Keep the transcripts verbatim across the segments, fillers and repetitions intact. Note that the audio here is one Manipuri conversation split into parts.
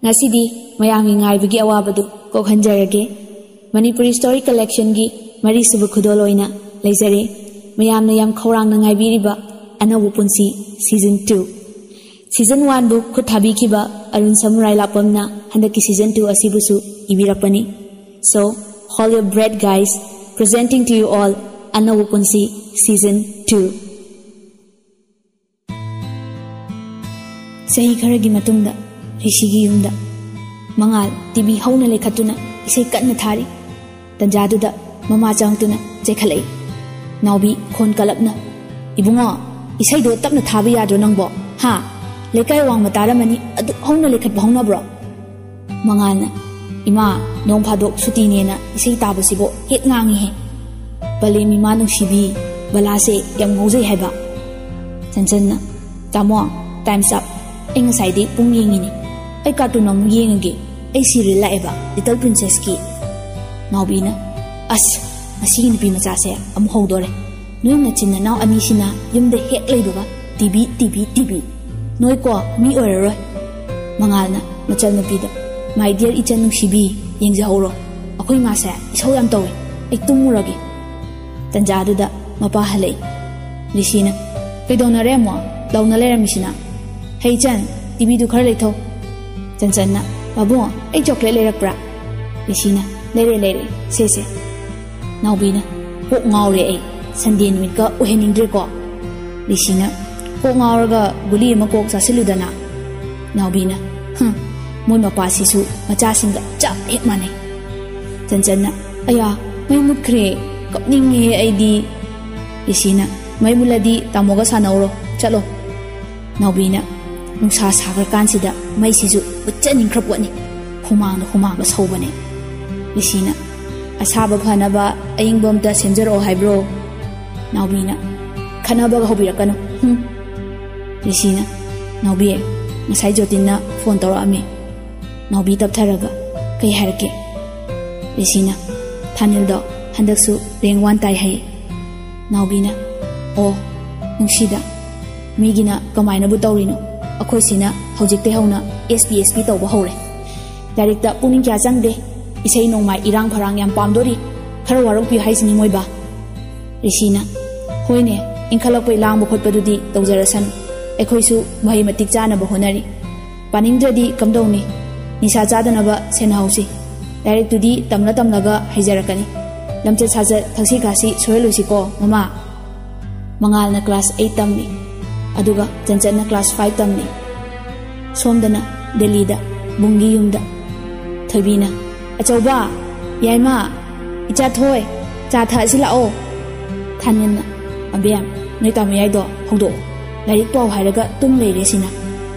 ꯉꯁꯤꯗꯤ ꯃꯌꯥꯝꯒꯤ ꯉꯥꯏꯕꯒꯤ ꯑꯋꯥꯕꯗꯨ ꯀꯣꯛꯍꯟꯖꯔꯒꯦ꯫ ꯃꯅꯤꯄꯨꯔꯤ story collectionꯒꯤ ꯃꯔꯤꯁꯨꯕ ꯈꯨꯗꯣꯜ ꯑꯣꯏꯅ ꯂꯩꯖꯔꯦ꯫ ꯃꯌꯥꯝꯅ ꯌꯥꯝ ꯈꯧꯔꯥꯡꯅ ꯉꯥꯏꯕꯤꯔꯤꯕ ꯑꯅꯧꯕ ꯄꯨꯟꯁꯤ season two꯫ Season one ꯕꯨ ꯈꯨꯠ ꯊꯥꯕꯤꯈꯤꯕ ꯑꯔꯨꯟ ꯁꯃꯨꯔꯥꯏ ꯂꯥꯛꯄꯝꯅ ꯍꯟꯗꯛꯀꯤ season two ꯑꯁꯤꯕꯨꯁꯨ ꯏꯕꯤꯔꯛꯄꯅꯤ꯫ So, hold your breath, guys. Presenting to you all, ꯑꯅꯧꯕ ꯄꯨꯟꯁꯤ season two꯫ ꯆꯍꯤ ꯈꯔꯒꯤ ꯃꯇꯨꯡꯗ ꯔꯤꯁꯤꯒꯤ ꯌꯨꯝꯗ ꯃꯉꯥꯜ ꯇꯤꯚꯤ ꯍꯧꯅ ꯂꯩꯈꯠꯇꯨꯅ ꯏꯁꯩ ꯀꯟꯅ ꯊꯥꯔꯤ꯫ ꯇꯟꯖꯥꯗꯨꯗ ꯃꯃꯥ ꯆꯪꯉꯛꯇꯨꯅ ꯆꯦꯛꯈꯠꯂꯛꯏ꯫ ꯅꯥꯎꯕꯤ ꯈꯣꯟ ꯀꯜꯂꯞꯅ, "ꯏꯕꯨꯡꯉꯣ, ꯏꯁꯩꯗꯣ ꯇꯞꯅ ꯊꯥꯕ ꯌꯥꯗ꯭ꯔꯣ ꯅꯪꯕꯣ? ꯍꯥ? ꯂꯩꯀꯥꯏ ꯋꯥꯡꯃ ꯇꯥꯔꯝꯃꯅꯤ, ꯑꯗꯨꯛ ꯍꯧꯅ ꯂꯩꯈꯠꯄ ꯍꯧꯅꯕ꯭ꯔꯣ?" ꯃꯉꯥꯜꯅ, "ꯏꯃꯥ, ꯅꯣꯡ ꯐꯥꯗꯣꯛ ꯁꯨꯇꯤꯅꯦꯅ ꯏꯁꯩ ꯇꯥꯕꯁꯤꯕꯨ ꯍꯦꯛ ꯉꯥꯡꯉꯤꯍꯦ꯫ ꯕꯂꯦꯝ ꯏꯃꯥ ꯅꯨꯡꯁꯤꯕꯤ, ꯕꯂꯥꯁꯦ ꯌꯥꯝ ꯉꯥꯎꯖꯩ ꯍꯥꯏꯕ꯫" ꯆꯟꯆꯟꯅ, "ꯇꯥꯃꯣ, time's up꯫ ꯑꯩ ꯉꯁꯥꯏꯗꯤ ꯄꯨꯡ ꯌꯦꯡꯉꯤꯅꯤ꯫ ꯑꯩ cartoon ꯑꯃꯨꯛ ꯌꯦꯡꯉꯒꯦ꯫ ꯑꯩ serial ꯂꯥꯛꯑꯦꯕ, Little Princessꯀꯤ꯫" ꯅꯥꯎꯕꯤꯅ, "ꯑꯁ, ꯃꯁꯤꯒꯤ ꯅꯨꯄꯤ ꯃꯆꯥꯁꯦ ꯑꯃꯨꯛ ꯍꯧꯗꯣꯔꯦ꯫ ꯅꯣꯏ ꯅꯆꯤꯟ ꯅꯅꯥꯎ ꯑꯅꯤꯁꯤꯅ ꯌꯨꯝꯗ ꯍꯦꯛ ꯂꯩꯕꯒ ꯇꯤꯚꯤ, ꯇꯤꯚꯤ, ꯇꯤꯚꯤ꯫ ꯅꯣꯏꯀꯣ ꯃꯤ ꯑꯣꯏꯔꯔꯣꯏ꯫" ꯃꯉꯥꯜꯅ ꯃꯆꯜꯅꯨꯄꯤꯗ, "My dear ꯏꯆꯟ ꯅꯨꯡꯁꯤꯕꯤ, ꯌꯦꯡꯖꯍꯧꯔꯣ꯫ ꯑꯩꯈꯣꯏ ꯃꯥꯁꯦ ꯏꯁꯧ ꯌꯥꯝ ꯇꯧꯏ꯫ ꯑꯩ ꯇꯨꯝꯃꯨꯔꯒꯦ꯫" ꯇꯟꯖꯥꯗꯨꯗ ꯃꯄꯥ ꯍꯜꯂꯛꯏ꯫ ꯔꯤꯁꯤꯅ, "ꯀꯩꯗꯧꯅꯔꯦ ꯑꯃꯨꯛ? ꯂꯥꯎꯅ ꯂꯩꯔꯝꯃꯤꯁꯤꯅ? ꯍꯩ ꯏꯆꯟ, ꯇꯤꯚꯤꯗꯨ ꯈꯔ ꯂꯩꯊꯧ꯫" ꯆꯟꯆꯟꯅ, "ꯄꯥꯕꯨꯡ, ꯑꯩ chocolate ꯂꯩꯔꯛꯄ꯭ꯔꯥ?" ꯔꯤꯁꯤꯅ, "ꯂꯩꯔꯦ, ꯂꯩꯔꯦ, ꯁꯦ, ꯁꯦ꯫" ꯅꯥꯎꯕꯤꯅ, "ꯀꯣꯛ ꯉꯥꯎꯔꯦ ꯑꯩ, Sunday ꯅꯨꯃꯤꯠꯀ ꯑꯣꯏꯍꯟꯅꯤꯡꯗ꯭ꯔꯦꯀꯣ꯫" ꯔꯤꯁꯤꯅ, "ꯀꯣꯛ ꯉꯥꯎꯔꯒ ꯒꯨꯂꯤ ꯑꯃ ꯀꯣꯛ ꯆꯥꯁꯤꯜꯂꯨꯗꯅ꯫" ꯅꯥꯎꯕꯤꯅ, "ꯍꯨꯝ, ꯃꯣꯏ ꯃꯄꯥꯁꯤꯁꯨ ꯃꯆꯥꯁꯤꯡꯒ ꯆꯞ ꯍꯦꯛ ꯃꯥꯟꯅꯩ꯫" ꯆꯟꯆꯟꯅ, "ꯑꯌꯥ, ꯃꯩ ꯃꯨꯠꯈ꯭ꯔꯦ, ꯀꯞꯅꯤꯡꯉꯦ ꯑꯩꯗꯤ꯫" ꯔꯤꯁꯤꯅ, "ꯃꯩ ꯃꯨꯠꯂꯗꯤ ꯇꯥꯃꯣꯒ ꯁꯥꯟꯅꯧꯔꯣ, ꯆꯠꯂꯣ꯫" ꯅꯥꯎꯕꯤꯅ, "ꯅꯨꯡꯁꯥ ꯁꯥꯈ꯭ꯔꯀꯥꯟꯁꯤꯗ ꯃꯩꯁꯤꯁꯨ ꯃꯨꯠꯆꯅꯤꯡꯈ꯭ꯔ ꯄꯣꯠꯅꯤ꯫ ꯍꯨꯃꯥꯡꯅ ꯍꯨꯃꯥꯡꯒ ꯁꯧꯕꯅꯦ꯫" ꯔꯤꯁꯤꯅ, "ꯑꯁꯥꯕ ꯐꯅꯕ ꯑꯏꯪꯕ ꯑꯝꯇ ꯁꯦꯝꯖꯔꯛꯑꯣ ꯍꯥꯏꯕ꯭ꯔꯣ?" ꯅꯥꯎꯕꯤꯅ, "ꯈꯠꯅꯕꯒ ꯍꯧꯕꯤꯔꯛꯀꯅꯨ, ꯍꯨꯝ꯫" ꯔꯤꯁꯤꯅ, "ꯅꯥꯎꯕꯤ, ꯉꯁꯥꯏ ꯖꯣꯇꯤꯟꯅ phone ꯇꯧꯔꯛꯑꯝꯃꯤ꯫" ꯅꯥꯎꯕꯤ ꯇꯞꯊꯔꯒ, "ꯀꯩ ꯍꯥꯏꯔꯛꯀꯦ?" ꯔꯤꯁꯤꯅ, "ꯊꯥꯅꯤꯜꯗꯣ ꯍꯟꯗꯛꯁꯨ rank one ꯇꯥꯏ ꯍꯥꯏꯌꯦ꯫" ꯅꯥꯎꯕꯤꯅ, "ꯑꯣ, ꯅꯨꯡꯁꯤꯗ, ꯃꯤꯒꯤꯅ ꯀꯃꯥꯏꯅꯕꯨ ꯇꯧꯔꯤꯅꯣ? ꯑꯩꯈꯣꯏ ꯁꯤꯅ ꯍꯧꯖꯤꯛꯇꯩ ꯍꯧꯅ ꯑꯦꯁ ꯄꯤ ꯑꯦꯁ ꯄꯤ ꯇꯧꯕ ꯍꯧꯔꯦ꯫ ꯂꯥꯏꯔꯤꯛꯇ ꯄꯨꯛꯅꯤꯡ ꯀꯌꯥ ꯆꯪꯗꯦ꯫ ꯏꯁꯩ ꯅꯣꯡꯃꯥꯏ ꯏꯔꯥꯡ ꯐꯔꯥꯡ ꯌꯥꯝ ꯄꯥꯝꯗꯣꯔꯤ꯫ ꯈꯔ ꯋꯥꯔꯧꯄꯤꯌꯨ ꯍꯥꯏꯁꯤꯅꯤ ꯃꯣꯏꯕꯥ꯫ ꯔꯤꯁꯤꯅ, "ꯍꯣꯏꯅꯦ, ꯏꯟꯈꯠꯂꯛꯄꯩ ꯂꯥꯡꯕ ꯈꯣꯠꯄꯗꯨꯗꯤ ꯇꯧꯖꯔꯁꯅꯨ꯫ ꯑꯩꯈꯣꯏꯁꯨ ꯃꯍꯩ ꯃꯇꯤꯛ ꯆꯥꯅꯕ ꯍꯣꯠꯅꯔꯤ꯫ ꯄꯥꯅꯤꯡꯗ꯭ꯔꯗꯤ ꯀꯝꯗꯧꯅꯤ? ꯅꯤꯁꯥ ꯆꯥꯗꯅꯕ ꯁꯦꯟꯅꯍꯧꯁꯤ꯫ ꯂꯥꯏꯔꯤꯛꯇꯨꯗꯤ ꯇꯝꯂ ꯇꯝꯂꯒ ꯍꯩꯖꯔꯛꯀꯅꯤ꯫ ꯂꯝꯆꯠ ꯁꯥꯖꯠ, ꯊꯛꯁꯤ ꯈꯥꯁꯤ ꯁꯣꯏꯍꯜꯂꯣꯏꯁꯤꯀꯣ, ꯃꯃꯥ?" ꯃꯉꯥꯜꯅ ꯀ꯭ꯂꯥꯁ ꯑꯩꯠ ꯇꯝꯂꯤ, ꯑꯗꯨꯒ ꯆꯟꯆꯠꯅ ꯀ꯭ꯂꯥꯁ ꯐꯥꯏꯚ ꯇꯝꯂꯤ꯫ ꯁꯣꯝꯗꯅ ꯗꯦꯜꯂꯤꯗ ꯕꯨꯡꯒꯤ ꯌꯨꯝꯗ꯫ ꯊꯣꯏꯕꯤꯅ, "ꯑꯆꯧꯕ, ꯌꯥꯏꯃ, ꯏꯆꯥ ꯊꯣꯏ, ꯆꯥ ꯊꯛꯑꯁꯤ ꯂꯥꯛꯑꯣ꯫" ꯊꯥꯅꯤꯜꯅ, "ꯑꯕꯦꯝ, ꯅꯣꯏ ꯇꯥꯃꯣ ꯌꯥꯏꯗꯣ ꯍꯧꯗꯣꯛꯑꯣ꯫ ꯂꯥꯏꯔꯤꯛ ꯄꯥꯎ ꯍꯥꯏꯔꯒ ꯇꯨꯝ ꯂꯩꯔꯦ ꯁꯤꯅ꯫"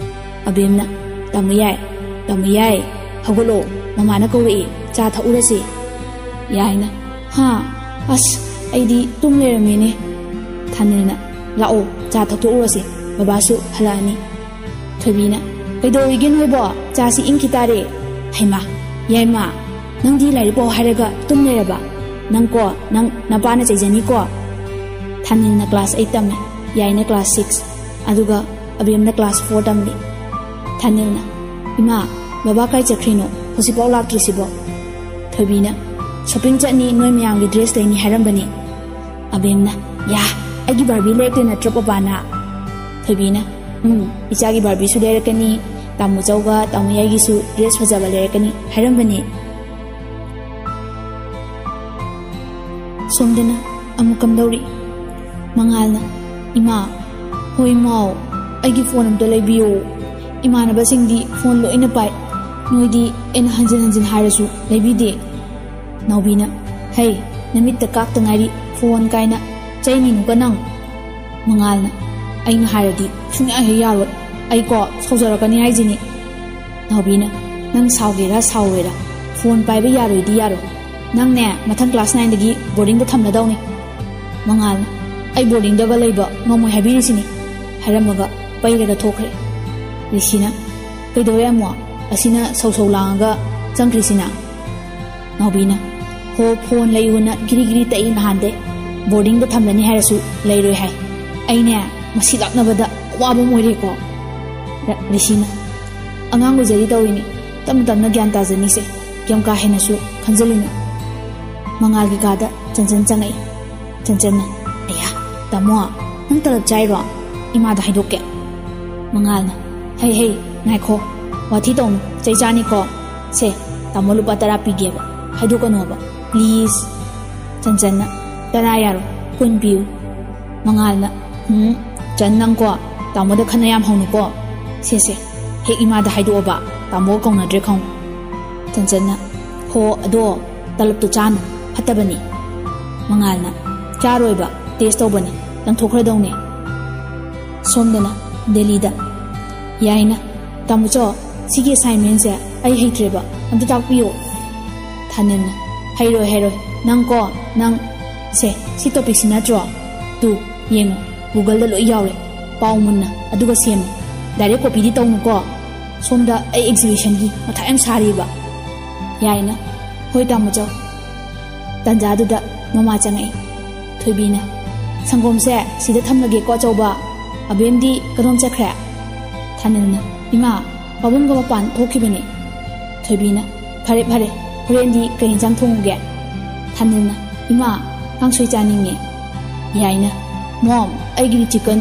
ꯑꯕꯦꯝꯅ, "ꯇꯥꯃꯣ ꯌꯥꯏ, ꯇꯥꯃꯣ ꯌꯥꯏ, ꯍꯧꯒꯠꯂꯣ, ꯃꯃꯥꯅ ꯀꯧꯔꯛꯏ, ꯆꯥ ꯊꯛꯎꯔꯁꯤ꯫" ꯌꯥꯏꯅ, "ꯍꯥ, ꯑꯁ, ꯑꯩꯗꯤ ꯇꯨꯝ ꯂꯩꯔꯝꯃꯦꯅꯦ꯫" ꯊꯥꯅꯤꯜꯅ, "ꯂꯥꯛꯑꯣ, ꯆꯥ ꯊꯛꯇꯣꯛꯎꯔꯁꯤ, ꯕꯕꯥꯁꯨ ꯍꯜꯂꯛꯑꯅꯤ꯫" ꯊꯣꯏꯕꯤꯅ, "ꯀꯩꯗꯧꯔꯤꯒꯦ ꯅꯣꯏꯕꯣ? ꯆꯥꯁꯤ ꯏꯪꯈꯤ ꯇꯥꯔꯦ꯫" "ꯍꯩꯃꯥ, ꯌꯥꯏꯃ, ꯅꯪꯗꯤ ꯂꯥꯏꯔꯤꯛ ꯄꯥꯎ ꯍꯥꯏꯔꯒ ꯇꯨꯝ ꯂꯩꯔꯕ? ꯅꯪꯀꯣ, ꯅꯪ ꯅꯄꯥꯅ ꯆꯩꯖꯅꯤꯀꯣ꯫" ꯊꯥꯅꯤꯜꯅ ꯀ꯭ꯂꯥꯁ ꯑꯩꯠ ꯇꯝꯃꯤ, ꯌꯥꯏꯅ ꯀ꯭ꯂꯥꯁ ꯁꯤꯛꯁ, ꯑꯗꯨꯒ ꯑꯕꯦꯝꯅ ꯀ꯭ꯂꯥꯁ ꯐꯣꯔ ꯇꯝꯂꯤ꯫ ꯊꯥꯅꯤꯜꯅ, "ꯏꯃꯥ, ꯕꯕꯥ ꯀꯥꯏ ꯆꯠꯈ꯭ꯔꯤꯅꯣ? ꯍꯧꯖꯤꯛꯐꯥꯎ ꯂꯥꯛꯇ꯭ꯔꯤꯁꯤꯕꯣ?" ꯊꯣꯏꯕꯤꯅ, "ꯁꯣꯄꯤꯡ ꯆꯠꯅꯤ, ꯅꯣꯏ ꯃꯌꯥꯝꯒꯤ ꯗ꯭ꯔꯦꯁ ꯂꯩꯅꯤ ꯍꯥꯏꯔꯝꯕꯅꯤ꯫" ꯑꯕꯦꯝꯅ, "ꯌꯥ, ꯑꯩꯒꯤ ꯕꯥꯔꯕꯤ ꯂꯩꯔꯛꯇꯦ ꯅꯠꯇ꯭ꯔꯣ ꯄꯄꯥꯅ?" ꯊꯣꯏꯕꯤꯅ, "ꯎꯝ, ꯏꯆꯥꯒꯤ ꯕꯥꯔꯕꯤꯁꯨ ꯂꯩꯔꯛꯀꯅꯤ, ꯇꯥꯃꯣ ꯆꯧꯒ ꯇꯥꯃꯣ ꯌꯥꯏꯒꯤꯁꯨ ꯗ꯭ꯔꯦꯁ ꯐꯖꯕ ꯂꯩꯔꯛꯀꯅꯤ ꯍꯥꯏꯔꯝꯕꯅꯤ꯫" ꯁꯣꯝꯗꯅ ꯑꯃꯨꯛ ꯀꯝꯗꯧꯔꯤ? ꯃꯉꯥꯜꯅ, "ꯏꯃꯥ, ꯍꯣꯏ ꯏꯃꯥꯎ, ꯑꯩꯒꯤ ꯐꯣꯟ ꯑꯝꯇ ꯂꯩꯕꯤꯌꯣ꯫ ꯏꯃꯥꯟꯅꯕꯁꯤꯡꯗꯤ ꯐꯣꯟ ꯂꯣꯏꯅ ꯄꯥꯏ꯫ ꯅꯣꯏꯗꯤ ꯑꯩꯅ ꯍꯟꯖꯤꯟ ꯍꯟꯖꯤꯟ ꯍꯥꯏꯔꯁꯨ ꯂꯩꯕꯤꯗꯦ꯫" ꯅꯥꯎꯕꯤꯅ, "ꯍꯩ, ꯅꯃꯤꯠꯇ ꯀꯥꯛꯇ ꯉꯥꯏꯔꯤ, ꯐꯣꯟ ꯀꯥꯏꯅ ꯆꯩꯅꯤꯅꯨꯀ ꯅꯪ꯫" ꯃꯉꯥꯜꯅ, "ꯑꯩꯅ ꯍꯥꯏꯔꯗꯤ ꯁꯨꯡꯌꯥ ꯍꯦꯛ ꯌꯥꯔꯣꯏ꯫ ꯑꯩꯀꯣ ꯁꯥꯎꯖꯔꯛꯀꯅꯤ ꯍꯥꯏꯁꯤꯅꯤ꯫" ꯅꯥꯎꯕꯤꯅ, "ꯅꯪ ꯁꯥꯎꯒꯦꯔꯥ ꯁꯥꯎꯔꯣꯏꯔꯥ, ꯐꯣꯟ ꯄꯥꯏꯕ ꯌꯥꯔꯣꯏꯗꯤ ꯌꯥꯔꯣꯏ꯫ ꯅꯪꯅꯦ ꯃꯊꯪ ꯀ꯭ꯂꯥꯁ ꯅꯥꯏꯟꯗꯒꯤ ꯕꯣꯔꯗꯤꯡꯗ ꯊꯝꯂꯗꯧꯅꯤ꯫" ꯃꯉꯥꯜꯅ, "ꯑꯩ ꯕꯣꯔꯗꯤꯡꯗꯒ ꯂꯩꯕ ꯉꯝꯃꯣꯏ ꯍꯥꯏꯕꯤꯔꯤꯁꯤꯅꯤ," ꯍꯥꯏꯔꯝꯃꯒ ꯄꯩꯔꯒ ꯊꯣꯛꯈ꯭ꯔꯦ꯫ ꯔꯤꯁꯤꯅ, "ꯀꯩꯗꯧꯔꯦ ꯑꯃꯨꯛ? ꯑꯁꯤꯅ ꯁꯧ ꯁꯧ ꯂꯥꯡꯉꯒ ꯆꯪꯈ꯭ꯔꯤꯁꯤꯅ?" ꯅꯥꯎꯕꯤꯅ, "ꯍꯣ, ꯐꯣꯟ ꯂꯩꯌꯨꯅ ꯒꯤꯔꯤ ꯒꯤꯔꯤ ꯇꯛꯏ ꯅꯍꯥꯟꯗꯩ꯫ ꯕꯣꯔꯗꯤꯡꯗ ꯊꯝꯂꯅꯤ ꯍꯥꯏꯔꯁꯨ ꯂꯩꯔꯣꯏ ꯍꯥꯏ꯫ ꯑꯩꯅꯦ ꯃꯁꯤ ꯂꯥꯛꯅꯕꯗ ꯑꯋꯥꯕ ꯑꯃ ꯑꯣꯏꯔꯦꯀꯣ꯫" ꯔ-, ꯔꯤꯁꯤꯅ, ꯑꯉꯥꯡ ꯑꯣꯏꯖꯔꯤ ꯇꯧꯔꯤꯅꯤ꯫ ꯇꯞꯅ ꯇꯞꯅ ꯒ꯭ꯌꯥꯟ ꯇꯥꯖꯅꯤꯁꯦ꯫ ꯌꯥꯝ ꯀꯥ ꯍꯦꯟꯅꯁꯨ ꯈꯟꯖꯜꯂꯨꯅꯨ꯫ ꯃꯉꯥꯜꯒꯤ ꯀꯥꯗ ꯆꯟꯆꯟ ꯆꯪꯉꯛꯏ꯫ ꯆꯟꯆꯟꯅ, "ꯑꯌꯥ, ꯇꯥꯃꯣ, ꯅꯪ ꯇꯂꯞ ꯆꯥꯏꯔꯣ? ꯏꯃꯥꯗ ꯍꯥꯏꯗꯣꯛꯀꯦ꯫" ꯃꯉꯥꯜꯅ, "ꯍꯩ ꯍꯩ, ꯉꯥꯏꯈꯣ, ꯋꯥꯊꯤ ꯇꯧꯅꯨ, ꯆꯩ ꯆꯥꯅꯤꯀꯣ꯫ ꯁꯦ, ꯇꯥꯃꯣ ꯂꯨꯄꯥ ꯇꯔꯥ ꯄꯤꯒꯦꯕ, ꯍꯥꯏꯗꯣꯛꯀꯅꯣꯕ, please꯫" ꯆꯟꯆꯟꯅ, "ꯇꯔꯥ ꯌꯥꯔꯣꯏ, ꯀꯨꯟ ꯄꯤꯌꯨ꯫" ꯃꯉꯥꯜꯅ, "ꯎꯝ, ꯆꯟ, ꯅꯪꯀꯣ, ꯇꯥꯃꯣꯗ ꯈꯟꯅ ꯌꯥꯝ ꯍꯧꯅꯨꯀꯣ꯫ ꯁꯦ ꯁꯦ, ꯍꯦꯛ ꯏꯃꯥꯗ ꯍꯥꯏꯗꯣꯛꯑꯕ, ꯇꯥꯃꯣꯒ ꯀꯧꯅꯗ꯭ꯔꯦ ꯈꯪꯉꯨ꯫" ꯆꯟꯆꯟꯅ, "ꯍꯣ, ꯑꯗꯣ ꯇꯂꯞꯇꯣ ꯆꯥꯅꯨ, ꯐꯠꯇꯕꯅꯤ꯫" ꯃꯉꯥꯜꯅ, "ꯆꯥꯔꯣꯏꯕ, taste ꯇꯧꯕꯅꯤ, ꯂꯪꯊꯣꯛꯈ꯭ꯔꯗꯧꯅꯦ꯫" ꯁꯣꯝꯗꯅ ꯗꯦꯜꯂꯤꯗ꯫ ꯌꯥꯏꯅ, "ꯇꯥꯃꯣꯆꯧ, ꯁꯤꯒꯤ assignmentꯁꯦ ꯑꯩ ꯍꯩꯇ꯭ꯔꯦꯕ, ꯑꯝꯇ ꯇꯥꯛꯄꯤꯌꯣ꯫" ꯊꯥꯅꯤꯜꯅ, "ꯍꯩꯔꯣꯏ, ꯍꯩꯔꯣꯏ, ꯅꯪꯀꯣ, ꯅꯪ, ꯁꯦ, ꯁꯤ topicꯁꯤ ꯅꯠꯇ꯭ꯔꯣ? ꯇꯨ, ꯌꯦꯡꯉꯨ, Googleꯗ ꯂꯣꯏ ꯌꯥꯎꯔꯦ, ꯄꯥꯎ ꯃꯨꯟꯅ, ꯑꯗꯨꯒ ꯁꯦꯝꯃꯨ꯫ Direct copyꯗꯤ ꯇꯧꯅꯨꯀꯣ, ꯁꯣꯝꯗ ꯑꯩ exhibitionꯒꯤ ꯃꯊꯥ ꯌꯥꯝ ꯁꯥꯔꯤꯕ꯫" ꯌꯥꯏꯅ, "ꯍꯣꯏ, ꯇꯥꯃꯣꯆꯧ꯫" ꯇꯟꯖꯥꯗꯨꯗ ꯃꯃꯥ ꯆꯪꯉꯛꯏ꯫ ꯊꯣꯏꯕꯤꯅ, "ꯁꯪꯒꯣꯝꯁꯦ ꯁꯤꯗ ꯊꯝꯂꯒꯦꯀꯣ, ꯑꯆꯧꯕ꯫ ꯑꯕꯦꯝꯗꯤ ꯀꯗꯣꯝ ꯆꯠꯈ꯭ꯔꯦ?" ꯊꯥꯅꯤꯜꯅ, "ꯏꯃꯥ, ꯄꯥꯕꯨꯡꯒ ꯃꯄꯥꯟ ꯊꯣꯛꯈꯤꯕꯅꯤ꯫" ꯊꯣꯏꯕꯤꯅ, "ꯐꯔꯦ, ꯐꯔꯦ, ꯍꯣꯔꯦꯟꯗꯤ ꯀꯩ ꯌꯦꯟꯁꯥꯡ ꯊꯣꯡꯉꯨꯒꯦ?" ꯊꯥꯅꯤꯜꯅ, "ꯏꯃꯥ, ꯀꯥꯡꯁꯣꯏ ꯆꯥꯅꯤꯡꯉꯦ꯫" ꯌꯥꯏꯅ, "Mom, ꯑꯩꯒꯤꯗꯤ chicken꯫"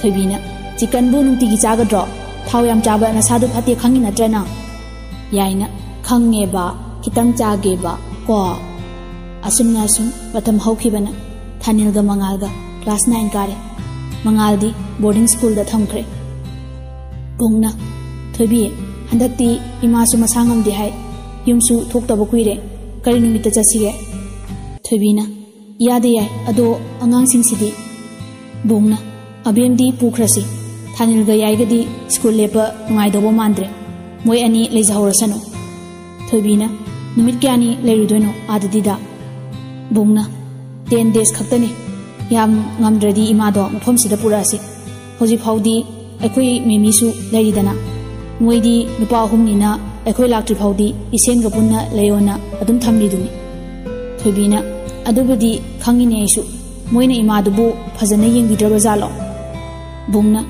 ꯊꯣꯏꯕꯤꯅ, "Chickenꯕꯨ ꯅꯨꯡꯇꯤꯒꯤ ꯆꯥꯒꯗ꯭ꯔꯣ? ꯊꯥꯎ ꯌꯥꯝ ꯆꯥꯕ ꯅꯁꯥꯗꯨ ꯐꯠꯇꯦ, ꯈꯪꯉꯤ ꯅꯠꯇ꯭ꯔ ꯅꯪ?" ꯌꯥꯏꯅ, "ꯈꯪꯉꯦꯕ, ꯈꯤꯇꯪ ꯆꯥꯒꯦꯕ ꯀꯣ꯫" ꯑꯁꯨꯝꯅ ꯑꯁꯨꯝ ꯃꯇꯝ ꯍꯧꯈꯤꯕꯅ ꯊꯥꯅꯤꯜꯒ ꯃꯉꯥꯜꯒ class nine ꯀꯥꯔꯦ꯫ ꯃꯉꯥꯜꯗꯤ boarding schoolꯗ ꯊꯝꯈ꯭ꯔꯦ꯫ ꯕꯨꯡꯅ, "ꯊꯣꯏꯕꯤ, ꯍꯟꯗꯛꯇꯤ ꯏꯃꯥꯁꯨ ꯃꯁꯥ ꯉꯝꯗꯦ ꯍꯥꯏ, ꯌꯨꯝꯁꯨ ꯊꯣꯛꯇꯕ ꯀꯨꯏꯔꯦ, ꯀꯔꯤ ꯅꯨꯃꯤꯠꯇ ꯆꯠꯁꯤꯒꯦ?" ꯊꯣꯏꯕꯤꯅ, "ꯏꯌꯥꯗ ꯌꯥꯏ, ꯑꯗꯣ ꯑꯉꯥꯡꯁꯤꯡꯁꯤꯗꯤ?" ꯕꯨꯡꯅ, "ꯑꯕꯦꯝꯗꯤ ꯄꯨꯈ꯭ꯔꯁꯤ, ꯊꯥꯅꯤꯜꯒ ꯌꯥꯏꯒꯗꯤ school ꯂꯦꯞꯄ ꯅꯨꯡꯉꯥꯏꯗꯧꯕ ꯃꯥꯟꯗ꯭ꯔꯦ, ꯃꯣꯏ ꯑꯅꯤ ꯂꯩꯖꯍꯧꯔꯁꯅꯨ꯫" ꯊꯣꯏꯕꯤꯅ, "ꯅꯨꯃꯤꯠ ꯀꯌꯥꯅꯤ ꯂꯩꯔꯨꯗꯣꯏꯅꯣ ꯑꯥꯗꯗꯤꯗ?" ꯕꯨꯡꯅ, "Ten days ꯈꯛꯇꯅꯤ, ꯌꯥꯝ ꯉꯝꯗ꯭ꯔꯗꯤ ꯏꯃꯥꯗꯣ ꯃꯐꯝꯁꯤꯗ ꯄꯨꯔꯛꯑꯁꯤ꯫ ꯍꯧꯖꯤꯛ ꯐꯥꯎꯗꯤ ꯑꯩꯈꯣꯏ ꯃꯦꯃꯤꯁꯨ ꯂꯩꯔꯤꯗꯅ, ꯃꯣꯏꯗꯤ ꯅꯨꯄꯥ ꯑꯍꯨꯝꯅꯤꯅ ꯑꯩꯈꯣꯏ ꯂꯥꯛꯇ꯭ꯔꯤ ꯐꯥꯎꯗꯤ ꯏꯁꯦꯟꯒ ꯄꯨꯟꯅ ꯂꯩꯌꯣꯅ ꯑꯗꯨꯝ ꯊꯝꯂꯤꯗꯨꯅꯤ꯫" ꯊꯣꯏꯕꯤꯅ, "ꯑꯗꯨꯕꯨꯗꯤ ꯈꯪꯉꯤꯅꯦ ꯑꯩꯁꯨ, ꯃꯣꯏꯅ ꯏꯃꯥꯗꯨꯕꯨ ꯐꯖꯅ ꯌꯦꯡꯕꯤꯗ꯭ꯔꯕ ꯖꯥꯠꯂꯣ?" ꯕꯨꯡꯅ,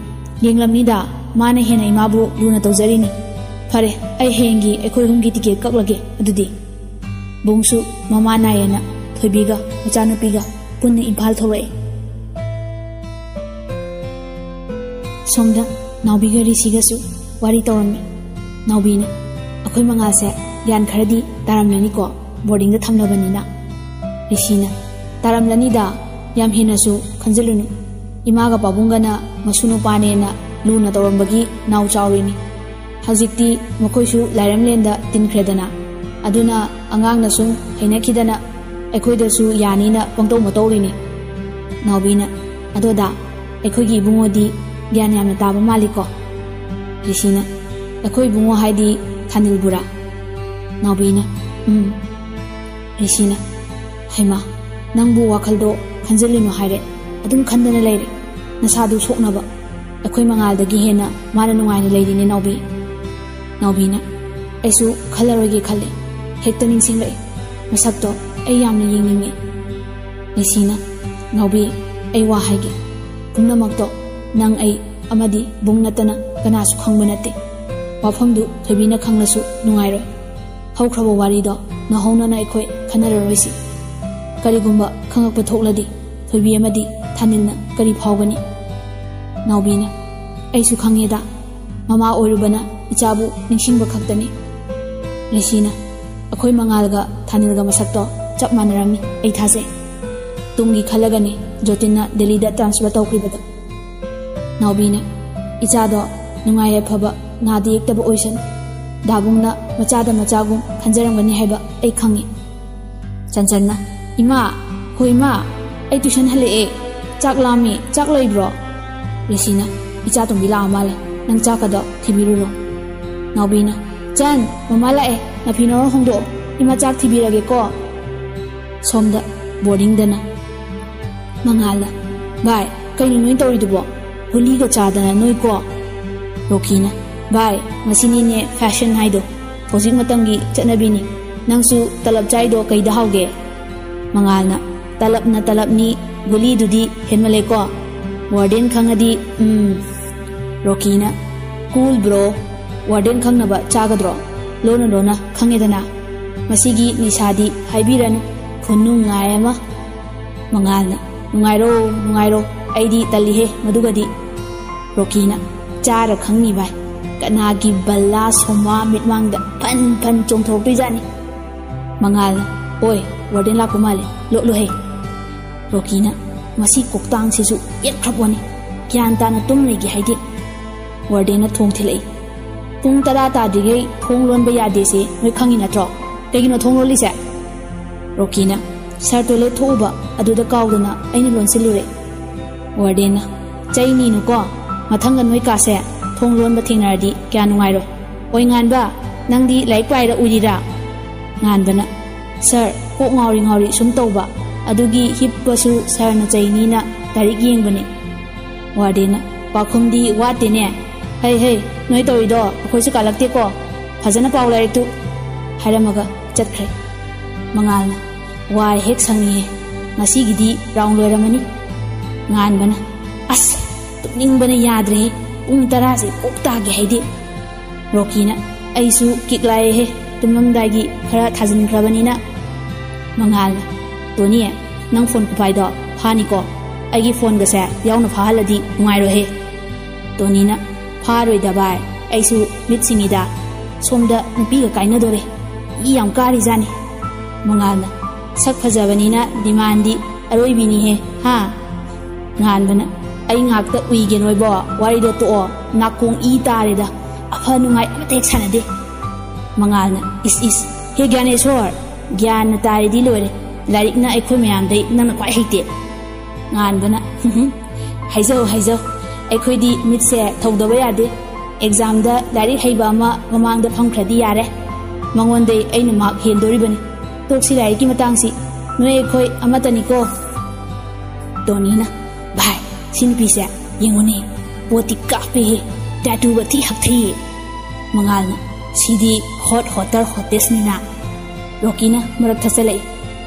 "ꯌꯦꯡꯂꯝꯅꯤꯗ, ꯃꯥꯅ ꯍꯦꯟꯅ ꯏꯃꯥꯕꯨ ꯂꯨꯅ ꯇꯧꯖꯔꯤꯅꯤ꯫ ꯐꯔꯦ, ꯑꯩ ꯍꯌꯦꯡꯒꯤ ꯑꯩꯈꯣꯏ ꯑꯍꯨꯝꯒꯤ ꯇꯤꯀꯦꯠ ꯀꯛꯂꯒꯦ꯫ ꯑꯗꯨꯗꯤ ꯕꯨꯡꯁꯨ ꯃꯃꯥ ꯅꯥꯏꯌꯦꯅ ꯊꯣꯏꯕꯤꯒ ꯃꯆꯥꯅꯨꯄꯤꯒ ꯄꯨꯟꯅ ꯏꯝꯐꯥꯜ ꯊꯣꯛꯂꯛꯑꯦ꯫ ꯁꯣꯝꯗ ꯅꯥꯎꯕꯤꯒ ꯔꯤꯁꯤꯒꯁꯨ ꯋꯥꯔꯤ ꯇꯧꯔꯝꯃꯤ꯫ ꯅꯥꯎꯕꯤꯅ, "ꯑꯩꯈꯣꯏ ꯃꯉꯥꯜꯁꯦ ꯒ꯭ꯌꯥꯟ ꯈꯔꯗꯤ ꯇꯥꯔꯝꯂꯅꯤꯀꯣ, ꯕꯣꯔꯗꯤꯡꯗ ꯊꯝꯂꯕꯅꯤꯅ?" ꯔꯤꯁꯤꯅ, "ꯇꯥꯔꯝꯂꯅꯤꯗ, ꯌꯥꯝ ꯍꯦꯟꯅꯁꯨ ꯈꯟꯖꯤꯜꯂꯨꯅꯨ꯫ ꯏꯃꯥꯒ ꯄꯥꯕꯨꯡꯒꯅ ꯃꯁꯨ ꯅꯨꯄꯥꯅꯦꯅ ꯂꯨꯅ ꯇꯧꯔꯝꯕꯒꯤ ꯅꯥꯎ ꯆꯥꯎꯔꯤꯅꯤ꯫ ꯍꯧꯖꯤꯛꯇꯤ ꯃꯈꯣꯏꯁꯨ ꯂꯥꯏꯔꯝꯂꯦꯟꯗ ꯇꯤꯟꯈ꯭ꯔꯦꯗꯅ꯫ ꯑꯗꯨꯅ ꯑꯉꯥꯡꯅ ꯁꯨꯝ ꯍꯩꯅꯈꯤꯗꯅ ꯑꯩꯈꯣꯏꯗꯁꯨ ꯌꯥꯅꯤꯅ ꯄꯪꯇꯧ ꯃꯇꯧꯔꯤꯅꯤ꯫" ꯅꯥꯎꯕꯤꯅ, "ꯑꯗꯣꯗ, ꯑꯩꯈꯣꯏꯒꯤ ꯏꯕꯨꯡꯉꯣꯗꯤ ꯒ꯭ꯌꯥꯟ ꯌꯥꯝꯅ ꯇꯥꯕ ꯃꯥꯜꯂꯤꯀꯣ?" ꯔꯤꯁꯤꯅ, "ꯑꯩꯈꯣꯏ ꯏꯕꯨꯡꯉꯣ ꯍꯥꯏꯗꯤ ꯊꯥꯅꯤꯜꯕꯨꯔꯥ?" ꯅꯥꯎꯕꯤꯅ, "ꯎꯝ꯫" ꯔꯤꯁꯤꯅ, "ꯍꯩꯃꯥ, ꯅꯪꯕꯨ ꯋꯥꯈꯜꯗꯣ ꯈꯟꯖꯤꯜꯂꯨꯅꯨ ꯍꯥꯏꯔꯦ꯫ ꯑꯗꯨꯝ ꯈꯟꯗꯅ ꯂꯩꯔꯦ꯫ ꯅꯁꯥꯗꯨ ꯁꯣꯛꯅꯕ꯫ ꯑꯩꯈꯣꯏ ꯃꯉꯥꯜꯗꯒꯤ ꯍꯦꯟꯅ ꯃꯥꯅ ꯅꯨꯡꯉꯥꯏꯅ ꯂꯩꯔꯤꯅꯦ, ꯅꯥꯎꯕꯤ꯫" ꯅꯥꯎꯕꯤꯅ, "ꯑꯩꯁꯨ ꯈꯜꯂꯔꯣꯏꯒꯦ ꯈꯜꯂꯦ꯫ ꯍꯦꯛꯇ ꯅꯤꯡꯁꯤꯡꯂꯛꯑꯦ꯫ ꯃꯁꯛꯇꯣ ꯑꯩ ꯌꯥꯝꯅ ꯌꯦꯡꯅꯤꯡꯉꯦ꯫" ꯔꯤꯁꯤꯅ, "ꯅꯥꯎꯕꯤ, ꯑꯩ ꯋꯥ ꯍꯥꯏꯒꯦ꯫ ꯄꯨꯝꯅꯃꯛꯇꯣ ꯅꯪ, ꯑꯩ ꯑꯃꯗꯤ ꯕꯨꯡ ꯅꯠꯇꯅ ꯀꯅꯥꯁꯨ ꯈꯪꯕ ꯅꯠꯇꯦ꯫ ꯋꯥꯐꯝꯗꯨ ꯊꯣꯏꯕꯤꯅ ꯈꯪꯂꯁꯨ ꯅꯨꯡꯉꯥꯏꯔꯣꯏ꯫ ꯍꯧꯈ꯭ꯔꯕ ꯋꯥꯔꯤꯗꯣ ꯅꯧꯍꯧꯅꯅ ꯑꯩꯈꯣꯏ ꯈꯟꯅꯔꯔꯣꯏꯁꯤ꯫ ꯀꯔꯤꯒꯨꯝꯕ ꯈꯪꯉꯛꯄ ꯊꯣꯛꯂꯗꯤ ꯊꯣꯏꯕꯤ ꯑꯃꯗꯤ ꯊꯥꯅꯤꯜꯅ ꯀꯔꯤ ꯐꯥꯎꯒꯅꯤ?" ꯅꯥꯎꯕꯤꯅ, "ꯑꯩꯁꯨ ꯈꯪꯉꯦꯗ, ꯃꯃꯥ ꯑꯣꯏꯔꯨꯕꯅ ꯏꯆꯥꯕꯨ ꯅꯤꯡꯁꯤꯡꯕ ꯈꯛꯇꯅꯤ꯫" ꯔꯤꯁꯤꯅ, "ꯑꯩꯈꯣꯏ ꯃꯉꯥꯜꯒ ꯊꯥꯅꯤꯜꯒ ꯃꯁꯛꯇꯣ ꯆꯞ ꯃꯥꯟꯅꯔꯝꯃꯤ, ꯑꯩ ꯊꯥꯖꯩ꯫ ꯇꯨꯡꯒꯤ ꯈꯜꯂꯒꯅꯤ ꯖꯣꯇꯤꯟꯅ ꯗꯦꯜꯂꯤꯗ ꯇ꯭ꯔꯥꯟꯁꯐꯔ ꯇꯧꯈ꯭ꯔꯤꯕꯗꯣ꯫" ꯅꯥꯎꯕꯤꯅ, "ꯏꯆꯥꯗꯣ ꯅꯨꯡꯉꯥꯏ ꯌꯥꯏꯐꯕ, ꯅꯥꯗ ꯌꯦꯛꯇꯕ ꯑꯣꯏꯁꯅꯨ꯫ ꯗꯥꯕꯨꯡꯅ ꯃꯆꯥꯗ ꯃꯆꯥꯒꯨꯝ ꯈꯟꯖꯔꯝꯒꯅꯤ ꯍꯥꯏꯕ ꯑꯩ ꯈꯪꯉꯤ꯫" ꯆꯟꯆꯟꯅ, "ꯏꯃꯥ, ꯍꯣ ꯏꯃꯥ, ꯑꯩ ꯇ꯭ꯌꯨꯁꯟ ꯍꯜꯂꯛꯑꯦ꯫ ꯆꯥꯛ ꯂꯥꯝꯃꯤ, ꯆꯥꯛ ꯂꯩꯕ꯭ꯔꯣ?" ꯔꯤꯁꯤꯅ, "ꯏꯆꯥ ꯇꯣꯝꯕꯤ ꯂꯥꯛꯑ ꯃꯥꯜꯂꯦ, ꯅꯪ ꯆꯥꯛꯀꯗꯣ ꯊꯤꯕꯤꯔꯨꯔꯣ꯫" ꯅꯥꯎꯕꯤꯅ, "ꯆꯟ, ꯃꯃꯥ ꯂꯥꯛꯑꯦ, ꯅꯐꯤ ꯅꯔꯣꯜ ꯍꯣꯡꯗꯣꯛꯑꯣ, ꯏꯃꯥ ꯆꯥꯛ ꯊꯤꯕꯤꯔꯒꯦꯀꯣ꯫" ꯁꯣꯝꯗ ꯕꯣꯔꯗꯤꯡꯗꯅ ꯃꯉꯥꯜꯅ, "ꯚꯥꯏ, ꯀꯩꯅꯣ ꯅꯣꯏ ꯇꯧꯔꯤꯗꯨꯕꯣ? ꯒꯨꯂꯤꯒ ꯆꯥꯗꯅ ꯅꯣꯏꯀꯣ?" ꯔꯣꯀꯤꯅ, "ꯚꯥꯏ, ꯃꯁꯤꯅꯤꯅꯦ ꯐꯦꯁꯟ ꯍꯥꯏꯗꯣ, ꯍꯧꯖꯤꯛ ꯃꯇꯝꯒꯤ ꯆꯠꯅꯕꯤꯅꯤ꯫ ꯅꯪꯁꯨ ꯇꯂꯞ ꯆꯥꯏꯗꯣ ꯀꯩꯗ ꯍꯥꯎꯒꯦ?" ꯃꯉꯥꯜꯅ, "ꯇꯂꯞꯅ ꯇꯂꯞꯅꯤ, ꯒꯨꯂꯤꯗꯨꯗꯤ ꯍꯦꯟꯃꯜꯂꯦꯀꯣ꯫ ꯋꯥꯔꯗꯦꯟ ꯈꯪꯉꯗꯤ, ꯎꯝ꯫" ꯔꯣꯀꯤꯅ, "Cool bro, warden ꯈꯪꯅꯕ ꯆꯥꯒꯗ꯭ꯔꯣ? ꯂꯣꯟꯅ ꯂꯣꯟꯅ ꯈꯪꯉꯦꯗꯅ꯫ ꯃꯁꯤꯒꯤ ꯅꯤꯁꯥꯗꯤ ꯍꯥꯏꯕꯤꯔꯅꯨ, ꯈꯨꯅꯨꯡꯉꯥꯏ ꯑꯃ"꯫ ꯃꯉꯥꯜꯅ, "ꯅꯨꯡꯉꯥꯏꯔꯣ, ꯅꯨꯡꯉꯥꯏꯔꯣ, ꯑꯩꯗꯤ ꯇꯜꯂꯤꯍꯦ ꯃꯗꯨꯒꯗꯤ"꯫ ꯔꯣꯀꯤꯅ, "ꯆꯥꯔ ꯈꯪꯅꯤ ꯚꯥꯏ, ꯀꯅꯥꯒꯤ ꯕꯜꯂꯥ ꯁꯣꯃꯥ ꯃꯤꯠꯃꯥꯡꯗ ꯐꯟ ꯐꯟ ꯆꯣꯡꯊꯣꯔꯛꯇꯣꯏꯖꯥꯠꯅꯤ"꯫ ꯃꯉꯥꯜꯅ, "ꯑꯣꯏ, warden ꯂꯥꯛꯄ ꯃꯥꯜꯂꯦ, ꯂꯣꯠꯂꯨꯍꯦ"꯫ ꯔꯣꯀꯤꯅ, "ꯃꯁꯤ ꯀꯣꯛꯇꯥꯡꯁꯤꯁꯨ ꯌꯦꯠꯈ꯭ꯔꯄꯣꯠꯅꯤ, ꯒ꯭ꯌꯥꯟ ꯇꯥꯅ ꯇꯨꯝ ꯂꯩꯒꯦ ꯍꯥꯏꯗꯦ"꯫ Wardenꯅ ꯊꯣꯡ ꯊꯤꯜꯂꯛꯏ꯫ "ꯄꯨꯡ ꯇꯔꯥ ꯇꯥꯗ꯭ꯔꯤꯉꯩ ꯊꯣꯡ ꯂꯣꯟꯕ ꯌꯥꯗꯦꯁꯦ ꯅꯣꯏ ꯈꯪꯉꯤ ꯅꯠꯇ꯭ꯔꯣ? ꯀꯩꯒꯤꯅꯣ ꯊꯣꯡ ꯂꯣꯜꯂꯤꯁꯦ?" ꯔꯣꯀꯤꯅ, "Sir toilet ꯊꯣꯛꯎꯕ, ꯑꯗꯨꯗ ꯀꯥꯎꯗꯅ ꯑꯩꯅ ꯂꯣꯟꯁꯤꯜꯂꯨꯔꯦ"꯫ Wardenꯅ, "ꯆꯩꯅꯤꯅꯨꯀꯣ, ꯃꯊꯪꯒ ꯅꯣꯏ ꯀꯥꯁꯦ ꯊꯣꯡ ꯂꯣꯟꯕ ꯊꯦꯡꯅꯔꯗꯤ ꯀꯌꯥ ꯅꯨꯡꯉꯥꯏꯔꯣꯏ꯫ ꯑꯣꯏ ꯉꯥꯟꯕ, ꯅꯪꯗꯤ ꯂꯥꯏꯔꯤꯛ ꯄꯥꯏꯔ ꯎꯏꯔꯤꯔꯥ?" ꯉꯥꯟꯕꯅ, "Sir, ꯀꯣꯛ ꯉꯥꯎꯔꯤ ꯉꯥꯎꯔꯤ ꯁꯨꯝ ꯇꯧꯕ, ꯑꯗꯨꯒꯤ ꯍꯤꯞꯄꯁꯨ sirꯅ ꯆꯩꯅꯤꯅ ꯂꯥꯏꯔꯤꯛ ꯌꯦꯡꯕꯅꯦ"꯫ Wardenꯅ, "ꯄꯥꯈꯨꯝꯗꯤ ꯋꯥꯠꯇꯦꯅꯦ꯫ ꯍꯩ ꯍꯩ, ꯅꯣꯏ ꯇꯧꯔꯤꯗꯣ ꯑꯩꯈꯣꯏꯁꯨ ꯀꯥꯜꯂꯛꯇꯦꯀꯣ꯫ ꯐꯖꯅ ꯄꯥꯎ ꯂꯥꯏꯔꯤꯛꯇꯨ"꯫ ꯍꯥꯏꯔꯝꯃꯒ ꯆꯠꯈ꯭ꯔꯦ꯫ ꯃꯉꯥꯜꯅ, "ꯋꯥꯏ ꯍꯦꯛ ꯁꯪꯉꯤꯍꯦ꯫ ꯉꯁꯤꯒꯤꯗꯤ round ꯂꯣꯏꯔꯝꯃꯅꯤ"꯫ ꯉꯥꯟꯕꯅ, "ꯑꯁ, ꯇꯨꯝꯅꯤꯡꯕꯅ ꯌꯥꯗ꯭ꯔꯦꯍꯦ꯫ ꯄꯨꯡ ꯇꯔꯥꯁꯦ ꯀꯣꯛ ꯇꯥꯒꯦ ꯍꯥꯏꯗꯦ"꯫ ꯔꯣꯀꯤꯅ, "ꯑꯩꯁꯨ ꯀꯤꯛ ꯂꯥꯛꯑꯦꯍꯦ, ꯇꯨꯝꯂꯝꯗꯥꯏꯒꯤ ꯈꯔ ꯊꯥꯖꯤꯟꯈ꯭ꯔꯕꯅꯤꯅ"꯫ ꯃꯉꯥꯜꯅ, "ꯇꯣꯅꯤ, ꯅꯪ ꯐꯣꯟ ꯈꯨꯄꯥꯏꯗꯣ ꯐꯥꯅꯤꯀꯣ? ꯑꯩꯒꯤ ꯐꯣꯟꯒꯁꯦ ꯌꯥꯎꯅ ꯐꯥꯍꯜꯂꯗꯤ ꯅꯨꯡꯉꯥꯏꯔꯣꯏꯍꯦ"꯫ ꯇꯣꯅꯤꯅ, "ꯐꯥꯔꯣꯏꯗ ꯚꯥꯏ, ꯑꯩꯁꯨ ꯃꯤꯠ ꯁꯤꯡꯉꯤꯗ꯫ ꯁꯣꯝꯗ ꯅꯨꯄꯤꯒ ꯀꯥꯏꯅꯗꯣꯔꯦ, ꯏ ꯌꯥꯝ ꯀꯥꯔꯤꯖꯥꯠꯅꯤ"꯫ ꯃꯉꯥꯜꯅ, "ꯁꯛ ꯐꯖꯕꯅꯤꯅ demandꯗꯤ ꯑꯔꯣꯏꯕꯤꯅꯤꯍꯦ, ꯍꯥ?" ꯉꯥꯟꯕꯅ, "ꯑꯩ ꯉꯥꯛꯇ ꯎꯏꯒꯦ ꯅꯣꯏꯕꯣ, ꯋꯥꯔꯤꯗꯣ ꯇꯣꯛꯑꯣ, ꯅꯥꯀꯣꯡ ꯏ ꯇꯥꯔꯦꯗ, ꯑꯐ ꯅꯨꯡꯉꯥꯏ ꯑꯃꯇ ꯍꯦꯛ ꯁꯥꯟꯅꯗꯦ"꯫ ꯃꯉꯥꯜꯅ, "ꯏꯁ ꯏꯁ, ꯍꯦ ꯒ꯭ꯌꯥꯅꯦꯁꯣꯔ, ꯒ꯭ꯌꯥꯟꯅ ꯇꯥꯔꯗꯤ ꯂꯣꯏꯔꯦ, ꯂꯥꯏꯔꯤꯛꯅ ꯑꯩꯈꯣꯏ ꯃꯌꯥꯝꯗꯩ ꯅꯪꯅ ꯈ꯭ꯋꯥꯏ ꯍꯩꯇꯦ"꯫ ꯉꯥꯟꯕꯅ, "ꯍꯨꯝ ꯍꯨꯝ, ꯍꯥꯏꯖꯧ ꯍꯥꯏꯖꯧ, ꯑꯩꯈꯣꯏꯗꯤ ꯃꯤꯠꯁꯦ ꯊꯧꯗꯕ ꯌꯥꯗꯦ, examꯗ ꯂꯥꯏꯔꯤꯛ ꯍꯩꯕ ꯑꯃ ꯃꯃꯥꯡꯗ ꯐꯝꯈ꯭ꯔꯗꯤ ꯌꯥꯔꯦ, ꯃꯉꯣꯟꯗꯩ ꯑꯩꯅ mark ꯍꯦꯟꯗꯣꯔꯤꯕꯅꯤ, ꯇꯣꯛꯁꯤ ꯂꯥꯏꯔꯤꯛꯀꯤ ꯃꯇꯥꯡꯁꯤ, ꯅꯣꯏ ꯑꯩꯈꯣꯏ ꯑꯃꯠꯇꯅꯤꯀꯣ"꯫ ꯇꯣꯅꯤꯅ, "ꯚꯥꯏ, ꯁꯤ ꯅꯨꯄꯤꯁꯦ ꯌꯦꯡꯉꯨꯅꯦ, ꯄꯣꯠꯇꯤ ꯀꯥꯞꯄꯦꯍꯦ, tattooꯒ ꯊꯤ ꯍꯛꯊꯩꯌꯦ"꯫ ꯃꯉꯥꯜꯅ, "ꯁꯤꯗꯤ hot hotter hottestꯅꯤꯅ"꯫ ꯔꯣꯀꯤꯅ ꯃꯔꯛ ꯊꯠꯆꯜꯂꯛꯏ,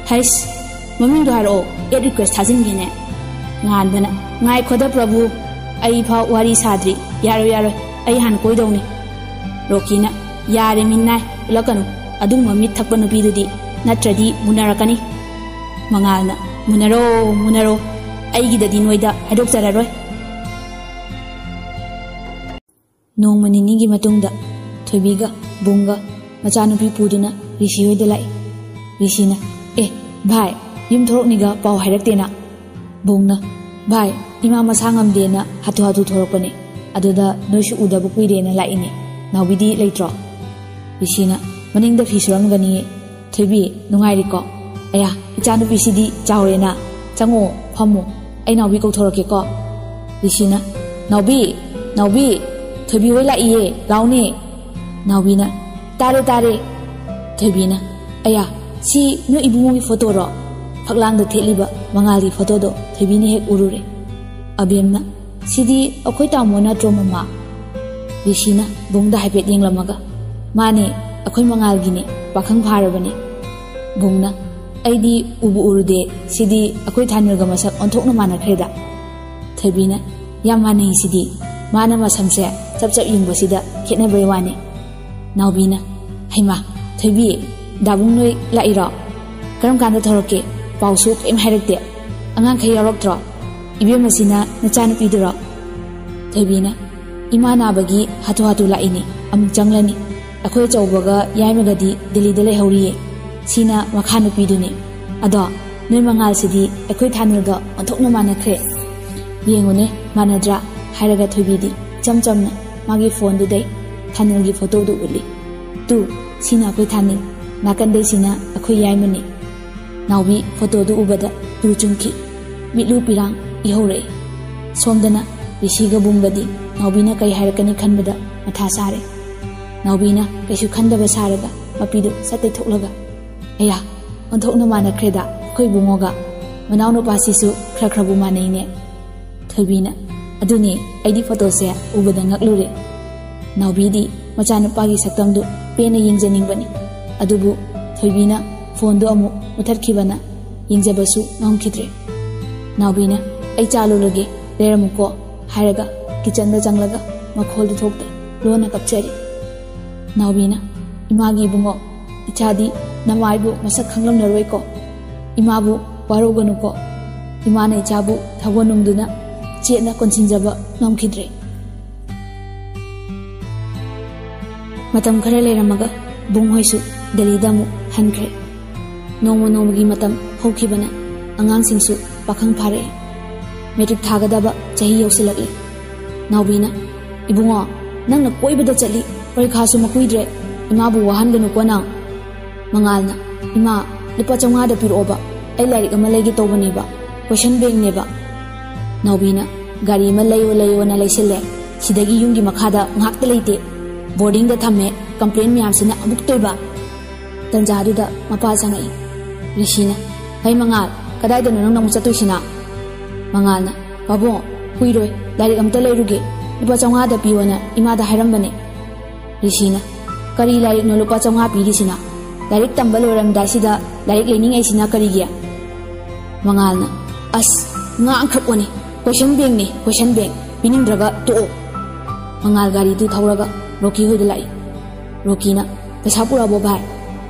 "ꯍꯩꯁ, ꯃꯃꯤꯡꯗꯣ ꯍꯥꯏꯔꯛꯑꯣ, add request ꯊꯥꯖꯤꯟꯒꯦꯅꯦ"꯫ ꯉꯥꯟꯕꯅ, "ꯉꯥꯏꯈꯣꯗ ꯄ꯭ꯔꯚꯨ, ꯑꯩ ꯐꯥꯎ ꯋꯥꯔꯤ ꯁꯥꯗ꯭ꯔꯤ, ꯌꯥꯔꯣꯏ ꯌꯥꯔꯣꯏ, ꯑꯩ ꯍꯥꯟꯅ ꯀꯣꯏꯗꯧꯅꯤ꯫ ꯔꯣꯀꯤꯅ, "ꯌꯥꯔꯦ ꯃꯤꯅꯥꯏ, ꯎꯠꯂꯛꯀꯅꯨ꯫ ꯑꯗꯨꯒꯨꯝꯕ ꯃꯤꯠ ꯊꯛꯄ ꯅꯨꯄꯤꯗꯨꯗꯤ, ꯅꯠꯇ꯭ꯔꯗꯤ ꯃꯨꯟꯅꯔꯛꯀꯅꯤ꯫" ꯃꯉꯥꯜꯅ, "ꯃꯨꯟꯅꯔꯣ, ꯃꯨꯟꯅꯔꯣ꯫ ꯑꯩꯒꯤꯗꯗꯤ ꯅꯣꯏꯗ ꯍꯥꯏꯗꯣꯛꯆꯔꯔꯣꯏ꯫" ꯅꯣꯡꯃ ꯅꯤꯅꯤꯒꯤ ꯃꯇꯨꯡꯗ ꯊꯣꯏꯕꯤꯒ ꯕꯨꯡꯒ ꯃꯆꯥꯅꯨꯄꯤ ꯄꯨꯗꯨꯅ ꯔꯤꯁꯤ ꯍꯣꯏꯗ ꯂꯥꯛꯏ꯫ ꯔꯤꯁꯤꯅ, "ꯑꯦ, ꯚꯥꯏ, ꯌꯨꯝ ꯊꯣꯔꯛꯅꯤꯒ ꯄꯥꯎ ꯍꯥꯏꯔꯛꯇꯦꯅ?" ꯕꯨꯡꯅ, "ꯚꯥꯏ, ꯏꯃꯥ ꯃꯁꯥ ꯉꯝꯗꯦꯅ ꯍꯥꯊꯨ ꯍꯥꯊꯨ ꯊꯣꯔꯛꯄꯅꯦ꯫ ꯑꯗꯨꯗ ꯅꯣꯏꯁꯨ ꯎꯗꯕ ꯀꯨꯏꯔꯦꯅ ꯂꯥꯛꯏꯅꯦ꯫ ꯅꯥꯎꯕꯤꯗꯤ ꯂꯩꯇ꯭ꯔꯣ?" ꯔꯤꯁꯤꯅ, "ꯃꯅꯤꯡꯗ ꯐꯤ ꯁꯨꯔꯝꯒꯅꯤꯌꯦ꯫ ꯊꯣꯏꯕꯤ, ꯅꯨꯡꯉꯥꯏꯔꯤꯀꯣ? ꯑꯌꯥ, ꯏꯆꯥꯅꯨꯄꯤꯁꯤꯗꯤ ꯆꯥꯎꯔꯦꯅ꯫ ꯆꯪꯉꯣ, ꯐꯝꯃꯣ꯫ ꯑꯩ ꯅꯥꯎꯕꯤ ꯀꯧꯊꯣꯔꯛꯀꯦꯀꯣ꯫" ꯔꯤꯁꯤꯅ, "ꯅꯥꯎꯕꯤ, ꯅꯥꯎꯕꯤ, ꯊꯣꯏꯕꯤ ꯍꯣꯏ ꯂꯥꯛꯏꯌꯦ, ꯂꯥꯎꯅꯦ꯫" ꯅꯥꯎꯕꯤꯅ, "ꯇꯥꯔꯦ, ꯇꯥꯔꯦ꯫" ꯊꯣꯏꯕꯤꯅ, "ꯑꯌꯥ, ꯁꯤ ꯅꯣꯏ ꯏꯕꯨꯡꯉꯣꯒꯤ ꯐꯣꯇꯣꯔꯣ?" ꯐꯛꯂꯥꯡꯗ ꯊꯦꯠꯂꯤꯕ ꯃꯉꯥꯜꯒꯤ ꯐꯣꯇꯣꯗꯣ ꯊꯣꯏꯕꯤꯅ ꯍꯦꯛ ꯎꯔꯨꯔꯦ꯫ ꯑꯕꯦꯝꯅ, "ꯁꯤꯗꯤ ꯑꯩꯈꯣꯏ ꯇꯥꯃꯣ ꯅꯠꯇ꯭ꯔꯣ, ꯃꯃꯥ?" ꯔꯤꯁꯤꯅ ꯕꯨꯡꯗ ꯍꯥꯏꯐꯦꯠ ꯌꯦꯡꯂꯝꯃꯒ, "ꯃꯥꯅꯦ, ꯑꯩꯈꯣꯏ ꯃꯉꯥꯜꯒꯤꯅꯦ, ꯄꯥꯈꯪ ꯐꯥꯔꯕꯅꯦ꯫" ꯕꯨꯡꯅ, "ꯑꯩꯗꯤ ꯎꯕꯨ ꯎꯔꯨꯗꯦ, ꯁꯤꯗꯤ ꯑꯩꯈꯣꯏ ꯊꯥꯅꯤꯜꯒ ꯃꯁꯛ ꯑꯣꯟꯊꯣꯛꯅ ꯃꯥꯟꯅꯈ꯭ꯔꯦꯗ꯫" ꯊꯣꯏꯕꯤꯅ, "ꯌꯥꯝ ꯃꯥꯟꯅꯩ ꯁꯤꯗꯤ, ꯃꯥꯅ ꯃꯁꯝꯁꯦ ꯆꯞ ꯆꯞ ꯌꯨꯡꯕꯁꯤꯗ ꯈꯦꯠꯅꯕꯩ ꯋꯥꯅꯤ꯫" ꯅꯥꯎꯕꯤꯅ, "ꯍꯩꯃꯥ, ꯊꯣꯏꯕꯤ, ꯗꯥꯕꯨꯡ ꯅꯣꯏ ꯂꯥꯛꯏꯔꯣ? ꯀꯔꯝ ꯀꯥꯟꯗ ꯊꯣꯔꯛꯀꯦ? ꯄꯥꯎꯁꯨ ꯀꯔꯤꯝ ꯍꯥꯏꯔꯛꯇꯦ꯫ ꯑꯉꯥꯡꯈꯩ ꯌꯥꯎꯔꯛꯇ꯭ꯔꯣ? ꯏꯕꯦꯝꯃꯁꯤꯅ ꯅꯆꯥꯅꯨꯄꯤꯗꯨꯔꯣ?" ꯊꯣꯏꯕꯤꯅ, "ꯏꯃꯥ ꯅꯥꯕꯒꯤ ꯍꯥꯊꯨ ꯍꯥꯊꯨ ꯂꯥꯛꯏꯅꯦ, ꯑꯃꯨꯛ ꯆꯪꯂꯅꯤ꯫ ꯑꯩꯈꯣꯏ ꯑꯆꯧꯕꯒ ꯌꯥꯏꯃꯒꯗꯤ ꯗꯦꯜꯂꯤꯗ ꯂꯩꯍꯧꯔꯤꯌꯦ꯫ ꯁꯤꯅ ꯃꯈꯥ ꯅꯨꯄꯤꯗꯨꯅꯦ꯫ ꯑꯗꯣ ꯅꯣꯏ ꯃꯉꯥꯜꯁꯤꯗꯤ ꯑꯩꯈꯣꯏ ꯊꯥꯅꯤꯜꯒ ꯑꯣꯟꯊꯣꯛꯅ ꯃꯥꯟꯅꯈ꯭ꯔꯦ꯫ ꯌꯦꯡꯉꯨꯅꯦ, ꯃꯥꯟꯅꯗ꯭ꯔꯥ?" ꯍꯥꯏꯔꯒ ꯊꯣꯏꯕꯤꯗꯤ ꯏꯆꯝ ꯆꯝꯅ ꯃꯥꯒꯤ ꯐꯣꯟꯗꯨꯗꯩ ꯊꯥꯅꯤꯜꯒꯤ ꯐꯣꯇꯣꯗꯨ ꯎꯠꯂꯤ꯫ "ꯇꯨ, ꯁꯤꯅ ꯑꯩꯈꯣꯏ ꯊꯥꯅꯤꯜ꯫ ꯅꯥꯀꯟꯗꯩꯁꯤꯅ ꯑꯩꯈꯣꯏ ꯌꯥꯏꯃꯅꯤ꯫" ꯅꯥꯎꯕꯤ ꯐꯣꯇꯣꯗꯨ ꯎꯕꯗ ꯇꯨ ꯆꯨꯝꯈꯤ꯫ ꯃꯤꯠꯂꯨ ꯄꯤꯔꯥꯡ ꯏꯍꯧꯔꯛꯏ꯫ ꯁꯣꯝꯗꯅ ꯔꯤꯁꯤꯒ ꯕꯨꯡꯒꯗꯤ ꯅꯥꯎꯕꯤꯅ ꯀꯩ ꯍꯥꯏꯔꯛꯀꯅꯤ ꯈꯟꯕꯗ ꯃꯊꯥ ꯁꯥꯔꯦ꯫ ꯅꯥꯎꯕꯤꯅ ꯀꯩꯁꯨ ꯈꯟꯗꯕ ꯁꯥꯔꯒ ꯃꯄꯤꯗꯨ ꯁꯠ ꯇꯩꯊꯣꯛꯂꯒ, "ꯑꯌꯥ, ꯑꯣꯟꯊꯣꯛꯅ ꯃꯥꯟꯅꯈ꯭ꯔꯦꯗ ꯑꯩꯈꯣꯏ ꯏꯕꯨꯡꯉꯣꯒ꯫ ꯃꯅꯥꯎꯅꯨꯄꯥꯁꯤꯁꯨ ꯈꯔ ꯈꯔꯕꯨ ꯃꯥꯟꯅꯩꯅꯦ꯫" ꯊꯣꯏꯕꯤꯅ, "ꯑꯗꯨꯅꯤ, ꯑꯩꯗꯤ ꯐꯣꯇꯣꯁꯦ ꯎꯕꯗ ꯉꯛꯂꯨꯔꯦ꯫" ꯅꯥꯎꯕꯤꯗꯤ ꯃꯆꯥꯅꯨꯄꯥꯒꯤ ꯁꯛꯇꯝꯗꯨ ꯄꯦꯟꯅ ꯌꯦꯡꯖꯅꯤꯡꯕꯅꯤ꯫ ꯑꯗꯨꯕꯨ ꯊꯣꯏꯕꯤꯅ ꯐꯣꯟꯗꯨ ꯑꯃꯨꯛ ꯃꯨꯊꯠꯈꯤꯕꯅ ꯌꯦꯡꯖꯕꯁꯨ ꯉꯝꯈꯤꯗ꯭ꯔꯦ꯫ ꯅꯥꯎꯕꯤꯅ, "ꯑꯩ ꯆꯥ ꯂꯣꯜꯂꯒꯦ, ꯂꯩꯔꯝꯃꯨꯀꯣ" ꯍꯥꯏꯔꯒ ꯀꯤꯆꯟꯗ ꯆꯪꯂꯒ ꯃꯈꯣꯜꯗꯤ ꯊꯣꯛꯇꯦ꯫ ꯂꯣꯟꯅ ꯀꯞꯆꯔꯤ꯫ ꯅꯥꯎꯕꯤꯅ, "ꯏꯃꯥꯒꯤ ꯏꯕꯨꯡꯉꯣ, ꯏꯆꯥꯗꯤ ꯅꯃꯥꯏꯕꯨ ꯃꯁꯛ ꯈꯪꯂꯝꯂꯔꯣꯏꯀꯣ꯫ ꯏꯃꯥꯕꯨ ꯋꯥꯔꯧꯒꯅꯨꯀꯣ꯫ ꯏꯃꯥꯅ ꯏꯆꯥꯕꯨ ꯊꯧꯒꯣꯟ ꯅꯨꯡꯗꯨꯅ ꯆꯦꯠꯅ ꯀꯣꯟꯁꯤꯟꯖꯕ ꯉꯝꯈꯤꯗ꯭ꯔꯦ"꯫ ꯃꯇꯝ ꯈꯔ ꯂꯩꯔꯝꯃꯒ ꯕꯨꯡ ꯍꯣꯏꯁꯨ ꯗꯦꯜꯂꯤꯗ ꯑꯃꯨꯛ ꯍꯟꯈ꯭ꯔꯦ꯫ ꯅꯣꯡꯃ ꯅꯣꯡꯃꯒꯤ ꯃꯇꯝ ꯍꯧꯈꯤꯕꯅ ꯑꯉꯥꯡꯁꯤꯡꯁꯨ ꯄꯥꯈꯪ ꯐꯥꯔꯛꯑꯦ꯫ ꯃꯦꯇ꯭ꯔꯤꯛ ꯊꯥꯒꯗꯕ ꯆꯍꯤ ꯌꯧꯁꯤꯜꯂꯛꯂꯦ꯫ ꯅꯥꯎꯕꯤꯅ, "ꯏꯕꯨꯡꯉꯣ, ꯅꯪꯅ ꯀꯣꯏꯕꯗ ꯆꯠꯂꯤ, ꯄꯔꯤꯈꯥꯁꯨ ꯃꯀꯨꯏꯗ꯭ꯔꯦ, ꯏꯃꯥꯕꯨ ꯋꯥꯍꯟꯒꯅꯨꯀꯣ ꯅꯪ"꯫ ꯃꯉꯥꯜꯅ, "ꯏꯃꯥ, ꯂꯨꯄꯥ ꯆꯥꯝꯃꯉꯥꯗ ꯄꯤꯔꯛꯑꯣꯕ, ꯑꯩ ꯂꯥꯏꯔꯤꯛ ꯑꯃ ꯂꯩꯒꯦ ꯇꯧꯕꯅꯦꯕ, ꯀꯣꯏꯁꯟ ꯕꯦꯡꯅꯦꯕ"꯫ ꯅꯥꯎꯕꯤꯅ, "ꯒꯥꯔꯤ ꯑꯃ ꯂꯩꯌꯣ ꯂꯩꯌꯣꯅ ꯂꯩꯁꯤꯜꯂꯦ, ꯁꯤꯗꯒꯤ ꯌꯨꯝꯒꯤ ꯃꯈꯥꯗ ꯉꯥꯛꯇ ꯂꯩꯇꯦ, ꯕꯣꯔꯗꯤꯡꯗ ꯊꯝꯃꯦ, ꯀꯝꯄ꯭ꯂꯦꯟ ꯃꯌꯥꯝꯁꯤꯅ ꯑꯃꯨꯛꯇꯣꯏꯕ"꯫ ꯇꯟꯖꯥꯗꯨꯗ ꯃꯄꯥ ꯆꯪꯉꯛꯏ꯫ ꯔꯤꯁꯤꯅ, "ꯍꯩ ꯃꯉꯥꯜ, ꯀꯗꯥꯏꯗꯅꯣ ꯅꯪꯅ ꯑꯃꯨꯛ ꯆꯠꯇꯣꯏꯁꯤꯅ?" ꯃꯉꯥꯜꯅ, "ꯄꯥꯕꯨꯡ, ꯀꯨꯏꯔꯣꯏ, ꯂꯥꯏꯔꯤꯛ ꯑꯝꯇ ꯂꯩꯔꯨꯒꯦ, ꯂꯨꯄꯥ ꯆꯥꯝꯃꯉꯥꯗ ꯄꯤꯌꯣꯅ ꯏꯃꯥꯗ ꯍꯥꯏꯔꯝꯕꯅꯦ"꯫ ꯔꯤꯁꯤꯅ, "ꯀꯔꯤ ꯂꯥꯏꯔꯤꯛꯅꯣ ꯂꯨꯄꯥ ꯆꯥꯝꯃꯉꯥ ꯄꯤꯔꯤꯁꯤꯅ? ꯂꯥꯏꯔꯤꯛ ꯇꯝꯕ ꯂꯣꯏꯔꯝꯗꯥꯏꯁꯤꯗ ꯂꯥꯏꯔꯤꯛ ꯂꯩꯅꯤꯡꯉꯩꯁꯤꯅ ꯀꯔꯤꯒꯤ?" ꯃꯉꯥꯜꯅ, "ꯑꯁ, ꯉꯥꯡꯈ꯭ꯔꯛꯑꯣꯅꯦ, ꯀꯣꯏꯁꯟ ꯕꯦꯡꯅꯦ, ꯀꯣꯏꯁꯟ ꯕꯦꯡ, ꯄꯤꯅꯤꯡꯗ꯭ꯔꯒ ꯇꯣꯛꯑꯣ"꯫ ꯃꯉꯥꯜ ꯒꯥꯔꯤꯗꯨ ꯊꯧꯔꯒ ꯔꯣꯀꯤ ꯍꯣꯏꯗ ꯂꯥꯛꯏ꯫ ꯔꯣꯀꯤꯅ, "ꯄꯩꯁꯥ ꯄꯨꯔꯛꯑꯕꯣ ꯚꯥꯏ?"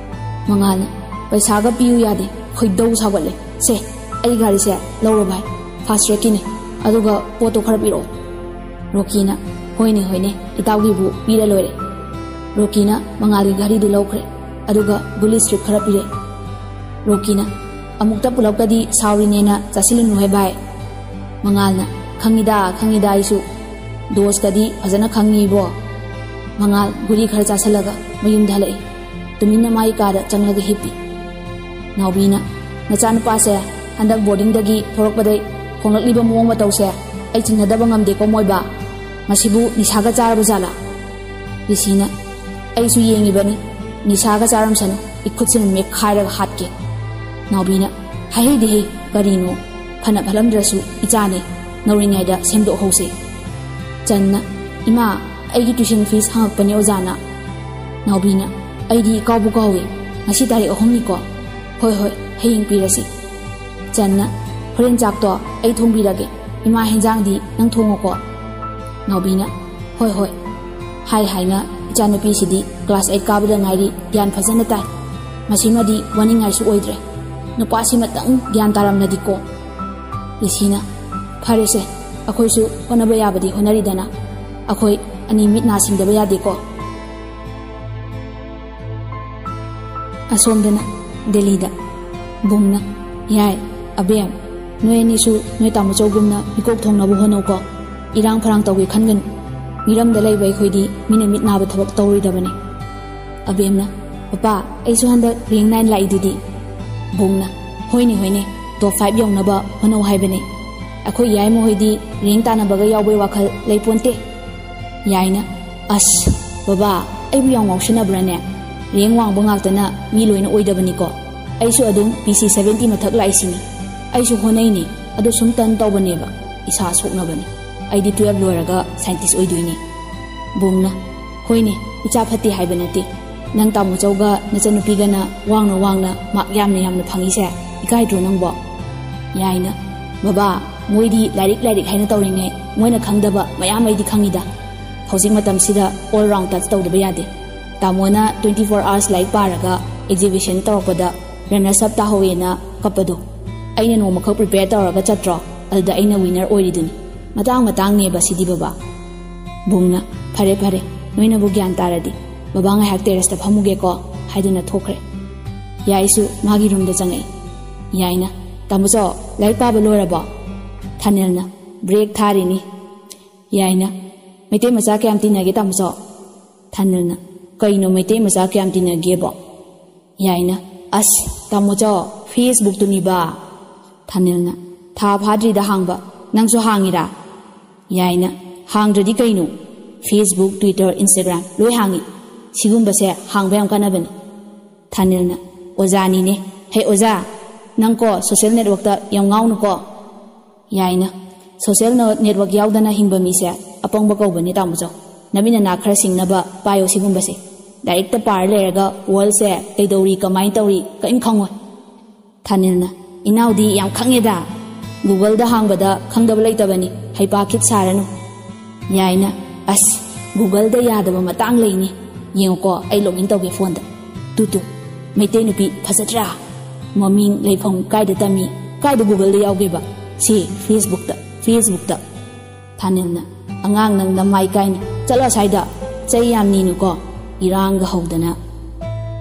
ꯃꯉꯥꯜꯅ, "ꯄꯩꯁꯥꯒ ꯄꯤꯌꯨ ꯌꯥꯗꯦ, ꯈꯣꯏꯗꯧ ꯁꯥꯎꯒꯠꯂꯦ꯫ ꯁꯦ, ꯑꯩ ꯒꯥꯔꯤꯁꯦ ꯂꯧꯔꯣ ꯚꯥꯏ, ꯐꯥꯁ ꯇ꯭ꯔꯦꯛꯀꯤꯅꯦ, ꯑꯗꯨꯒ ꯄꯣꯠꯇꯣ ꯈꯔ ꯄꯤꯔꯛꯑꯣ"꯫ ꯔꯣꯀꯤꯅ, "ꯍꯣꯏꯅꯦ, ꯍꯣꯏꯅꯦ, ꯏꯇꯥꯎꯒꯤꯕꯨ ꯄꯤꯔ ꯂꯣꯏꯔꯦ"꯫ ꯔꯣꯀꯤꯅ ꯃꯉꯥꯜꯒꯤ ꯘꯔꯤꯗꯨ ꯂꯧꯈ꯭ꯔꯦ, ꯑꯗꯨꯒ ꯒꯨꯂꯤ ꯁ꯭ꯇ꯭ꯔꯤꯞ ꯈꯔ ꯄꯤꯔꯦ꯫ ꯔꯣꯀꯤꯅ, "ꯑꯃꯨꯛꯇ ꯄꯨꯂꯞꯀꯗꯤ ꯁꯥꯎꯔꯤꯅꯦꯅ ꯆꯥꯁꯤꯜꯂꯨꯅꯨꯍꯦ ꯚꯥꯏ"꯫ ꯃꯉꯥꯜꯅ, "ꯈꯪꯉꯤꯗ, ꯈꯪꯉꯤꯗ ꯑꯩꯁꯨ꯫ ꯗꯣꯁꯀꯗꯤ ꯐꯖꯅ ꯈꯪꯉꯤꯕꯣ"꯫ ꯃꯉꯥꯜ ꯒꯨꯂꯤ ꯈꯔ ꯆꯥꯁꯤꯜꯂꯒ ꯃꯌꯨꯝꯗ ꯍꯜꯂꯛꯏ꯫ ꯇꯨꯃꯤꯟꯅ ꯃꯥꯒꯤ ꯀꯥꯗ ꯆꯪꯂꯒ ꯍꯤꯞꯄꯤ꯫ ꯅꯥꯎꯕꯤꯅ, "ꯅꯆꯥꯅꯨꯄꯥꯁꯦ ꯍꯟꯗꯛ ꯕꯣꯔꯗꯤꯡꯗꯒꯤ ꯊꯣꯔꯛꯄꯗꯩ ꯍꯣꯡꯂꯛꯂꯤꯕ ꯃꯑꯣꯡ ꯃꯇꯧꯁꯦ ꯑꯩ ꯆꯤꯡꯅꯗꯕ ꯉꯝꯗꯦꯀꯣ ꯃꯣꯏꯕꯥ꯫ ꯃꯁꯤꯕꯨ ꯅꯤꯁꯥꯒ ꯆꯥꯔꯕ ꯖꯥꯠꯂꯥ?" ꯔꯤꯁꯤꯅ, "ꯑꯩꯁꯨ ꯌꯦꯡꯉꯤꯕꯅꯤ, ꯅꯤꯁꯥꯒ ꯆꯥꯔꯝꯁꯅꯨ, ꯏꯈꯨꯠꯁꯤꯅ ꯃꯦꯠꯈꯥꯏꯔꯒ ꯍꯥꯠꯀꯦ"꯫ ꯅꯥꯎꯕꯤꯅ, "ꯍꯥꯏꯍꯩꯗꯦꯍꯦ, ꯀꯔꯤꯅꯣ? ꯐꯅ ꯐꯠꯂꯝꯗ꯭ꯔꯁꯨ ꯏꯆꯥꯅꯦ, ꯅꯧꯔꯤꯉꯩꯗ ꯁꯦꯝꯗꯣꯛꯍꯧꯁꯦ"꯫ ꯆꯟꯅ, "ꯏꯃꯥ, ꯑꯩꯒꯤ ꯇ꯭ꯌꯨꯁꯟ ꯐꯤꯁ ꯍꯪꯉꯛꯄꯅꯦ ꯑꯣꯖꯥꯅ"꯫ ꯅꯥꯎꯕꯤꯅ, "ꯑꯩꯗꯤ ꯏꯀꯥꯎꯕꯨ ꯀꯥꯎꯏ, ꯉꯁꯤ ꯇꯥꯔꯤꯛ ꯑꯍꯨꯝꯅꯤꯀꯣ꯫ ꯍꯣꯏ, ꯍꯣꯏ, ꯍꯌꯦꯡ ꯄꯤꯔꯁꯤ"꯫ ꯆꯟꯅ, "ꯍꯣꯔꯦꯟ ꯆꯥꯛꯇꯣ ꯑꯩ ꯊꯣꯡꯕꯤꯔꯒꯦ, ꯏꯃꯥ ꯍꯦꯟꯖꯥꯡꯗꯤ ꯅꯪ ꯊꯣꯡꯉꯨꯀꯣ"꯫ ꯅꯥꯎꯕꯤꯅ, ꯍꯣꯏ, ꯍꯣꯏ꯫ ꯍꯥꯏ ꯍꯥꯏꯅ ꯏꯆꯥꯅꯨꯄꯤꯁꯤꯗꯤ ꯀ꯭ꯂꯥꯁ ꯑꯩꯠ ꯀꯥꯕꯗ ꯉꯥꯏꯔꯤ, ꯒ꯭ꯌꯥꯟ ꯐꯖꯅ ꯇꯥꯏ꯫ ꯃꯁꯤꯃꯗꯤ ꯋꯥꯅꯤꯡꯉꯥꯏꯁꯨ ꯑꯣꯏꯗ꯭ꯔꯦ꯫ ꯅꯨꯄꯥꯁꯤꯃꯇꯪ ꯒ꯭ꯌꯥꯟ ꯇꯥꯔꯝꯂꯗꯤꯀꯣ꯫ ꯂꯤꯁꯤꯅ, "ꯐꯔꯦꯁꯦ, ꯑꯩꯈꯣꯏꯁꯨ ꯍꯣꯠꯅꯕ ꯌꯥꯕꯗꯤ ꯍꯣꯠꯅꯔꯤꯗꯅ꯫ ꯑꯩꯈꯣꯏ ꯑꯅꯤ ꯃꯤꯠ ꯅꯥ ꯁꯤꯡꯗꯕ ꯌꯥꯗꯦꯀꯣ"꯫ ꯑꯁꯣꯝꯗꯅ ꯗꯦꯜꯂꯤꯗ꯫ ꯕꯨꯡꯅ, "ꯌꯥꯏ, ꯑꯕꯦꯝ, ꯅꯣꯏ ꯑꯅꯤꯁꯨ ꯅꯣꯏ ꯇꯥꯃꯣꯆꯧꯒꯨꯝꯅ ꯃꯤꯀꯣꯛ ꯊꯣꯡꯅꯕ ꯍꯣꯠꯅꯧꯀꯣ꯫ ꯏꯔꯥꯡ ꯐꯔꯥꯡ ꯇꯧꯒꯦ ꯈꯟꯒꯅꯨ꯫ ꯃꯤꯔꯝꯗ ꯂꯩꯕ ꯑꯩꯈꯣꯏꯗꯤ ꯃꯤꯅ ꯃꯤꯠ ꯅꯥꯕ ꯊꯕꯛ ꯇꯧꯔꯣꯏꯗꯕꯅꯤ"꯫ ꯑꯕꯦꯝꯅ, "ꯄꯄꯥ, ꯑꯩꯁꯨ ꯍꯟꯗꯛ ꯔꯦꯡ ꯅꯥꯏꯟ ꯂꯥꯛꯏꯗꯨꯗꯤ"꯫ ꯕꯨꯡꯅ, "ꯍꯣꯏꯅꯦ, ꯍꯣꯏꯅꯦ, ꯇꯣꯞ ꯐꯥꯏꯚ ꯌꯧꯅꯕ ꯍꯣꯠꯅꯧ ꯍꯥꯏꯕꯅꯦ꯫ ꯑꯩꯈꯣꯏ ꯌꯥꯏꯃ ꯍꯣꯏꯗꯤ ꯔꯦꯡ ꯇꯥꯟꯅꯕꯒ ꯌꯥꯎꯕꯩ ꯋꯥꯈꯜ ꯂꯩꯄꯣꯟꯇꯦ"꯫ ꯌꯥꯏꯅ, "ꯑꯁ, ꯕꯕꯥ, ꯑꯩꯕꯨ ꯌꯥꯝ ꯉꯥꯎꯁꯤꯟꯅꯕ꯭ꯔꯥꯅꯦ? ꯔꯦꯡ ꯋꯥꯡꯕ ꯉꯥꯛꯇꯅ ꯃꯤ ꯂꯣꯏꯅ ꯑꯣꯏꯗꯕꯅꯤꯀꯣ꯫ ꯑꯩꯁꯨ ꯑꯗꯨꯝ ꯄꯤ ꯁꯤ ꯁꯚꯦꯟꯇꯤ ꯃꯊꯛ ꯂꯥꯛꯏꯁꯤꯅꯤ꯫ ꯑꯩꯁꯨ ꯍꯣꯠꯅꯩꯅꯦ, ꯑꯗꯣ ꯁꯨꯝ ꯇꯟ ꯇꯧꯕꯅꯦꯕ꯫ ꯏꯁꯥ ꯁꯣꯛꯅꯕꯅꯤ꯫ ꯑꯩꯗꯤ ꯇꯨꯌꯦꯜꯞ ꯂꯣꯏꯔꯒ ꯁꯥꯏꯟꯇꯤꯁ ꯑꯣꯏꯗꯣꯏꯅꯤ"꯫ ꯕꯨꯡꯅ, "ꯍꯣꯏꯅꯦ, ꯏꯆꯥ ꯐꯠꯇꯦ ꯍꯥꯏꯕ ꯅꯠꯇꯦ꯫ ꯅꯪ ꯇꯥꯃꯣꯆꯧꯒ ꯅꯆꯟꯅꯨꯄꯤꯒꯅ ꯋꯥꯡꯅ ꯋꯥꯡꯅ ꯃꯥꯔꯛ ꯌꯥꯝꯅ ꯌꯥꯝꯅ ꯐꯪꯉꯤꯁꯦ ꯏꯀꯥꯏꯗ꯭ꯔꯣ ꯅꯪꯕꯣ?" ꯌꯥꯏꯅ, "ꯕꯕꯥ, ꯃꯣꯏꯗꯤ ꯂꯥꯏꯔꯤꯛ ꯂꯥꯏꯔꯤꯛ ꯍꯥꯏꯅ ꯇꯧꯔꯤꯉꯩ ꯃꯣꯏꯅ ꯈꯪꯗꯕ ꯃꯌꯥꯝ ꯑꯩꯗꯤ ꯈꯪꯉꯤꯗ꯫ ꯍꯧꯖꯤꯛ ꯃꯇꯝꯁꯤꯗ ꯑꯣꯜ ꯔꯥꯎꯟ ꯇꯆ ꯇꯧꯗꯕ ꯌꯥꯗꯦ꯫ ꯇꯥꯃꯣꯅ ꯇ꯭ꯋꯦꯟꯇꯤ ꯐꯣꯔ ꯑꯥꯋꯔꯁ ꯂꯥꯏꯔꯤꯛ ꯄꯥꯔꯒ ꯑꯦꯛꯖꯤꯕꯤꯁꯟ ꯇꯧꯔꯛꯄꯗ ꯔꯟꯅꯔꯁ ꯑꯞ ꯇꯥꯍꯧꯋꯦꯅ ꯀꯞꯄꯗꯣ꯫ ꯑꯩꯅ ꯅꯣꯡꯃꯈꯛ ꯄ꯭ꯔꯤꯄꯦꯌꯔ ꯇꯧꯔꯒ ꯆꯠꯇ꯭ꯔꯣ? ꯑꯗꯨꯗ ꯑꯩꯅ ꯋꯤꯟꯅꯔ ꯑꯣꯏꯔꯤꯗꯨꯅꯤ꯫ ꯃꯇꯥꯡ ꯃꯇꯥꯡꯅꯦꯕ ꯁꯤꯗꯤ ꯕꯕꯥ"꯫ ꯕꯨꯡꯅ, "ꯐꯔꯦ, ꯐꯔꯦ, ꯅꯣꯏꯅꯕꯨ ꯒ꯭ꯌꯥꯟ ꯇꯥꯔꯗꯤ꯫ ꯕꯕꯥ ꯉꯥꯏꯍꯥꯛ ꯇꯦꯔꯦꯁꯇ ꯐꯝꯃꯨꯒꯦꯀꯣ" ꯍꯥꯏꯗꯨꯅ ꯊꯣꯛꯈ꯭ꯔꯦ꯫ ꯌꯥꯏꯁꯨ ꯃꯥꯒꯤ ꯔꯨꯝꯗ ꯆꯪꯉꯛꯏ꯫ ꯌꯥꯏꯅ, "ꯇꯥꯃꯣꯆꯧ, ꯂꯥꯏꯔꯤꯛ ꯄꯥꯕ ꯂꯣꯏꯔꯕꯣ?" ꯊꯥꯅꯤꯜꯅ, "ꯕ꯭ꯔꯦꯛ ꯊꯥꯔꯤꯅꯤ"꯫ ꯌꯥꯏꯅ, "ꯃꯩꯇꯩ ꯃꯆꯥ ꯀꯌꯥꯝ ꯇꯤꯟꯅꯒꯦ ꯇꯥꯃꯣꯆꯧ?" ꯊꯥꯅꯤꯜꯅ, "ꯀꯩꯅꯣ ꯃꯩꯇꯩ ꯃꯆꯥ ꯀꯌꯥꯝ ꯇꯤꯟꯅꯒꯦꯕꯣ?" ꯌꯥꯏꯅ, "ꯑꯁ, ꯇꯥꯃꯣꯆꯧ, ꯐꯦꯁꯕꯨꯛꯇꯨꯅꯤꯕ"꯫ ꯊꯥꯅꯤꯜꯅ, "ꯊꯥ ꯐꯥꯗ꯭ꯔꯤꯗ ꯍꯥꯡꯕ, ꯅꯪꯁꯨ ꯍꯥꯡꯉꯤꯔꯥ?" ꯌꯥꯏꯅ, "ꯍꯥꯡꯗ꯭ꯔꯗꯤ ꯀꯩꯅꯣ? ꯐꯦꯁꯕꯨꯛ, ꯇ꯭ꯋꯤꯇꯔ, ꯏꯟꯁꯇꯥꯒ꯭ꯔꯥꯝ ꯂꯣꯏ ꯍꯥꯡꯉꯤ꯫ ꯁꯤꯒꯨꯝꯕꯁꯦ ꯍꯥꯡꯕ ꯌꯥꯝ ꯀꯥꯟꯅꯕꯅꯤ"꯫ ꯊꯥꯅꯤꯜꯅ, "ꯑꯣꯖꯥꯅꯤꯅꯦ꯫ ꯍꯦ ꯑꯣꯖꯥ, ꯅꯪꯀꯣ ꯁꯣꯁꯦꯜ ꯅꯦꯠꯋꯥꯔꯛꯇ ꯌꯥꯝ ꯉꯥꯎꯅꯨꯀꯣ"꯫ ꯌꯥꯏꯅ, "ꯁꯣꯁꯦꯜ ꯅꯣ-, ꯅꯦꯠꯋꯥꯔꯛ ꯌꯥꯎꯗꯅ ꯍꯤꯡꯕ ꯃꯤꯁꯦ ꯑꯄꯪꯕ ꯀꯧꯕꯅꯦ ꯇꯥꯃꯣꯆꯧ꯫ ꯅꯃꯤꯠ ꯅꯅꯥ ꯈꯔ ꯁꯤꯡꯅꯕ ꯄꯥꯏꯌꯣ ꯁꯤꯒꯨꯝꯕꯁꯦ꯫ ꯂꯥꯏꯔꯤꯛꯇ ꯄꯥꯔ ꯂꯩꯔꯒ ꯋꯥꯔꯜꯁꯦ ꯀꯩꯗꯧꯔꯤ, ꯀꯃꯥꯏꯅ ꯇꯧꯔꯤ, ꯀꯔꯤꯝ ꯈꯪꯉꯣꯏ"꯫ ꯊꯥꯅꯤꯜꯅ, "ꯏꯅꯥꯎꯗꯤ ꯌꯥꯝ ꯈꯪꯉꯦꯗ꯫ ꯒꯨꯒꯜꯗ ꯍꯥꯡꯕꯗ ꯈꯪꯗꯕ ꯂꯩꯇꯕꯅꯤ, ꯍꯩꯄꯥ ꯈꯤꯠ ꯁꯥꯔꯅꯨ"꯫ ꯌꯥꯏꯅ, ꯑꯁ, Google-ꯗ ꯌꯥꯗꯕ ꯃꯇꯥꯡ ꯂꯩꯅꯤ꯫ ꯌꯦꯡꯉꯨꯀꯣ, ꯑꯩ login ꯇꯧꯒꯦ phone-ꯗ꯫ ꯇꯨ ꯇꯨ, ꯃꯩꯇꯩ ꯅꯨꯄꯤ ꯐꯖꯗ꯭ꯔꯥ? ꯃꯃꯤꯡ, ꯂꯩꯐꯝ ꯀꯥꯏꯗ ꯇꯝꯃꯤ, ꯀꯥꯏꯗ Google-ꯗ ꯌꯥꯎꯒꯦꯕ? ꯁꯤ Facebook-ꯇ, Facebook-ꯇ꯫ ꯊꯥꯅꯤꯜꯅ, "ꯑꯉꯥꯡ ꯅꯪ ꯅꯃꯥꯏ ꯀꯥꯏꯅꯤ, ꯆꯠꯂꯣ ꯑꯁ꯭ꯋꯥꯏꯗ, ꯆꯩ ꯌꯥꯝ ꯅꯤꯅꯨꯀꯣ, ꯏꯔꯥꯡꯒ ꯍꯧꯗꯅ"꯫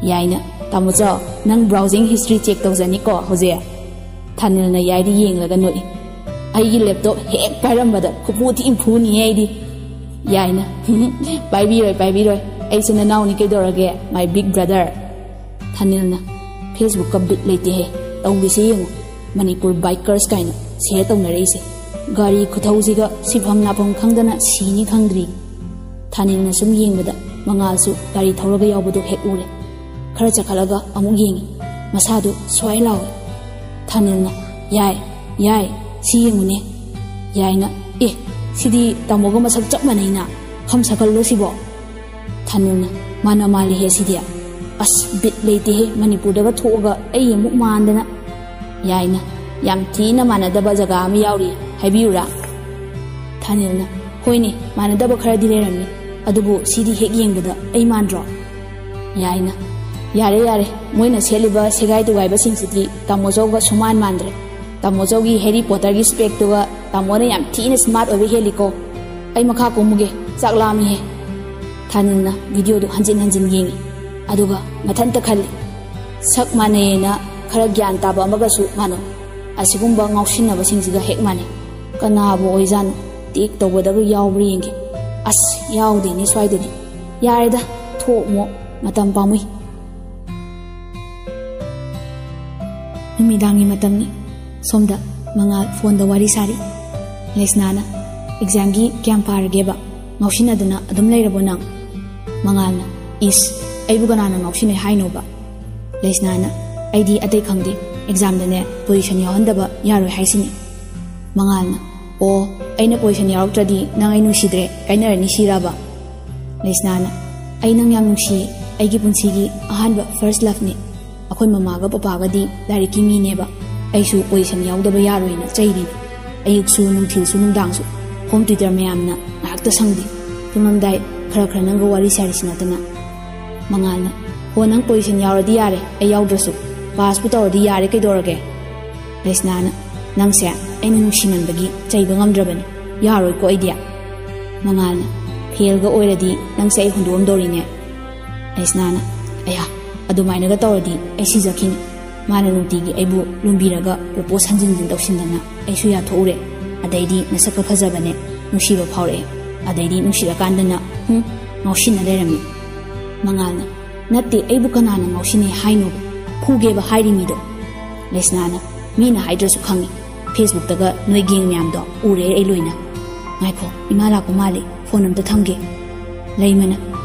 ꯌꯥꯏꯅ, "ꯇꯥꯃꯣꯆꯧ, ꯅꯪ browsing history check ꯇꯧꯖꯅꯤꯀꯣ ꯍꯧꯖꯤꯛ"꯫ ꯊꯥꯅꯤꯜꯅ ꯌꯥꯏꯗ ꯌꯦꯡꯂꯒ ꯅꯣꯛꯏ꯫ "ꯑꯩꯒꯤ laptop ꯍꯦꯛ ꯄꯥꯏꯔꯝꯕꯗ ꯈꯨꯐꯨ ꯊꯤ ꯐꯨꯅꯤꯍꯦ ꯑꯩꯗꯤ"꯫ ꯌꯥꯏꯅ, "ꯄꯥꯏꯕꯤꯔꯣꯏ, ꯄꯥꯏꯕꯤꯔꯣꯏ, ꯑꯩꯁꯨ ꯅꯅꯥꯎꯅꯤ ꯀꯩꯗꯧꯔꯒꯦ, my big brother"꯫ ꯊꯥꯅꯤꯜꯅ, "Facebook-ꯀ bit ꯂꯩꯇꯦꯍꯦ, ꯇꯧꯔꯤꯁꯦ ꯌꯦꯡꯉꯨ, ꯃꯅꯤꯄꯨꯔ bikers ꯀꯥꯏꯅ share ꯇꯧꯅꯔꯛꯏꯁꯦ꯫ ꯒꯥꯔꯤ ꯈꯨꯊꯧꯁꯤꯒ ꯁꯤꯐꯝ ꯅꯥꯐꯝ ꯈꯪꯗꯅ ꯁꯤꯅꯤ ꯈꯪꯗ꯭ꯔꯤ"꯫ ꯊꯥꯅꯤꯜꯅ ꯁꯨꯝ ꯌꯦꯡꯕꯗ ꯃꯉꯥꯜꯁꯨ ꯒꯥꯔꯤ ꯊꯧꯔꯒ ꯌꯥꯎꯕꯗꯨ ꯍꯦꯛ ꯎꯔꯦ꯫ ꯈꯔ ꯆꯠꯈꯠꯂꯒ ꯑꯃꯨꯛ ꯌꯦꯡꯉꯤ꯫ ꯃꯁꯥꯗꯨ ꯁ꯭ꯋꯥꯏ ꯂꯥꯎꯏ꯫ ꯊꯥꯅꯤꯜꯅ, "ꯌꯥꯏ, ꯌꯥꯏ, ꯁꯤ ꯌꯦꯡꯉꯨꯅꯦ"꯫ ꯌꯥꯏꯅ, "ꯑꯦ, ꯁꯤꯗꯤ ꯇꯥꯃꯣꯒ ꯃꯁꯛ ꯆꯞ ꯃꯥꯟꯅꯩꯅ, ꯈꯝ ꯁꯀꯜꯂꯣ ꯁꯤꯕꯣ?" ꯊꯥꯅꯤꯜꯅ, "ꯃꯥꯅ ꯃꯥꯜꯂꯤꯍꯦ ꯁꯤꯗꯤ꯫ ꯑꯁ, bit ꯂꯩꯇꯦꯍꯦ, ꯃꯅꯤꯄꯨꯔꯗꯒ ꯊꯣꯛꯑꯒ ꯑꯩ ꯑꯃꯨꯛ ꯃꯥꯟꯗꯅ"꯫ ꯌꯥꯏꯅ, "ꯌꯥꯝ ꯊꯤꯅ ꯃꯥꯟꯅꯗꯕ ꯖꯒꯥ ꯑꯃ ꯌꯥꯎꯔꯤ, ꯍꯥꯏꯕꯤꯌꯨꯔꯥ?" ꯊꯥꯅꯤꯜꯅ, "ꯍꯣꯏꯅꯦ, ꯃꯥꯟꯅꯗꯕ ꯈꯔꯗꯤ ꯂꯩꯔꯝꯃꯤ, ꯑꯗꯨꯕꯨ ꯁꯤꯗꯤ ꯍꯦꯛ ꯌꯦꯡꯕꯗ ꯑꯩ ꯃꯥꯟꯗ꯭ꯔꯣ?" ꯌꯥꯏꯅ, "ꯌꯥꯔꯦ, ꯌꯥꯔꯦ, ꯃꯣꯏꯅ ꯁꯦꯠꯂꯤꯕ ꯁꯦꯒꯥꯏ ꯇꯨꯒꯥꯏꯕꯁꯤꯡꯁꯤꯗꯤ ꯇꯥꯃꯣꯆꯧꯒ ꯁꯨꯃꯥꯟ ꯃꯥꯟꯗ꯭ꯔꯦ꯫ ꯇꯥꯃꯣꯆꯧꯒꯤ Harry Potter-ꯒꯤ spec-ꯇꯨꯒ ꯇꯥꯃꯣꯅ ꯌꯥꯝ ꯊꯤꯅ smart ꯑꯣꯏꯕ ꯍꯦꯜꯂꯤꯀꯣ꯫ ꯑꯩ ꯃꯈꯥ ꯀꯨꯝꯃꯨꯒꯦ, ꯆꯥꯛ ꯂꯥꯝꯃꯤꯍꯦ"꯫ ꯊꯥꯅꯤꯜꯅ video-ꯗꯨ ꯍꯟꯖꯤꯟ ꯍꯟꯖꯤꯟ ꯌꯦꯡꯉꯤ, ꯑꯗꯨꯒ ꯃꯊꯟꯇ ꯈꯜꯂꯤ, "ꯁꯛ ꯃꯥꯟꯅꯩꯌꯦꯅ ꯈꯔ ꯒ꯭ꯌꯥꯟ ꯇꯥꯕ ꯑꯃꯒꯁꯨ ꯃꯥꯟꯅꯧ꯫ ꯑꯁꯤꯒꯨꯝꯕ ꯉꯥꯎꯁꯤꯟꯅꯕꯁꯤꯡꯁꯤꯒ ꯍꯦꯛ ꯃꯥꯟꯅꯩ꯫ ꯀꯅꯥꯕꯨ ꯑꯣꯏꯖꯥꯠꯅꯣ? ꯇꯦꯛ ꯇꯧꯕꯗꯒ ꯌꯥꯎꯕ꯭ꯔꯥ ꯌꯦꯡꯒꯦ꯫ ꯑꯁ, ꯌꯥꯎꯗꯦꯅꯦ ꯁ꯭ꯋꯥꯏꯗꯗꯤ꯫ ꯌꯥꯔꯦꯗ, ꯊꯣꯛꯃꯣ, ꯃꯇꯝ ꯄꯥꯝꯃꯨꯏ"꯫ ꯅꯨꯃꯤꯗꯥꯡꯒꯤ ꯃꯇꯝꯅꯤ꯫ ꯁꯣꯝꯗ ꯃꯉꯥꯜ phone-ꯗ ꯋꯥꯔꯤ ꯁꯥꯔꯤ꯫ ꯂꯩꯁꯅꯥꯅ, "Exam-ꯒꯤ ꯀꯌꯥꯝ ꯄꯥꯔꯒꯦꯕ? ꯉꯥꯎꯁꯤꯟꯅꯗꯅ ꯑꯗꯨꯝ ꯂꯩꯔꯕꯣ ꯅꯪ?" ꯃꯉꯥꯜꯅ, "ꯏꯁ, ꯑꯩꯕꯨ ꯀꯅꯥꯅ ꯉꯥꯎꯁꯤꯟꯅꯩ ꯍꯥꯏꯅꯣꯕ?" ꯂꯩꯁꯅꯥꯅ, "ꯑꯩꯗꯤ ꯑꯇꯩ ꯈꯪꯗꯦ, exam-ꯗꯅꯦ position ꯌꯥꯎꯍꯟꯗꯕ ꯌꯥꯔꯣꯏ ꯍꯥꯏꯁꯤꯅꯤ"꯫ ꯃꯉꯥꯜꯅ, "ꯑꯣ, ꯑꯩꯅ position ꯌꯥꯎꯔꯛꯇ꯭ꯔꯗꯤ ꯅꯪ ꯑꯩ ꯅꯨꯡꯁꯤꯗ꯭ꯔꯦ, ꯀꯥꯏꯅꯔꯅꯤ ꯁꯤꯔꯕ?" ꯂꯩꯁꯅꯥꯅ, "ꯑꯩ ꯅꯪ ꯌꯥꯝ ꯅꯨꯡꯁꯤꯌꯦ, ꯑꯩꯒꯤ ꯄꯨꯟꯁꯤꯒꯤ ꯑꯍꯥꯟꯕ first love-ꯅꯤ꯫ ꯑꯩꯈꯣꯏ ꯃꯃꯥꯒ ꯄꯄꯥꯒꯗꯤ ꯂꯥꯏꯔꯤꯛꯀꯤ ꯃꯤꯅꯦꯕ, ꯑꯩꯁꯨ position ꯌꯥꯎꯗꯕ ꯌꯥꯔꯣꯏꯅ ꯆꯩꯔꯤꯅꯤ꯫ ꯑꯌꯨꯛꯁꯨ, ꯅꯨꯡꯊꯤꯜꯁꯨ, ꯅꯨꯡꯗꯥꯡꯁꯨ home tutor ꯃꯌꯥꯝꯅ ꯉꯥꯏꯍꯥꯛꯇ ꯁꯪꯗꯦ꯫ ꯇꯨꯝꯂꯝꯗꯥꯏ ꯈꯔ ꯈꯔ ꯅꯪꯒ ꯋꯥꯔꯤ ꯁꯥꯔꯤꯁꯤ ꯅꯠꯇꯅ꯫ ꯃꯉꯥꯜꯅ, "ꯍꯣ, ꯅꯪ ꯄꯣꯖꯤꯁꯟ ꯌꯥꯎꯔꯗꯤ ꯌꯥꯔꯦ, ꯑꯩ ꯌꯥꯎꯗ꯭ꯔꯁꯨ꯫ ꯄꯥꯁꯄꯨ ꯇꯧꯔꯗꯤ ꯌꯥꯔꯦ, ꯀꯩꯗꯧꯔꯒꯦ?" ꯂꯩꯁꯅꯥꯅ, "ꯅꯪꯁꯦ ꯑꯩꯅ ꯅꯨꯡꯁꯤꯃꯟꯕꯒꯤ ꯆꯩꯕ ꯉꯝꯗ꯭ꯔꯕꯅꯤ꯫ ꯌꯥꯔꯣꯏꯀꯣ ꯑꯩꯗꯤ꯫" ꯃꯉꯥꯜꯅ, "ꯐꯦꯜꯒ ꯑꯣꯏꯔꯗꯤ ꯅꯪꯁꯦ ꯑꯩ ꯍꯨꯟꯗꯣꯛꯑꯝꯗꯧꯔꯤꯅꯦ꯫" ꯂꯩꯁꯅꯥꯅ, "ꯑꯌꯥ, ꯑꯗꯨꯃꯥꯏꯅꯒ ꯇꯧꯔꯗꯤ ꯑꯩ ꯁꯤꯖꯈꯤꯅꯤ꯫ ꯃꯥꯅ ꯅꯨꯡꯇꯤꯒꯤ ꯑꯩꯕꯨ ꯂꯨꯝꯕꯤꯔꯒ ꯄ꯭ꯔꯣꯄꯣꯁ ꯍꯟꯖꯤꯟ ꯍꯟꯖꯤꯟ ꯇꯧꯁꯤꯟꯗꯅ ꯑꯩꯁꯨ ꯌꯥꯊꯣꯛꯎꯔꯦ꯫ ꯑꯗꯩꯗꯤ ꯅꯁꯛꯀ ꯐꯖꯕꯅꯦ, ꯅꯨꯡꯁꯤꯕ ꯐꯥꯎꯔꯛꯑꯦ꯫ ꯑꯗꯩꯗꯤ ꯅꯨꯡꯁꯤꯔꯀꯥꯟꯗꯅ, ꯍꯨꯝ, ꯉꯥꯎꯁꯤꯟꯅ ꯂꯩꯔꯝꯃꯤ꯫" ꯃꯉꯥꯜꯅ, "ꯅꯠꯇꯦ, ꯑꯩꯕꯨ ꯀꯅꯥꯅ ꯉꯥꯎꯁꯤꯟꯅꯩ ꯍꯥꯏꯅꯣꯕ? ꯐꯨꯒꯦꯕ ꯍꯥꯏꯔꯤ ꯃꯤꯗꯣ꯫" ꯂꯩꯁꯅꯥꯅ, "ꯃꯤꯅ ꯍꯥꯏꯗ꯭ꯔꯁꯨ ꯈꯪꯉꯤ꯫ ꯐꯦꯁꯕꯨꯛꯇꯒ ꯅꯣꯏ ꯒꯦꯡ ꯃꯌꯥꯝꯗꯣ ꯎꯔꯦ ꯑꯩ ꯂꯣꯏꯅ꯫ ꯉꯥꯏꯈꯣ, ꯏꯃꯥ ꯂꯥꯛꯄ ꯃꯥꯜꯂꯤ, ꯐꯣꯟ ꯑꯝꯇ ꯊꯝꯒꯦ꯫" ꯂꯩꯃꯅ,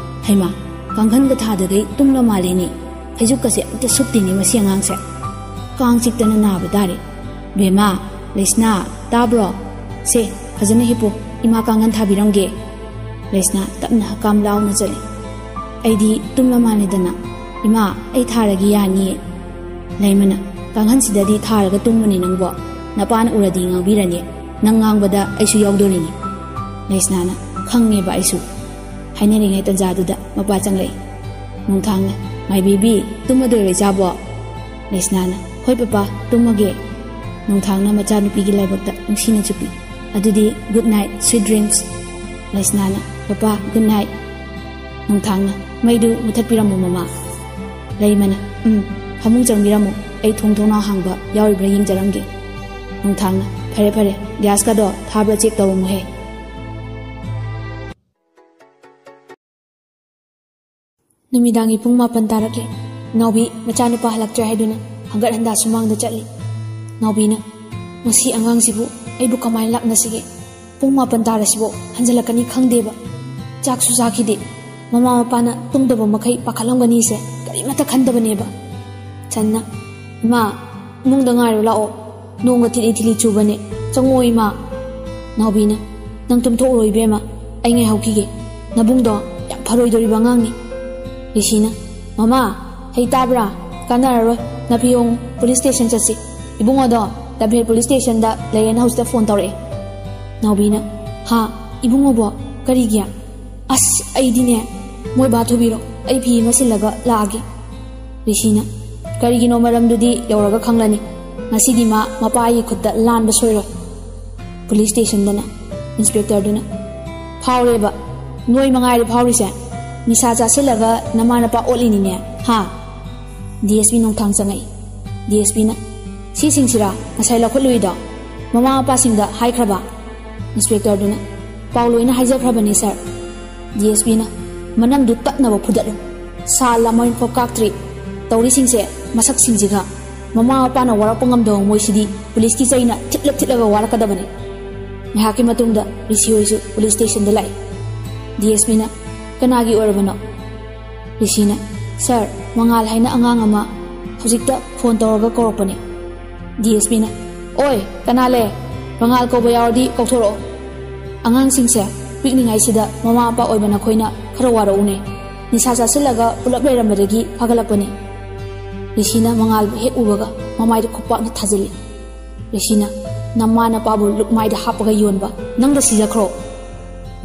"ꯍꯩꯃꯥ, ꯀꯥꯡꯈꯟꯒ ꯊꯥꯗꯈꯩ ꯇꯨꯝꯂ ꯃꯥꯜꯂꯦꯅꯦ꯫ ꯐꯩꯖꯨꯞꯀꯁꯦ ꯑꯝꯇ ꯁꯨꯞꯇꯦꯅꯦ ꯃꯁꯤ ꯑꯉꯥꯡꯁꯦ꯫ ꯀꯥꯡ ꯆꯤꯛꯇꯅ ꯅꯥꯕ ꯇꯥꯔꯦ꯫ ꯕꯦꯝꯃ, ꯂꯩꯁꯅꯥ, ꯇꯥꯕ꯭ꯔꯣ? ꯁꯦ, ꯐꯖꯅ ꯍꯤꯞꯄꯨ, ꯏꯃꯥ ꯀꯥꯡꯈꯟ ꯊꯥꯕꯤꯔꯝꯒꯦ꯫" ꯂꯩꯁꯅꯥ ꯇꯞꯅ ꯍꯛꯀꯥꯝ ꯂꯥꯎꯅ ꯆꯠꯂꯤ꯫ "ꯑꯩꯗꯤ ꯇꯨꯝꯂ ꯃꯥꯜꯂꯦꯗꯅ꯫ ꯏꯃꯥ, ꯑꯩ ꯊꯥꯔꯒꯦ ꯌꯥꯅꯤꯌꯦ꯫" ꯂꯩꯃꯅ, "ꯀꯥꯡꯈꯟꯁꯤꯗꯗꯤ ꯊꯥꯔꯒ ꯇꯨꯝꯕꯅꯤ ꯅꯪꯕꯣ꯫ ꯅꯄꯥꯅ ꯎꯔꯗꯤ ꯉꯥꯡꯕꯤꯔꯅꯤ꯫ ꯅꯪ ꯉꯥꯡꯕꯗ ꯑꯩꯁꯨ ꯌꯥꯎꯗꯣꯔꯤꯅꯤ꯫" ꯂꯩꯁꯅꯥꯅ, "ꯈꯪꯉꯦꯕ ꯑꯩꯁꯨ꯫" ꯍꯥꯏꯅꯔꯤꯉꯩ ꯇꯟꯖꯥꯗꯨꯗ ꯃꯄꯥ ꯆꯪꯂꯛꯏ꯫ ꯅꯨꯡꯊꯥꯡꯅ, "My baby, ꯇꯨꯝꯃꯗꯣꯏꯔꯣ ꯏꯆꯥꯕꯣ?" ꯂꯩꯁꯅꯥꯅ, "ꯍꯣꯏ ꯄꯄꯥ, ꯇꯨꯝꯃꯒꯦ꯫" ꯅꯨꯡꯊꯥꯡꯅ ꯃꯆꯥꯅꯨꯄꯤꯒꯤ ꯂꯥꯏꯕꯛꯇ ꯅꯨꯡꯁꯤꯅ ꯆꯨꯞꯄꯤ꯫ "ꯑꯗꯨꯗꯤ good night, sweet dreams꯫" ꯂꯩꯁꯅꯥꯅ, "ꯄꯄꯥ, good night꯫" ꯅꯨꯡꯊꯥꯡꯅ, "ꯃꯩꯗꯨ ꯃꯨꯊꯠꯄꯤꯔꯝꯃꯨ ꯃꯃꯥ꯫" ꯂꯩꯃꯅ, "ꯎꯝ, ꯐꯃꯨꯡ ꯆꯪꯕꯤꯔꯝꯃꯨ, ꯑꯩ ꯊꯣꯡ ꯊꯣꯡꯅꯥꯎ ꯍꯥꯡꯕ ꯌꯥꯎꯔꯤꯕ꯭ꯔꯥ ꯌꯦꯡꯖꯔꯝꯒꯦ꯫" ꯅꯨꯡꯊꯥꯡꯅ, "ꯐꯔꯦ ꯐꯔꯦ, ꯒ꯭ꯌꯥꯁꯀꯗꯣ ꯊꯥꯕ꯭ꯔꯥ ꯆꯦꯛ ꯇꯧꯔꯝꯃꯨꯍꯦ꯫" ꯅꯨꯃꯤꯗꯥꯡꯒꯤ ꯄꯨꯡ ꯃꯥꯄꯟ ꯇꯥꯔꯛꯂꯦ꯫ ꯅꯥꯎꯕꯤ ꯃꯆꯥꯅꯨꯄꯥ ꯍꯜꯂꯛꯇ꯭ꯔꯦ ꯍꯥꯏꯗꯨꯅ ꯍꯪꯒꯠ ꯍꯟꯗꯥ ꯁꯨꯃꯥꯡꯗ ꯆꯠꯂꯤ꯫ ꯅꯥꯎꯕꯤꯅ, "ꯃꯁꯤ ꯑꯉꯥꯡꯁꯤꯕꯨ ꯑꯩꯕꯨ ꯀꯃꯥꯏꯅ ꯂꯥꯛꯅꯁꯤꯒꯦ? ꯄꯨꯡ ꯃꯥꯄꯟ ꯇꯥꯔꯁꯤꯕꯨ ꯍꯟꯖꯤꯜꯂꯛꯀꯅꯤ ꯈꯪꯗꯦꯕ꯫ ꯆꯥꯛꯁꯨ ꯆꯥꯈꯤꯗꯦ꯫ ꯃꯃꯥ ꯃꯄꯥꯅ ꯇꯨꯝꯗꯕ ꯃꯈꯩ ꯄꯥꯈꯠꯂꯝꯒꯅꯤꯁꯦ ꯀꯔꯤꯃꯠꯇ ꯈꯟꯗꯕꯅꯦꯕ꯫" ꯆꯟꯅ, "ꯏꯃꯥ, ꯏꯃꯨꯡꯗ ꯉꯥꯏꯔꯣ ꯂꯥꯛꯑꯣ꯫ ꯅꯣꯡꯒ ꯊꯤꯠꯂꯤ ꯊꯤꯠꯂꯤ ꯆꯨꯕꯅꯦ꯫ ꯆꯪꯉꯛꯑꯣ ꯏꯃꯥ꯫" ꯅꯥꯎꯕꯤꯅ, "ꯅꯪ ꯇꯨꯝꯊꯣꯛꯎꯔꯣ ꯏꯕꯦꯝꯃ, ꯑꯩ ꯉꯥꯏꯍꯧꯈꯤꯒꯦ꯫ ꯅꯕꯨꯡꯗꯣ ꯌꯥꯝ ꯐꯔꯣꯏꯗꯣꯔꯤꯕ ꯑꯉꯥꯡꯅꯤ꯫" ꯔꯤꯁꯤꯅ, "ꯃꯃꯥ, ꯍꯩ ꯇꯥꯕ꯭ꯔꯥ? ꯀꯥꯟꯅꯔꯔꯣꯏ, ꯅꯥꯄꯤꯌꯣꯡ ꯄꯨꯂꯤꯁ ꯁ꯭ꯇꯦꯁꯟ ꯆꯠꯁꯤ꯫ ꯏꯕꯨꯡꯉꯣꯗꯣ ꯂꯝꯐꯦꯜ ꯄꯨꯂꯤꯁ ꯁ꯭ꯇꯦꯁꯟꯗ ꯂꯩꯔꯦꯅ ꯍꯧꯖꯤꯛꯇ ꯐꯣꯟ ꯇꯧꯔꯛꯑꯦ꯫" ꯅꯥꯎꯕꯤꯅ, "ꯍꯥ? ꯏꯕꯨꯡꯉꯣꯕꯣ? ꯀꯔꯤꯒꯤ?" ꯑꯁ, ꯑꯩꯗꯤꯅꯦ, ꯃꯣꯏ ꯕꯥ ꯊꯨꯕꯤꯔꯣ, ꯑꯩ ꯐꯤ ꯑꯃ ꯁꯤꯜꯂꯒ ꯂꯥꯛꯑꯒꯦ꯫ ꯔꯤꯁꯤꯅ, ꯀꯔꯤꯒꯤꯅꯣ ꯃꯔꯝꯗꯨꯗꯤ ꯌꯧꯔꯒ ꯈꯪꯂꯅꯤ꯫ ꯉꯁꯤꯗꯤ ꯃꯥ ꯃꯄꯥꯒꯤ ꯈꯨꯠꯇ ꯂꯥꯟꯕ ꯁꯣꯏꯔꯣꯏ꯫ ꯄꯨꯂꯤꯁ ꯁ꯭ꯇꯦꯁꯟꯗꯅ ꯏꯟꯁꯄꯦꯛꯇꯔꯗꯨꯅ, ꯐꯥꯎꯔꯦꯕ, ꯅꯣꯏ ꯃꯉꯥꯏꯔꯦ ꯐꯥꯎꯔꯤꯁꯦ꯫ ꯅꯤꯁꯥ ꯆꯥꯁꯤꯜꯂꯒ ꯅꯃꯥ ꯅꯄꯥ ꯑꯣꯠꯂꯤꯅꯤꯅꯦ, ꯍꯥ? ꯗꯤ ꯑꯦꯁ ꯄꯤ ꯅꯣꯡꯊꯥꯡ ꯆꯪꯉꯛꯏ꯫ ꯗꯤ ꯑꯦꯁ ꯄꯤꯅ, ꯁꯤꯁꯤꯡꯁꯤꯔꯥ ꯉꯁꯥꯏ ꯂꯧꯈꯠꯂꯨꯏꯗꯣ? ꯃꯃꯥ ꯃꯄꯥꯁꯤꯡꯗ ꯍꯥꯏꯈ꯭ꯔꯕ? ꯏꯟꯁꯄꯦꯛꯇꯔꯗꯨꯅ, ꯄꯥꯎ ꯂꯣꯏꯅ ꯍꯥꯏꯖꯈ꯭ꯔꯕꯅꯤ, ꯁꯥꯔ꯫ ꯗꯤ ꯑꯦꯁ ꯄꯤꯅ, ꯃꯅꯝꯗꯨ ꯇꯠꯅꯕ ꯐꯨꯗꯠꯂꯨ꯫ ꯁꯥ ꯂꯥꯃꯣꯏꯟꯐꯥꯎ ꯀꯥꯛꯇ꯭ꯔꯤ꯫ ꯇꯧꯔꯤꯁꯤꯡꯁꯦ, ꯃꯁꯛꯁꯤꯡꯁꯤꯒ꯫ ꯃꯃꯥ ꯃꯄꯥꯅ ꯋꯥꯔꯛꯄ ꯉꯝꯗꯕ ꯃꯣꯏꯁꯤꯗꯤ ꯄꯨꯂꯤꯁꯀꯤ ꯆꯩꯅ ꯊꯤꯠꯂ ꯊꯤꯠꯂꯒ ꯋꯥꯔꯛꯀꯗꯕꯅꯤ꯫ ꯉꯥꯏꯍꯥꯛꯀꯤ ꯃꯇꯨꯡꯗ ꯔꯤꯁꯤ ꯍꯣꯏꯁꯨ ꯄꯨꯂꯤꯁ ꯁ꯭ꯇꯦꯁꯟꯗ ꯂꯥꯛꯏ꯫ ꯗꯤ ꯑꯦꯁ ꯄꯤꯅ, ꯀꯅꯥꯒꯤ ꯑꯣꯏꯔꯕꯅꯣ? ꯔꯤꯁꯤꯅ, ꯁꯥꯔ, ꯃꯉꯥꯜ ꯍꯥꯏꯅ ꯑꯉꯥꯡ ꯑꯃ ꯍꯧꯖꯤꯛꯇ ꯐꯣꯟ ꯇꯧꯔꯒ ꯀꯧꯔꯛꯄꯅꯦ꯫ ꯗꯤ ꯑꯦꯁ ꯄꯤꯅ, ꯑꯣꯏ, ꯀꯅꯥ ꯂꯩ? ꯃꯉꯥꯜ ꯀꯧꯕ ꯌꯥꯎꯔꯗꯤ ꯀꯧꯊꯣꯔꯛꯑꯣ꯫ ꯑꯉꯥꯡꯁꯤꯡꯁꯦ ꯄꯤꯛꯂꯤꯉꯩꯁꯤꯗ ꯃꯃꯥ ꯃꯄꯥ ꯑꯣꯏꯕ ꯅꯈꯣꯏꯅ ꯈꯔ ꯋꯥꯔꯛꯎꯅꯦ꯫ ꯅꯤꯁꯥ ꯆꯥꯁꯤꯜꯂꯒ ꯄꯨꯂꯞ ꯂꯩꯔꯝꯕꯗꯒꯤ ꯐꯒꯠꯂꯛꯄꯅꯤ꯫ ꯔꯤꯁꯤꯅ ꯃꯉꯥꯜꯕꯨ ꯍꯦꯛ ꯎꯕꯒ ꯃꯃꯥꯏꯗ ꯈꯨꯄꯥꯛꯅ ꯊꯥꯖꯤꯜꯂꯤ꯫ ꯔꯤꯁꯤꯅ, ꯅꯃꯥ ꯅꯄꯥꯕꯨ ꯂꯨꯛꯃꯥꯏꯗ ꯍꯥꯞꯄꯒ ꯌꯣꯟꯕ ꯅꯪꯗ ꯁꯤꯖꯈ꯭ꯔꯣ꯫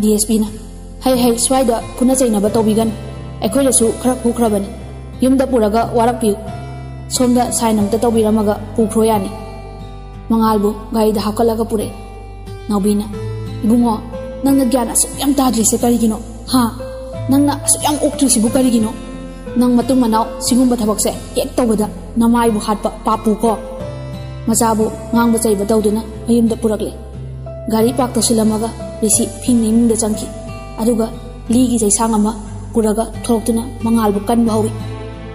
ꯗꯤ ꯑꯦꯁ ꯄꯤꯅ, ꯍꯩ ꯍꯩ, ꯁ꯭ꯋꯥꯏꯗ ꯐꯨꯅ ꯆꯩꯅꯕ ꯇꯧꯕꯤꯒꯅꯨ꯫ ꯑꯩꯈꯣꯏꯗꯁꯨ ꯈꯔ ꯐꯨꯈ꯭ꯔꯕꯅꯤ꯫ ꯌꯨꯝꯗ ꯄꯨꯔꯒ ꯋꯥꯔꯛꯄꯤꯌꯨ꯫ ꯁꯣꯝꯗ ꯁꯥꯏꯟ ꯑꯝꯇ ꯇꯧꯕꯤꯔꯝꯃꯒ ꯄꯨꯈ꯭ꯔꯣ ꯌꯥꯅꯤ꯫ ꯃꯉꯥꯜꯕꯨ ꯒꯥꯔꯤꯗ ꯍꯥꯞꯀꯠꯂꯒ ꯄꯨꯔꯛꯏ꯫ ꯅꯥꯎꯕꯤꯅ, ꯏꯕꯨꯡꯉꯣ, ꯅꯪꯅ ꯒ꯭ꯌꯥꯟ ꯑꯁꯨꯛ ꯌꯥꯝ ꯇꯥꯗ꯭ꯔꯤꯁꯦ ꯀꯔꯤꯒꯤꯅꯣ? ꯍꯥ? ꯅꯪꯅ ꯑꯁꯨꯛ ꯌꯥꯝ ꯑꯣꯛꯇ꯭ꯔꯤꯁꯤꯕꯨ ꯀꯔꯤꯒꯤꯅꯣ? ꯅꯪ ꯃꯇꯨꯡ ꯃꯅꯥꯎ ꯁꯤꯒꯨꯝꯕ ꯊꯕꯛꯁꯦ ꯍꯦꯛ ꯇꯧꯕꯗ ꯅꯃꯥꯏꯕꯨ ꯍꯥꯠꯄ ꯄꯥꯞꯄꯨꯀꯣ꯫ ꯃꯆꯥꯕꯨ ꯉꯥꯡꯕ ꯆꯩꯕ ꯇꯧꯗꯨꯅ ꯃꯌꯨꯝꯗ ꯄꯨꯔꯛꯂꯦ꯫ ꯒꯥꯔꯤ ꯄꯥꯔꯛ ꯇꯧꯁꯤꯜꯂꯝꯃꯒ ꯔꯤꯁꯤ ꯐꯤꯡꯅ ꯏꯃꯨꯡꯗ ꯆꯪꯈꯤ꯫ ꯑꯗꯨꯒ ꯂꯤꯒꯤ ꯆꯩꯁꯥꯡ ꯑꯃ ꯄꯨꯔꯒ ꯊꯣꯛꯂꯛꯇꯨꯅ ꯃꯉꯥꯜꯕꯨ ꯀꯟꯕ ꯍꯧꯏ꯫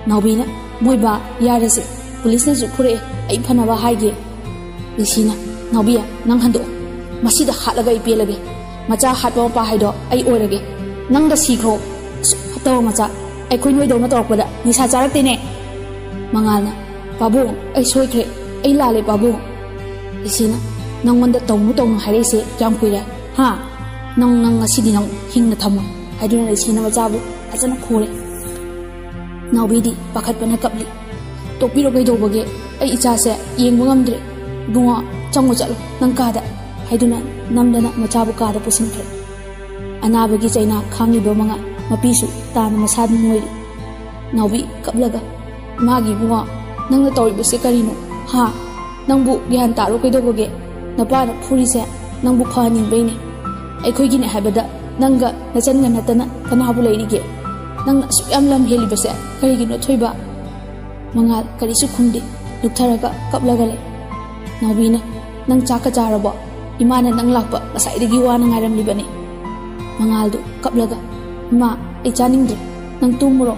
ꯅꯥꯎꯕꯤꯅ, ꯃꯣꯏ ꯕꯥ, ꯌꯥꯔꯦꯁꯦ, ꯄꯨꯂꯤꯁꯅꯁꯨ ꯐꯨꯔꯛꯑꯦ, ꯑꯩ ꯐꯅꯕ ꯍꯥꯏꯒꯦ꯫ ꯔꯤꯁꯤꯅ, ꯅꯥꯎꯕꯤ, ꯅꯪ ꯍꯟꯗꯣꯛꯑꯣ꯫ ꯃꯁꯤꯗ ꯍꯥꯠꯂꯒ ꯑꯩ ꯄꯦꯜꯂꯒꯦ꯫ ꯃꯆꯥ ꯍꯥꯠꯄ ꯃꯄꯥ ꯍꯥꯏꯗꯣ ꯑꯩ ꯑꯣꯏꯔꯒꯦ꯫ ꯅꯪꯗ ꯁꯤꯈ꯭ꯔꯣ꯫ ꯑꯁꯨꯛ ꯐꯠꯇꯕ ꯃꯆꯥ꯫ ꯑꯩꯈꯣꯏ ꯅꯣꯏꯗꯧꯅ ꯇꯧꯔꯛꯄꯗ ꯅꯤꯁꯥ ꯆꯥꯔꯛꯇꯦꯅꯦ꯫ ꯃꯉꯥꯜꯅ, ꯄꯥꯕꯨꯡ, ꯑꯩ ꯁꯣꯏꯈ꯭ꯔꯦ꯫ ꯑꯩ ꯂꯥꯜꯂꯦ, ꯄꯥꯕꯨꯡ꯫ ꯔꯤꯁꯤꯅ, ꯅꯪꯉꯣꯟꯗ ꯇꯧꯅꯨ ꯇꯧꯅꯨ ꯍꯥꯏꯔꯛꯏꯁꯦ ꯀꯌꯥꯝ ꯀꯨꯏꯔꯦ? ꯍꯥ? ꯅꯪ, ꯅꯪ ꯉꯁꯤꯗꯤ ꯅꯪ ꯍꯤꯡꯅ ꯊꯝꯃꯣꯏ꯫ ꯍꯥꯏꯗꯨꯅ ꯔꯤꯁꯤꯅ ꯃꯆꯥꯕꯨ ꯐꯖꯅ ꯈꯨꯔꯦ꯫ ꯅꯥꯎꯕꯤꯗꯤ ꯄꯥꯈꯠꯄꯅ ꯀꯞꯂꯤ꯫ ꯇꯣꯛꯄꯤꯔꯣ, ꯀꯩꯗꯧꯕꯒꯦ? ꯑꯩ ꯏꯆꯥꯁꯦ ꯌꯦꯡꯕ ꯉꯝꯗ꯭ꯔꯦ꯫ ꯏꯕꯨꯡꯉꯣ, ꯆꯪꯉꯣ ꯆꯠꯂꯣ ꯅꯪ ꯀꯥꯗ꯫ ꯍꯥꯏꯗꯨꯅ ꯅꯝꯗꯅ ꯃꯆꯥꯕꯨ ꯀꯥꯗ ꯄꯨꯁꯤꯟꯈ꯭ꯔꯦ꯫ ꯑꯅꯥꯕꯒꯤ ꯆꯩꯅꯥ ꯈꯥꯡꯂꯤꯕ ꯃꯉꯥꯜ ꯃꯄꯤꯁꯨ ꯇꯥꯅ ꯃꯁꯥꯗ ꯅꯣꯏꯔꯤ꯫ ꯅꯥꯎꯕꯤ ꯀꯞꯂꯒ, "ꯏꯃꯥꯒꯤ ꯏꯕꯨꯡꯉꯣ, ꯅꯪꯅ ꯇꯧꯔꯤꯕꯁꯦ ꯀꯔꯤꯅꯣ? ꯍꯥ? ꯅꯪꯕꯨ ꯒ꯭ꯌꯥꯟ ꯇꯥꯔꯣ ꯀꯩꯗꯧꯕꯒꯦ? ꯅꯄꯥꯅ ꯐꯨꯔꯤꯁꯦ ꯅꯪꯕꯨ ꯐꯍꯟꯅꯤꯡꯕꯩꯅꯦ꯫ ꯑꯩꯈꯣꯏꯒꯤꯅꯦ ꯍꯥꯏꯕꯗ ꯅꯪꯒ ꯅꯆꯟꯒ ꯅꯠꯇꯅ ꯀꯅꯥꯕꯨ ꯂꯩꯔꯤꯒꯦ? ꯅꯪꯅ ꯑꯁꯨꯛ ꯌꯥꯝ ꯂꯝ ꯍꯦꯜꯂꯤꯕꯁꯦ ꯀꯔꯤꯒꯤꯅꯣ ꯊꯣꯏꯕ?" ꯃꯉꯥꯜ ꯀꯔꯤꯁꯨ ꯈꯨꯝꯗꯦ, ꯂꯨꯞꯊꯔꯒ ꯀꯞꯂꯒ ꯂꯩ꯫ ꯅꯥꯎꯕꯤꯅ, "ꯅꯪ ꯆꯥꯛꯀ ꯆꯥꯔꯕꯣ? ꯏꯃꯥꯅ ꯅꯪ ꯂꯥꯛꯄ ꯉꯁꯥꯏꯗꯒꯤ ꯋꯥꯅ ꯉꯥꯏꯔꯝꯂꯤꯕꯅꯤ꯫" ꯃꯉꯥꯜꯗꯨ ꯀꯞꯂꯒ, "ꯏꯃꯥ, ꯑꯩ ꯆꯥꯅꯤꯡꯗ꯭ꯔꯦ, ꯅꯪ ꯇꯨꯝꯃꯨꯔꯣ꯫"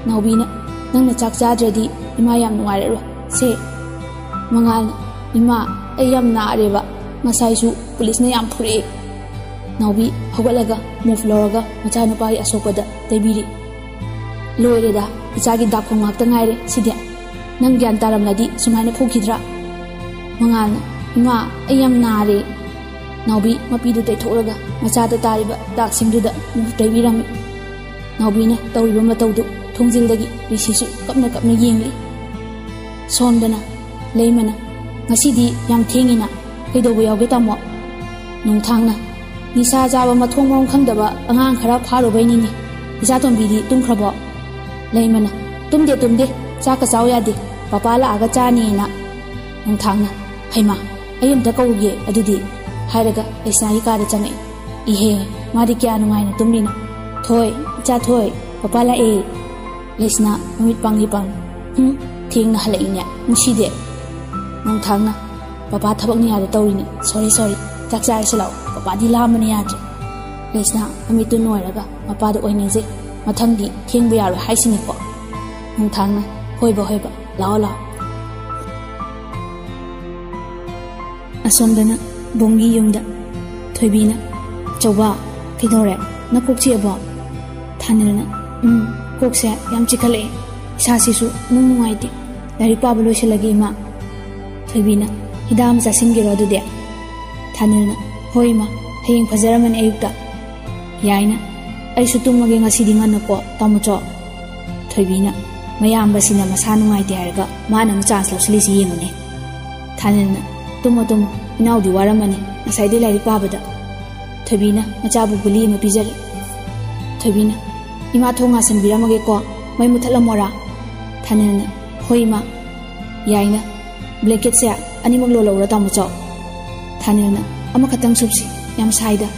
ꯅꯥꯎꯕꯤꯅ, "ꯅꯪꯅ ꯆꯥꯛ ꯆꯥꯗ꯭ꯔꯗꯤ ꯏꯃꯥ ꯌꯥꯝ ꯅꯨꯡꯉꯥꯏꯔꯔꯣꯏ ꯁꯦ꯫" ꯃꯉꯥꯜꯅ, "ꯏꯃꯥ, ꯑꯩ ꯌꯥꯝ ꯅꯥꯔꯦꯕ, ꯉꯁꯥꯏꯁꯨ ꯄꯨꯂꯤꯁꯅ ꯌꯥꯝ ꯐꯨꯔꯛꯑꯦ꯫" ꯅꯥꯎꯕꯤ ꯍꯧꯒꯠꯂꯒ ꯃꯣꯞ ꯂꯧꯔꯒ ꯃꯆꯥꯅꯨꯄꯥꯒꯤ ꯑꯁꯣꯛꯄꯗ ꯇꯩꯕꯤꯔꯤ꯫ "ꯂꯣꯏꯔꯦꯗ, ꯏꯆꯥꯒꯤ ꯗꯥꯛꯐꯝ ꯉꯥꯛꯇ ꯉꯥꯏꯔꯦ ꯁꯤꯗꯤ꯫ ꯅꯪ ꯒ꯭ꯌꯥꯟ ꯇꯥꯔꯝꯂꯗꯤ ꯁꯨꯃꯥꯏꯅ ꯐꯨꯈꯤꯗ꯭ꯔꯥ?" ꯃꯉꯥꯜꯅ, "ꯏꯃꯥ, ꯑꯩ ꯌꯥꯝ ꯅꯥꯔꯦ꯫" ꯅꯥꯎꯕꯤ ꯃꯄꯤꯗꯨ ꯇꯩꯊꯣꯛꯂꯒ ꯃꯆꯥꯗ ꯇꯥꯔꯤꯕ ꯗꯥꯛꯁꯤꯡꯗꯨꯗ ꯃꯣꯞ ꯇꯩꯕꯤꯔꯝꯃꯤ꯫ ꯅꯥꯎꯕꯤꯅ ꯇꯧꯔꯤꯕ ꯃꯇꯧꯗꯨ ꯊꯣꯡꯖꯤꯜꯗꯒꯤ ꯔꯤꯁꯤꯁꯨ ꯀꯞꯅ ꯀꯞꯅ ꯌꯦꯡꯂꯤ꯫ ꯁꯣꯝꯗꯅ ꯂꯩꯃꯅ, "ꯉꯁꯤꯗꯤ ꯌꯥꯝ ꯊꯦꯡꯉꯤꯅ, ꯀꯩꯗꯧꯕ ꯌꯥꯎꯒꯦ ꯇꯥꯃꯣ?" ꯅꯣꯡꯊꯥꯡꯅ, "ꯅꯤꯁꯥ ꯆꯥꯕ ꯃꯊꯣꯡ ꯃꯔꯝ ꯈꯪꯗꯕ ꯑꯉꯥꯡ ꯈꯔ ꯐꯥꯔꯨꯕꯩꯅꯤꯅꯦ꯫ ꯏꯆꯥꯇꯣꯝꯕꯤꯗꯤ ꯇꯨꯝꯈ꯭ꯔꯕꯣ?" ꯂꯩꯃꯅ, "ꯇꯨꯝꯗꯦ, ꯇꯨꯝꯗꯦ, ꯆꯥꯛꯀ ꯆꯥꯎ ꯌꯥꯗꯦ, ꯄꯄꯥ ꯂꯥꯛꯑꯒ ꯆꯥꯅꯤꯅ꯫" ꯅꯣꯡꯊꯥꯡꯅ, "ꯍꯩꯃꯥ, ꯑꯩ ꯑꯝꯇ ꯀꯧꯔꯨꯒꯦ ꯑꯗꯨꯗꯤ," ꯍꯥꯏꯔꯒ ꯂꯩꯁꯅꯥꯒꯤ ꯀꯥꯗ ꯆꯪꯉꯛꯏ꯫ "ꯏꯍꯦ, ꯃꯥꯗꯤ ꯀꯌꯥ ꯅꯨꯡꯉꯥꯏꯅ ꯇꯨꯝꯂꯤꯅꯣ꯫ ꯊꯣꯏ, ꯏꯆꯥ ꯊꯣꯏ, ꯄꯄꯥ ꯂꯥꯛꯑꯦ꯫" ꯂꯩꯁꯅꯥ ꯃꯃꯤꯠ ꯄꯥꯡꯂꯤ ꯄꯥꯡꯂꯤ, "ꯍꯨꯝ, ꯊꯦꯡꯅ ꯍꯜꯂꯛꯏꯅꯦ ꯉꯁꯤꯗꯤ꯫" ꯅꯣꯡꯊꯥꯡꯅ, "ꯄꯄꯥ ꯊꯕꯛꯅ ꯌꯥꯗ ꯇꯧꯔꯤꯅꯤ꯫ ꯁꯣꯔꯤ, ꯁꯣꯔꯤ꯫ ꯆꯥꯛ ꯆꯥꯔꯁꯤ ꯂꯥꯛꯑꯣ꯫ ꯄꯄꯥꯗꯤ ꯂꯥꯝꯕꯅ ꯌꯥꯗ꯭ꯔꯦ꯫" ꯂꯩꯁꯅꯥ ꯃꯃꯤꯠꯇꯨ ꯅꯣꯏꯔꯒ ꯃꯄꯥꯗ ꯑꯣꯏꯅꯖꯩ꯫ "ꯃꯊꯪꯗꯤ ꯊꯦꯡꯕ ꯌꯥꯔꯣꯏ ꯍꯥꯏꯁꯤꯅꯤꯀꯣ꯫" ꯅꯣꯡꯊꯥꯡꯅ, "ꯍꯣꯏꯕ, ꯍꯣꯏꯕ, ꯂꯥꯛꯑꯣ, ꯂꯥꯛꯑꯣ꯫" ꯑꯁꯣꯝꯗꯅ ꯕꯣꯝꯒꯤ ꯌꯨꯝꯗ ꯊꯣꯏꯕꯤꯅ, "ꯑꯆꯧꯕ, ꯀꯩꯗꯧꯔꯦ? ꯅꯀꯣꯛ ꯆꯤꯛꯑꯕꯣ?" ꯊꯥꯅꯤꯜꯅ, "ꯎꯝ, ꯀꯣꯛꯁꯦ ꯌꯥꯝ ꯆꯤꯛꯈꯠꯂꯛꯑꯦ꯫ ꯏꯁꯥꯁꯤꯁꯨ ꯅꯨꯡ ꯅꯨꯡꯉꯥꯏꯇꯦ꯫ ꯂꯥꯏꯔꯤꯛ ꯄꯥꯕ ꯂꯣꯏꯁꯤꯜꯂꯒꯦ, ꯏꯃꯥ꯫" ꯊꯣꯏꯕꯤꯅ, "ꯍꯤꯗꯥꯛ ꯑꯃ ꯆꯥꯁꯤꯟꯒꯦꯔꯣ ꯑꯗꯨꯗꯤ?" ꯊꯥꯅꯤꯜꯅ, "ꯍꯣꯏ, ꯏꯃꯥ, ꯍꯌꯦꯡ ꯐꯖꯔꯝꯃꯅꯤ ꯑꯌꯨꯛꯇ꯫" ꯌꯥꯏꯅ, "ꯑꯩꯁꯨ ꯇꯨꯝꯃꯒꯦ ꯉꯁꯤꯗꯤ ꯉꯟꯅꯀꯣ, ꯇꯥꯃꯣꯆꯧ꯫" ꯊꯣꯏꯕꯤꯅ, "ꯃꯌꯥꯝꯕꯁꯤꯅ ꯃꯁꯥ ꯅꯨꯡꯉꯥꯏꯇꯦ ꯍꯥꯏꯔꯒ ꯃꯥꯅ ꯑꯃꯨꯛ ꯆꯥꯟꯁ ꯂꯧꯁꯤꯜꯂꯤꯁꯤ ꯌꯦꯡꯉꯨꯅꯦ꯫" ꯊꯥꯅꯤꯜꯅ, "ꯇꯨꯝꯃꯣ, ꯇꯨꯝꯃꯣ, ꯏꯅꯥꯎꯗꯤ ꯋꯥꯔꯝꯃꯅꯤ ꯉꯁꯥꯏꯗꯩ ꯂꯥꯏꯔꯤꯛ ꯄꯥꯕꯗ꯫" ꯊꯣꯏꯕꯤꯅ ꯃꯆꯥꯕꯨ ꯒꯨꯂꯤ ꯑꯃ ꯄꯤꯖꯔꯦ꯫ ꯊꯣꯏꯕꯤꯅ, "ꯏꯃꯥ, ꯊꯣꯡ ꯉꯥꯁꯟꯕꯤꯔꯝꯃꯒꯦꯀꯣ, ꯃꯩ ꯃꯨꯊꯠꯂꯝꯃꯣꯔꯥ?" ꯊꯥꯅꯤꯜꯅ, "ꯍꯣꯏ ꯏꯃꯥ, ꯌꯥꯏꯅ, ꯕ꯭ꯂꯦꯡꯀꯦꯠꯁꯦ ꯑꯅꯤꯃꯛ ꯂꯣꯜꯂꯛꯎꯔꯥ ꯇꯥꯃꯣꯆꯧ?" ꯊꯥꯅꯤꯜꯅ, "ꯑꯃꯈꯛꯇꯪ ꯁꯨꯞꯁꯤ, ꯌꯥꯝ ꯁꯥꯏꯗ꯫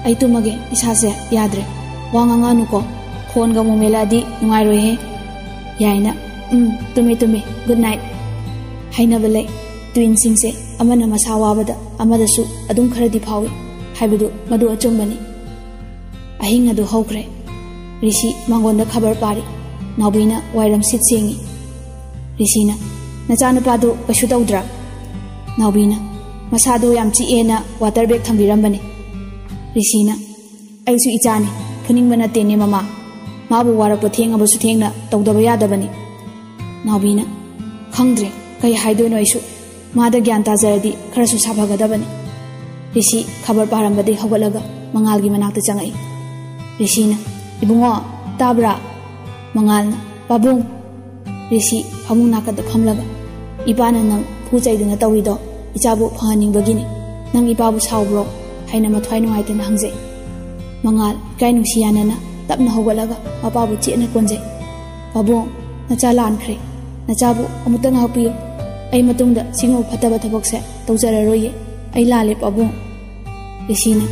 ꯑꯩ ꯇꯨꯝꯃꯒꯦ, ꯏꯁꯥꯁꯦ ꯌꯥꯗ꯭ꯔꯦ꯫ ꯋꯥ ꯉꯥꯡꯉꯛꯑꯅꯨꯀꯣ, ꯈꯣꯟꯒ ꯑꯃꯨꯛ ꯃꯦꯜꯂꯛꯑꯗꯤ ꯅꯨꯡꯉꯥꯏꯔꯣꯏꯍꯦ꯫" ꯌꯥꯏꯅ, "ꯎꯝ, ꯇꯨꯝꯃꯦ ꯇꯨꯝꯃꯦ, ꯒꯨꯗ ꯅꯥꯏꯠ꯫" ꯍꯥꯏꯅꯕ ꯂꯩ, ꯇ꯭ꯋꯤꯟꯁꯤꯡꯁꯦ ꯑꯃꯅ ꯃꯁꯥ ꯋꯥꯕꯗ ꯑꯃꯗꯁꯨ ꯑꯗꯨꯝ ꯈꯔꯗꯤ ꯐꯥꯎꯏ ꯍꯥꯏꯕꯗꯨ ꯃꯗꯨ ꯑꯆꯨꯝꯕꯅꯤ꯫ ꯑꯍꯤꯡ ꯑꯗꯨ ꯍꯧꯈ꯭ꯔꯦ꯫ ꯔꯤꯁꯤ ꯃꯥꯡꯒꯣꯟꯗ ꯈꯕꯔ ꯄꯥꯔꯤ꯫ ꯅꯥꯎꯕꯤꯅ ꯋꯥꯏꯔꯝ ꯁꯤꯠ ꯁꯦꯡꯉꯤ꯫ ꯔꯤꯁꯤꯅ, "ꯅꯆꯥꯅꯨꯄꯥꯗꯨ ꯀꯩꯁꯨ ꯇꯧꯗ꯭ꯔꯥ?" ꯅꯥꯎꯕꯤꯅ, "ꯃꯁꯥꯗꯨ ꯌꯥꯝ ꯆꯤꯛꯑꯦꯅ ꯋꯥꯇꯔ ꯕꯦꯒ ꯊꯝꯕꯤꯔꯝꯕꯅꯤ꯫" ꯔꯤꯁꯤꯅ, "ꯑꯩꯁꯨ ꯏꯆꯥꯅꯤ, ꯐꯨꯅꯤꯡꯕ ꯅꯠꯇꯦꯅꯦ ꯃꯃꯥ꯫ ꯃꯥꯕꯨ ꯋꯥꯔꯛꯄ ꯊꯦꯡꯉꯕꯁꯨ ꯊꯦꯡꯅ ꯇꯧꯗꯕ ꯌꯥꯗꯕꯅꯤ꯫" ꯅꯥꯎꯕꯤꯅ, "ꯈꯪꯗ꯭ꯔꯦ, ꯀꯩ ꯍꯥꯏꯗꯣꯏꯅꯣ ꯑꯩꯁꯨ꯫ ꯃꯥꯗ ꯒ꯭ꯌꯥꯟ ꯇꯥꯖꯔꯗꯤ ꯈꯔꯁꯨ ꯁꯥꯐꯒꯗꯕꯅꯤ꯫" ꯔꯤꯁꯤ ꯈꯕꯔ ꯄꯥꯔꯝꯕꯗꯒꯤ ꯍꯧꯒꯠꯂꯒ ꯃꯉꯥꯜꯒꯤ ꯃꯅꯥꯛꯇ ꯆꯪꯉꯛꯏ꯫ ꯔꯤꯁꯤꯅ, "ꯏꯕꯨꯡꯉꯣ, ꯇꯥꯕ꯭ꯔꯥ?" ꯃꯉꯥꯜꯅ, "ꯄꯥꯕꯨꯡ!" ꯔꯤꯁꯤ ꯐꯃꯨꯡ ꯅꯥꯀꯟꯗ ꯐꯝꯂꯒ, "ꯏꯄꯥꯅ ꯅꯪ ꯐꯨ ꯆꯩꯗꯅ ꯇꯧꯔꯤꯗꯣ ꯏꯆꯥꯕꯨ ꯐꯍꯟꯅꯤꯡꯕꯒꯤꯅꯤ꯫ ꯅꯪ ꯏꯄꯥꯕꯨ ꯁꯥꯎꯕ꯭ꯔꯣ?" ꯍꯥꯏꯅ ꯃꯊ꯭ꯋꯥꯏ ꯅꯨꯡꯉꯥꯏꯇꯅ ꯍꯪꯖꯩ꯫ ꯃꯉꯥꯜ ꯏꯀꯥꯏ ꯅꯨꯡꯁꯤ ꯌꯥꯅꯅ ꯇꯞꯅ ꯍꯧꯒꯠꯂꯒ ꯃꯄꯥꯕꯨ ꯆꯦꯠꯅ ꯀꯣꯟꯖꯩ꯫ "ꯄꯥꯕꯨꯡ, ꯅꯆꯥ ꯂꯥꯟꯈ꯭ꯔꯦ꯫ ꯅꯆꯥꯕꯨ ꯑꯃꯨꯛꯇ ꯉꯥꯛꯄꯤꯌꯨ꯫ ꯑꯩ ꯃꯇꯨꯡꯗ ꯁꯤꯒꯨꯝꯕ ꯐꯠꯇꯕ ꯊꯕꯛꯁꯦ ꯇꯧꯖꯔꯔꯣꯏꯌꯦ꯫ ꯑꯩ ꯂꯥꯜꯂꯦ ꯄꯥꯕꯨꯡ꯫" ꯔꯤꯁꯤꯅ,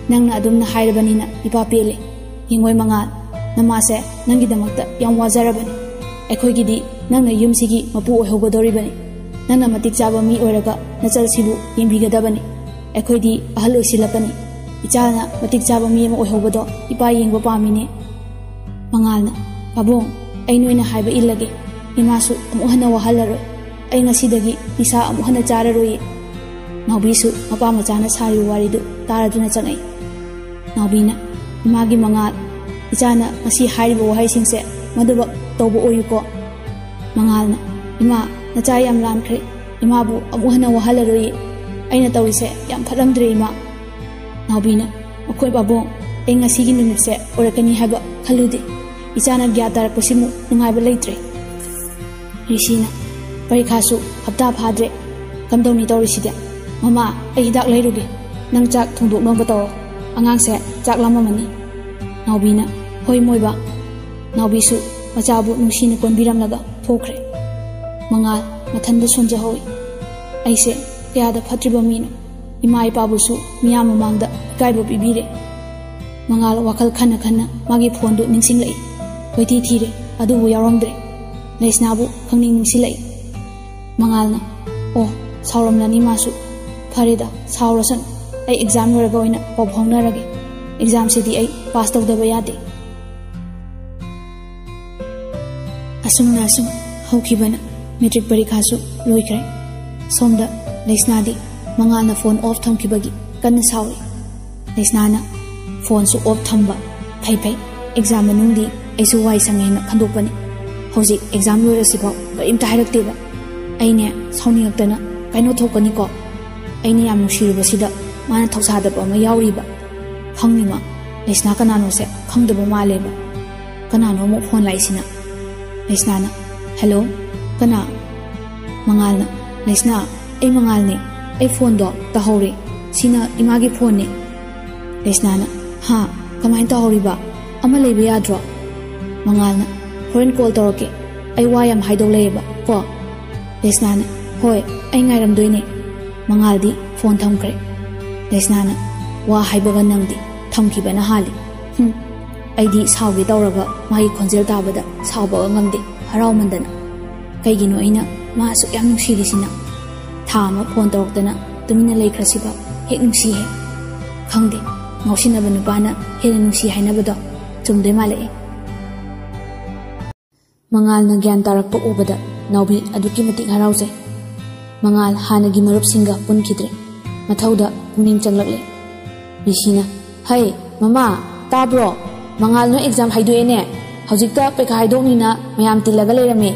"ꯅꯪꯅ ꯑꯗꯨꯝꯅ ꯍꯥꯏꯔꯕꯅꯤꯅ ꯏꯄꯥ ꯄꯦꯜꯂꯦ꯫ ꯌꯦꯡꯉꯣꯏ ꯃꯉꯥꯜ, ꯅꯃꯥꯁꯦ ꯅꯪꯒꯤꯗꯃꯛꯇ ꯌꯥꯝ ꯋꯥꯖꯔꯕꯅꯤ꯫ ꯑꯩꯈꯣꯏꯒꯤꯗꯤ ꯅꯪꯅ ꯌꯨꯝꯁꯤꯒꯤ ꯃꯄꯨ ꯑꯣꯏꯍꯧꯒꯗꯧꯔꯤꯕꯅꯤ꯫ ꯅꯪꯅ ꯃꯇꯤꯛ ꯆꯥꯕ ꯃꯤ ꯑꯣꯏꯔꯒ ꯅꯆꯜꯁꯤꯕꯨ ꯌꯦꯡꯕꯤꯒꯗꯕꯅꯤ꯫ ꯑꯩꯈꯣꯏꯗꯤ ꯑꯍꯜ ꯑꯣꯏꯁꯤꯜꯂꯛꯀꯅꯤ꯫ ꯏꯆꯥꯅ ꯃꯇꯤꯛ ꯆꯥꯕ ꯃꯤ ꯑꯃ ꯑꯣꯏꯍꯧꯕꯗꯣ ꯏꯄꯥ ꯌꯦꯡꯕ ꯄꯥꯝꯃꯤꯅꯦ꯫" ꯃꯉꯥꯜꯅ, "ꯄꯥꯕꯨꯡ, ꯑꯩ ꯅꯣꯏꯅ ꯍꯥꯏꯕ ꯏꯜꯂꯒꯦ꯫ ꯏꯃꯥꯁꯨ ꯑꯃꯨꯛ ꯍꯟꯅ ꯋꯥꯍꯜꯂꯔꯣꯏ꯫ ꯑꯩ ꯉꯁꯤꯗꯒꯤ ꯅꯤꯁꯥ ꯑꯃꯨꯛ ꯍꯟꯅ ꯆꯥꯔꯔꯣꯏꯌꯦ꯫" ꯅꯥꯎꯕꯤꯁꯨ ꯃꯄꯥ ꯃꯆꯥꯅ ꯁꯥꯔꯤꯕ ꯋꯥꯔꯤꯗꯨ ꯇꯥꯔꯗꯨꯅ ꯆꯪꯉꯛꯏ꯫ ꯅꯥꯎꯕꯤꯅ, "ꯏꯃꯥꯒꯤ ꯃꯉꯥꯜ, ꯏꯆꯥꯅ ꯉꯁꯤ ꯍꯥꯏꯔꯤꯕ ꯋꯥꯍꯩꯁꯤꯡꯁꯦ ꯃꯗꯨꯃꯛ ꯇꯧꯕ ꯑꯣꯏꯌꯨꯀꯣ꯫" ꯃꯉꯥꯜꯅ, "ꯏꯃꯥ, ꯅꯆꯥ ꯌꯥꯝ ꯂꯥꯟꯈ꯭ꯔꯦ꯫ ꯏꯃꯥꯕꯨ ꯑꯃꯨꯛ ꯍꯟꯅ ꯋꯥꯍꯜꯂꯔꯣꯏꯌꯦ꯫ ꯑꯩꯅ ꯇꯧꯔꯤꯁꯦ ꯌꯥꯝ ꯐꯠꯂꯝꯗ꯭ꯔꯦ ꯏꯃꯥ꯫" ꯅꯥꯎꯕꯤꯅ, "ꯑꯩꯈꯣꯏ ꯄꯥꯕꯨꯡ, ꯑꯩ ꯉꯁꯤꯒꯤ ꯅꯨꯃꯤꯠꯁꯦ ꯑꯣꯏꯔꯛꯀꯅꯤ ꯍꯥꯏꯕ ꯈꯜꯂꯨꯗꯦ꯫ ꯏꯆꯥꯅ ꯒ꯭ꯌꯥꯟ ꯇꯥꯔꯛꯄꯁꯤꯃꯨꯛ ꯅꯨꯡꯉꯥꯏꯕ ꯂꯩꯇ꯭ꯔꯦ꯫" ꯔꯤꯁꯤꯅ, "ꯄꯔꯤꯈꯥꯁꯨ ꯍꯞꯇꯥ ꯐꯥꯗ꯭ꯔꯦ꯫ ꯀꯝꯗꯧꯅꯤ ꯇꯧꯔꯤꯁꯤꯗꯤ? ꯃꯃꯥ, ꯑꯩ ꯍꯤꯗꯥꯛ ꯂꯩꯔꯨꯒꯦ꯫ ꯅꯪ ꯆꯥꯛ ꯊꯣꯡꯗꯣꯛꯅꯕ ꯇꯧꯔꯣ꯫" "ꯑꯉꯥꯡꯁꯦ ꯆꯥꯛ ꯂꯥꯝꯃꯝꯃꯅꯤ꯫" ꯅꯥꯎꯕꯤꯅ, "ꯍꯣꯏ ꯃꯣꯏꯕꯥ꯫" ꯅꯥꯎꯕꯤꯁꯨ ꯃꯆꯥꯕꯨ ꯅꯨꯡꯁꯤꯅ ꯀꯣꯟꯕꯤꯔꯝꯂꯒ ꯊꯣꯛꯈ꯭ꯔꯦ꯫ ꯃꯉꯥꯜ ꯃꯊꯟꯗ ꯁꯣꯟꯖꯍꯧꯏ꯫ ꯑꯩꯁꯦ ꯀꯌꯥꯗ ꯐꯠꯇ꯭ꯔꯤꯕ ꯃꯤꯅꯣ꯫ ꯏꯃꯥ ꯏꯄꯥꯕꯨꯁꯨ ꯃꯤꯌꯥꯝ ꯃꯃꯥꯡꯗ ꯏꯀꯥꯏꯕ ꯄꯤꯕꯤꯔꯦ꯫ ꯃꯉꯥꯜ ꯋꯥꯈꯜ ꯈꯟꯅ ꯈꯟꯅ ꯃꯥꯒꯤ ꯐꯣꯟꯗꯨ ꯅꯤꯡꯁꯤꯡꯂꯛꯏ꯫ ꯀꯣꯏꯊꯤ ꯊꯤꯔꯦ, ꯑꯗꯨꯕꯨ ꯌꯥꯎꯔꯝꯗ꯭ꯔꯦ꯫ ꯂꯩꯁꯅꯥꯕꯨ ꯈꯪꯅꯤꯡ ꯅꯤꯡꯁꯤꯡꯂꯛꯏ꯫ ꯃꯉꯥꯜꯅ, "ꯑꯣ, ꯁꯥꯎꯔꯝꯂꯅꯤ ꯃꯥꯁꯨ꯫ ꯐꯔꯦꯗ, ꯁꯥꯎꯔꯁꯅꯨ꯫ ꯑꯩ ꯑꯦꯛꯖꯥꯝ ꯂꯣꯏꯔꯒ ꯑꯣꯏꯅ ꯄꯥꯎ ꯐꯥꯎꯅꯔꯒꯦ꯫ ꯑꯦꯛꯖꯥꯝꯁꯤꯗꯤ ꯑꯩ ꯄꯥꯁ ꯇꯧꯗꯕ ꯌꯥꯗꯦ꯫" ꯑꯁꯨꯝꯅ ꯑꯁꯨꯝ ꯍꯧꯈꯤꯕꯅ ꯃꯦꯇ꯭ꯔꯤꯛ ꯄꯔꯤꯈꯥꯁꯨ ꯂꯣꯏꯈ꯭ꯔꯦ꯫ ꯁꯣꯝꯗ ꯂꯩꯁꯅꯥꯗꯤ ꯃꯉꯥꯜꯅ ꯐꯣꯟ ꯑꯣꯐ ꯊꯝꯈꯤꯕꯒꯤ ꯀꯟꯅ ꯁꯥꯎꯔꯤ꯫ ꯂꯩꯁꯅꯥꯅ ꯐꯣꯟꯁꯨ ꯑꯣꯐ ꯊꯝꯕ꯫ "ꯐꯩ ꯐꯩ, ꯑꯦꯛꯖꯥꯝ ꯃꯅꯨꯡꯗꯤ ꯑꯩꯁꯨ ꯋꯥꯏ ꯁꯪꯉꯦ ꯍꯥꯏꯅ ꯈꯟꯗꯣꯛꯄꯅꯤ꯫ ꯍꯧꯖꯤꯛ ꯑꯦꯛꯖꯥꯝ ꯂꯣꯏꯔꯁꯤꯐꯥꯎ ꯀꯔꯤꯝꯇ ꯍꯥꯏꯔꯛꯇꯦꯕ꯫ ꯑꯩꯅꯦ ꯁꯥꯎꯅꯤꯡꯉꯛꯇꯅ ꯀꯩꯅꯣ ꯊꯣꯛꯀꯅꯤꯀꯣ꯫ ꯑꯩꯅ ꯌꯥꯝ ꯅꯨꯡꯁꯤꯔꯨꯕꯁꯤꯗ ꯃꯥꯅ ꯊꯧꯁꯥꯗꯕ ꯑꯃ ꯌꯥꯎꯔꯤꯕ꯫ ꯈꯪꯅꯤꯃ, ꯂꯩꯁꯅꯥ ꯀꯅꯥꯅꯣꯁꯦ ꯈꯪꯗꯕ ꯃꯥꯜꯂꯦꯕ꯫ ꯀꯅꯥꯅꯣ ꯑꯃꯨꯛ ꯐꯣꯟ ꯂꯥꯛꯏꯁꯤꯅ?" ꯂꯩꯁꯅꯥꯅ, "ꯍꯜꯂꯣ, ꯀꯅꯥ?" ꯃꯉꯥꯜꯅ, "ꯂꯩꯁꯅꯥ, ꯑꯩ ꯃꯉꯥꯜꯅꯦ꯫ ꯑꯩ ꯐꯣꯟꯗꯣ ꯇꯥꯍꯧꯔꯦ꯫ ꯁꯤꯅ ꯏꯃꯥꯒꯤ ꯐꯣꯟꯅꯦ꯫" ꯂꯩꯁꯅꯥꯅ, "ꯍꯥ? ꯀꯃꯥꯏꯅ ꯇꯧꯍꯧꯔꯤꯕ? ꯑꯃ ꯂꯩꯕ ꯌꯥꯗ꯭ꯔꯣ?" ꯃꯉꯥꯜꯅ, "ꯍꯣꯔꯦꯟ ꯀꯣꯜ ꯇꯧꯔꯛꯀꯦ꯫ ꯑꯩ ꯋꯥ ꯌꯥꯝ ꯍꯥꯏꯗꯧ ꯂꯩꯌꯦꯕ ꯀꯣ꯫" ꯂꯩꯁꯅꯥꯅ, "ꯍꯣꯏ, ꯑꯩ ꯉꯥꯏꯔꯝꯗꯣꯏꯅꯦ꯫" ꯃꯉꯥꯜꯗꯤ ꯐꯣꯟ ꯊꯝꯈ꯭ꯔꯦ꯫ ꯂꯩꯁꯅꯥꯅ, "ꯋꯥ ꯍꯥꯏꯕꯒ ꯅꯪꯗꯤ ꯊꯝꯈꯤꯕꯅ ꯍꯥꯜꯂꯤ꯫ ꯍꯨꯝ, ꯑꯩꯗꯤ ꯁꯥꯎꯒꯦ ꯇꯧꯔꯒ ꯃꯥꯒꯤ ꯈꯣꯟꯖꯦꯜ ꯇꯥꯕꯗ ꯁꯥꯎꯕꯒ ꯉꯝꯗꯦ, ꯍꯔꯥꯎꯃꯟꯗꯅ꯫ ꯀꯩꯒꯤꯅꯣ ꯑꯩꯅ ꯃꯥ ꯑꯁꯨꯛ ꯌꯥꯝ ꯅꯨꯡꯁꯤꯔꯤꯁꯤꯅ? ꯊꯥ ꯑꯃ ꯐꯣꯟ ꯇꯧꯔꯛꯇꯅ ꯇꯨꯃꯤꯟꯅ ꯂꯩꯈ꯭ꯔꯁꯤꯕ ꯍꯦꯛ ꯅꯨꯡꯁꯤꯍꯦ꯫ ꯈꯪꯗꯦ, ꯉꯥꯎꯁꯤꯟꯅꯕ ꯅꯨꯄꯥꯅ ꯍꯦꯟꯅ ꯅꯨꯡꯁꯤ ꯍꯥꯏꯅꯕꯗꯣ ꯆꯨꯝꯗꯣꯏ ꯃꯥꯜꯂꯛꯑꯦ꯫" ꯃꯉꯥꯜꯅ ꯒ꯭ꯌꯥꯟ ꯇꯥꯔꯛꯄ ꯎꯕꯗ ꯅꯥꯎꯕꯤ ꯑꯗꯨꯛꯀꯤ ꯃꯇꯤꯛ ꯍꯔꯥꯎꯖꯩ꯫ ꯃꯉꯥꯜ ꯍꯥꯟꯅꯒꯤ ꯃꯔꯨꯞꯁꯤꯡꯒ ꯄꯨꯟꯈꯤꯗ꯭ꯔꯦ꯫ ꯃꯊꯧꯗ ꯄꯨꯛꯅꯤꯡ ꯆꯪꯂꯛꯂꯦ꯫ ꯔꯤꯁꯤꯅ, "ꯍꯩ, ꯃꯃꯥ, ꯇꯥꯕ꯭ꯔꯣ? ꯃꯉꯥꯜ ꯅꯣꯏ ꯑꯦꯛꯖꯥꯝ ꯍꯥꯏꯗꯣꯛꯑꯦꯅꯦ꯫ ꯍꯧꯖꯤꯛꯇ ꯄꯩꯈꯥ ꯍꯥꯏꯗꯣꯛꯅꯤꯅ ꯃꯌꯥꯝ ꯇꯤꯜꯂꯒ ꯂꯩꯔꯝꯃꯦ꯫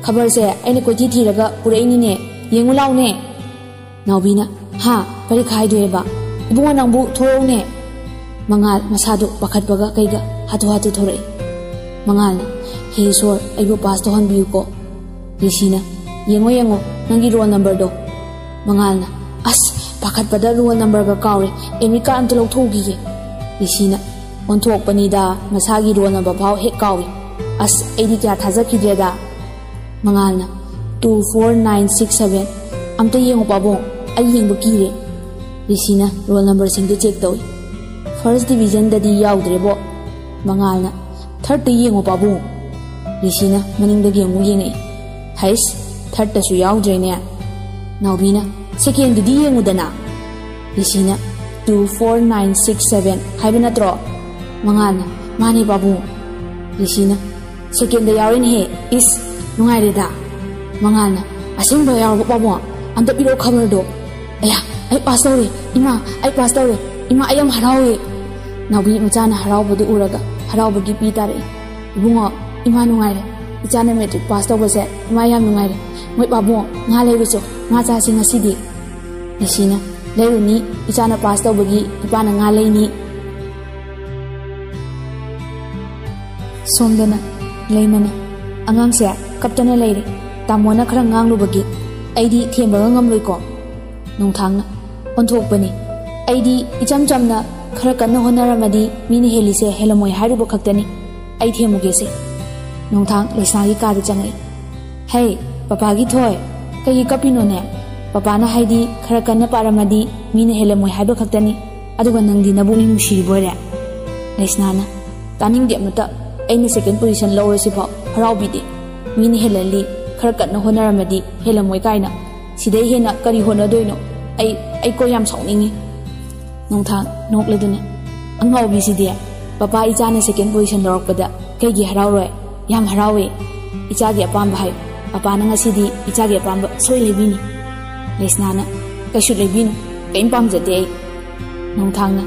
ꯈꯕꯔꯁꯦ ꯑꯩꯅ ꯀꯣꯏꯊꯤ ꯊꯤꯔꯒ ꯄꯨꯔꯛꯏꯅꯤꯅꯦ꯫ ꯌꯦꯡꯉꯨ ꯂꯥꯎꯅꯦ꯫" ꯅꯥꯎꯕꯤꯅ, "ꯍꯥ? ꯄꯔꯤꯈꯥ ꯍꯥꯏꯗꯣꯛꯑꯦꯕ? ꯏꯕꯨꯡꯉꯣ, ꯅꯪꯕꯨ ꯊꯣꯔꯛꯎꯅꯦ꯫" ꯃꯉꯥꯜ ꯃꯁꯥꯗꯨ ꯄꯥꯈꯠꯄꯒ ꯀꯩꯒ ꯍꯥꯊꯨ ꯍꯥꯊꯨ ꯊꯣꯔꯛꯏ꯫ ꯃꯉꯥꯜꯅ, "ꯍꯦ ꯏꯁꯣꯔ, ꯑꯩꯕꯨ ꯄꯥꯁ ꯇꯧꯍꯟꯕꯤꯌꯨꯀꯣ꯫" ꯔꯤꯁꯤꯅ, "ꯌꯦꯡꯉꯣ, ꯌꯦꯡꯉꯣ, ꯅꯪꯒꯤ ꯔꯣꯜ ꯅꯝꯕꯔꯗꯣ꯫" ꯃꯉꯥꯜꯅ, "ꯑꯁ, ꯄꯥꯈꯠꯄꯗ ꯔꯣꯜ ꯅꯝꯕꯔꯒ ꯀꯥꯎꯔꯦ꯫ ꯑꯦꯗꯃꯤꯠ ꯀꯥꯔꯗ ꯑꯝꯇ ꯂꯧꯊꯣꯛꯎꯈꯤꯒꯦ꯫ ꯔꯤꯁꯤꯅ, ꯑꯣꯟꯊꯣꯛꯄꯅꯤꯗ, ꯃꯁꯥꯒꯤ ꯔꯣꯜ ꯅꯝꯕꯔ ꯐꯥꯎ ꯍꯦꯛ ꯀꯥꯎꯏ꯫ ꯑꯁ, ꯑꯩꯗꯤ ꯀꯌꯥ ꯊꯥꯖꯈꯤꯗ꯭ꯔꯦꯗ꯫ ꯃꯉꯥꯜꯅ, "two four nine six seven. ꯑꯝꯇ ꯌꯦꯡꯉꯨ ꯄꯥꯕꯨꯡ, ꯑꯩ ꯌꯦꯡꯕ ꯀꯤꯔꯦ"꯫ ꯔꯤꯁꯤꯅ ꯔꯣꯜ ꯅꯝꯕꯔꯁꯤꯡꯗꯨ ꯆꯦꯛ ꯇꯧꯏ꯫ "ꯐꯥꯔꯁ ꯗꯤꯕꯤꯖꯟꯗꯗꯤ ꯌꯥꯎꯗ꯭ꯔꯦꯕꯣ"꯫ ꯃꯉꯥꯜꯅ, "ꯊꯥꯔꯠꯇ ꯌꯦꯡꯉꯨ ꯄꯥꯕꯨꯡ"꯫ ꯔꯤꯁꯤꯅ ꯃꯅꯤꯡꯗꯒꯤ ꯑꯃꯨꯛ ꯌꯦꯡꯉꯛꯏ꯫ "ꯍꯩꯁ, ꯊꯥꯔꯠꯇꯁꯨ ꯌꯥꯎꯗ꯭ꯔꯦꯅꯦ"꯫ ꯅꯥꯎꯕꯤꯅ, "ꯁꯦꯀꯦꯟꯗꯨꯗꯤ ꯌꯦꯡꯉꯨꯗꯅ"꯫ ꯔꯤꯁꯤꯅ, "two four nine six seven ꯍꯥꯏꯕ ꯅꯠꯇ꯭ꯔꯣ?" ꯃꯉꯥꯜꯅ, "ꯃꯥꯅꯦ ꯄꯥꯕꯨꯡ"꯫ ꯔꯤꯁꯤꯅ, "ꯁꯦꯀꯦꯟꯗ ꯌꯥꯎꯔꯦꯅꯦꯍꯦ꯫ ꯏꯁ, ꯅꯨꯡꯉꯥꯏꯔꯦꯗ"꯫ ꯃꯉꯥꯜꯅ, "ꯑꯁꯦꯡꯕ ꯌꯥꯎꯔꯕ ꯄꯥꯕꯨꯡ? ꯑꯝꯇ ꯄꯤꯔꯛꯑꯣ ꯈꯕꯔꯗꯣ꯫ ꯑꯌꯥ, ꯑꯩ ꯄꯥꯁ ꯇꯧꯔꯦ꯫ ꯏꯃꯥ, ꯑꯩ ꯄꯥꯁ ꯇꯧꯔꯦ꯫ ꯏꯃꯥ, ꯑꯩ ꯌꯥꯝ ꯍꯔꯥꯎꯋꯦ"꯫ ꯅꯥꯎꯕꯤ ꯃꯆꯥꯅ ꯍꯔꯥꯎꯕꯗꯨ ꯎꯔꯒ ꯍꯔꯥꯎꯕꯒꯤ ꯄꯤ ꯇꯥꯔꯛꯏ꯫ "ꯏꯕꯨꯡꯉꯣ, ꯏꯃꯥ ꯅꯨꯡꯉꯥꯏꯔꯦ꯫ ꯏꯆꯥꯅ ꯃꯦꯇ꯭ꯔꯤꯛ ꯄꯥꯁ ꯇꯧꯕꯁꯦ ꯏꯃꯥ ꯌꯥꯝ ꯅꯨꯡꯉꯥꯏꯔꯦ꯫ ꯃꯣꯏ ꯄꯥꯕꯨꯡ, ꯉꯥ ꯂꯩꯔꯨꯆꯣ꯫ ꯉꯥ ꯆꯥꯁꯤ ꯉꯁꯤꯗꯤ"꯫ ꯔꯤꯁꯤꯅ, "ꯂꯩꯔꯨꯅꯤ, ꯏꯆꯥꯅ ꯄꯥꯁ ꯇꯧꯕꯒꯤ ꯏꯄꯥꯅ ꯉꯥ ꯂꯩꯅꯤ"꯫ ꯁꯣꯝꯗꯅ ꯂꯩꯃꯅ, "ꯑꯉꯥꯡꯁꯦ ꯀꯞꯇꯅ ꯂꯩꯔꯦ꯫ ꯇꯥꯃꯣꯅ ꯈꯔ ꯉꯥꯡꯂꯨꯕꯒꯤ꯫ ꯑꯩꯗꯤ ꯊꯦꯝꯕꯒ ꯉꯝꯂꯣꯏꯀꯣ"꯫ ꯅꯣꯡꯊꯥꯡꯅ, "ꯑꯣꯟꯊꯣꯛꯄꯅꯤ꯫ ꯑꯩꯗꯤ ꯏꯆꯝ ꯆꯝꯅ ꯈꯔ ꯀꯟꯅ ꯍꯣꯠꯅꯔꯝꯃꯗꯤ ꯃꯤꯅ ꯍꯦꯜꯂꯤꯁꯦ ꯍꯦꯜꯂꯝꯃꯣꯏ ꯍꯥꯏꯔꯨꯕ ꯈꯛꯇꯅꯤ꯫ ꯑꯩ ꯊꯦꯝꯃꯨꯒꯦꯁꯦ"꯫ ꯅꯣꯡꯊꯥꯡ ꯂꯩꯁꯅꯥꯒꯤ ꯀꯥꯗ ꯆꯪꯉꯛꯏ꯫ "ꯍꯦ, ꯄꯄꯥꯒꯤ ꯊꯣꯏ, ꯀꯩꯒꯤ ꯀꯞꯄꯤꯅꯣꯅꯦ? ꯄꯄꯥꯅ ꯍꯥꯏꯗꯤ ꯈꯔ ꯀꯟꯅ ꯄꯥꯔꯝꯃꯗꯤ ꯃꯤꯅ ꯍꯦꯜꯂꯝꯃꯣꯏ ꯍꯥꯏꯕ ꯈꯛꯇꯅꯤ꯫ ꯑꯗꯨꯒ ꯅꯪꯗꯤ ꯅꯕꯨꯛꯅꯤꯡ ꯅꯨꯡꯁꯤꯔꯤꯕꯣꯏꯔꯦ"꯫ ꯂꯩꯁꯅꯥꯅ, "ꯇꯥꯅꯤꯡꯗꯦ ꯑꯃꯇ꯫ ꯑꯩꯅ ꯁꯦꯀꯦꯟ ꯄꯣꯖꯤꯁꯟ ꯂꯧꯔꯁꯤꯐꯥꯎ ꯍꯔꯥꯎꯕꯤꯗꯦ꯫ ꯃꯤꯅ ꯍꯦꯜꯂꯜꯂꯤ, ꯈꯔ ꯀꯟꯅ ꯍꯣꯠꯅꯔꯝꯃꯗꯤ ꯍꯦꯜꯂꯝꯃꯣꯏ ꯀꯥꯏꯅ꯫ ꯁꯤꯗꯩ ꯍꯦꯟꯅ ꯀꯔꯤ ꯍꯣꯠꯅꯗꯣꯏꯅꯣ? ꯑꯩ, ꯑꯩ ꯀꯣ ꯌꯥꯝ ꯁꯥꯎꯅꯤꯡꯉꯤ"꯫ ꯅꯣꯡꯊꯥꯡ ꯅꯣꯛꯂꯗꯨꯅ, "ꯑꯉꯥꯎꯕꯤꯁꯤꯗꯤ, ꯄꯄꯥ ꯏꯆꯥꯅ ꯁꯦꯀꯦꯟ ꯄꯣꯖꯤꯁꯟ ꯂꯧꯔꯛꯄꯗ ꯀꯩꯒꯤ ꯍꯔꯥꯎꯔꯣꯏ? ꯌꯥꯝ ꯍꯔꯥꯎꯋꯦ꯫ ꯏꯆꯥꯒꯤ ꯑꯄꯥꯝꯕ ꯍꯥꯏꯌꯨ꯫ ꯄꯄꯥꯅ ꯉꯁꯤꯗꯤ ꯏꯆꯥꯒꯤ ꯑꯄꯥꯝꯕ ꯁꯣꯏ ꯂꯩꯕꯤꯅꯤ"꯫ ꯂꯩꯁꯅꯥꯅ, "ꯀꯩꯁꯨ ꯂꯩꯕꯤꯅꯨ, ꯀꯔꯤꯝ ꯄꯥꯝꯖꯗꯦ ꯑꯩ"꯫ ꯅꯣꯡꯊꯥꯡꯅ,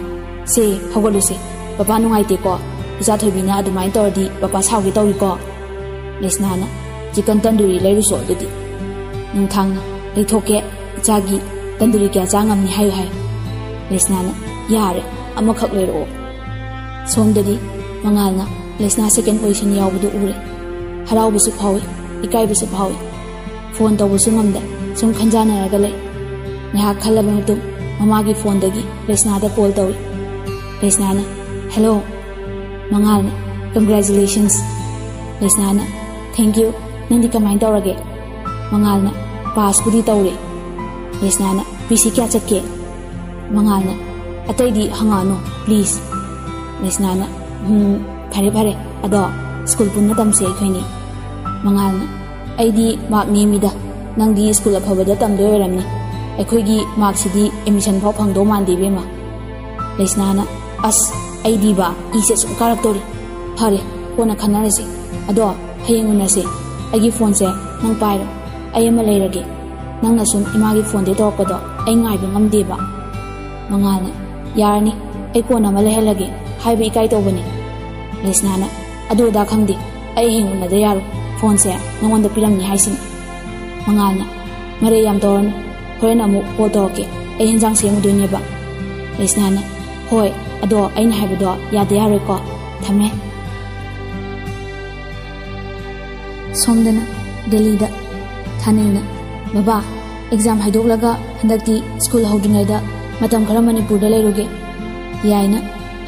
"ꯁꯦ, ꯍꯧꯒꯠꯂꯨꯁꯦ꯫ ꯄꯄꯥ ꯅꯨꯡꯉꯥꯏꯇꯦꯀꯣ꯫ ꯏꯆꯥ ꯊꯣꯏꯕꯤꯅ ꯑꯗꯨꯃꯥꯏꯅ ꯇꯧꯔꯗꯤ ꯄꯄꯥ ꯁꯥꯎꯒꯦ ꯇꯧꯏꯀꯣ"꯫ ꯂꯩꯁꯅꯥꯅ, "ꯆꯤꯀꯟ ꯇꯟꯗꯨꯔꯤ ꯂꯩꯔꯨꯁꯣ ꯑꯗꯨꯗꯤ"꯫ ꯅꯣꯡꯊꯥꯡꯅ, "ꯂꯩꯊꯣꯛꯀꯦ, ꯏꯆꯥꯒꯤ ꯇꯟꯗꯨꯔꯤ ꯀꯌꯥ ꯆꯥ ꯉꯝꯅꯤ ꯍꯥꯏꯌꯨ" ꯍꯥꯏ꯫ ꯂꯩꯁꯅꯥꯅ, "ꯌꯥꯔꯦ, ꯑꯃꯈꯛ ꯂꯩꯔꯛꯑꯣ"꯫ ꯁꯣꯝꯗꯗꯤ ꯃꯉꯥꯜꯅ ꯂꯩꯁꯅꯥ ꯁꯦꯀꯦꯟ ꯄꯣꯖꯤꯁꯟ ꯌꯥꯎꯕꯗꯨ ꯎꯔꯦ꯫ ꯍꯔꯥꯎꯕꯁꯨ ꯐꯥꯎꯏ, ꯏꯀꯥꯏꯕꯁꯨ ꯐꯥꯎꯏ꯫ ꯐꯣꯟ ꯇꯧꯕꯁꯨ ꯉꯝꯗꯦ, ꯁꯨꯝ ꯈꯟꯖꯥꯟꯅꯔꯒ ꯂꯩ꯫ ꯉꯥꯏꯍꯥꯛ ꯈꯜꯂꯕ ꯃꯇꯨꯡ ꯃꯃꯥꯒꯤ ꯐꯣꯟꯗꯒꯤ ꯔꯦꯁꯅꯥꯗ ꯀꯣꯜ ꯇꯧꯏ꯫ ꯔꯦꯁꯅꯥꯅ, "ꯍꯦꯜꯂꯣ꯫" ꯃꯉꯥꯜꯅ, "ꯀꯪꯒ꯭ꯔꯦꯆꯨꯂꯦꯁꯟꯁ꯫" ꯔꯦꯁꯅꯥꯅ, "ꯊꯦꯡꯛ ꯌꯨ꯫ ꯅꯪꯗꯤ ꯀꯃꯥꯏꯅ ꯇꯧꯔꯒꯦ?" ꯃꯉꯥꯜꯅ, "ꯄꯥꯁꯄꯨꯗꯤ ꯇꯧꯔꯦ꯫" ꯔꯦꯁꯅꯥꯅ, "ꯄꯤ ꯁꯤ ꯀꯌꯥ ꯆꯠꯀꯦ?" ꯃꯉꯥꯜꯅ, "ꯑꯇꯩꯗꯤ ꯍꯪꯉꯛꯑꯅꯨ ꯄ꯭ꯂꯤꯖ꯫" ꯔꯦꯁꯅꯥꯅ, "ꯎꯝ, ꯐꯔꯦ ꯐꯔꯦ, ꯑꯗꯣ ꯁ꯭ꯀꯨꯜ ꯄꯨꯟꯅ ꯇꯝꯁꯦ ꯑꯩꯈꯣꯏꯅꯤ꯫" ꯃꯉꯥꯜꯅ, "ꯑꯩꯗꯤ ꯃꯥꯔꯛ ꯅꯦꯝꯃꯤꯗ, ꯅꯪꯗꯤ ꯁ꯭ꯀꯨꯜ ꯑꯐꯕꯗ ꯇꯝꯗꯣꯏ ꯑꯣꯏꯔꯝꯅꯤ, ꯑꯩꯈꯣꯏꯒꯤ ꯃꯥꯔꯛꯁꯤꯗꯤ ꯑꯦꯗꯃꯤꯁꯟ ꯐꯥꯎ ꯐꯪꯗꯧ ꯃꯥꯟꯗꯦ ꯏꯕꯦꯝꯃ꯫" ꯔꯦꯁꯅꯥꯅ, "ꯑꯁ, ꯑꯩꯗꯤꯕ ꯏꯁꯦ ꯁꯨꯝ ꯀꯥꯔꯛꯇꯣꯔꯤ꯫ ꯐꯔꯦ, ꯀꯣꯟꯅ ꯈꯟꯅꯔꯁꯤ꯫ ꯑꯗꯣ ꯍꯌꯦꯡ ꯎꯅꯁꯦ꯫ ꯑꯩꯒꯤ ꯐꯣꯟꯁꯦ ꯅꯪ ꯄꯥꯏꯔꯣ, ꯑꯩ ꯑꯃ ꯂꯩꯔꯒꯦ꯫ ꯅꯪꯅ ꯁꯨꯝ ꯏꯃꯥꯒꯤ ꯐꯣꯟꯗꯩ ꯇꯧꯔꯛꯄꯗꯣ ꯑꯩ ꯉꯥꯏꯕ ꯉꯝꯗꯦꯕ꯫" ꯃꯉꯥꯜꯅ, "ꯌꯥꯔꯅꯤ, ꯑꯩ ꯀꯣꯟꯅ ꯑꯃ ꯂꯩꯍꯜꯂꯒꯦ, ꯍꯥꯏꯕ ꯏꯀꯥꯏ ꯇꯧꯕꯅꯤ꯫" ꯔꯦꯁꯅꯥꯅ, "ꯑꯗꯨ ꯑꯗꯥ ꯈꯪꯗꯦ, ꯑꯩ ꯍꯌꯦꯡ ꯎꯅꯗ ꯌꯥꯔꯣꯏ, ꯐꯣꯟꯁꯦ ꯅꯉꯣꯟꯗ ꯄꯤꯔꯝꯅꯤ ꯍꯥꯏꯁꯤꯅꯤ꯫" ꯃꯉꯥꯜꯅ, "ꯃꯔꯩ ꯌꯥꯝ ꯇꯧꯔꯅꯨ, ꯍꯣꯔꯦꯟ ꯑꯃꯨꯛ ꯀꯣꯜ ꯇꯧꯔꯛꯀꯦ, ꯑꯩ ꯍꯦꯟꯖꯥꯡ ꯁꯦꯝꯃꯨꯗꯣꯏꯅꯦꯕ꯫" ꯔꯦꯁꯅꯥꯅ, "ꯍꯣꯏ, ꯑꯗꯣ ꯑꯩꯅ ꯍꯥꯏꯕꯗꯣ ꯌꯥꯗ ꯌꯥꯔꯣꯏꯀꯣ, ꯊꯝꯃꯦ꯫" ꯁꯣꯝꯗꯅ ꯗꯦꯜꯂꯤꯗ ꯊꯥꯅꯤꯜꯅ, "ꯕꯕꯥ, ꯑꯦꯛꯖꯥꯝ ꯍꯥꯏꯗꯣꯛꯂꯒ ꯍꯟꯗꯛꯇꯤ ꯁ꯭ꯀꯨꯜ ꯍꯧꯗ꯭ꯔꯤꯉꯩꯗ ꯃꯇꯝ ꯈꯔ ꯃꯅꯤꯄꯨꯔꯗ ꯂꯩꯔꯨꯒꯦ꯫" ꯌꯥꯏꯅ,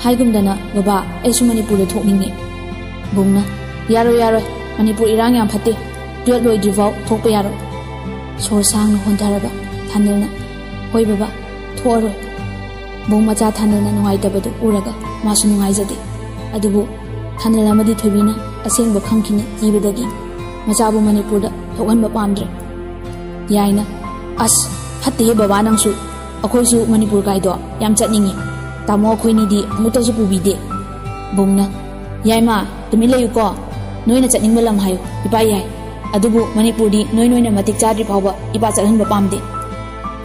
"ꯍꯥꯏꯒꯨꯝꯗꯅ ꯕꯕꯥ, ꯑꯩꯁꯨ ꯃꯅꯤꯄꯨꯔꯗ ꯊꯣꯛꯅꯤꯡꯉꯦ꯫" ꯕꯨꯡꯅ, "ꯌꯥꯔꯣꯏ, ꯌꯥꯔꯣꯏ, ꯃꯅꯤꯄꯨꯔ ꯏꯔꯥꯡ ꯌꯥꯝ ꯐꯠꯇꯦ, ꯇꯨꯌꯦꯜꯞ ꯂꯣꯏꯗ꯭ꯔꯤꯐꯥꯎ ꯊꯣꯛꯄ ꯌꯥꯔꯣꯏ꯫" ꯁꯣꯔ ꯁꯥꯡꯅ ꯍꯣꯟꯊꯔꯒ ꯊꯥꯅꯤꯜꯅ, "ꯍꯣꯏ ꯕꯕꯥ, ꯊꯣꯛꯑꯔꯣꯏ꯫" ꯕꯨꯡ ꯃꯆꯥ ꯊꯥꯅꯤꯜꯅ ꯅꯨꯡꯉꯥꯏꯇꯕꯗꯨ ꯎꯔꯒ ꯃꯥꯁꯨ ꯅꯨꯡꯉꯥꯏꯖꯗꯦ꯫ ꯑꯗꯨꯕꯨ ꯊꯥꯅꯤꯜ ꯑꯃꯗꯤ ꯊꯣꯏꯕꯤꯅ ꯑꯁꯦꯡꯕ ꯈꯪꯈꯤꯅꯤ ꯀꯤꯕꯗꯒꯤ ꯃꯆꯥꯕꯨ ꯃꯅꯤꯄꯨꯔꯗ ꯊꯣꯛꯍꯟꯕ ꯄꯥꯝꯗ꯭ꯔꯦ꯫ ꯌꯥꯏꯅ, "ꯑꯁ, ꯐꯠꯇꯦꯍꯦ ꯕꯕꯥ ꯅꯪꯁꯨ꯫ ꯑꯩꯈꯣꯏꯁꯨ ꯃꯅꯤꯄꯨꯔ ꯀꯥꯏꯗꯣ ꯌꯥꯝ ꯆꯠꯅꯤꯡꯉꯤ꯫ ꯇꯥꯃꯣ ꯑꯩꯈꯣꯏꯅꯤꯗꯤ ꯑꯃꯨꯛꯇꯁꯨ ꯄꯨꯕꯤꯗꯦ꯫" ꯕꯨꯡꯅ, "ꯌꯥꯏꯃ, ꯇꯨꯃꯤꯟ ꯂꯩꯌꯨꯀꯣ꯫ ꯅꯣꯏꯅ ꯆꯠꯅꯤꯡꯕ ꯂꯝ ꯍꯥꯏꯌꯨ, ꯏꯄꯥ ꯌꯥꯏ꯫ ꯑꯗꯨꯕꯨ ꯃꯅꯤꯄꯨꯔꯗꯤ ꯅꯣꯏ ꯅꯣꯏꯅ ꯃꯇꯤꯛ ꯆꯥꯗ꯭ꯔꯤ ꯐꯥꯎꯕ ꯏꯄꯥ ꯆꯠꯍꯟꯕ ꯄꯥꯝꯗꯦ꯫"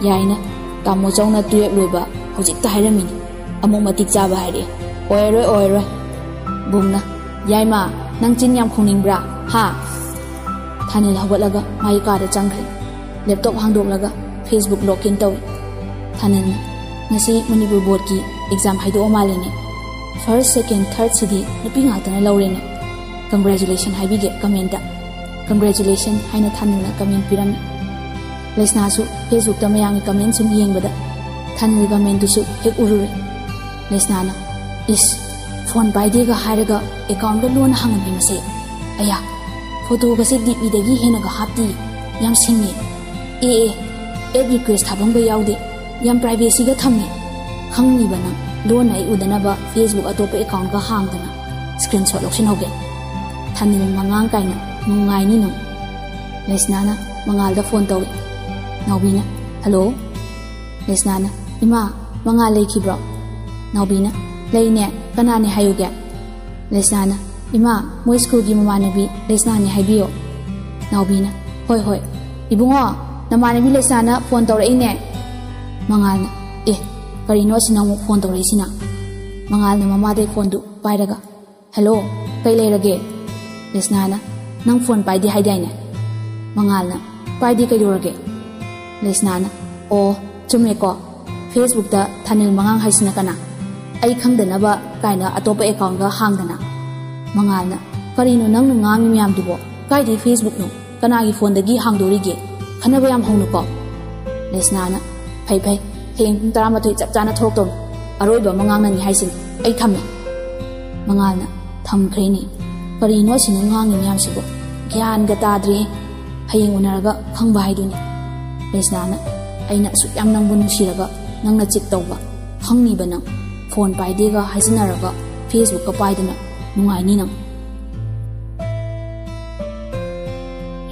ꯌꯥꯏꯅ, "ꯇꯥꯃꯣ ꯆꯧꯅ ꯇꯨꯌꯦꯞ ꯂꯣꯏꯕ ꯍꯧꯖꯤꯛꯇ ꯍꯥꯏꯔꯝꯃꯤꯅꯤ, ꯑꯃꯨꯛ ꯃꯇꯤꯛ ꯆꯥꯕ ꯍꯥꯏꯔꯛꯑꯦ꯫ ꯑꯣꯏꯔꯔꯣꯏ, ꯑꯣꯏꯔꯔꯣꯏ꯫" ꯕꯨꯡꯅ, "ꯌꯥꯏꯃ, ꯅꯪ ꯆꯤꯟ ꯌꯥꯝ ꯈꯨꯝꯅꯤꯡꯕ꯭ꯔꯥ, ꯍꯥ?" ꯊꯥꯅꯤꯜ ꯍꯧꯒꯠꯂꯒ ꯃꯥꯒꯤ ꯀꯥꯗ ꯆꯪꯈ꯭ꯔꯦ꯫ ꯂꯦꯞꯇꯣꯞ ꯍꯥꯡꯗꯣꯛꯂꯒ ꯐꯦꯁꯕꯨꯛ ꯂꯣꯒ ꯏꯟ ꯇꯧꯏ꯫ ꯊꯥꯅꯤꯜꯅ, "ꯉꯁꯤ ꯃꯅꯤꯄꯨꯔ ꯕꯣꯔꯗꯀꯤ ꯑꯦꯛꯖꯥꯝ ꯍꯥꯏꯗꯣꯛꯑ ꯃꯥꯜꯂꯦꯅꯦ꯫ ꯐꯥꯔꯁ, ꯁꯦꯀꯦꯟ, ꯊꯥꯔꯠꯁꯤꯗꯤ ꯅꯨꯄꯤ ꯉꯥꯛꯇꯅ ꯂꯧꯔꯦꯅꯦ꯫ ꯀꯪꯒ꯭ꯔꯦꯆꯨꯂꯦꯁꯟ ꯍꯥꯏꯕꯤꯒꯦ ꯀꯃꯦꯟꯇ꯫" "ꯀꯪꯒ꯭ꯔꯦꯆꯨꯂꯦꯁꯟ" ꯍꯥꯏꯅ ꯊꯥꯅꯤꯜꯅ ꯀꯃꯦꯟ ꯄꯤꯔꯝꯃꯤ꯫ ꯂꯩꯁꯅꯥꯁꯨ Facebookꯇ ꯃꯌꯥꯝꯒꯤ comment ꯁꯨꯝ ꯌꯦꯡꯕꯗ ꯊꯥꯅꯤꯜ commentꯇꯨꯁꯨ ꯍꯦꯛ ꯎꯔꯨꯔꯦ꯫ ꯂꯩꯁꯅꯥꯅ, "ꯏꯁ, ꯐꯣꯟ ꯄꯥꯏꯗꯦꯒ ꯍꯥꯏꯔꯒ accountꯒ ꯂꯣꯟꯅ ꯍꯥꯡꯍꯟꯕꯤ ꯃꯁꯦ꯫ ꯑꯌꯥ, photoꯒꯁꯦ DPꯗꯒꯤ ꯍꯦꯟꯅꯒ ꯍꯥꯞꯇꯤ꯫ ꯌꯥꯝ ꯁꯤꯡꯉꯦ꯫ ꯑꯦ, ꯑꯦ, add request ꯊꯥꯐꯝꯒ ꯌꯥꯎꯗꯦ꯫ ꯌꯥꯝ privacyꯒ ꯊꯝꯃꯦ꯫ ꯈꯪꯉꯤꯕ ꯅꯪ, ꯂꯣꯟꯅ ꯑꯩ ꯎꯗꯅꯕ Facebook ꯑꯇꯣꯞꯄ accountꯒ ꯍꯥꯡꯗꯅ screenshot ꯂꯧꯁꯤꯟꯍꯧꯒꯦ꯫ ꯊꯥꯅꯤꯜ ꯃꯉꯥꯡ ꯀꯥꯏꯅ ꯅꯨꯡꯉꯥꯏꯅꯤ ꯅꯪ꯫" ꯂꯩꯁꯅꯥꯅ ꯃꯉꯥꯜꯗ ꯐꯣꯟ ꯇꯧꯏ꯫ ꯅꯥꯎꯕꯤꯅ, "ꯍꯜꯂꯣ?" ꯂꯩꯁꯅꯥꯅ, "ꯏꯃꯥ, ꯃꯉꯥꯜ ꯂꯩꯈꯤꯕ꯭ꯔꯣ?" ꯅꯥꯎꯕꯤꯅ, "ꯂꯩꯅꯦ, ꯀꯅꯥꯅꯦ ꯍꯥꯏꯌꯨꯒꯦ?" ꯂꯩꯁꯅꯥꯅ, "ꯏꯃꯥ, ꯃꯣꯏ ꯁ꯭ꯀꯨꯜꯒꯤ ꯃꯃꯥꯟꯅꯕꯤ ꯂꯩꯁꯅꯥꯅꯦ ꯍꯥꯏꯕꯤꯌꯣ꯫" ꯅꯥꯎꯕꯤꯅ, "ꯍꯣꯏ, ꯍꯣꯏ꯫ ꯏꯕꯨꯡꯉꯣ, ꯅꯃꯥꯟꯅꯕꯤ ꯂꯩꯁꯅꯥꯅ ꯐꯣꯟ ꯇꯧꯔꯛꯏꯅꯦ꯫" ꯃꯉꯥꯜꯅ, "ꯑꯦ, ꯀꯔꯤꯅꯣ ꯑꯁꯤꯅ ꯑꯃꯨꯛ ꯐꯣꯟ ꯇꯧꯔꯛꯏꯁꯤꯅ?" ꯃꯉꯥꯜꯅ ꯃꯃꯥꯗꯩ ꯐꯣꯟꯗꯨ ꯄꯥꯏꯔꯒ, "ꯍꯦꯜꯂꯣ, ꯀꯩ ꯂꯩꯔꯒꯦ?" ꯂꯩꯁꯅꯥꯅ, "ꯅꯪ ꯐꯣꯟ ꯄꯥꯏꯗꯦ ꯍꯥꯏꯗꯥꯏꯅꯦ?" ꯃꯉꯥꯜꯅ, "ꯄꯥꯏꯗꯦ, ꯀꯩꯗꯧꯔꯒꯦ?" ꯂꯩꯁꯅꯥꯅ, "ꯑꯣ, ꯆꯨꯝꯃꯦꯀꯣ, Facebookꯇ ꯊꯥꯅꯤꯜ ꯃꯉꯥꯡ ꯍꯥꯏꯁꯤꯅ ꯀꯅꯥ? ꯑꯩ ꯈꯪꯗꯅꯕ ꯀꯥꯏꯅ ꯑꯇꯣꯞꯄ accountꯒ ꯍꯥꯡꯗꯅ?" ꯃꯉꯥꯜꯅ, "ꯀꯔꯤꯅꯣ ꯅꯪꯅ ꯉꯥꯡꯉꯤ ꯃꯌꯥꯝꯗꯨꯕꯣ? ꯀꯥꯏꯗꯩ Facebookꯅꯣ? ꯀꯅꯥꯒꯤ ꯐꯣꯟꯗꯒꯤ ꯍꯥꯡꯗꯣꯔꯤꯒꯦ? ꯈꯟꯅꯕ ꯌꯥꯝ ꯍꯧꯅꯨꯀꯣ꯫" ꯂꯩꯁꯅꯥꯅ, "ꯐꯩ, ꯐꯩ, ꯍꯌꯦꯡ ꯄꯨꯡ ꯇꯔꯥꯃꯥꯊꯣꯏ ꯆꯞ ꯆꯥꯅ ꯊꯣꯛꯂꯛꯇꯧꯅꯤ꯫ ꯑꯔꯣꯏꯕ ꯑꯃ ꯉꯥꯡꯅꯅꯤ ꯍꯥꯏꯁꯤꯅꯤ꯫ ꯑꯩ ꯊꯝꯃꯦ꯫" ꯃꯉꯥꯜꯅ, "ꯊꯝꯈ꯭ꯔꯦꯅꯦ꯫ ꯀꯔꯤꯅꯣ ꯑꯁꯤꯅ ꯉꯥꯡꯉꯤ ꯃꯌꯥꯝꯁꯤꯕꯣ? ꯒ꯭ꯌꯥꯟꯒ ꯇꯥꯗ꯭ꯔꯦꯍꯦ꯫ ꯍꯌꯦꯡ ꯎꯅꯔꯒ ꯈꯪꯕ ꯍꯥꯏꯗꯨꯅꯤ꯫" ꯂꯩꯁꯅꯥꯅ, "ꯑꯩꯅ ꯑꯁꯨꯛ ꯌꯥꯝ ꯅꯪꯕꯨ ꯅꯨꯡꯁꯤꯔꯒ ꯅꯪꯅ cheat ꯇꯧꯕ? ꯈꯪꯉꯤꯕ ꯅꯪ꯫ ꯐꯣꯟ ꯄꯥꯏꯗꯦꯒ ꯍꯥꯏꯖꯤꯟꯅꯔꯒ Facebookꯀ ꯄꯥꯏꯗꯅ ꯅꯨꯡꯉꯥꯏꯅꯤ ꯅꯪ꯫"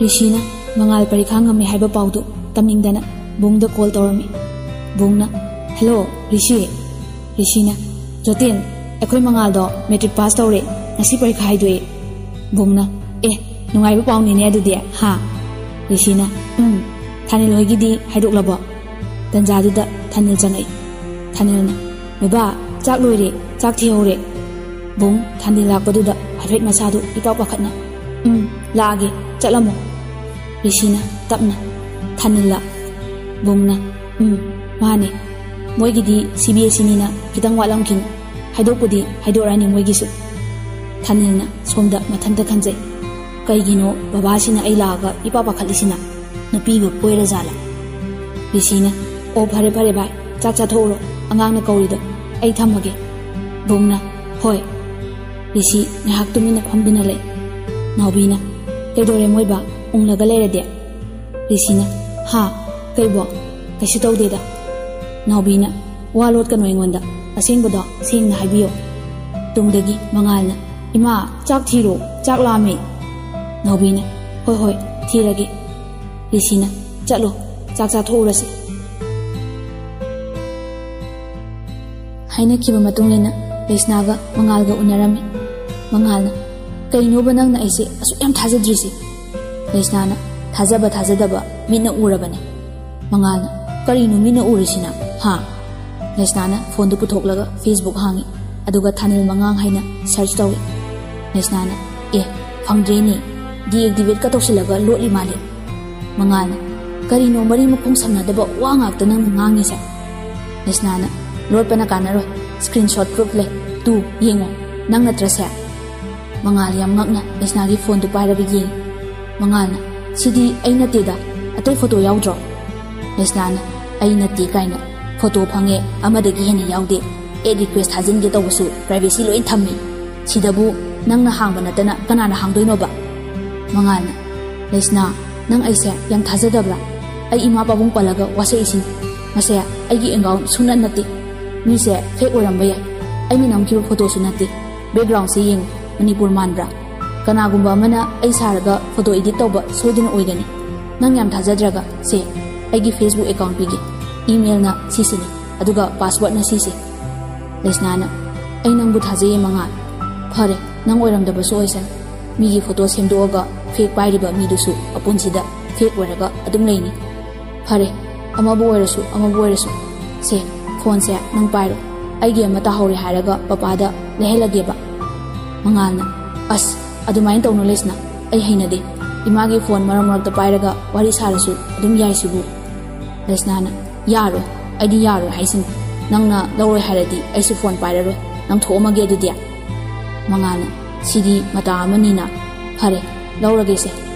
ꯔꯤꯁꯤꯅ ꯃꯉꯥꯜ ꯄꯔꯤꯈꯥ ꯉꯝꯃꯦ ꯍꯥꯏꯕ ꯄꯥꯎꯗꯨ ꯇꯝꯅꯤꯡꯗꯅ ꯕꯨꯡꯗ call ꯇꯧꯔꯝꯃꯤ꯫ ꯕꯨꯡꯅ, "ꯍꯦꯜꯂꯣ, ꯔꯤꯁꯤ꯫" ꯔꯤꯁꯤꯅ, "ꯖꯣꯇꯤꯟ, ꯑꯩꯈꯣꯏ ꯃꯉꯥꯜꯗꯣ matric pass ꯇꯧꯔꯦ, ꯉꯁꯤ ꯄꯔꯤꯈꯥ ꯍꯥꯏꯗꯣꯛꯑꯦ꯫" ꯕꯨꯡꯅ, "ꯑꯦ, ꯅꯨꯡꯉꯥꯏꯕ ꯄꯥꯎꯅꯤꯅꯦ ꯑꯗꯨꯗꯤ, ꯍꯥ?" ꯔꯤꯁꯤꯅ, "ꯎꯝ, ꯊꯥꯅꯤꯜ ꯍꯣꯏꯒꯤꯗꯤ ꯍꯥꯏꯗꯣꯛꯂꯕꯣ?" ꯇꯟꯖꯥꯗꯨꯗ ꯊꯥꯅꯤꯜ ꯆꯪꯉꯛꯏ꯫ ꯊꯥꯅꯤꯜꯅ, "ꯕꯕꯥ, ꯆꯥꯛ ꯂꯣꯏꯔꯦ, ꯆꯥꯛ ꯊꯤꯍꯧꯔꯦ꯫" ꯕꯨꯡ ꯊꯥꯅꯤꯜ ꯂꯥꯛꯄꯗꯨꯗ ꯍꯥꯏꯐꯦꯠ ꯃꯁꯥꯗꯨ ꯏꯄꯥꯛ ꯄꯥꯈꯠꯅ, "ꯎꯝ, ꯂꯥꯛꯑꯒꯦ, ꯆꯠꯂꯝꯃꯣ꯫" ꯔꯤꯁꯤꯅ ꯇꯞꯅ, "ꯊꯥꯅꯤꯜꯂ?" ꯕꯨꯡꯅ, "ꯎꯝ, ꯃꯥꯅꯦ꯫ ꯃꯣꯏꯒꯤꯗꯤ CBSEꯅꯤꯅ ꯈꯤꯇꯪ ꯋꯥꯠꯂꯝꯈꯤꯅꯤ꯫ ꯍꯥꯏꯗꯣꯛꯄꯨꯗꯤ ꯍꯥꯏꯗꯣꯛꯔꯅꯤ ꯃꯣꯏꯒꯤꯁꯨ꯫" ꯊꯥꯅꯤꯜꯅ ꯁꯣꯝꯗ ꯃꯊꯟꯇ ꯈꯟꯖꯩ, "ꯀꯩꯒꯤꯅꯣ ꯕꯕꯥꯁꯤꯅ ꯑꯩ ꯂꯥꯛꯑꯒ ꯏꯄꯥ ꯄꯥꯈꯠꯂꯤꯁꯤꯅ? ꯅꯨꯄꯤꯒ ꯀꯣꯏꯔꯖꯥꯠꯂ? ꯔꯤꯁꯤꯅ, "ꯑꯣ, ꯐꯔꯦ ꯐꯔꯦ ꯚꯥꯏ, ꯆꯥꯛ ꯆꯥꯊꯣꯛꯎꯔꯣ, ꯑꯉꯥꯡꯅ ꯀꯧꯔꯤꯗꯣ, ꯑꯩ ꯊꯝꯃꯒꯦ"꯫ ꯕꯨꯡꯅ, "ꯍꯣꯏ"꯫ ꯔꯤꯁꯤ ꯉꯥꯏꯍꯥꯛ ꯇꯨꯃꯤꯟꯅ ꯐꯝꯗꯨꯅ ꯂꯩ꯫ ꯅꯥꯎꯕꯤꯅ, "ꯀꯩꯗꯧꯔꯦ ꯃꯣꯏꯕꯥ, ꯎꯪꯂꯒ ꯂꯩꯔꯗꯤ?" ꯔꯤꯁꯤꯅ, "ꯍꯥ? ꯀꯩꯕꯣ? ꯀꯩꯁꯨ ꯇꯧꯗꯦꯗ"꯫ ꯅꯥꯎꯕꯤꯅ, "ꯋꯥ ꯂꯣꯠꯀꯅꯨ ꯑꯩꯉꯣꯟꯗ, ꯑꯁꯦꯡꯕꯗꯣ ꯁꯦꯡꯅ ꯍꯥꯏꯕꯤꯌꯣ"꯫ ꯇꯨꯡꯗꯒꯤ ꯃꯉꯥꯜꯅ, "ꯏꯃꯥ, ꯆꯥꯛ ꯊꯤꯔꯣ, ꯆꯥꯛ ꯂꯥꯝꯃꯦ"꯫ ꯅꯥꯎꯕꯤꯅ, "ꯍꯣꯏ ꯍꯣꯏ, ꯊꯤꯔꯒꯦ"꯫ ꯔꯤꯁꯤꯅ, "ꯆꯠꯂꯣ, ꯆꯥꯛ ꯆꯥꯊꯣꯛꯎꯔꯁꯤ"꯫ ꯍꯥꯏꯅꯈꯤꯕ ꯃꯇꯨꯡ ꯏꯟꯅ ꯂꯩꯁꯅꯥꯒ ꯃꯉꯥꯜꯒ ꯎꯅꯔꯝꯃꯤ꯫ ꯃꯉꯥꯜꯅ, "ꯀꯩꯅꯣꯕ ꯅꯪꯅ ꯑꯩꯁꯦ ꯑꯁꯨꯛ ꯌꯥꯝ ꯊꯥꯖꯗ꯭ꯔꯤꯁꯦ?" ꯂꯩꯁꯅꯥꯅ, "ꯊꯥꯖꯕ ꯊꯥꯖꯗꯕ ꯃꯤꯠꯅ ꯎꯔꯕꯅꯦ"꯫ ꯃꯉꯥꯜꯅ, "ꯀꯔꯤꯅꯣ ꯃꯤꯠꯅ ꯎꯔꯤꯁꯤꯅ, ꯍꯥ?" ꯂꯩꯁꯅꯥꯅ ꯐꯣꯟꯗꯨ ꯄꯨꯊꯣꯛꯂꯒ Facebook ꯍꯥꯡꯉꯤ, ꯑꯗꯨꯒ ꯊꯥꯅꯤꯜ ꯃꯉꯥꯡ ꯍꯥꯏꯅ search ꯇꯧꯏ꯫ ꯂꯩꯁꯅꯥꯅ, "ꯑꯦ, ꯐꯪꯗ꯭ꯔꯦꯅꯦ, deactivate ꯀ ꯇꯧꯁꯤꯜꯂꯒ ꯂꯣꯠꯂꯤ ꯃꯥꯜꯂꯦ"꯫ ꯃꯉꯥꯜꯅ, "ꯀꯔꯤꯅꯣ ꯃꯔꯤ ꯃꯈꯣꯡ ꯁꯝꯅꯗꯕ ꯋꯥ ꯉꯥꯛꯇ ꯅꯪꯅ ꯉꯥꯡꯉꯤꯁꯦ?" ꯂꯩꯁꯅꯥꯅ, "ꯂꯣꯠꯄꯅ ꯀꯥꯟꯅꯔꯣꯏ, screenshot proof ꯂꯩ, ꯇꯨ, ꯌꯦꯡꯉꯣ, ꯅꯪ ꯅꯠꯇ꯭ꯔꯁꯦ?" ꯃꯉꯥꯜ ꯌꯥꯝ ꯉꯛꯅ ꯂꯩꯁꯅꯥꯒꯤ ꯐꯣꯟꯗꯨ ꯄꯥꯏꯔꯒ ꯌꯦꯡꯉꯤ꯫ ꯃꯉꯥꯜꯅ, "ꯁꯤꯗꯤ ꯑꯩ ꯅꯠꯇꯦꯗ, ꯑꯇꯩ ꯐꯣꯇꯣ ꯌꯥꯎꯗ꯭ꯔꯣ?" ꯂꯩꯁꯅꯥꯅ, "ꯑꯩ ꯅꯠꯇꯦ ꯀꯥꯏꯅ, ꯐꯣꯇꯣ ꯐꯪꯉꯦ, ꯑꯃꯗꯒꯤ ꯍꯦꯟꯅ ꯌꯥꯎꯗꯦ꯫ Add request ꯊꯥꯖꯤꯟꯒꯦ ꯇꯧꯕꯁꯨ privacy ꯂꯣꯏ ꯊꯝꯃꯤ꯫ ꯁꯤꯗꯕꯨ ꯅꯪꯅ ꯍꯥꯡꯕ ꯅꯠꯇꯅ ꯀꯅꯥꯅ ꯍꯥꯡꯗꯣꯏꯅꯣꯕ?" ꯃꯉꯥꯜꯅ, "ꯂꯩꯁꯅꯥ, ꯅꯪ ꯑꯩꯁꯦ ꯌꯥꯝ ꯊꯥꯖꯗꯕ꯭ꯔꯥ? ꯑꯩ ꯏꯃꯥ ꯄꯥꯕꯨꯡ ꯄꯜꯂꯒ ꯋꯥꯁꯛꯏꯁꯤꯅꯤ꯫ ꯃꯁꯦ ꯑꯩꯒꯤ account ꯁꯨꯡꯅꯠ ꯅꯠꯇꯦ꯫ ꯃꯤꯁꯦ fake ꯑꯣꯏꯔꯝꯕ ꯌꯥꯏ꯫ ꯑꯩꯅ ꯅꯝꯈꯤꯕ ꯐꯣꯇꯣꯁꯨ ꯅꯠꯇꯦ꯫ Background ꯁꯦ ꯌꯦꯡꯉꯨ, ꯃꯅꯤꯄꯨꯔ ꯃꯥꯟꯕ꯭ꯔꯥ? ꯀꯅꯥꯒꯨꯝꯕ ꯑꯃꯅ ꯑꯩ ꯁꯥꯔꯒ ꯐꯣꯇꯣ edit ꯇꯧꯕ ꯁꯣꯏꯗꯅ ꯑꯣꯏꯒꯅꯤ꯫ ꯅꯪ ꯌꯥꯝ ꯊꯥꯖꯗ꯭ꯔꯒ ꯁꯦ, ꯑꯩꯒꯤ Facebook account ꯄꯤꯒꯦ꯫ Email ꯅ ꯁꯤꯁꯤꯅꯤ, ꯑꯗꯨꯒ password ꯅ ꯁꯤꯁꯦ"꯫ ꯂꯩꯁꯅꯥꯅ, "ꯑꯩ ꯅꯪꯕꯨ ꯊꯥꯖꯩꯌꯦ ꯃꯉꯥꯜ꯫ ꯐꯔꯦ, ꯅꯪ ꯑꯣꯏꯔꯝꯗꯕꯁꯨ ꯑꯣꯏꯁꯅꯨ꯫ ꯃꯤꯒꯤ ꯐꯣꯇꯣ ꯁꯦꯝꯗꯣꯛꯑꯒ fake ꯄꯥꯏꯔꯤꯕ ꯃꯤꯗꯨꯁꯨ ꯑꯄꯨꯟꯁꯤꯗ fake ꯑꯣꯏꯔꯒ ꯑꯗꯨꯝ ꯂꯩꯅꯤ꯫ ꯐꯔꯦ, ꯑꯃꯕꯨ ꯑꯣꯏꯔꯁꯨ, ꯑꯃꯕꯨ ꯑꯣꯏꯔꯁꯨ꯫ ꯁꯦ, ꯐꯣꯟꯁꯦ ꯅꯪ ꯄꯥꯏꯔꯣ꯫ ꯑꯩꯒꯤ ꯑꯃ ꯇꯥꯍꯧꯔꯦ ꯍꯥꯏꯔꯒ ꯄꯄꯥꯗ ꯂꯩꯍꯜꯂꯒꯦꯕ"꯫ ꯃꯉꯥꯜꯅ, "ꯑꯁ, ꯑꯗꯨꯃꯥꯏꯅ ꯇꯧꯅꯨ ꯂꯩꯁꯅꯥ, ꯑꯩ ꯍꯩꯅꯗꯦ꯫ ꯏꯃꯥꯒꯤ ꯐꯣꯟ ꯃꯔꯛ ꯃꯔꯛꯇ ꯄꯥꯏꯔꯒ ꯋꯥꯔꯤ ꯁꯥꯔꯁꯨ ꯑꯗꯨꯝ ꯌꯥꯏꯁꯤꯕꯨ"꯫ ꯂꯩꯁꯅꯥꯅ, "ꯌꯥꯔꯣꯏ, ꯑꯩꯗꯤ ꯌꯥꯔꯣꯏ ꯍꯥꯏꯁꯤꯅꯤ꯫ ꯅꯪꯅ ꯂꯧꯔꯣꯏ ꯍꯥꯏꯔꯗꯤ ꯑꯩꯁꯨ ꯐꯣꯟ ꯄꯥꯏꯔꯔꯣꯏ꯫ ꯅꯪ ꯊꯣꯛꯑꯝꯃꯒꯦ ꯑꯗꯨꯗꯤ"꯫ ꯃꯉꯥꯜꯅ, "ꯁꯤꯗꯤ ꯃꯇꯥ ꯑꯃꯅꯤꯅ꯫ ꯐꯔꯦ, ꯂꯧꯔꯒꯦꯁꯦ꯫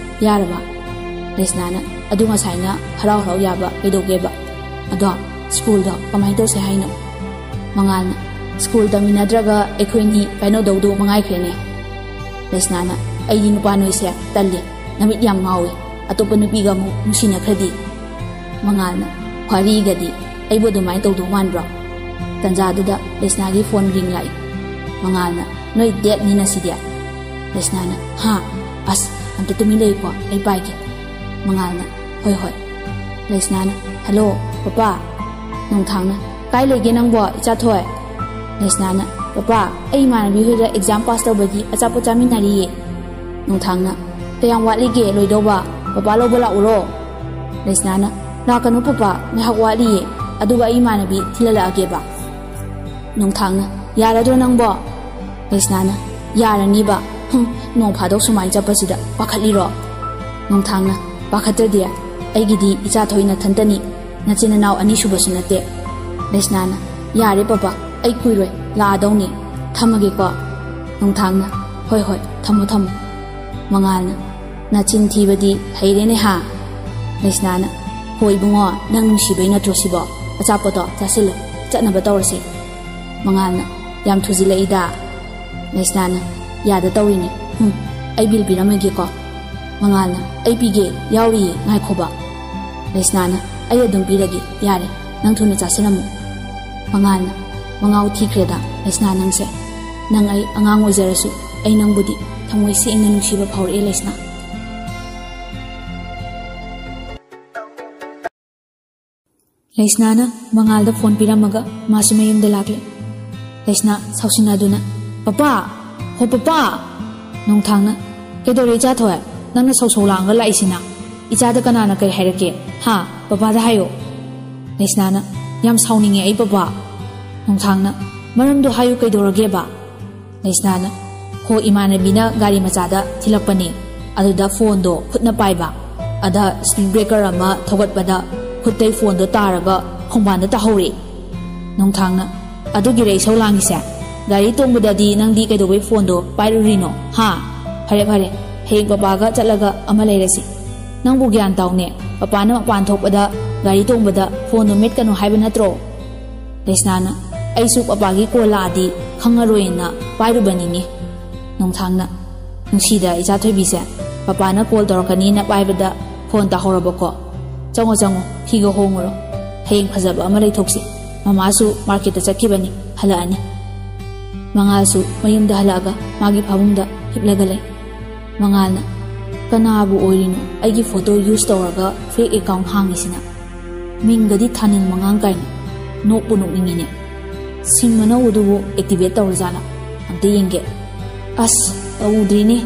ꯌꯥꯔꯕ?" ꯂꯩꯁꯅꯥꯅ, ꯑꯗꯨ ꯉꯁꯥꯏꯅ ꯍꯔꯥꯎ ꯍꯔꯥꯎ ꯌꯥꯕ ꯀꯩꯗꯧꯒꯦꯕ? ꯑꯗꯣ ꯁ꯭ꯀꯨꯜꯗꯣ ꯀꯃꯥꯏꯅ ꯇꯧꯁꯦ ꯍꯥꯏꯅꯣ? ꯃꯉꯥꯜꯅ, ꯁ꯭ꯀꯨꯜ ꯇꯝꯃꯤꯟꯅꯗ꯭ꯔꯒ ꯑꯩꯈꯣꯏꯅꯤ ꯀꯥꯏꯅꯧꯗꯧꯗꯨ ꯃꯉꯥꯏꯈ꯭ꯔꯦꯅꯦ꯫ ꯂꯩꯁꯅꯥꯅ, ꯑꯩꯗꯤ ꯅꯨꯄꯥ ꯅꯣꯏꯁꯦ ꯇꯜꯂꯤ, ꯅꯃꯤꯠ ꯌꯥꯝ ꯉꯥꯎꯏ, ꯑꯇꯣꯞꯄ ꯅꯨꯄꯤꯒ ꯑꯃꯨꯛ ꯅꯨꯡꯁꯤꯅꯈ꯭ꯔꯗꯤ꯫ ꯃꯉꯥꯜꯅ, ꯋꯥꯔꯤꯒꯗꯤ ꯑꯩꯕꯨ ꯑꯗꯨꯃꯥꯏꯅ ꯇꯧꯗꯧ ꯃꯥꯟꯕ꯭ꯔꯣ? ꯇꯟꯖꯥꯗꯨꯗ ꯂꯩꯁꯅꯥꯒꯤ ꯐꯣꯟ ꯔꯤꯡ ꯂꯥꯛꯏ꯫ ꯃꯉꯥꯜꯅ, ꯅꯣꯏ ꯗꯦꯠꯅꯤ ꯉꯁꯤꯗꯤ? ꯂꯩꯁꯅꯥꯅ, ꯍꯥ? ꯑꯁ, ꯑꯝꯇ ꯇꯨꯃꯤꯟ ꯂꯩꯌꯨꯀꯣ, ꯑꯩ ꯄꯥꯏꯒꯦ꯫ ꯃꯉꯥꯜꯅ, ꯍꯣꯏ ꯍꯣꯏ꯫ ꯂꯩꯁꯅꯥꯅ, ꯍꯜꯂꯣ ꯄꯄꯥ꯫ ꯅꯣꯡꯊꯥꯡꯅ, ꯀꯥꯏ ꯂꯩꯒꯦ ꯅꯪꯕꯣ ꯏꯆꯥꯊꯣꯏ? ꯂꯩꯁꯅꯥꯅ, ꯄꯄꯥ, ꯑꯩ ꯏꯃꯥꯟꯅꯕꯤ ꯍꯣꯏꯗ ꯑꯦꯛꯖꯥꯝ ꯄꯥꯁ ꯇꯧꯕꯒꯤ ꯑꯆꯥꯄꯣꯠ ꯆꯥꯃꯤꯟꯅꯔꯤꯌꯦ꯫ ꯅꯣꯡꯊꯥꯡꯅ, ꯀꯌꯥꯝ ꯋꯥꯠꯂꯤꯒꯦ ꯂꯣꯏꯗꯧꯕ? ꯄꯄꯥ ꯂꯧꯕ ꯂꯥꯛꯎꯔꯣ? ꯂꯩꯁꯅꯥꯅ, ꯂꯥꯛꯀꯅꯨ ꯄꯄꯥ, ꯉꯥꯏꯍꯥꯛ ꯋꯥꯠꯂꯤꯌꯦ, ꯑꯗꯨꯒ ꯑꯩ ꯏꯃꯥꯟꯅꯕꯤ ꯊꯤꯜꯍꯜꯂꯛꯑꯒꯦꯕ꯫ ꯅꯣꯡꯊꯥꯡꯅ, ꯌꯥꯔꯗ꯭ꯔꯣ ꯅꯪꯕꯣ? ꯂꯩꯁꯅꯥꯅ, ꯌꯥꯔꯅꯤꯕ꯫ ꯍꯨꯝ, ꯅꯣꯡ ꯐꯥꯗꯣꯛ ꯁꯨꯃꯥꯏꯅ ꯆꯠꯄꯁꯤꯗ ꯄꯥꯈꯠꯂꯤꯔꯣ? ꯅꯣꯡꯊꯥꯡꯅ, ꯄꯥꯈꯠꯇ꯭ꯔꯗꯤ, ꯑꯩꯒꯤꯗꯤ ꯏꯆꯥ ꯊꯣꯏ ꯅꯊꯟꯇꯅꯤ, ꯅꯆꯤꯟ ꯅꯅꯥꯎ ꯑꯅꯤ ꯁꯨꯕꯁꯨ ꯅꯠꯇꯦ꯫ ꯂꯩꯁꯅꯥꯅ, ꯌꯥꯔꯦ ꯄꯄꯥ, ꯑꯩ ꯀꯨꯏꯔꯣꯏ, ꯂꯥꯛꯑꯗꯧꯅꯤ, ꯊꯝꯃꯒꯦꯀꯣ꯫ ꯅꯣꯡꯊꯥꯡꯅ, ꯍꯣꯏ ꯍꯣꯏ, ꯊꯝꯃꯣ ꯊꯝꯃꯣ꯫ ꯃꯉꯥꯜꯅ, ꯅꯆꯤꯟ ꯊꯤꯕꯗꯤ ꯍꯩꯔꯦꯅꯦ ꯍꯥ? ꯂꯩꯁꯅꯥꯅ, ꯍꯣꯏ ꯏꯕꯨꯡꯉꯣ, ꯅꯪ ꯅꯨꯡꯁꯤꯕꯩ ꯅꯠꯇ꯭ꯔꯣ ꯁꯤꯕꯣ? ꯑꯆꯥꯄꯣꯠꯇꯣ ꯆꯥꯁꯤꯜꯂꯣ, ꯆꯠꯅꯕ ꯇꯧꯔꯁꯤ꯫ ꯃꯉꯥꯜꯅ, ꯌꯥꯝ ꯊꯨꯖꯤꯜꯂꯛꯏꯗ꯫ ꯂꯩꯁꯅꯥꯅ, ꯌꯥꯗ ꯇꯧꯔꯤꯅꯤ꯫ ꯍꯨꯝ, ꯑꯩ ꯕꯤꯜ ꯄꯤꯔꯝꯃꯒꯦꯀꯣ꯫ ꯃꯉꯥꯜꯅ, ꯑꯩ ꯄꯤꯒꯦ, ꯌꯥꯎꯔꯤꯌꯦ, ꯉꯥꯏꯈꯣꯕ꯫ ꯂꯩꯁꯅꯥꯅ, ꯑꯩ ꯑꯗꯨꯝ ꯄꯤꯔꯒꯦ, ꯌꯥꯔꯦ, ꯅꯪ ꯊꯨꯅ ꯆꯥꯁꯤꯜꯂꯝꯃꯨ꯫ ꯃꯉꯥꯜꯅ, ꯃꯉꯥꯎ ꯊꯤꯈ꯭ꯔꯦꯗ ꯂꯩꯁꯅꯥ ꯅꯪꯁꯦ꯫ ꯅꯪ ꯑꯩ ꯑꯉꯥꯡ ꯑꯣꯏꯖꯔꯁꯨ, ꯑꯩ ꯅꯪꯕꯨꯗꯤ ꯊꯃꯣꯏ ꯁꯦꯡꯅ ꯅꯨꯡꯁꯤꯕ ꯐꯥꯎꯔꯛꯑꯦ ꯂꯩꯁꯅꯥ꯫ ꯂꯩꯁꯅꯥꯅ ꯃꯉꯥꯜꯗ ꯐꯣꯟ ꯄꯤꯔꯝꯃꯒ ꯃꯥꯁꯨ ꯃꯌꯨꯝꯗ ꯂꯥꯛꯂꯦ꯫ ꯂꯩꯁꯅꯥ ꯁꯥꯎꯁꯤꯟꯅꯗꯨꯅ, ꯄꯄꯥ! ꯍꯣ ꯄꯄꯥ! ꯅꯣꯡꯊꯥꯡꯅ, ꯀꯩꯗꯧꯔꯦ ꯏꯆꯥꯊꯣꯏ? ꯅꯪꯅ ꯁꯧ ꯁꯧ ꯂꯥꯡꯉꯒ ꯂꯥꯛꯏꯁꯤꯅ? ꯏꯆꯥꯗ ꯀꯅꯥꯅ ꯀꯩ ꯍꯥꯏꯔꯛꯀꯦ? ꯍꯥ? ꯄꯄꯥꯗ ꯍꯥꯏꯌꯣ꯫ ꯂꯩꯁꯅꯥꯅ, ꯌꯥꯝ ꯁꯥꯎꯅꯤꯡꯉꯦ ꯑꯩ ꯄꯄꯥ꯫ ꯅꯣꯡꯊꯥꯡꯅ, ꯃꯔꯝꯗꯣ ꯍꯥꯏꯌꯨ ꯀꯩꯗꯧꯔꯒꯦꯕ? ꯂꯩꯁꯅꯥꯅ, ꯍꯣ ꯏꯃꯥꯟꯅꯕꯤꯅ ꯒꯥꯔꯤ ꯃꯆꯥꯗ ꯊꯤꯜꯂꯛꯄꯅꯦ, ꯑꯗꯨꯗ ꯐꯣꯟꯗꯣ ꯈꯨꯠꯅ ꯄꯥꯏꯕ, ꯑꯗ ꯁ꯭ꯄꯤꯗ ꯕ꯭ꯔꯦꯀꯔ ꯑꯃ ꯊꯧꯒꯠꯄꯗ ꯈꯨꯠꯇꯩ ꯐꯣꯟꯗꯣ ꯇꯥꯔꯒ ꯈꯣꯡꯕꯥꯟꯗ ꯇꯥꯍꯧꯔꯦ꯫ ꯅꯣꯡꯊꯥꯡꯅ, ꯑꯗꯨꯒꯤꯔ ꯏꯁꯧ ꯂꯥꯡꯉꯤꯁꯦ? ꯒꯥꯔꯤ ꯇꯣꯡꯕꯗꯗꯤ ꯅꯪꯗꯤ ꯀꯩꯗꯧꯕꯩ ꯐꯣꯟꯗꯣ ꯄꯥꯏꯔꯨꯔꯤꯅꯣ ꯍꯥ? ꯐꯔꯦ ꯐꯔꯦ, ꯍꯌꯦꯡ ꯄꯄꯥꯒ ꯆꯠꯂꯒ ꯑꯃ ꯂꯩꯔꯁꯤ꯫ "ꯅꯪꯕꯨ ꯒ꯭ꯌꯥꯟ ꯇꯥꯎꯅꯦ, ꯄꯄꯥꯅ ꯃꯄꯥꯟ ꯊꯣꯛꯄꯗ ꯒꯥꯔꯤ ꯇꯣꯡꯕꯗ ꯐꯣꯟꯗꯣ ꯃꯦꯠꯀꯅꯨ ꯍꯥꯏꯕ ꯅꯠꯇ꯭ꯔꯣ?" ꯂꯩꯁꯅꯥꯅ, "ꯑꯩꯁꯨ ꯄꯄꯥꯒꯤ ꯀꯣꯜ ꯂꯥꯛꯑꯗꯤ ꯈꯪꯉꯔꯣꯏꯅ ꯄꯥꯏꯔꯨꯕꯅꯤꯅꯦ꯫" ꯅꯣꯡꯊꯥꯡꯅ, "ꯅꯨꯡꯁꯤꯗ ꯏꯆꯥ ꯊꯣꯏꯕꯤꯁꯦ, ꯄꯄꯥꯅ ꯀꯣꯜ ꯇꯧꯔꯛꯀꯅꯤꯅ ꯄꯥꯏꯕꯗ ꯐꯣꯟ ꯇꯥꯍꯧꯔꯕꯀꯣ? ꯆꯪꯉꯣ ꯆꯪꯉꯣ, ꯐꯤꯒ ꯍꯣꯡꯉꯨꯔꯣ, ꯍꯌꯦꯡ ꯐꯖꯕ ꯑꯃ ꯂꯩꯊꯣꯛꯁꯤ꯫ ꯃꯃꯥꯁꯨ ꯃꯥꯔꯀꯦꯠꯇ ꯆꯠꯈꯤꯕꯅꯤ, ꯍꯜꯂꯛꯑꯅꯤ꯫" ꯃꯉꯥꯜꯁꯨ ꯃꯌꯨꯝꯗ ꯍꯜꯂꯛꯑꯒ ꯃꯥꯒꯤ ꯐꯃꯨꯡꯗ ꯍꯤꯞꯂꯒ ꯂꯩ꯫ ꯃꯉꯥꯜꯅ, "ꯀꯅꯥꯕꯨ ꯑꯣꯏꯔꯤꯅꯣ ꯑꯩꯒꯤ ꯐꯣꯇꯣ ꯌꯨꯁ ꯇꯧꯔꯒ ꯐꯦꯛ ꯑꯦꯀꯥꯎꯟ ꯍꯥꯡꯉꯤꯁꯤꯅ? ꯃꯤꯡꯒꯗꯤ ꯊꯥꯅꯤꯜ ꯃꯉꯥꯡ ꯀꯥꯏꯅ꯫ ꯅꯣꯛꯄꯨ ꯅꯣꯛꯅꯤꯡꯉꯤꯅꯦ꯫ ꯁꯤꯝ ꯑꯅꯧꯕꯗꯨꯕꯨ ꯑꯦꯛꯇꯤꯚꯦꯠ ꯇꯧꯔꯖꯥꯠꯂꯥ? ꯑꯝꯇ ꯌꯦꯡꯒꯦ꯫ ꯑꯁ, ꯇꯧꯗ꯭ꯔꯤꯅꯦ꯫"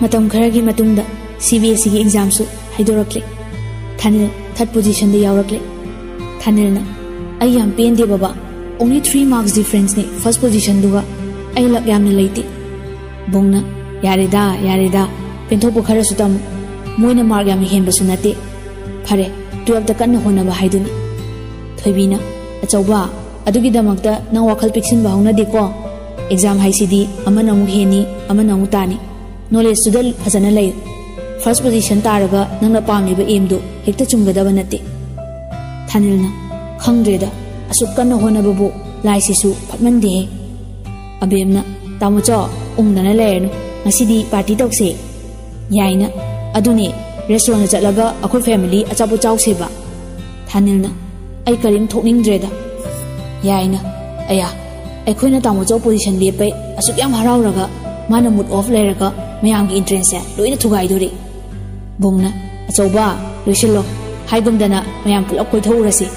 ꯃꯇꯝ ꯈꯔꯒꯤ ꯃꯇꯨꯡꯗ ꯁꯤ ꯕꯤ ꯑꯦꯁ ꯏꯒꯤ ꯑꯦꯛꯖꯥꯝꯁꯨ ꯍꯥꯏꯗꯣꯔꯛꯂꯦ꯫ ꯊꯥꯅꯤꯜ ꯊꯥꯔꯠ ꯄꯣꯖꯤꯁꯟꯗ ꯌꯥꯎꯔꯛꯂꯦ꯫ ꯊꯥꯅꯤꯜꯅ, "ꯑꯩ ꯌꯥꯝ ꯄꯦꯟꯗꯦ ꯕꯕꯥ, only three marks differenceꯅꯦ ꯐꯥꯔꯁ ꯄꯣꯖꯤꯁꯟꯗꯨꯒ꯫ ꯑꯩ ꯂꯛ ꯌꯥꯝꯅ ꯂꯩꯇꯦ꯫" ꯕꯨꯡꯅ, "ꯌꯥꯔꯦꯗ, ꯌꯥꯔꯦꯗ, ꯄꯦꯟꯊꯣꯛꯄ ꯈꯔꯁꯨ ꯇꯝꯃꯨ꯫ ꯃꯣꯏꯅ ꯃꯥꯔꯛ ꯌꯥꯝ ꯍꯦꯟꯕꯁꯨ ꯅꯠꯇꯦ꯫ ꯐꯔꯦ, ꯇꯨꯌꯦꯜꯞꯇ ꯀꯟꯅ ꯍꯣꯠꯅꯕ ꯍꯥꯏꯗꯨꯅꯤ꯫" ꯊꯣꯏꯕꯤꯅ, "ꯑꯆꯧꯕ, ꯑꯗꯨꯒꯤꯗꯃꯛꯇ ꯅꯪ ꯋꯥꯈꯜ ꯄꯤꯛꯁꯤꯟꯕ ꯍꯧꯅꯗꯦꯀꯣ꯫ ꯑꯦꯛꯖꯥꯝ ꯍꯥꯏꯁꯤꯗꯤ ꯑꯃꯅ ꯑꯃꯨꯛ ꯍꯦꯟꯅꯤ, ꯑꯃꯅ ꯑꯃꯨꯛ ꯇꯥꯅꯤ꯫ ꯅꯣꯂꯦꯖꯇꯨꯗ ꯐꯖꯅ ꯂꯩꯌꯨ꯫ ꯐꯥꯔꯁ ꯄꯣꯖꯤꯁꯟ ꯇꯥꯔꯒ ꯅꯪꯅ ꯄꯥꯝꯂꯤꯕ ꯑꯦꯝꯗꯨ ꯍꯦꯛꯇ ꯆꯨꯝꯒꯗꯕ ꯅꯠꯇꯦ꯫" ꯊꯥꯅꯤꯜꯅ, "ꯈꯪꯗ꯭ꯔꯦꯗ, ꯑꯁꯨꯛ ꯀꯟꯅ ꯍꯣꯠꯅꯕꯕꯨ ꯂꯥꯏꯁꯤꯁꯨ ꯐꯠꯃꯟꯗꯦꯍꯦ꯫" ꯑꯕꯦꯝꯅ, "ꯇꯥꯃꯣꯆꯧ, ꯎꯪꯗꯅ ꯂꯩꯔꯅꯨ, ꯉꯁꯤꯗꯤ ꯄꯥꯔꯇꯤ ꯇꯧꯁꯦ꯫" ꯌꯥꯏꯅ, "ꯑꯗꯨꯅꯦ, ꯔꯦꯁꯇꯨꯔꯦꯟꯗ ꯆꯠꯂꯒ ꯑꯩꯈꯣꯏ ꯐꯦꯃꯤꯂꯤ ꯑꯆꯥꯄꯣꯠ ꯆꯥꯎꯁꯦꯕ꯫" ꯊꯥꯅꯤꯜꯅ, "ꯑꯩ ꯀꯔꯤꯝ ꯊꯣꯛꯅꯤꯡꯗ꯭ꯔꯦꯗ꯫" ꯌꯥꯏꯅ, "ꯑꯌꯥ, ꯑꯩꯈꯣꯏꯅ ꯇꯥꯃꯣꯆꯧ ꯄꯣꯖꯤꯁꯟ ꯂꯦꯞꯄꯩ ꯑꯁꯨꯛ ꯌꯥꯝ ꯍꯔꯥꯎꯔꯒ ꯃꯥꯅ ꯃꯨꯠ ꯑꯣꯐ ꯂꯩꯔꯒ ꯃꯌꯥꯝꯒꯤ ꯏꯟꯇꯔꯦꯁꯁꯦ ꯂꯣꯏꯅ ꯊꯨꯒꯥꯏꯗꯣꯔꯤ꯫" ꯕꯨꯡꯅ, "ꯑꯆꯧꯕ, ꯂꯣꯏꯁꯤꯜꯂꯣ, ꯍꯥꯏꯒꯨꯝꯗꯅ ꯃꯌꯥꯝ ꯄꯨꯂꯞ ꯀꯣꯏꯊꯣꯛꯎꯔꯁꯤ꯫"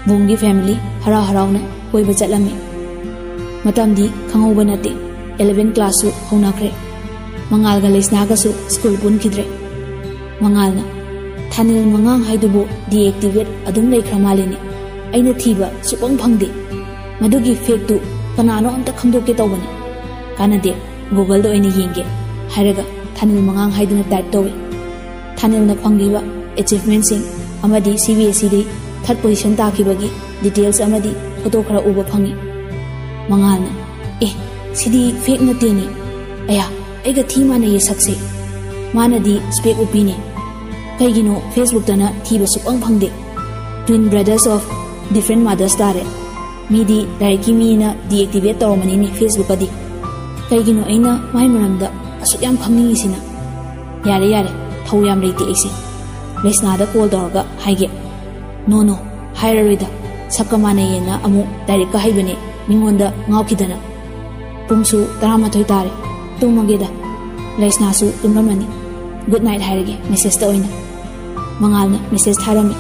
ꯕꯨꯡꯒꯤ ꯐꯦꯃꯤꯂꯤ ꯍꯔꯥꯎ ꯍꯔꯥꯎꯅ ꯀꯣꯏꯕ ꯆꯠꯂꯝꯃꯤ꯫ ꯃꯇꯝꯗꯤ ꯈꯪꯍꯧꯕ ꯅꯠꯇꯦ, ꯏꯂꯦꯚꯦꯟ ꯀ꯭ꯂꯥꯁꯁꯨ ꯍꯧꯅꯈ꯭ꯔꯦ꯫ ꯃꯉꯥꯜꯒ ꯂꯩꯁꯅꯥꯒꯁꯨ ꯁ꯭ꯀꯨꯜ ꯄꯨꯟꯈꯤꯗ꯭ꯔꯦ꯫ ꯃꯉꯥꯜꯅ, "ꯊꯥꯅꯤꯜ ꯃꯉꯥꯡ ꯍꯥꯏꯗꯨꯕꯨ ꯗꯤꯑꯦꯛꯇꯤꯚꯦꯠ ꯑꯗꯨꯝ ꯂꯩꯈ꯭ꯔ ꯃꯥꯜꯂꯤꯅꯦ꯫ ꯑꯩꯅ ꯊꯤꯕ ꯁꯨꯛꯐꯪ ꯐꯪꯗꯦ꯫ ꯃꯗꯨꯒꯤ ꯐꯦꯛꯇꯨ ꯀꯅꯥꯅꯣ ꯑꯝꯇ ꯈꯪꯗꯣꯛꯀꯦ ꯇꯧꯕꯅꯤ꯫ ꯀꯥꯟꯅꯗꯦ, ꯒꯨꯒꯜꯗ ꯑꯣꯏꯅ ꯌꯦꯡꯒꯦ" ꯍꯥꯏꯔꯒ ꯊꯥꯅꯤꯜ ꯃꯉꯥꯡ ꯍꯥꯏꯗꯨꯅ ꯇꯥꯏꯞ ꯇꯧꯏ꯫ ꯊꯥꯅꯤꯜꯅ ꯐꯪꯂꯤꯕ ꯑꯦꯆꯤꯚꯃꯦꯟꯠꯁꯤꯡ ꯑꯃꯗꯤ ꯁꯤ ꯕꯤ ꯑꯦꯁ ꯏꯗꯒꯤ ꯊꯥꯔꯠ ꯄꯣꯖꯤꯁꯟ ꯇꯥꯈꯤꯕꯒꯤ ꯗꯤꯇꯦꯜꯁ ꯑꯃꯗꯤ ꯐꯣꯇꯣ ꯈꯔ ꯎꯕ ꯐꯪꯏ꯫ ꯃꯉꯥꯜꯅ, "ꯑꯦ, ꯁꯤꯗꯤ ꯐꯦꯛ ꯅꯠꯇꯦꯅꯦ꯫ ꯑꯌꯥ, ꯑꯩꯒ ꯊꯤ ꯃꯥꯟꯅꯩꯌꯦ ꯁꯛꯁꯦ꯫ ꯃꯥꯅꯗꯤ ꯁ꯭ꯄꯦꯛ ꯎꯞꯄꯤꯅꯦ꯫ ꯀꯩꯒꯤꯅꯣ Facebookꯇꯅ ꯊꯤꯕ ꯁꯨꯛꯐꯪ ꯐꯪꯗꯦ꯫ Twin brothers of different mothers ꯇꯥꯔꯦ꯫ ꯃꯤꯗꯤ ꯂꯥꯏꯔꯤꯛꯀꯤ ꯃꯤꯅ deactivate ꯇꯧꯔꯝꯃꯅꯤꯅꯦ Facebookꯀꯗꯤ꯫ ꯀꯩꯒꯤꯅꯣ ꯑꯩꯅ ꯃꯥꯏ ꯃꯔꯝꯗ ꯑꯁꯨꯛ ꯌꯥꯝ ꯈꯪꯅꯤꯡꯉꯤꯁꯤꯅ? ꯌꯥꯔꯦ, ꯌꯥꯔꯦ, ꯊꯧ ꯌꯥꯝ ꯂꯩꯇꯦ ꯑꯩꯁꯦ꯫ ꯂꯩꯁꯅꯥꯗ call ꯇꯧꯔꯒ ꯍꯥꯏꯒꯦ꯫ No, no, ꯍꯥꯏꯔꯔꯣꯏꯗ꯫ ꯁꯛꯀ ꯃꯥꯟꯅꯩꯌꯦꯅ ꯑꯃꯨꯛ ꯂꯥꯏꯔꯤꯛꯀ ꯍꯩꯕꯅꯦ ꯃꯤꯉꯣꯟꯗ ꯉꯥꯎꯈꯤꯗꯅ꯫ ꯄꯨꯡꯁꯨ ꯇꯔꯥꯃꯥꯊꯣꯏ ꯇꯥꯔꯦ꯫ ꯇꯨꯝꯃꯒꯦꯗ꯫ ꯂꯩꯁꯅꯥꯁꯨ ꯇꯨꯝꯂꯝꯃꯅꯤ꯫ Good night ꯍꯥꯏꯔꯒꯦ messageꯇ ꯑꯣꯏꯅ꯫ ꯃꯉꯥꯜꯅ message ꯊꯥꯔꯝꯃꯤ꯫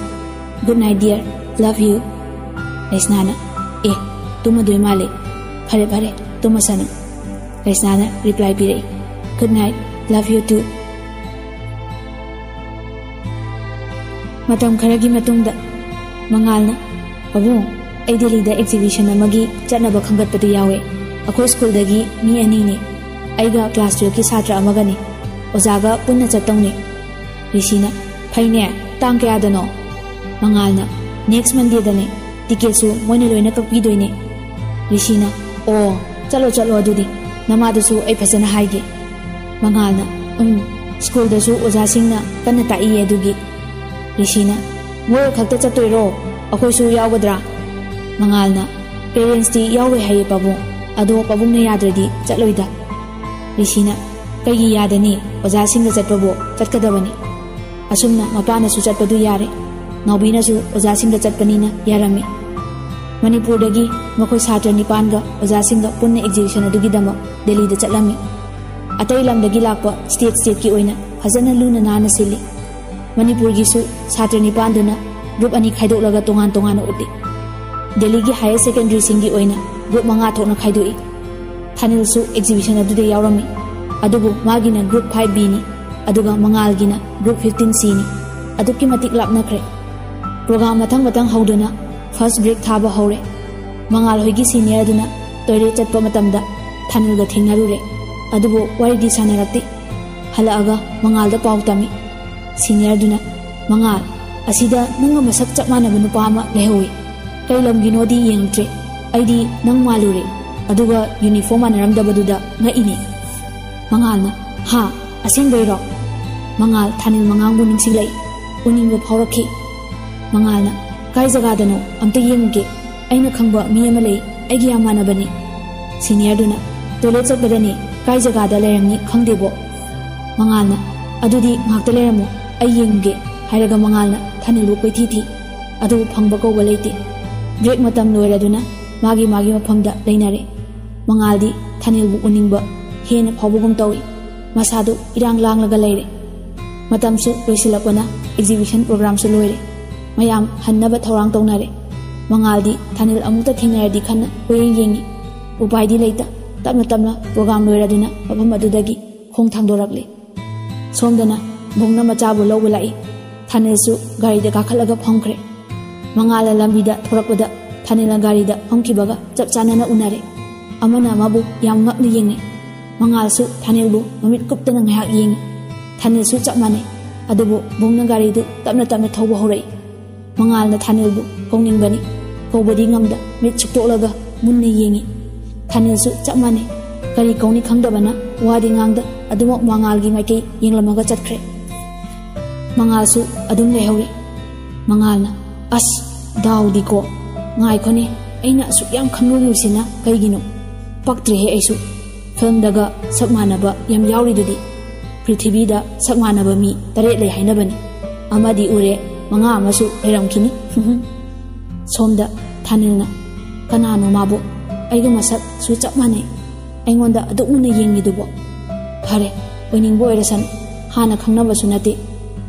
Good night dear, love you꯫ ꯂꯩꯁꯅꯥꯅ, ꯑꯦ, ꯇꯨꯝꯃꯗꯣꯏ ꯃꯥꯜꯂꯦ꯫ ꯐꯔꯦ ꯐꯔꯦ, ꯇꯨꯝꯃꯁꯅꯨ꯫ ꯂꯩꯁꯅꯥꯅ reply ꯄꯤꯔꯛꯏ꯫ Good night, love you too꯫ ꯃꯇꯝ ꯈꯔꯒꯤ ꯃꯇꯨꯡꯗ ꯃꯉꯥꯜꯅ, ꯄꯥꯕꯨꯡ, ꯑꯩ ꯗꯦꯜꯂꯤꯗ exhibition ꯑꯃꯒꯤ ꯆꯠꯅꯕ ꯈꯟꯒꯠꯄꯗꯨ ꯌꯥꯎꯋꯦ꯫ ꯑꯩꯈꯣꯏ schoolꯗꯒꯤ ꯃꯤ ꯑꯅꯤꯅꯦ꯫ ꯑꯩꯒ class twelveꯀꯤ ꯁꯥꯇ꯭ꯔ ꯑꯃꯒꯅꯦ꯫ ꯑꯣꯖꯥꯒ ꯄꯨꯟꯅ ꯆꯠꯇꯧꯅꯦ꯫ ꯔꯤꯁꯤꯅ, ꯐꯩꯅꯦ, ꯇꯥꯡ ꯀꯌꯥꯗꯅꯣ? ꯃꯉꯥꯜꯅ, next Mondayꯗꯅꯦ꯫ Ticketꯁꯨ ꯃꯣꯏꯅ ꯂꯣꯏꯅ ꯀꯛꯄꯤꯗꯣꯏꯅꯦ꯫ ꯔꯤꯁꯤꯅ, ꯑꯣ, ꯆꯠꯂꯣ ꯆꯠꯂꯣ ꯑꯗꯨꯗꯤ꯫ ꯅꯃꯥꯗꯁꯨ ꯑꯩ ꯐꯖꯅ ꯍꯥꯏꯒꯦ꯫ ꯃꯉꯥꯜꯅ, ꯎꯝ, schoolꯗꯁꯨ ꯑꯣꯖꯥꯁꯤꯡꯅ ꯀꯟꯅ ꯇꯥꯛꯏꯌꯦ ꯑꯗꯨꯒꯤ꯫ ꯔꯤꯁꯤꯅ, ꯃꯣꯏꯒ ꯈꯛꯇ ꯆꯠꯇꯣꯏꯔꯣ? ꯑꯩꯈꯣꯏꯁꯨ ꯌꯥꯎꯒꯗ꯭ꯔꯥ? ꯃꯉꯥꯜꯅ, parentsꯇꯤ ꯌꯥꯎꯔꯣꯏ ꯍꯥꯏꯌꯦ ꯄꯥꯕꯨꯡ꯫ ꯑꯗꯣ ꯄꯥꯕꯨꯡꯅ ꯌꯥꯗ꯭ꯔꯗꯤ ꯆꯠꯂꯣꯏꯗ꯫ ꯔꯤꯁꯤꯅ, ꯀꯩꯒꯤ ꯌꯥꯗꯅꯤ? ꯑꯣꯖꯥꯁꯤꯡꯒ ꯆꯠꯄꯕꯨ ꯆꯠꯀꯗꯕꯅꯤ꯫ ꯑꯁꯨꯝꯅ ꯃꯄꯥꯅꯁꯨ ꯆꯠꯄꯗꯨ ꯌꯥꯔꯦ, ꯅꯥꯎꯕꯤꯅꯁꯨ ꯑꯣꯖꯥꯁꯤꯡꯒ ꯆꯠꯄꯅꯤꯅ ꯌꯥꯔꯝꯃꯤ꯫ ꯃꯅꯤꯄꯨꯔꯗꯒꯤ ꯃꯈꯣꯏ ꯁꯥꯇ꯭ꯔ ꯅꯤꯄꯥꯟꯒ ꯑꯣꯖꯥꯁꯤꯡꯒ ꯄꯨꯟꯅ exhibition ꯑꯗꯨꯒꯤꯗꯃꯛ ꯗꯦꯜꯂꯤꯗ ꯆꯠꯂꯝꯃꯤ꯫ ꯑꯇꯩ ꯂꯝꯗꯒꯤ ꯂꯥꯛꯄ state stateꯀꯤ ꯑꯣꯏꯅ ꯐꯖꯅ ꯂꯨꯅ ꯅꯥꯟꯅ ꯁꯤꯜꯂꯤ꯫ ꯃꯅꯤꯄꯨꯔꯒꯤꯁꯨ ꯁꯥꯇ꯭ꯔ ꯅꯤꯄꯥꯟꯗꯨꯅ group ꯑꯅꯤ ꯈꯥꯏꯗꯣꯛꯂꯒ ꯇꯣꯉꯥꯟ ꯇꯣꯉꯥꯟꯅ ꯎꯠꯂꯤ꯫ ꯗꯦꯜꯂꯤꯒꯤ higher secondaryꯁꯤꯡꯒꯤ ꯑꯣꯏꯅ group ꯃꯉꯥ ꯊꯣꯛꯅ ꯈꯥꯏꯗꯣꯛꯏ꯫ ꯊꯥꯅꯤꯜꯁꯨ exhibition ꯑꯗꯨꯗ ꯌꯥꯎꯔꯝꯃꯤ꯫ ꯑꯗꯨꯕꯨ ꯃꯥꯒꯤꯅ group five Bꯅꯤ, ꯑꯗꯨꯒ ꯃꯉꯥꯜꯒꯤꯅ group fifteen Cꯅꯤ꯫ ꯑꯗꯨꯛꯀꯤ ꯃꯇꯤꯛ ꯂꯥꯞꯅꯈ꯭ꯔꯦ꯫ Program ꯃꯊꯪ ꯃꯊꯪ ꯍꯧꯗꯨꯅ first break ꯊꯥꯕ ꯍꯧꯔꯦ꯫ ꯃꯉꯥꯜ ꯍꯣꯏꯒꯤ seniorꯗꯨꯅ toilet ꯆꯠꯄ ꯃꯇꯝꯗ ꯊꯥꯅꯤꯜꯒ ꯊꯦꯡꯅꯔꯨꯔꯦ꯫ ꯑꯗꯨꯕꯨ ꯋꯥꯔꯤꯗꯤ ꯁꯥꯟꯅꯔꯛꯇꯦ꯫ ꯍꯜꯂꯛꯑꯒ ꯃꯉꯥꯜꯗ ꯄꯥꯎ ꯇꯝꯃꯤ꯫ Seniorꯗꯨꯅ, ꯃꯉꯥꯜ, ꯑꯁꯤꯗ ꯅꯪꯒ ꯃꯁꯛ ꯆꯞ ꯃꯥꯟꯅꯕ ꯅꯨꯄꯥ ꯑꯃ ꯂꯩꯍꯧꯏ꯫ ꯀꯩ ꯂꯝꯒꯤꯅꯣꯗꯤ ꯌꯦꯡꯉꯛꯇ꯭ꯔꯦ꯫ ꯑꯩꯗꯤ ꯅꯪ ꯃꯥꯜꯂꯨꯔꯦ꯫ ꯑꯗꯨꯒ uniform ꯃꯥꯟꯅꯔꯝꯗꯕꯗꯨꯗ ꯉꯛꯏꯅꯦ꯫ ꯃꯉꯥꯜꯅ, "ꯍꯥ? ꯑꯁꯦꯡꯕꯩꯔꯣ?" ꯃꯉꯥꯜ ꯊꯥꯅꯤꯜ ꯃꯉꯥꯡꯕꯨ ꯅꯤꯡꯁꯤꯡꯂꯛꯏ꯫ ꯎꯅꯤꯡꯕ ꯐꯥꯎꯔꯛꯈꯤ꯫ ꯃꯉꯥꯜꯅ, "ꯀꯥꯏ ꯖꯒꯥꯗꯅꯣ? ꯑꯝꯇ ꯌꯦꯡꯉꯨꯒꯦ꯫ ꯑꯩꯅ ꯈꯪꯕ ꯃꯤ ꯑꯃ ꯂꯩ, ꯑꯩꯒꯤ ꯌꯥꯝ ꯃꯥꯟꯅꯕꯅꯤ꯫" ꯁꯤꯅꯤꯌꯔꯗꯨꯅ, "ꯇꯣꯏꯂꯦꯠ ꯆꯠꯄꯗꯅꯦ, ꯀꯥꯏ ꯖꯒꯥꯗ ꯂꯩꯔꯝꯅꯤ ꯈꯪꯗꯦꯕꯣ꯫" ꯃꯉꯥꯜꯅ, "ꯑꯗꯨꯗꯤ ꯉꯥꯛꯇ ꯂꯩꯔꯝꯃꯨ, ꯑꯩ ꯌꯦꯡꯉꯨꯒꯦ" ꯍꯥꯏꯔꯒ ꯃꯉꯥꯜꯅ ꯊꯥꯅꯤꯜꯕꯨ ꯀꯣꯏꯊꯤ ꯊꯤ꯫ ꯑꯗꯨꯕꯨ ꯐꯪꯕ ꯀꯧꯕ ꯂꯩꯇꯦ꯫ ꯕ꯭ꯔꯦꯛ ꯃꯇꯝ ꯂꯣꯏꯔꯗꯨꯅ ꯃꯥꯒꯤ ꯃꯥꯒꯤ ꯃꯐꯝꯗ ꯂꯩꯅꯔꯦ꯫ ꯃꯉꯥꯜꯗꯤ ꯊꯥꯅꯤꯜꯕꯨ ꯎꯅꯤꯡꯕ ꯍꯦꯟꯅ ꯐꯥꯎꯕꯒꯨꯝ ꯇꯧꯏ꯫ ꯃꯁꯥꯗꯨ ꯏꯔꯥꯡ ꯂꯥꯡꯂꯒ ꯂꯩꯔꯦ꯫ ꯃꯇꯝꯁꯨ ꯂꯣꯏꯁꯤꯜꯂꯛꯄꯅ ꯑꯦꯛꯖꯤꯕꯤꯁꯟ ꯄ꯭ꯔꯣꯒ꯭ꯔꯥꯝꯁꯨ ꯂꯣꯏꯔꯦ꯫ ꯃꯌꯥꯝ ꯍꯟꯅꯕ ꯊꯧꯔꯥꯡ ꯇꯧꯅꯔꯦ꯫ ꯃꯉꯥꯜꯗꯤ ꯊꯥꯅꯤꯜ ꯑꯃꯨꯛꯇ ꯊꯦꯡꯅꯔꯗꯤ ꯈꯟꯅ ꯀꯣꯏꯌꯦꯡ ꯌꯦꯡꯉꯤ꯫ ꯎꯄꯥꯏꯗꯤ ꯂꯩꯇ꯫ ꯇꯞꯅ ꯇꯞꯅ ꯄ꯭ꯔꯣꯒ꯭ꯔꯥꯝ ꯂꯣꯏꯔꯗꯨꯅ ꯃꯐꯝ ꯑꯗꯨꯗꯒꯤ ꯈꯣꯡ ꯊꯥꯡꯗꯣꯔꯛꯂꯦ꯫ ꯁꯣꯝꯗꯅ ꯕꯨꯡꯅ ꯃꯆꯥꯕꯨ ꯂꯧꯕ ꯂꯥꯛꯏ꯫ ꯊꯥꯅꯤꯜꯁꯨ ꯒꯥꯔꯤꯗ ꯀꯥꯈꯠꯂꯒ ꯐꯝꯈ꯭ꯔꯦ꯫ ꯃꯉꯥꯜꯅ ꯂꯝꯕꯤꯗ ꯊꯣꯔꯛꯄꯗ ꯊꯥꯅꯤꯜꯅ ꯒꯥꯔꯤꯗ ꯐꯝꯈꯤꯕꯒ ꯆꯞ ꯆꯥꯅꯅ ꯎꯅꯔꯦ꯫ ꯑꯃꯅ ꯑꯃꯕꯨ ꯌꯥꯝ ꯉꯛꯅ ꯌꯦꯡꯅꯩ꯫ ꯃꯉꯥꯜꯁꯨ ꯊꯥꯅꯤꯜꯕꯨ ꯃꯃꯤꯠ ꯀꯨꯞꯇꯅ ꯉꯥꯏꯍꯥꯛ ꯌꯦꯡꯉꯤ꯫ ꯊꯥꯅꯤꯜꯁꯨ ꯆꯞ ꯃꯥꯟꯅꯩ꯫ ꯑꯗꯨꯕꯨ ꯕꯨꯡꯅ ꯒꯥꯔꯤꯗꯨ ꯇꯞꯅ ꯇꯞꯅ ꯊꯧꯕ ꯍꯧꯔꯛꯏ꯫ ꯃꯉꯥꯜꯅ ꯊꯥꯅꯤꯜꯕꯨ ꯀꯧꯅꯤꯡꯕꯅꯤ꯫ ꯀꯧꯕꯗꯤ ꯉꯝꯗ ꯃꯤꯠ ꯁꯨꯛꯇꯣꯛꯂꯒ ꯃꯨꯟꯅ ꯌꯦꯡꯉꯤ꯫ ꯊꯥꯅꯤꯜꯁꯨ ꯆꯞ ꯃꯥꯟꯅꯩ꯫ ꯀꯔꯤ ꯀꯧꯅꯤ ꯈꯪꯗꯕꯅ ꯋꯥꯗꯤ ꯉꯥꯡꯗ ꯑꯗꯨꯃꯛ ꯃꯉꯥꯜꯒꯤ ꯃꯥꯏꯀꯩ ꯌꯦꯡꯂꯝꯃꯒ ꯆꯠꯈ꯭ꯔꯦ꯫ ꯃꯉꯥꯜꯁꯨ ꯑꯗꯨꯝ ꯂꯩꯍꯧꯔꯤ꯫ ꯃꯉꯥꯜꯅ, "ꯑꯁ, ꯗꯥꯎꯗꯤꯀꯣ꯫ ꯉꯥꯏꯈꯣꯅꯦ, ꯑꯩꯅ ꯑꯁꯨꯛ ꯌꯥꯝ ꯈꯪꯂꯨꯔꯤꯕꯁꯤꯅ ꯀꯩꯒꯤꯅꯣ? ꯄꯛꯇ꯭ꯔꯦꯍꯦ ꯑꯩꯁꯨ꯫ ꯐꯤꯜꯝꯗꯒ ꯁꯛ ꯃꯥꯟꯅꯕ ꯌꯥꯝ ꯌꯥꯎꯔꯤꯗꯨꯗꯤ꯫ ꯄ꯭ꯔꯤꯊꯤꯕꯤꯗ ꯁꯛ ꯃꯥꯟꯅꯕ ꯃꯤ ꯇꯔꯦꯠ ꯂꯩ ꯍꯥꯏꯅꯕꯅꯤ꯫ ꯑꯃꯗꯤ ꯎꯔꯦ, ꯃꯉꯥ ꯑꯃꯁꯨ ꯂꯩꯔꯝꯈꯤꯅꯤ꯫" ꯁꯣꯝꯗ ꯊꯥꯅꯤꯜꯅ, "ꯀꯅꯥꯅꯣ ꯃꯥꯕꯨ? ꯑꯩꯒ ꯃꯁꯛꯁꯨ ꯆꯞ ꯃꯥꯟꯅꯩ꯫ ꯑꯩꯉꯣꯟꯗ ꯑꯗꯨꯛ ꯃꯨꯟꯅ ꯌꯦꯡꯂꯤꯗꯨꯕꯣ? ꯐꯔꯦ, ꯑꯣꯏꯅꯤꯡꯕ ꯑꯣꯏꯔꯁꯅꯨ꯫ ꯍꯥꯟꯅ ꯈꯪꯅꯕꯁꯨ ꯅꯠꯇꯦ꯫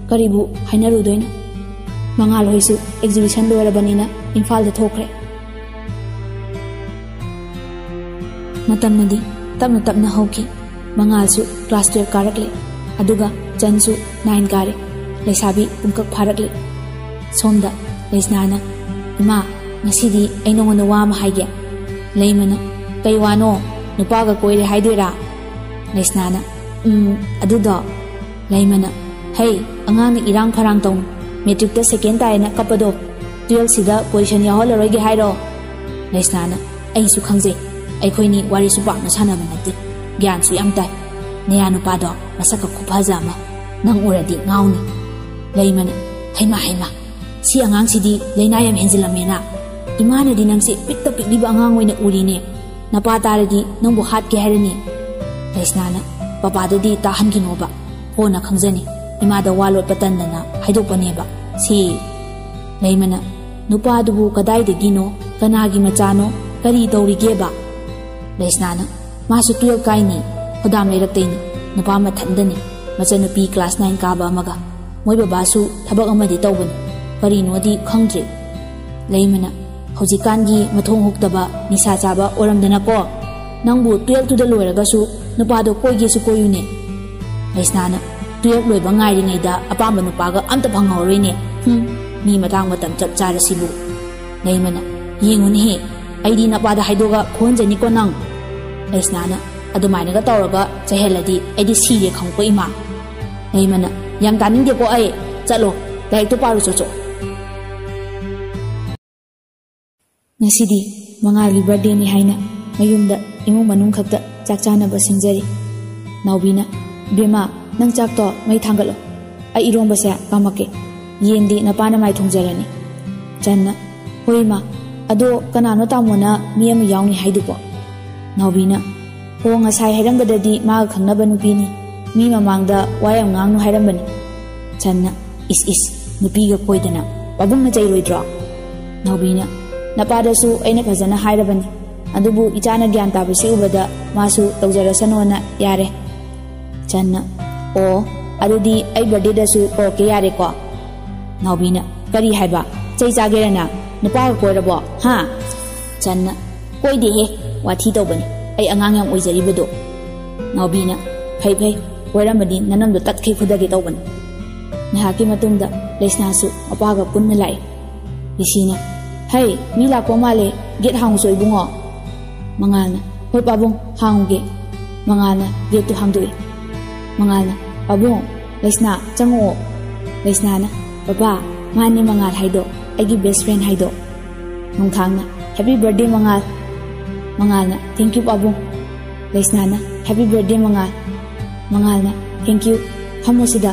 ꯀꯔꯤꯕꯨ ꯍꯥꯏꯅꯔꯨꯗꯣꯏꯅꯣ?" ꯃꯉꯥꯜ ꯍꯣꯏꯁꯨ ꯑꯦꯛꯖꯤꯕꯤꯁꯟ ꯂꯣꯏꯔꯕꯅꯤꯅ ꯏꯝꯐꯥꯜꯗ ꯊꯣꯛꯈ꯭ꯔꯦ꯫ ꯃꯇꯝꯅꯗꯤ ꯇꯞꯅ ꯇꯞꯅ ꯍꯧꯈꯤ꯫ ꯃꯉꯥꯜꯁꯨ ꯀ꯭ꯂꯥꯁ ꯇꯨꯌꯦꯜꯞ ꯀꯥꯔꯛꯂꯦ꯫ ꯑꯗꯨꯒ ꯆꯟꯁꯨ ꯅꯥꯏꯟ ꯀꯥꯔꯦ꯫ ꯂꯩꯁꯥꯕꯤ ꯄꯨꯡꯀꯛ ꯐꯥꯔꯛꯂꯦ꯫ ꯁꯣꯝꯗ ꯂꯩꯁꯅꯥꯅ, "ꯏꯃꯥ, ꯉꯁꯤꯗꯤ ꯑꯩ ꯅꯉꯣꯟꯗ ꯋꯥ ꯑꯃ ꯍꯥꯏꯒꯦ꯫" ꯂꯩꯃꯅ, "ꯀꯩ ꯋꯥꯅꯣ? ꯅꯨꯄꯥꯒ ꯀꯣꯏꯔꯦ ꯍꯥꯏꯗꯣꯏꯔꯥ?" ꯂꯩꯁꯅꯥꯅ, "ꯎꯝ, ꯑꯗꯨꯗꯣ꯫" ꯂꯩꯃꯅ, "ꯍꯩ, ꯑꯉꯥꯡꯅ ꯏꯔꯥꯡ ꯐꯔꯥꯡ ꯇꯧꯅꯨ꯫ ꯃꯦꯇ꯭ꯔꯤꯛꯇ ꯁꯦꯀꯦꯟ ꯇꯥꯏꯌꯦꯅ ꯀꯞꯄꯗꯣ, ꯇꯨꯌꯦꯜꯞꯁꯤꯗ ꯄꯣꯖꯤꯁꯟ ꯌꯥꯎꯍꯜꯂꯔꯣꯏꯒꯦ ꯍꯥꯏꯔꯣ?" ꯂꯩꯁꯅꯥꯅ, "ꯑꯩꯁꯨ ꯈꯪꯖꯩ꯫ ꯑꯩꯈꯣꯏꯅꯤ ꯋꯥꯔꯤꯁꯨ ꯄꯥꯛꯅ ꯁꯥꯟꯅꯕ ꯅꯠꯇꯦ꯫ ꯒ꯭ꯌꯥꯟꯁꯨ ꯌꯥꯝ ꯇꯥꯏ꯫ ꯅꯌꯥ ꯅꯨꯄꯥꯗꯣ ꯃꯁꯛꯀ ꯈꯨꯐꯖ ꯑꯃ, ꯅꯪ ꯎꯔꯗꯤ ꯉꯥꯎꯅꯤ꯫ ꯂꯩꯃꯅ, "ꯍꯩꯃꯥ, ꯍꯩꯃꯥ, ꯁꯤ ꯑꯉꯥꯡꯁꯤꯗꯤ ꯂꯥꯏꯅꯥ ꯌꯥꯝ ꯍꯦꯟꯖꯤꯜꯂꯝꯃꯦꯅ꯫ ꯏꯃꯥꯅꯗꯤ ꯅꯪꯁꯦ ꯄꯤꯛꯇ ꯄꯤꯛꯂꯤꯕ ꯑꯉꯥꯡ ꯑꯣꯏꯅ ꯎꯔꯤꯅꯦ꯫ ꯅꯄꯥ ꯇꯥꯔꯗꯤ ꯅꯪꯕꯨ ꯍꯥꯠꯀꯦ ꯍꯥꯏꯔꯅꯤ꯫" ꯂꯩꯁꯅꯥꯅ, "ꯄꯄꯥꯗꯗꯤ ꯇꯥꯍꯟꯈꯤꯅꯣꯕ, ꯀꯣꯟꯅ ꯈꯪꯖꯅꯤ꯫ ꯏꯃꯥꯗ ꯋꯥ ꯂꯣꯠꯄ ꯇꯟꯗꯅ ꯍꯥꯏꯗꯣꯛꯄꯅꯦꯕ ꯁꯤ꯫" ꯂꯩꯃꯅ, "ꯅꯨꯄꯥꯗꯨꯕꯨ ꯀꯗꯥꯏꯗꯒꯤꯅꯣ? ꯀꯅꯥꯒꯤ ꯃꯆꯥꯅꯣ? ꯀꯔꯤ ꯇꯧꯔꯤꯒꯦꯕ?" ꯂꯩꯁꯅꯥꯅ, "ꯃꯥꯁꯨ ꯇꯨꯌꯦꯜꯞ ꯀꯥꯏꯅꯤ, ꯈꯨꯗꯥꯝ ꯂꯩꯔꯛꯇꯩꯅꯤ꯫ ꯅꯨꯄꯥ ꯃꯊꯟꯗꯅꯤ, ꯃꯆꯟꯅꯨꯄꯤ ꯀ꯭ꯂꯥꯁ ꯅꯥꯏꯟ ꯀꯥꯕ ꯑꯃꯒ꯫ ꯃꯣꯏ ꯕꯕꯥꯁꯨ ꯊꯕꯛ ꯑꯃꯗꯤ ꯇꯧꯕꯅꯤ, ꯀꯔꯤꯅꯣꯗꯤ ꯈꯪꯗ꯭ꯔꯦ꯫" ꯂꯩꯃꯅ, "ꯍꯧꯖꯤꯛꯀꯥꯟꯒꯤ ꯃꯊꯣꯡ ꯍꯨꯛꯇꯕ ꯅꯤꯁꯥ ꯆꯥꯕ ꯑꯣꯏꯔꯝꯗꯅꯀꯣ꯫ ꯅꯪꯕꯨ ꯇꯨꯌꯦꯜꯞꯇꯨꯗ ꯂꯣꯏꯔꯒꯁꯨ ꯅꯨꯄꯥꯗꯣ ꯀꯣꯏꯒꯦꯁꯨ ꯀꯣꯏꯌꯨꯅꯦ꯫" ꯂꯩꯁꯅꯥꯅ, "ꯇꯨꯌꯦꯜꯞ ꯂꯣꯏꯕ ꯉꯥꯏꯔꯤꯉꯩꯗ ꯑꯄꯥꯝꯕ ꯅꯨꯄꯥꯒ ꯑꯝꯇ ꯐꯪꯍꯧꯔꯣꯏꯅꯦ꯫ ꯍꯨꯝ, ꯃꯤ ꯃꯇꯥꯡ ꯃꯇꯝ ꯆꯞ ꯆꯥꯔꯁꯤꯕꯨ꯫" ꯂꯩꯃꯅ, "ꯌꯦꯡꯉꯨꯅꯦꯍꯦ, ꯑꯩꯗꯤ ꯅꯄꯥꯗ ꯍꯥꯏꯗꯣꯛꯑꯒ ꯐꯨꯍꯟꯖꯅꯤꯀꯣ ꯅꯪ꯫" ꯂꯩꯁꯅꯥꯅ, "ꯑꯗꯨꯃꯥꯏꯅꯒ ꯇꯧꯔꯒ ꯆꯩꯍꯜꯂꯗꯤ ꯑꯩꯗꯤ ꯁꯤꯔꯦ ꯈꯪꯉꯨꯀꯣ ꯏꯃꯥ꯫" ꯂꯩꯃꯅ, "ꯌꯥꯝ ꯇꯥꯅꯤꯡꯗꯦꯀꯣ ꯑꯩ꯫ ꯆꯠꯂꯣ, ꯂꯥꯏꯔꯤꯛꯇꯣ ꯄꯥꯔꯨ ꯆꯣꯆꯣ꯫" ꯉꯁꯤꯗꯤ ꯃꯉꯥꯜꯒꯤ ꯕꯥꯔꯗꯦꯅꯤ ꯍꯥꯏꯅ ꯃꯌꯨꯝꯗ ꯏꯃꯨꯡ ꯃꯅꯨꯡ ꯈꯛꯇ ꯆꯥꯛ ꯆꯥꯅꯕ ꯁꯤꯟꯖꯔꯤ꯫ ꯅꯥꯎꯕꯤꯅ, "ꯕꯦꯝꯃ, ꯅꯪ ꯆꯥꯛꯇꯣ ꯃꯩ ꯊꯥꯡꯒꯠꯂꯣ꯫ ꯑꯩ ꯏꯔꯣꯝꯕꯁꯦ ꯀꯥꯝꯃꯛꯀꯦ꯫ ꯌꯦꯟꯗꯤ ꯅꯄꯥꯅ ꯃꯥꯏ ꯊꯣꯡꯖꯔꯅꯤ꯫" ꯆꯟꯅ, "ꯍꯣꯏ ꯏꯃꯥ, ꯑꯗꯣ ꯀꯅꯥꯅꯣ ꯇꯥꯃꯣꯅ ꯃꯤ ꯑꯃ ꯌꯥꯎꯅꯤ ꯍꯥꯏꯗꯨꯕꯣ?" ꯅꯥꯎꯕꯤꯅ, "ꯍꯣ, ꯉꯁꯥꯏ ꯍꯥꯏꯔꯝꯕꯗꯗꯤ ꯃꯥꯒ ꯈꯪꯅꯕ ꯅꯨꯄꯤꯅꯤ꯫ ꯃꯤ ꯃꯃꯥꯡꯗ ꯋꯥ ꯌꯥꯝ ꯉꯥꯡꯅꯨ ꯍꯥꯏꯔꯝꯕꯅꯤ꯫" ꯆꯟꯅ, "ꯏꯁ ꯏꯁ, ꯅꯨꯄꯤꯒ ꯀꯣꯏꯗꯅ ꯄꯥꯕꯨꯡꯅ ꯆꯩꯔꯣꯏꯗ꯭ꯔꯣ?" ꯅꯥꯎꯕꯤꯅ, "ꯅꯄꯥꯗꯁꯨ ꯑꯩꯅ ꯐꯖꯅ ꯍꯥꯏꯔꯕꯅꯤ, ꯑꯗꯨꯕꯨ ꯏꯆꯥꯅ ꯒ꯭ꯌꯥꯟ ꯇꯥꯕꯁꯤ ꯎꯕꯗ ꯃꯥꯁꯨ ꯇꯧꯖꯔꯁꯅꯣꯅ ꯌꯥꯔꯦ꯫" ꯆꯟꯅ, "ꯑꯣ, ꯑꯗꯨꯗꯤ ꯑꯩ ꯕꯥꯔꯗꯦꯗꯁꯨ ꯀꯧꯔꯛꯀꯦ ꯌꯥꯔꯦꯀꯣ?" ꯅꯥꯎꯕꯤꯅ, "ꯀꯔꯤ ꯍꯥꯏꯕ? ꯆꯩ ꯆꯥꯒꯦꯔꯅ? ꯅꯨꯄꯥꯒ ꯀꯣꯏꯔꯕꯣ? ꯍꯥ?" ꯆꯟꯅ, "ꯀꯣꯏꯗꯦꯍꯦ, ꯋꯥꯊꯤ ꯇꯧꯕꯅꯤ꯫ ꯑꯩ ꯑꯉꯥꯡ ꯌꯥꯝ ꯑꯣꯏꯖꯔꯤꯕꯗꯣ꯫" ꯅꯥꯎꯕꯤꯅ, "ꯐꯩ ꯐꯩ, ꯀꯣꯏꯔꯝꯃꯗꯤ ꯅꯅꯝꯗꯣ ꯇꯠꯈꯩ ꯐꯨꯗꯒꯦ ꯇꯧꯕꯅꯤ꯫" ꯉꯥꯏꯍꯥꯛꯀꯤ ꯃꯇꯨꯡꯗ ꯂꯩꯁꯅꯥꯁꯨ ꯃꯄꯥꯒ ꯄꯨꯟꯅ ꯂꯥꯛꯏ꯫ ꯂꯤꯁꯤꯅ, "ꯍꯩ, ꯃꯤ ꯂꯥꯛꯄ ꯃꯥꯜꯂꯦ, ꯒꯦꯠ ꯍꯥꯡꯉꯨꯆꯣ ꯏꯕꯨꯡꯉꯣ꯫" ꯃꯉꯥꯜꯅ, "ꯍꯣꯏ ꯄꯥꯕꯨꯡ, ꯍꯥꯡꯉꯨꯒꯦ꯫" ꯃꯉꯥꯜꯅ ꯒꯦꯠꯇꯨ ꯍꯥꯡꯗꯣꯛꯏ꯫ ꯃꯉꯥꯜꯅ, "ꯄꯥꯕꯨꯡ, ꯂꯩꯁꯅꯥ, ꯆꯪꯉꯛꯑꯣ꯫" ꯂꯩꯁꯅꯥꯅ, "ꯄꯄꯥ, ꯃꯥꯅꯦ ꯃꯉꯥꯜ ꯍꯥꯏꯗꯣ, ꯑꯩꯒꯤ ꯕꯦꯁ ꯐ꯭ꯔꯦꯟ ꯍꯥꯏꯗꯣ꯫" ꯅꯣꯡꯊꯥꯡꯅ, "ꯍꯦꯄꯤ ꯕꯥꯔꯗꯦ ꯃꯉꯥꯜ꯫" ꯃꯉꯥꯜꯅ, "ꯊꯦꯡꯀ꯭ꯌꯨ ꯄꯥꯕꯨꯡ꯫" ꯂꯩꯁꯅꯥꯅ, "ꯍꯦꯄꯤ ꯕꯥꯔꯗꯦ ꯃꯉꯥꯜ꯫ ꯃꯉꯥꯜꯅ, "Thank you, ꯐꯝꯃꯣ ꯁꯤꯗ꯫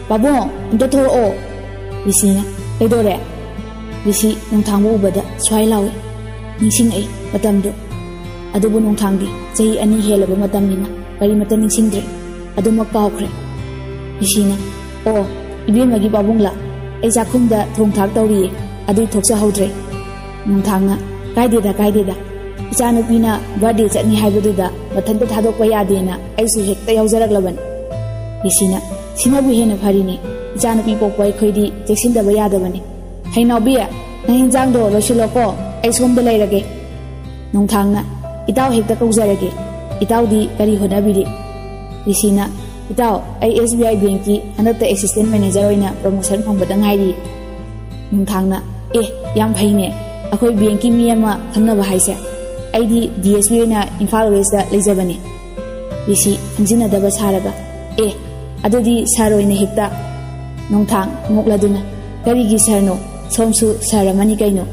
ꯄꯥꯕꯨꯡ, ꯑꯝꯇ ꯊꯣꯔꯛꯑꯣ꯫" ꯔꯤꯁꯤꯅ, "ꯀꯩꯗꯧꯔꯦ?" ꯔꯤꯁꯤ ꯅꯣꯡꯊꯥꯡꯕꯨ ꯎꯕꯗ ꯁ꯭ꯋꯥꯏ ꯂꯥꯎꯏ꯫ ꯅꯤꯡꯁꯤꯡꯉꯛꯏ ꯃꯇꯝꯗꯨ꯫ ꯑꯗꯨꯕꯨ ꯅꯣꯡꯊꯥꯡꯗꯤ ꯆꯍꯤ ꯑꯅꯤ ꯍꯦꯜꯂꯕ ꯃꯇꯝꯅꯤꯅ ꯀꯔꯤꯃꯠꯇ ꯅꯤꯡꯁꯤꯡꯗ꯭ꯔꯦ꯫ ꯑꯗꯨꯃꯛ ꯀꯥꯎꯈ꯭ꯔꯦ꯫ ꯔꯤꯁꯤꯅ, "ꯑꯣ, ꯏꯕꯦꯝꯃꯒꯤ ꯄꯥꯕꯨꯡꯂꯥ? ꯑꯩ ꯆꯥꯛꯈꯨꯝꯗ ꯊꯣꯡ ꯊꯥꯛ ꯇꯧꯔꯤꯌꯦ, ꯑꯗꯨꯏ ꯊꯣꯛꯆꯍꯧꯗ꯭ꯔꯦ꯫" ꯅꯣꯡꯊꯥꯡꯅ, "ꯀꯥꯏꯗꯦꯗ, ꯀꯥꯏꯗꯦꯗ꯫ ꯏꯆꯥꯅꯨꯄꯤꯅ birthday ꯆꯠꯅꯤ ꯍꯥꯏꯕꯗꯨꯗ ꯃꯊꯟꯇ ꯊꯥꯗꯣꯛꯄ ꯌꯥꯗꯦꯅ ꯑꯩꯁꯨ ꯍꯦꯛꯇ ꯌꯥꯎꯖꯔꯛꯂꯕꯅꯤ꯫" ꯔꯤꯁꯤꯅ, "ꯁꯤꯅꯕꯨ ꯍꯦꯟꯅ ꯐꯔꯤꯅꯦ꯫ ꯏꯆꯥꯅꯨꯄꯤ ꯄꯣꯛꯄ ꯑꯩꯈꯣꯏꯗꯤ ꯆꯦꯛꯁꯤꯟꯗꯕ ꯌꯥꯗꯕꯅꯤ꯫ ꯍꯩ ꯅꯥꯎꯕꯤ, ꯅꯪ ꯍꯤꯟꯖꯥꯡꯗꯣ ꯂꯣꯏꯁꯤꯜꯂꯣꯀꯣ, ꯑꯩ ꯁꯣꯝꯗ ꯂꯩꯔꯒꯦ꯫" ꯅꯣꯡꯊꯥꯡꯅ, "ꯏꯇꯥꯎ ꯍꯦꯛꯇ ꯀꯧꯖꯔꯒꯦ꯫ ꯏꯇꯥꯎꯗꯤ ꯀꯔꯤ ꯍꯣꯠꯅꯕꯤꯔꯤ?" ꯔꯤꯁꯤꯅ, "ꯏꯇꯥꯎ, ꯑꯩ S B I bankꯀꯤ ꯍꯟꯗꯛꯇ assistant manager ꯑꯣꯏꯅ promotion ꯐꯪꯕꯗ ꯉꯥꯏꯔꯤ꯫" ꯅꯣꯡꯊꯥꯡꯅ, "ꯑꯦ, ꯌꯥꯝ ꯐꯩꯅꯦ, ꯑꯩꯈꯣꯏ bankꯀꯤ ꯃꯤ ꯑꯃ ꯈꯪꯅꯕ ꯍꯥꯏꯁꯦ꯫ ꯑꯩꯗꯤ D S P ꯑꯣꯏꯅ ꯏꯝꯐꯥꯜ Westꯇ ꯂꯩꯖꯕꯅꯦ꯫" ꯔꯤꯁꯤ ꯍꯟꯖꯤꯟꯅꯗꯕ ꯁꯥꯔꯒ, "ꯑꯦ, ꯑꯗꯨꯗꯤ sir ꯑꯣꯏꯅ ꯍꯦꯛꯇ꯫" ꯅꯣꯡꯊꯥꯡ ꯅꯣꯛꯂꯗꯨꯅ, "ꯀꯔꯤꯒꯤ sirꯅꯣ? ꯁꯣꯝꯁꯨ sir ꯑꯃꯅꯤ ꯀꯩꯅꯣ꯫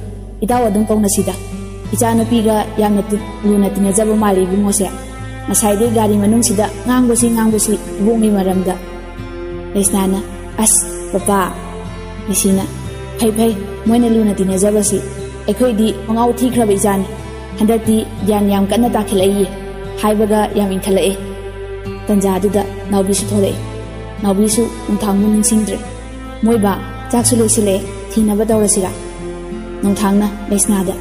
ꯏꯇꯥꯎ ꯑꯗꯨꯝ ꯀꯧꯅꯁꯤꯗ꯫ ꯏꯆꯥꯅꯨꯄꯤꯒ ꯌꯥꯝꯅ ꯇꯤ-, ꯂꯨꯅ ꯇꯤꯟꯅꯖꯕ ꯃꯥꯜꯂꯤ ꯏꯕꯨꯡꯉꯣꯁꯦ꯫ ꯉꯁꯥꯏꯗꯩ ꯒꯥꯔꯤ ꯃꯅꯨꯡꯁꯤꯗ ꯉꯥꯡꯕꯁꯤ ꯉꯥꯡꯕꯁꯤ ꯏꯕꯨꯡꯒꯤ ꯃꯔꯝꯗ꯫" ꯂꯩꯁꯅꯥꯅ, "ꯑꯁ, ꯄꯄꯥ꯫" ꯔꯤꯁꯤꯅ, "ꯐꯩ ꯐꯩ, ꯃꯣꯏꯅ ꯂꯨꯅ ꯇꯤꯟꯅꯖꯕꯁꯤ꯫ ꯑꯩꯈꯣꯏꯗꯤ ꯃꯉꯥꯎ ꯊꯤꯈ꯭ꯔꯕ ꯏꯆꯥꯅꯤ꯫ ꯍꯟꯗꯛꯇꯤ ꯒ꯭ꯌꯥꯟ ꯌꯥꯝ ꯀꯟꯅ ꯇꯥꯈꯠꯂꯛꯏꯌꯦ" ꯍꯥꯏꯕꯒ ꯌꯥꯝ ꯏꯟꯈꯠꯂꯛꯑꯦ꯫ ꯇꯟꯖꯥꯗꯨꯗ ꯅꯥꯎꯕꯤꯁꯨ ꯊꯣꯛꯂꯛꯑꯦ꯫ ꯅꯥꯎꯕꯤꯁꯨ ꯅꯣꯡꯊꯥꯡꯕꯨ ꯅꯤꯡꯁꯤꯡꯗ꯭ꯔꯦ꯫ "ꯃꯣꯏꯕꯥ, ꯆꯥꯛꯁꯨ ꯂꯣꯏꯁꯤꯜꯂꯛꯑꯦ, ꯊꯤꯅꯕ ꯇꯧꯔꯁꯤꯔꯥ?" ꯅꯣꯡꯊꯥꯡꯅ ꯂꯩꯁꯅꯥꯗ,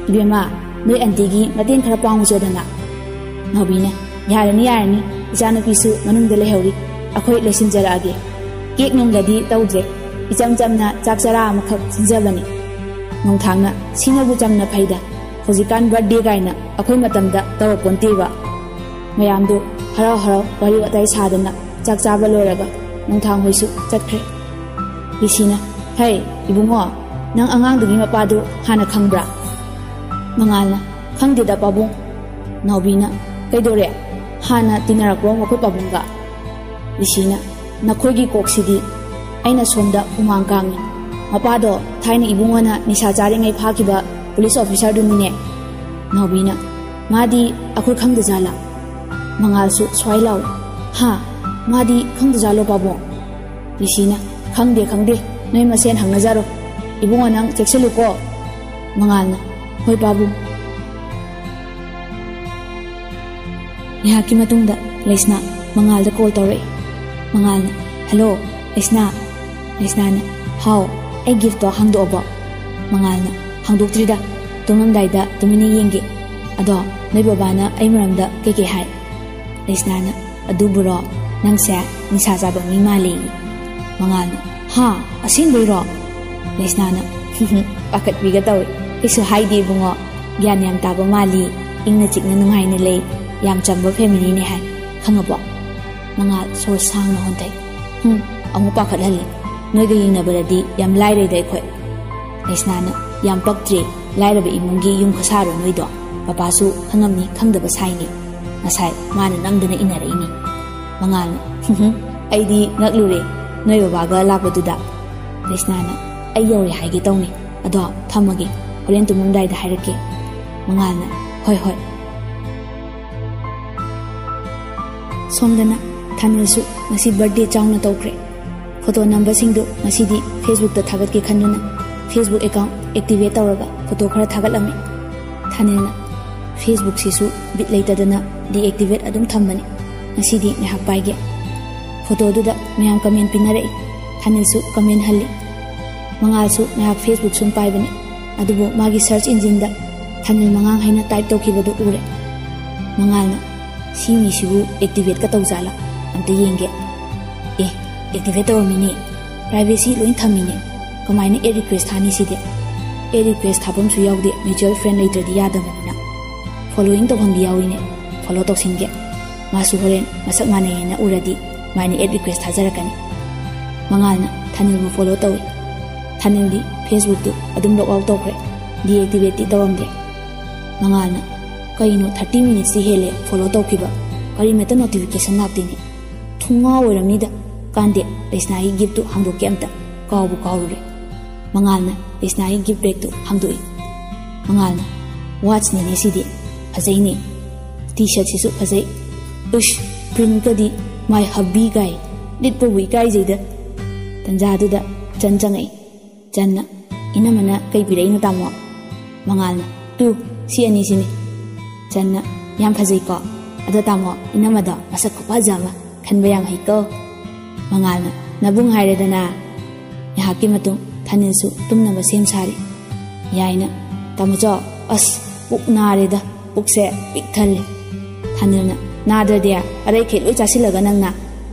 "ꯏꯕꯦꯝꯃ, ꯅꯣꯏ ꯑꯟꯇꯤꯒꯤ ꯃꯇꯦꯡ ꯈꯔ ꯄꯥꯡꯉꯨꯆꯣꯗꯅ꯫" ꯅꯥꯎꯕꯤꯅ, "ꯌꯥꯔꯅꯤ, ꯌꯥꯔꯅꯤ, ꯏꯆꯥꯅꯨꯄꯤꯁꯨ ꯃꯅꯨꯡꯗ ꯂꯩꯍꯧꯔꯤ, ꯑꯩꯈꯣꯏ ꯂꯣꯏꯁꯤꯟꯖꯔꯛꯑꯒꯦ꯫ ꯀꯦꯛ ꯅꯨꯡꯒꯗꯤ ꯇꯧꯗ꯭ꯔꯦ, ꯏꯆꯝ ꯆꯝꯅ ꯆꯥꯛ ꯆꯔꯥ ꯑꯃꯈꯛ ꯁꯤꯟꯖꯕꯅꯤ꯫" ꯅꯣꯡꯊꯥꯡꯅ, "ꯁꯤꯅꯕꯨ ꯆꯝꯅ ꯐꯩꯗ, ꯍꯧꯖꯤꯛꯀꯥꯟ birthday ꯀꯥꯏꯅ ꯑꯩꯈꯣꯏ ꯃꯇꯝꯗ ꯇꯧꯔꯛꯄꯣꯟꯇꯦꯕ꯫" ꯃꯌꯥꯝꯗꯨ ꯍꯔꯥꯎ ꯍꯔꯥꯎ ꯋꯥꯔꯤ ꯋꯥꯇꯥꯏ ꯁꯥꯗꯅ ꯆꯥꯛ ꯆꯥꯕ ꯂꯣꯏꯔꯒ ꯅꯣꯡꯊꯥꯡ ꯍꯣꯏꯁꯨ ꯆꯠꯈ꯭ꯔꯦ꯫ ꯔꯤꯁꯤꯅ, "ꯍꯩ, ꯏꯕꯨꯡꯉꯣ, ꯅꯪ ꯑꯉꯥꯡꯗꯨꯒꯤ ꯃꯄꯥꯗꯨ ꯍꯥꯟꯅ ꯈꯪꯕ꯭ꯔꯥ?" ꯃꯉꯥꯜꯅ, "ꯈꯪꯗꯦꯗ ꯄꯥꯕꯨꯡ꯫" ꯅꯥꯎꯕꯤꯅ, "ꯀꯩꯗꯧꯔꯦ? ꯍꯥꯟꯅ ꯇꯤꯟꯅꯔꯛꯄ꯭ꯔꯣ ꯃꯈꯣꯏ ꯄꯥꯕꯨꯡꯒ?" ꯔꯤꯁꯤꯅ, "ꯅꯈꯣꯏꯒꯤ ꯀꯣꯛꯁꯤꯗꯤ꯫" ꯑꯩꯅ ꯁꯣꯝꯗ ꯍꯨꯃꯥꯡ ꯀꯥꯡꯉꯤ꯫ "ꯃꯄꯥꯗꯣ ꯊꯥꯏꯅ ꯏꯕꯨꯡꯉꯣꯅ ꯅꯤꯁꯥ ꯆꯥꯔꯤꯉꯩ ꯐꯥꯈꯤꯕ police officerꯗꯨꯅꯤꯅꯦ꯫" ꯅꯥꯎꯕꯤꯅ, "ꯃꯥꯗꯤ ꯑꯩꯈꯣꯏ ꯈꯪꯗꯖꯥꯠꯂꯥ?" ꯃꯉꯥꯜꯁꯨ ꯁ꯭ꯋꯥꯏ ꯂꯥꯎꯏ, "ꯍꯥ?" "ꯃꯥꯗꯤ ꯈꯪꯗꯖꯥꯠꯂꯣ, ꯄꯥꯕꯨꯡ?" ꯂꯤꯁꯤꯅ, "ꯈꯪꯗꯦ, ꯈꯪꯗꯦ, ꯅꯣꯏ ꯃꯁꯦꯟ ꯍꯪꯅꯖꯔꯣ꯫ ꯏꯕꯨꯡꯉꯣ, ꯅꯪ ꯆꯦꯛꯁꯤꯜꯂꯨꯀꯣ꯫" ꯃꯉꯥꯜꯅ, "ꯍꯣꯏ, ꯄꯥꯕꯨꯡ꯫" ꯉꯥꯏꯍꯥꯛꯀꯤ ꯃꯇꯨꯡꯗ ꯂꯩꯁꯅꯥ ꯃꯉꯥꯜꯗ ꯀꯣꯜ ꯇꯧꯔꯛꯏ꯫ ꯃꯉꯥꯜꯅ, "ꯍꯜꯂꯣ, ꯂꯩꯁꯅꯥ꯫" ꯂꯩꯁꯅꯥꯅ, "ꯍꯥꯎ, ꯑꯩ ꯒꯤꯐꯇꯣ ꯍꯥꯡꯗꯣꯛꯑꯕꯣ?" ꯃꯉꯥꯜꯅ, "ꯍꯥꯡꯗꯣꯛꯇ꯭ꯔꯤꯗ, ꯇꯨꯝꯂꯝꯗꯥꯏꯗ ꯇꯨꯃꯤꯟꯅ ꯌꯦꯡꯒꯦ꯫ ꯑꯗꯣ ꯅꯣꯏ ꯕꯕꯥꯅ ꯑꯩ ꯃꯔꯝꯗ ꯀꯩꯀꯩ ꯍꯥꯏ?" ꯂꯩꯁꯅꯥꯅ, "ꯑꯗꯨꯕꯨꯔꯣ, ꯅꯪꯁꯦ ꯅꯤꯁꯥ ꯆꯥꯕ ꯃꯤ ꯃꯥꯜꯂꯤ꯫" ꯃꯉꯥꯜꯅ, "ꯍꯥ? ꯑꯁꯦꯡꯕꯩꯔꯣ?" ꯂꯩꯁꯅꯥꯅ, "ꯄꯥꯈꯠꯄꯤꯒ ꯇꯧꯏ꯫ ꯀꯩꯁꯨ ꯍꯥꯏꯗꯦ ꯏꯕꯨꯡꯉꯣ꯫ ꯒ꯭ꯌꯥꯟ ꯌꯥꯝ ꯇꯥꯕ ꯃꯥꯜꯂꯤ꯫ ꯏꯪꯅ ꯆꯤꯛꯅ ꯅꯨꯡꯉꯥꯏꯅ ꯂꯩ꯫ ꯌꯥꯝ ꯆꯝꯕ ꯐꯦꯃꯤꯂꯤꯅꯦ ꯍꯥꯏ꯫ ꯈꯪꯉꯕꯣ?" ꯃꯉꯥꯜ ꯁꯣꯔ ꯁꯥꯡꯅ ꯍꯣꯟꯊꯩ꯫ "ꯍꯨꯝ, ꯑꯃꯨꯛ ꯄꯥꯈꯠꯍꯜꯂꯤ꯫ ꯅꯣꯏꯒ ꯌꯦꯡꯅꯕꯗꯗꯤ ꯌꯥꯝ ꯂꯥꯏꯔꯦꯗ ꯑꯩꯈꯣꯏ꯫" ꯂꯩꯁꯅꯥꯅ, "ꯌꯥꯝ ꯄꯛꯇ꯭ꯔꯦ꯫ ꯂꯥꯏꯔꯕ ꯏꯃꯨꯡꯒꯤ ꯌꯨꯝ ꯈꯁꯥꯔꯣ ꯅꯣꯏꯗꯣ? ꯄꯄꯥꯁꯨ ꯈꯪꯉꯝꯅꯤ ꯈꯪꯗꯕ ꯁꯥꯏꯅꯤ꯫ ꯉꯁꯥꯏ ꯃꯥꯅ ꯅꯝꯗꯅ ꯏꯟꯅꯔꯛꯏꯅꯤ꯫" ꯃꯉꯥꯜꯅ, "ꯍꯨꯝ ꯍꯨꯝ, ꯑꯩꯗꯤ ꯉꯛꯂꯨꯔꯦ ꯅꯣꯏ ꯕꯕꯥꯒ ꯂꯥꯛꯄꯗꯨꯗ꯫" ꯂꯩꯁꯅꯥꯅ, "ꯑꯩ ꯌꯧꯔꯦ ꯍꯥꯏꯒꯦ ꯇꯧꯅꯤ꯫ ꯑꯗꯣ ꯊꯝꯃꯒꯦ, ꯍꯣꯔꯦꯟ ꯇꯨꯝꯂꯝꯗꯥꯏꯗ ꯍꯥꯏꯔꯛꯀꯦ꯫" ꯃꯉꯥꯜꯅ, "ꯍꯣꯏ, ꯍꯣꯏ꯫" ꯁꯣꯝꯗꯅ ꯊꯥꯅꯤꯜꯁꯨ ꯉꯁꯤ ꯕꯔꯊꯗꯦ ꯆꯥꯎꯅ ꯇꯧꯈ꯭ꯔꯦ꯫ ꯐꯣꯇꯣ ꯅꯝꯕꯁꯤꯡꯗꯨ ꯉꯁꯤꯗꯤ ꯐꯦꯁꯕꯨꯛꯇ ꯊꯥꯒꯠꯀꯦ ꯈꯟꯗꯨꯅ ꯐꯦꯁꯕꯨꯛ ꯑꯦꯀꯥꯎꯟ ꯑꯦꯛꯇꯤꯚꯦꯠ ꯇꯧꯔꯒ ꯐꯣꯇꯣ ꯈꯔ ꯊꯥꯒꯠꯂꯝꯃꯤ꯫ ꯊꯥꯅꯤꯜꯅ, "ꯐꯦꯁꯕꯨꯛꯁꯤꯁꯨ ꯕꯤꯠ ꯂꯩꯇꯗꯅ ꯗꯤꯑꯦꯛꯇꯤꯚꯦꯠ ꯑꯗꯨꯝ ꯊꯝꯕꯅꯤ꯫ ꯉꯁꯤꯗꯤ ꯉꯥꯏꯍꯥꯛ ꯄꯥꯏꯒꯦ꯫" ꯐꯣꯇꯣꯗꯨꯗ ꯃꯌꯥꯝ ꯀꯃꯦꯟ ꯄꯤꯅꯔꯛꯏ꯫ ꯊꯥꯅꯤꯜꯁꯨ ꯀꯃꯦꯟ ꯍꯜꯂꯤ꯫ ꯃꯉꯥꯜꯁꯨ ꯉꯥꯏꯍꯥꯛ ꯐꯦꯁꯕꯨꯛ ꯁꯨꯝ ꯄꯥꯏꯕꯅꯤ꯫ ꯑꯗꯨꯕꯨ ꯃꯥꯒꯤ ꯁꯔꯆ ꯏꯟꯖꯤꯟꯗ ꯊꯥꯅꯤꯜ ꯃꯉꯥꯡ ꯍꯥꯏꯅ ꯇꯥꯏꯞ ꯇꯧꯈꯤꯕꯗꯨ ꯎꯔꯦ꯫ ꯃꯉꯥꯜꯅ, "ꯁꯤ ꯃꯤꯁꯤꯕꯨ ꯑꯦꯛꯇꯤꯚꯦꯠꯀ ꯇꯧꯖꯥꯠꯂꯥ? ꯑꯝꯇ ꯌꯦꯡꯒꯦ꯫ ꯑꯦ, ꯑꯦꯛꯇꯤꯚꯦꯠ ꯇꯧꯔꯝꯃꯤꯅꯦ꯫ ꯄ꯭ꯔꯥꯏꯚꯦꯁꯤ ꯂꯣꯏ ꯊꯝꯃꯤꯅꯦ꯫ ꯀꯃꯥꯏꯅ ꯑꯦꯗ ꯔꯤꯀ꯭ꯋꯦꯁ ꯊꯥꯅꯤ ꯁꯤꯗꯤ? ꯑꯦꯗ ꯔꯤꯀ꯭ꯋꯦꯁ ꯊꯥꯐꯝꯁꯨ ꯌꯥꯎꯗꯦ, ꯃ꯭ꯌꯨꯆꯨꯋꯦꯜ ꯐ꯭ꯔꯦꯟ ꯂꯩꯇ꯭ꯔꯗꯤ ꯌꯥꯗꯕꯅꯤꯅ꯫ ꯐꯣꯂꯣꯋꯤꯡ ꯇꯧꯐꯝꯗꯤ ꯌꯥꯎꯏꯅꯦ꯫ ꯐꯣꯂꯣ ꯇꯧꯁꯤꯟꯒꯦ꯫ ꯃꯥꯁꯨ ꯍꯣꯔꯦꯟ ꯃꯁꯛ ꯃꯥꯟꯅꯩꯌꯦꯅ ꯎꯔꯗꯤ ꯃꯥꯏꯅ ꯑꯦꯗ ꯔꯤꯀ꯭ꯋꯦꯁ ꯊꯥꯖꯔꯛꯀꯅꯤ꯫" ꯃꯉꯥꯜꯅ ꯊꯥꯅꯤꯜꯕꯨ ꯐꯣꯂꯣ ꯇꯧꯏ꯫ ꯊꯥꯅꯤꯜꯗꯤ ꯐꯦꯁꯕꯨꯛꯇꯨ ꯑꯗꯨꯝ ꯂꯣꯒ ꯑꯥꯎꯠ ꯇꯧꯈ꯭ꯔꯦ꯫ ꯗꯤꯑꯦꯛꯇꯤꯚꯦꯠꯇꯤ ꯇꯧꯔꯝꯗ꯭ꯔꯦ꯫ ꯃꯉꯥꯜꯅ, "ꯀꯩꯅꯣ, ꯊꯥꯔꯇꯤ ꯃꯤꯅꯤꯠꯁꯇꯤ ꯍꯦꯜꯂꯦ ꯐꯣꯂꯣ ꯇꯧꯈꯤꯕ, ꯀꯔꯤꯃꯇ ꯅꯣꯇꯤꯐꯤꯀꯦꯁꯟ ꯂꯥꯛꯇꯦꯅꯦ꯫ ꯊꯨꯡꯉꯥꯎ ꯑꯣꯏꯔꯝꯅꯤꯗ꯫ ꯀꯥꯟꯗꯦ, ꯂꯩꯁꯅꯥꯒꯤ ꯒꯤꯐꯇꯨ ꯍꯥꯡꯗꯣꯛꯀꯦ ꯑꯝꯇ, ꯀꯥꯎꯕꯨ ꯀꯥꯎꯔꯨꯔꯦ꯫" ꯃꯉꯥꯜꯅ ꯂꯩꯁꯅꯥꯒꯤ ꯒꯤꯐ ꯕꯦꯒꯇꯨ ꯍꯥꯡꯗꯣꯛꯏ꯫ ꯃꯉꯥꯜꯅ, "ꯋꯥꯠꯆꯅꯤꯅꯦ ꯁꯤꯗꯤ, ꯐꯖꯩꯅꯦ꯫ ꯇꯤ ꯁꯔꯠꯁꯤꯁꯨ ꯐꯖꯩ꯫ ꯎꯁ, ꯄ꯭ꯔꯤꯟꯀꯗꯤ "My hubby" ꯀꯥꯏ꯫ ꯂꯤꯠꯄꯕꯨ ꯏꯀꯥꯏꯖꯩꯗ꯫ ꯇꯟꯖꯥꯗꯨꯗ ꯆꯟ ꯆꯪꯉꯛꯏ꯫ ꯆꯟꯅ, "ꯏꯅꯝꯃꯅ ꯀꯩ ꯄꯤꯔꯛꯏꯅꯣ ꯇꯥꯃꯣ?" ꯃꯉꯥꯜꯅ, "ꯇꯨ, ꯁꯤ ꯑꯅꯤꯁꯤꯅꯤ꯫" ꯆꯟꯅ, "ꯌꯥꯝ ꯐꯖꯩꯀꯣ? ꯑꯗꯣ ꯇꯥꯃꯣ, ꯏꯅꯝꯃꯗꯣ ꯃꯁꯛ ꯈꯨꯐꯖ ꯑꯃ, ꯈꯟꯕ ꯌꯥꯝ ꯍꯩꯀꯣ꯫" ꯃꯉꯥꯜꯅ, "ꯅꯕꯨꯡ ꯍꯥꯏꯔꯦꯗꯅ꯫" ꯉꯥꯏꯍꯥꯛꯀꯤ ꯃꯇꯨꯡ ꯊꯥꯅꯤꯜꯁꯨ ꯇꯨꯝꯅꯕ ꯁꯦꯝ ꯁꯥꯔꯤ꯫ ꯌꯥꯏꯅ, "ꯇꯥꯃꯣꯆꯧ, ꯑꯁ, ꯄꯨꯛ ꯅꯥꯔꯦꯗ, ꯄꯨꯛꯁꯦ ꯄꯤꯛ ꯊꯜꯂꯦ꯫" ꯊꯥꯅꯤꯜꯅ, "ꯅꯥꯗ꯭ꯔꯗꯤ ꯑꯔꯩꯈꯩ ꯂꯣꯏ ꯆꯥꯁꯤꯜꯂꯒ ꯅꯪꯅ꯫"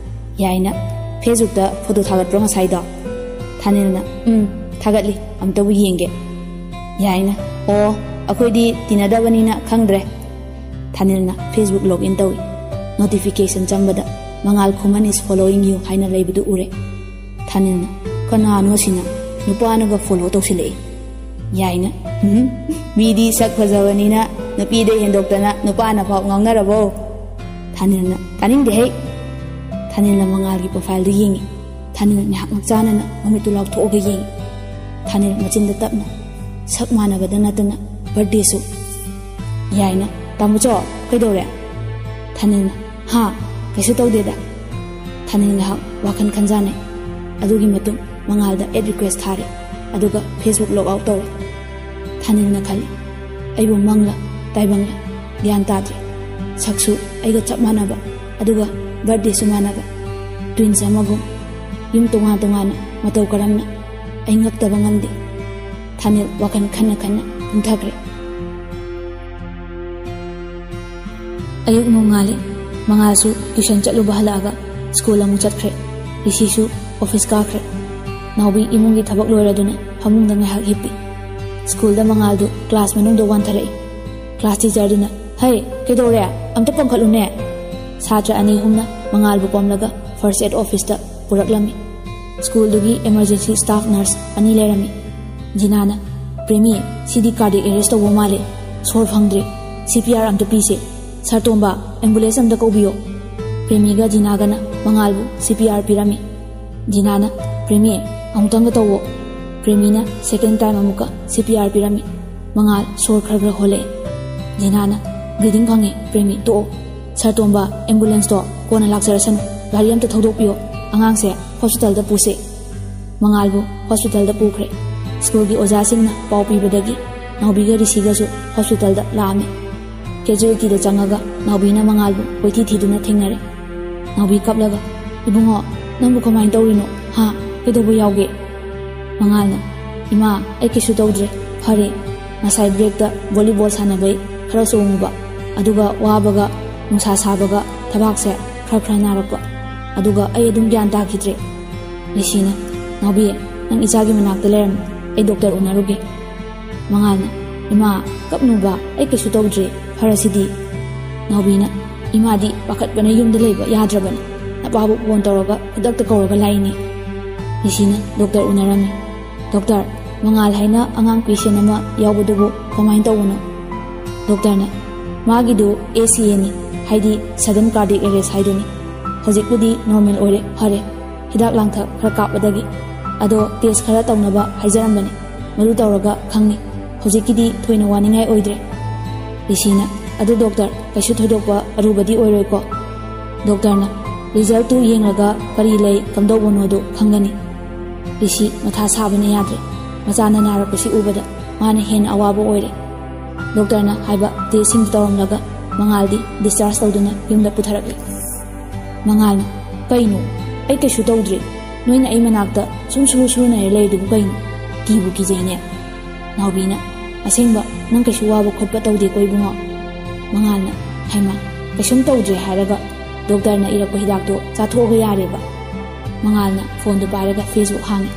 ꯌꯥꯏꯅ, "ꯐꯦꯁꯕꯨꯛꯇ ꯐꯣꯇꯣ ꯊꯥꯒꯠꯄ꯭ꯔꯣ ꯉꯁꯥꯏꯗꯣ?" ꯊꯥꯅꯤꯜꯅ, "ꯎꯝ, ꯊꯥꯒꯠꯂꯤ, ꯑꯝꯇꯕꯨ ꯌꯦꯡꯒꯦ꯫" ꯌꯥꯏꯅ, "ꯑꯣ, ꯑꯩꯈꯣꯏꯗꯤ ꯇꯤꯟꯅꯗꯕꯅꯤꯅ ꯈꯪꯗ꯭ꯔꯦ꯫" ꯊꯥꯅꯤꯜꯅ ꯐꯦꯁꯕꯨꯛ ꯂꯣꯒ ꯏꯟ ꯇꯧꯏ꯫ ꯅꯣꯇꯤꯐꯤꯀꯦꯁꯟ ꯆꯪꯕꯗ "ꯃꯉꯥꯜ ꯈꯨꯃꯟ is following you" ꯍꯥꯏꯅ ꯂꯩꯕꯗꯨ ꯎꯔꯦ꯫ ꯊꯥꯅꯤꯜꯅ, "ꯀꯅꯥꯅꯣ ꯑꯁꯤꯅ? ꯅꯨꯄꯥꯅꯒ ꯐꯣꯂꯣ ꯇꯧꯁꯤꯜꯂꯛꯏ꯫" ꯌꯥꯏꯅ, "ꯎꯝ, ꯃꯤꯗꯤ ꯁꯛ ꯐꯖꯕꯅꯤꯅ ꯅꯨꯄꯤꯗ ꯍꯦꯟꯗꯣꯛꯇꯅ ꯅꯨꯄꯥꯅ ꯐꯥꯎ ꯉꯥꯎꯅꯔꯕꯣ?" ꯊꯥꯅꯤꯜꯅ, "ꯇꯥꯅꯤꯡꯗꯦꯍꯦ꯫" ꯊꯥꯅꯤꯜꯅ ꯃꯉꯥꯜꯒꯤ ꯄ꯭ꯔꯣꯐꯥꯏꯜꯗꯨ ꯌꯦꯡꯉꯤ꯫ ꯊꯥꯅꯤꯜ ꯉꯥꯏꯍꯥꯛ ꯉꯥꯛꯆꯥꯅꯅ ꯃꯃꯤꯠꯇꯨ ꯂꯥꯎꯊꯣꯛꯑꯒ ꯌꯦꯡꯉꯤ꯫ ꯊꯥꯅꯤꯜ ꯃꯆꯤꯟꯗ ꯇꯞꯅ, "ꯁꯛ ꯃꯥꯟꯅꯕꯗ ꯅꯠꯇꯅ ꯕꯔꯊꯗꯦꯁꯨ꯫" ꯌꯥꯏꯅ, "ꯇꯥꯃꯣꯆꯧ, ꯀꯩꯗꯧꯔꯦ?" ꯊꯥꯅꯤꯜꯅ, "ꯍꯥ, ꯀꯩꯁꯨ ꯇꯧꯗꯦꯗ꯫" ꯊꯥꯅꯤꯜ ꯉꯥꯏꯍꯥꯛ ꯋꯥꯈꯜ ꯈꯟꯖꯥꯟꯅꯩ꯫ ꯑꯗꯨꯒꯤ ꯃꯇꯨꯡ ꯃꯉꯥꯜꯗ ꯑꯦꯗ ꯔꯤꯀ꯭ꯋꯦꯁ ꯊꯥꯔꯦ, ꯑꯗꯨꯒ ꯐꯦꯁꯕꯨꯛ ꯂꯣꯒ ꯑꯥꯎꯠ ꯇꯧꯔꯦ꯫ ꯊꯥꯅꯤꯜꯅ ꯈꯜꯂꯤ, "ꯑꯩꯕꯨ ꯃꯪꯂ ꯇꯥꯏꯕꯪꯂ ꯒ꯭ꯌꯥꯟ ꯇꯥꯗ꯭ꯔꯦ꯫ ꯁꯛꯁꯨ ꯑꯩꯒ ꯆꯞ ꯃꯥꯟꯅꯕ, ꯑꯗꯨꯒ ꯕꯔꯊꯗꯦꯁꯨ ꯃꯥꯟꯅꯕ꯫ ꯇ꯭ꯋꯤꯟꯁ ꯑꯃꯒꯨꯝ꯫ ꯌꯨꯝ ꯇꯣꯉꯥꯟ ꯇꯣꯉꯥꯟꯅ, ꯃꯇꯧ ꯀꯔꯝꯅ? ꯑꯩ ꯉꯛꯇꯕ ꯉꯝꯗꯦ꯫" ꯊꯥꯅꯤꯜ ꯋꯥꯈꯜ ꯈꯟꯅ ꯈꯟꯅ ꯇꯨꯝꯊꯈ꯭ꯔꯦ꯫ ꯑꯌꯨꯛ ꯅꯣꯡꯉꯥꯜꯂꯦ꯫ ꯃꯉꯥꯜꯁꯨ ꯇ꯭ꯌꯨꯁꯟ ꯆꯠꯂꯨꯕ ꯍꯜꯂꯛꯑꯒ ꯁ꯭ꯀꯨꯜ ꯑꯃꯨꯛ ꯆꯠꯈ꯭ꯔꯦ꯫ ꯔꯤꯁꯤꯁꯨ ꯑꯣꯐꯤꯁ ꯀꯥꯈ꯭ꯔꯦ꯫ ꯅꯥꯎꯕꯤ ꯏꯃꯨꯡꯒꯤ ꯊꯕꯛ ꯂꯣꯏꯔꯗꯨꯅ ꯐꯃꯨꯡꯗ ꯉꯥꯏꯍꯥꯛ ꯍꯤꯞꯄꯤ꯫ ꯁ꯭ꯀꯨꯜꯗ ꯃꯉꯥꯜꯗꯨ ꯀ꯭ꯂꯥꯁ ꯃꯅꯨꯡꯗ ꯋꯥꯟꯊꯔꯛꯏ꯫ ꯀ꯭ꯂꯥꯁ ꯇꯤꯆꯔꯗꯨꯅ, "ꯍꯩ, ꯀꯩꯗꯧꯔꯦ? ꯑꯝꯇ ꯄꯥꯡꯈꯠꯂꯨꯅꯦ!" ꯁꯥꯇ꯭ꯔ ꯑꯅꯤ ꯑꯍꯨꯝꯅ ꯃꯉꯥꯜꯕꯨ ꯄꯝꯂꯒ ꯐꯥꯔꯁ ꯑꯦꯗ ꯑꯣꯐꯤꯁꯇ ꯄꯨꯔꯛꯂꯝꯃꯤ꯫ ꯁ꯭ꯀꯨꯜꯗꯨꯒꯤ ꯏꯃꯔꯖꯦꯟꯁꯤ ꯁ꯭ꯇꯥꯐ ꯅꯔꯁ ꯑꯅꯤ ꯂꯩꯔꯝꯃꯤ꯫ ꯖꯤꯅꯥꯅ, "ꯄ꯭ꯔꯦꯃꯤ, ꯁꯤꯗꯤ ꯀꯥꯔꯗꯤꯌꯦꯛ ꯑꯦꯔꯦꯁ ꯇꯧꯕ ꯃꯥꯜꯂꯦ꯫ ꯁꯣꯔ ꯐꯪꯗ꯭ꯔꯦ꯫ ꯁꯤ ꯄꯤ ꯑꯥꯔ ꯑꯝꯇ ꯄꯤꯁꯦ꯫ ꯁꯥꯔ ꯇꯣꯝꯕ, ꯑꯦꯝꯕꯨꯂꯦꯟꯁ ꯑꯝꯇ ꯀꯧꯕꯤꯌꯣ꯫" ꯄ꯭ꯔꯦꯃꯤꯒ ꯖꯤꯅꯥꯒꯅ ꯃꯉꯥꯜꯕꯨ ꯁꯤ ꯄꯤ ꯑꯥꯔ ꯄꯤꯔꯝꯃꯤ꯫ ꯖꯤꯅꯥꯅ, "ꯄ꯭ꯔꯦꯃꯤ, ꯑꯃꯨꯛꯇꯪꯒ ꯇꯧꯋꯣ꯫" ꯄ꯭ꯔꯦꯃꯤꯅ ꯁꯦꯀꯦꯟ ꯇꯥꯏꯝ ꯑꯃꯨꯛꯀ ꯁꯤ ꯄꯤ ꯑꯥꯔ ꯄꯤꯔꯝꯃꯤ꯫ ꯃꯉꯥꯜ ꯁꯣꯔ ꯈꯔ ꯈꯔ ꯍꯣꯜꯂꯛꯑꯦ꯫ ꯖꯤꯅꯥꯅ, "ꯕ꯭ꯂꯤꯗꯤꯡ ꯐꯪꯉꯦ, ꯄ꯭ꯔꯦꯃꯤ, ꯇꯣꯛꯑꯣ꯫ ꯁꯥꯔ ꯇꯣꯝꯕ, ꯑꯦꯝꯕꯨꯂꯦꯟꯁꯇꯣ ꯀꯣꯟꯅ ꯂꯥꯛꯆꯔꯁꯅꯨ꯫ ꯒꯥꯔꯤ ꯑꯝꯇ ꯊꯧꯗꯣꯛꯄꯤꯌꯣ꯫ ꯑꯉꯥꯡꯁꯦ ꯍꯣꯁꯄꯤꯇꯥꯜꯗ ꯄꯨꯁꯦ꯫ ꯃꯉꯥꯜꯕꯨ ꯍꯣꯁꯄꯤꯇꯥꯜꯗ ꯄꯨꯈ꯭ꯔꯦ꯫ ꯁ꯭ꯀꯨꯜꯒꯤ ꯑꯣꯖꯥꯁꯤꯡꯅ ꯄꯥꯎ ꯄꯤꯕꯗꯒꯤ ꯅꯥꯎꯕꯤꯒ ꯔꯤꯁꯤꯒꯁꯨ ꯍꯣꯁꯄꯤꯇꯥꯜꯗ ꯂꯥꯛꯑꯝꯃꯤ꯫ ꯀꯦꯖꯨꯋꯦꯜꯇꯤꯗ ꯆꯪꯉꯒ ꯅꯥꯎꯕꯤꯅ ꯃꯉꯥꯜꯕꯨ ꯀꯣꯏꯊꯤ ꯊꯤꯗꯨꯅ ꯊꯦꯡꯅꯔꯦ꯫ ꯅꯥꯎꯕꯤ ꯀꯞꯂꯒ, "ꯏꯕꯨꯡꯉꯣ, ꯅꯪꯕꯨ ꯀꯃꯥꯏꯅ ꯇꯧꯔꯤꯅꯣ? ꯍꯥ? ꯀꯩꯗꯧꯕ ꯌꯥꯎꯒꯦ?" ꯃꯉꯥꯜꯅ, "ꯏꯃꯥ, ꯑꯩ ꯀꯩꯁꯨ ꯇꯧꯗ꯭ꯔꯦ꯫ ꯐꯔꯦ꯫ ꯉꯁꯥꯏ ꯕ꯭ꯔꯦꯛꯇ ꯚꯣꯂꯤꯕꯣꯜ ꯁꯥꯟꯅꯕꯩ ꯈꯔ ꯆꯣꯡꯉꯨꯕ꯫ ꯑꯗꯨꯒ ꯋꯥꯕꯒ ꯅꯨꯡꯁꯥ ꯁꯥꯕꯒ ꯊꯕꯥꯛꯁꯦ ꯈꯔ ꯈꯔ ꯅꯥꯔꯛꯄ꯫ ꯑꯗꯨꯒ ꯑꯩ ꯑꯗꯨꯝ ꯒ꯭ꯌꯥꯟ ꯇꯥꯈꯤꯗ꯭ꯔꯦ꯫" ꯔꯤꯁꯤꯅ, "ꯅꯥꯎꯕꯤ, ꯅꯪ ꯏꯆꯥꯒꯤ ꯃꯅꯥꯛꯇ ꯂꯩꯔꯝꯃꯣ꯫ ꯑꯩ ꯗꯣꯛꯇꯔ ꯎꯅꯔꯨꯒꯦ꯫" ꯃꯉꯥꯜꯅ, "ꯏꯃꯥ, ꯀꯞꯅꯨꯕ, ꯑꯩ ꯀꯩꯁꯨ ꯇꯧꯗ꯭ꯔꯦ, ꯐꯔꯁꯤꯗꯤ꯫" ꯅꯥꯎꯕꯤꯅ, "ꯏꯃꯥꯗꯤ ꯄꯥꯈꯠꯄꯅ ꯌꯨꯝꯗ ꯂꯩꯕ ꯌꯥꯗ꯭ꯔꯕꯅꯤ꯫ ꯅꯄꯥꯕꯨ ꯐꯣꯟ ꯇꯧꯔꯒ ꯈꯨꯗꯛꯇ ꯀꯧꯔꯒ ꯂꯥꯛꯏꯅꯦ꯫" ꯔꯤꯁꯤꯅ ꯗꯣꯛꯇꯔ ꯎꯅꯔꯝꯃꯤ꯫ "ꯗꯣꯛꯇꯔ, ꯃꯉꯥꯜ ꯍꯥꯏꯅ ꯑꯉꯥꯡ ꯄꯦꯁꯦꯟ ꯑꯃ ꯌꯥꯎꯕꯗꯨꯕꯨ ꯀꯃꯥꯏꯅ ꯇꯧꯕꯅꯣ?" ꯗꯣꯛꯇꯔꯅ, "ꯃꯥꯒꯤꯗꯨ ꯑꯦ ꯁꯤ ꯑꯦꯅꯤ, ꯍꯥꯏꯗꯤ sudden cardiac arrest ꯍꯥꯏꯗꯨꯅꯤ꯫ ꯍꯧꯖꯤꯛꯄꯨꯗꯤ ꯅꯣꯔꯃꯦꯜ ꯑꯣꯏꯔꯦ, ꯐꯔꯦ꯫ ꯍꯤꯗꯥꯛ ꯂꯥꯡꯊꯛ ꯈꯔ ꯀꯥꯞꯄꯗꯒꯤ꯫ ꯑꯗꯣ ꯇꯦꯁ ꯈꯔ ꯇꯧꯅꯕ ꯍꯥꯏꯖꯔꯝꯕꯅꯤ꯫ ꯃꯗꯨ ꯇꯧꯔꯒ ꯈꯪꯅꯤ꯫ ꯍꯧꯖꯤꯛꯀꯤꯗꯤ ꯊꯣꯏꯅ ꯋꯥꯅꯤꯡꯉꯥꯏ ꯑꯣꯏꯗ꯭ꯔꯦ꯫" ꯔꯤꯁꯤꯅ, "ꯑꯗꯨ ꯗꯣꯛꯇꯔ, ꯀꯩꯁꯨ ꯊꯣꯏꯗꯣꯛꯄ ꯑꯔꯨꯕꯗꯤ ꯑꯣꯏꯔꯣꯏꯀꯣ?" ꯗꯣꯛꯇꯔꯅ, "ꯔꯤꯖꯜꯇꯨ ꯌꯦꯡꯂꯒ ꯀꯔꯤ ꯂꯩ ꯀꯝꯗꯧꯕꯅꯣꯗꯨ ꯈꯪꯒꯅꯤ꯫" ꯔꯤꯁꯤ ꯃꯊꯥ ꯁꯥꯕꯅ ꯌꯥꯗ꯭ꯔꯦ꯫ ꯃꯆꯥꯅ ꯅꯥꯔꯛꯄꯁꯤ ꯎꯕꯗ ꯃꯥꯅ ꯍꯦꯟꯅ ꯑꯋꯥꯕ ꯑꯣꯏꯔꯦ꯫ ꯗꯣꯛꯇꯔꯅ ꯍꯥꯏꯕ ꯇꯦꯁꯁꯤꯡꯗꯨ ꯇꯧꯔꯝꯂꯒ ꯃꯉꯥꯜꯗꯤ ꯗꯤꯁꯆꯥꯔꯖ ꯇꯧꯗꯨꯅ ꯌꯨꯝꯗ ꯄꯨꯊꯔꯛꯂꯤ꯫ ꯃꯉꯥꯜꯅ, "ꯀꯩꯅꯣ? ꯑꯩ ꯀꯩꯁꯨ ꯇꯧꯗ꯭ꯔꯦ꯫ ꯅꯣꯏꯅ ꯑꯩ ꯃꯅꯥꯛꯇ ꯁꯨꯝ ꯁꯨꯔꯨ ꯁꯨꯔꯨꯅꯔ ꯂꯩꯔꯤꯗꯨꯕꯨ ꯀꯩꯅꯣ? ꯀꯤꯕꯨ ꯀꯤꯖꯩꯅꯦ꯫" ꯅꯥꯎꯕꯤꯅ, "ꯑꯁꯦꯡꯕ ꯅꯪ ꯀꯩꯁꯨ ꯋꯥꯕ ꯈꯣꯠꯄ ꯇꯧꯗꯦꯀꯣ ꯏꯕꯨꯡꯉꯣ?" ꯃꯉꯥꯜꯅ, "ꯍꯩꯃꯥ, ꯀꯩꯁꯨꯝ ꯇꯧꯗ꯭ꯔꯦ ꯍꯥꯏꯔꯒ ꯗꯣꯛꯇꯔꯅ ꯏꯔꯛꯄ ꯍꯤꯗꯥꯛꯇꯣ ꯆꯥꯊꯣꯛꯑꯒ ꯌꯥꯔꯦꯕ?" ꯃꯉꯥꯜꯅ ꯐꯣꯟꯗꯨ ꯄꯥꯏꯔꯒ Facebook ꯍꯥꯡꯉꯤ꯫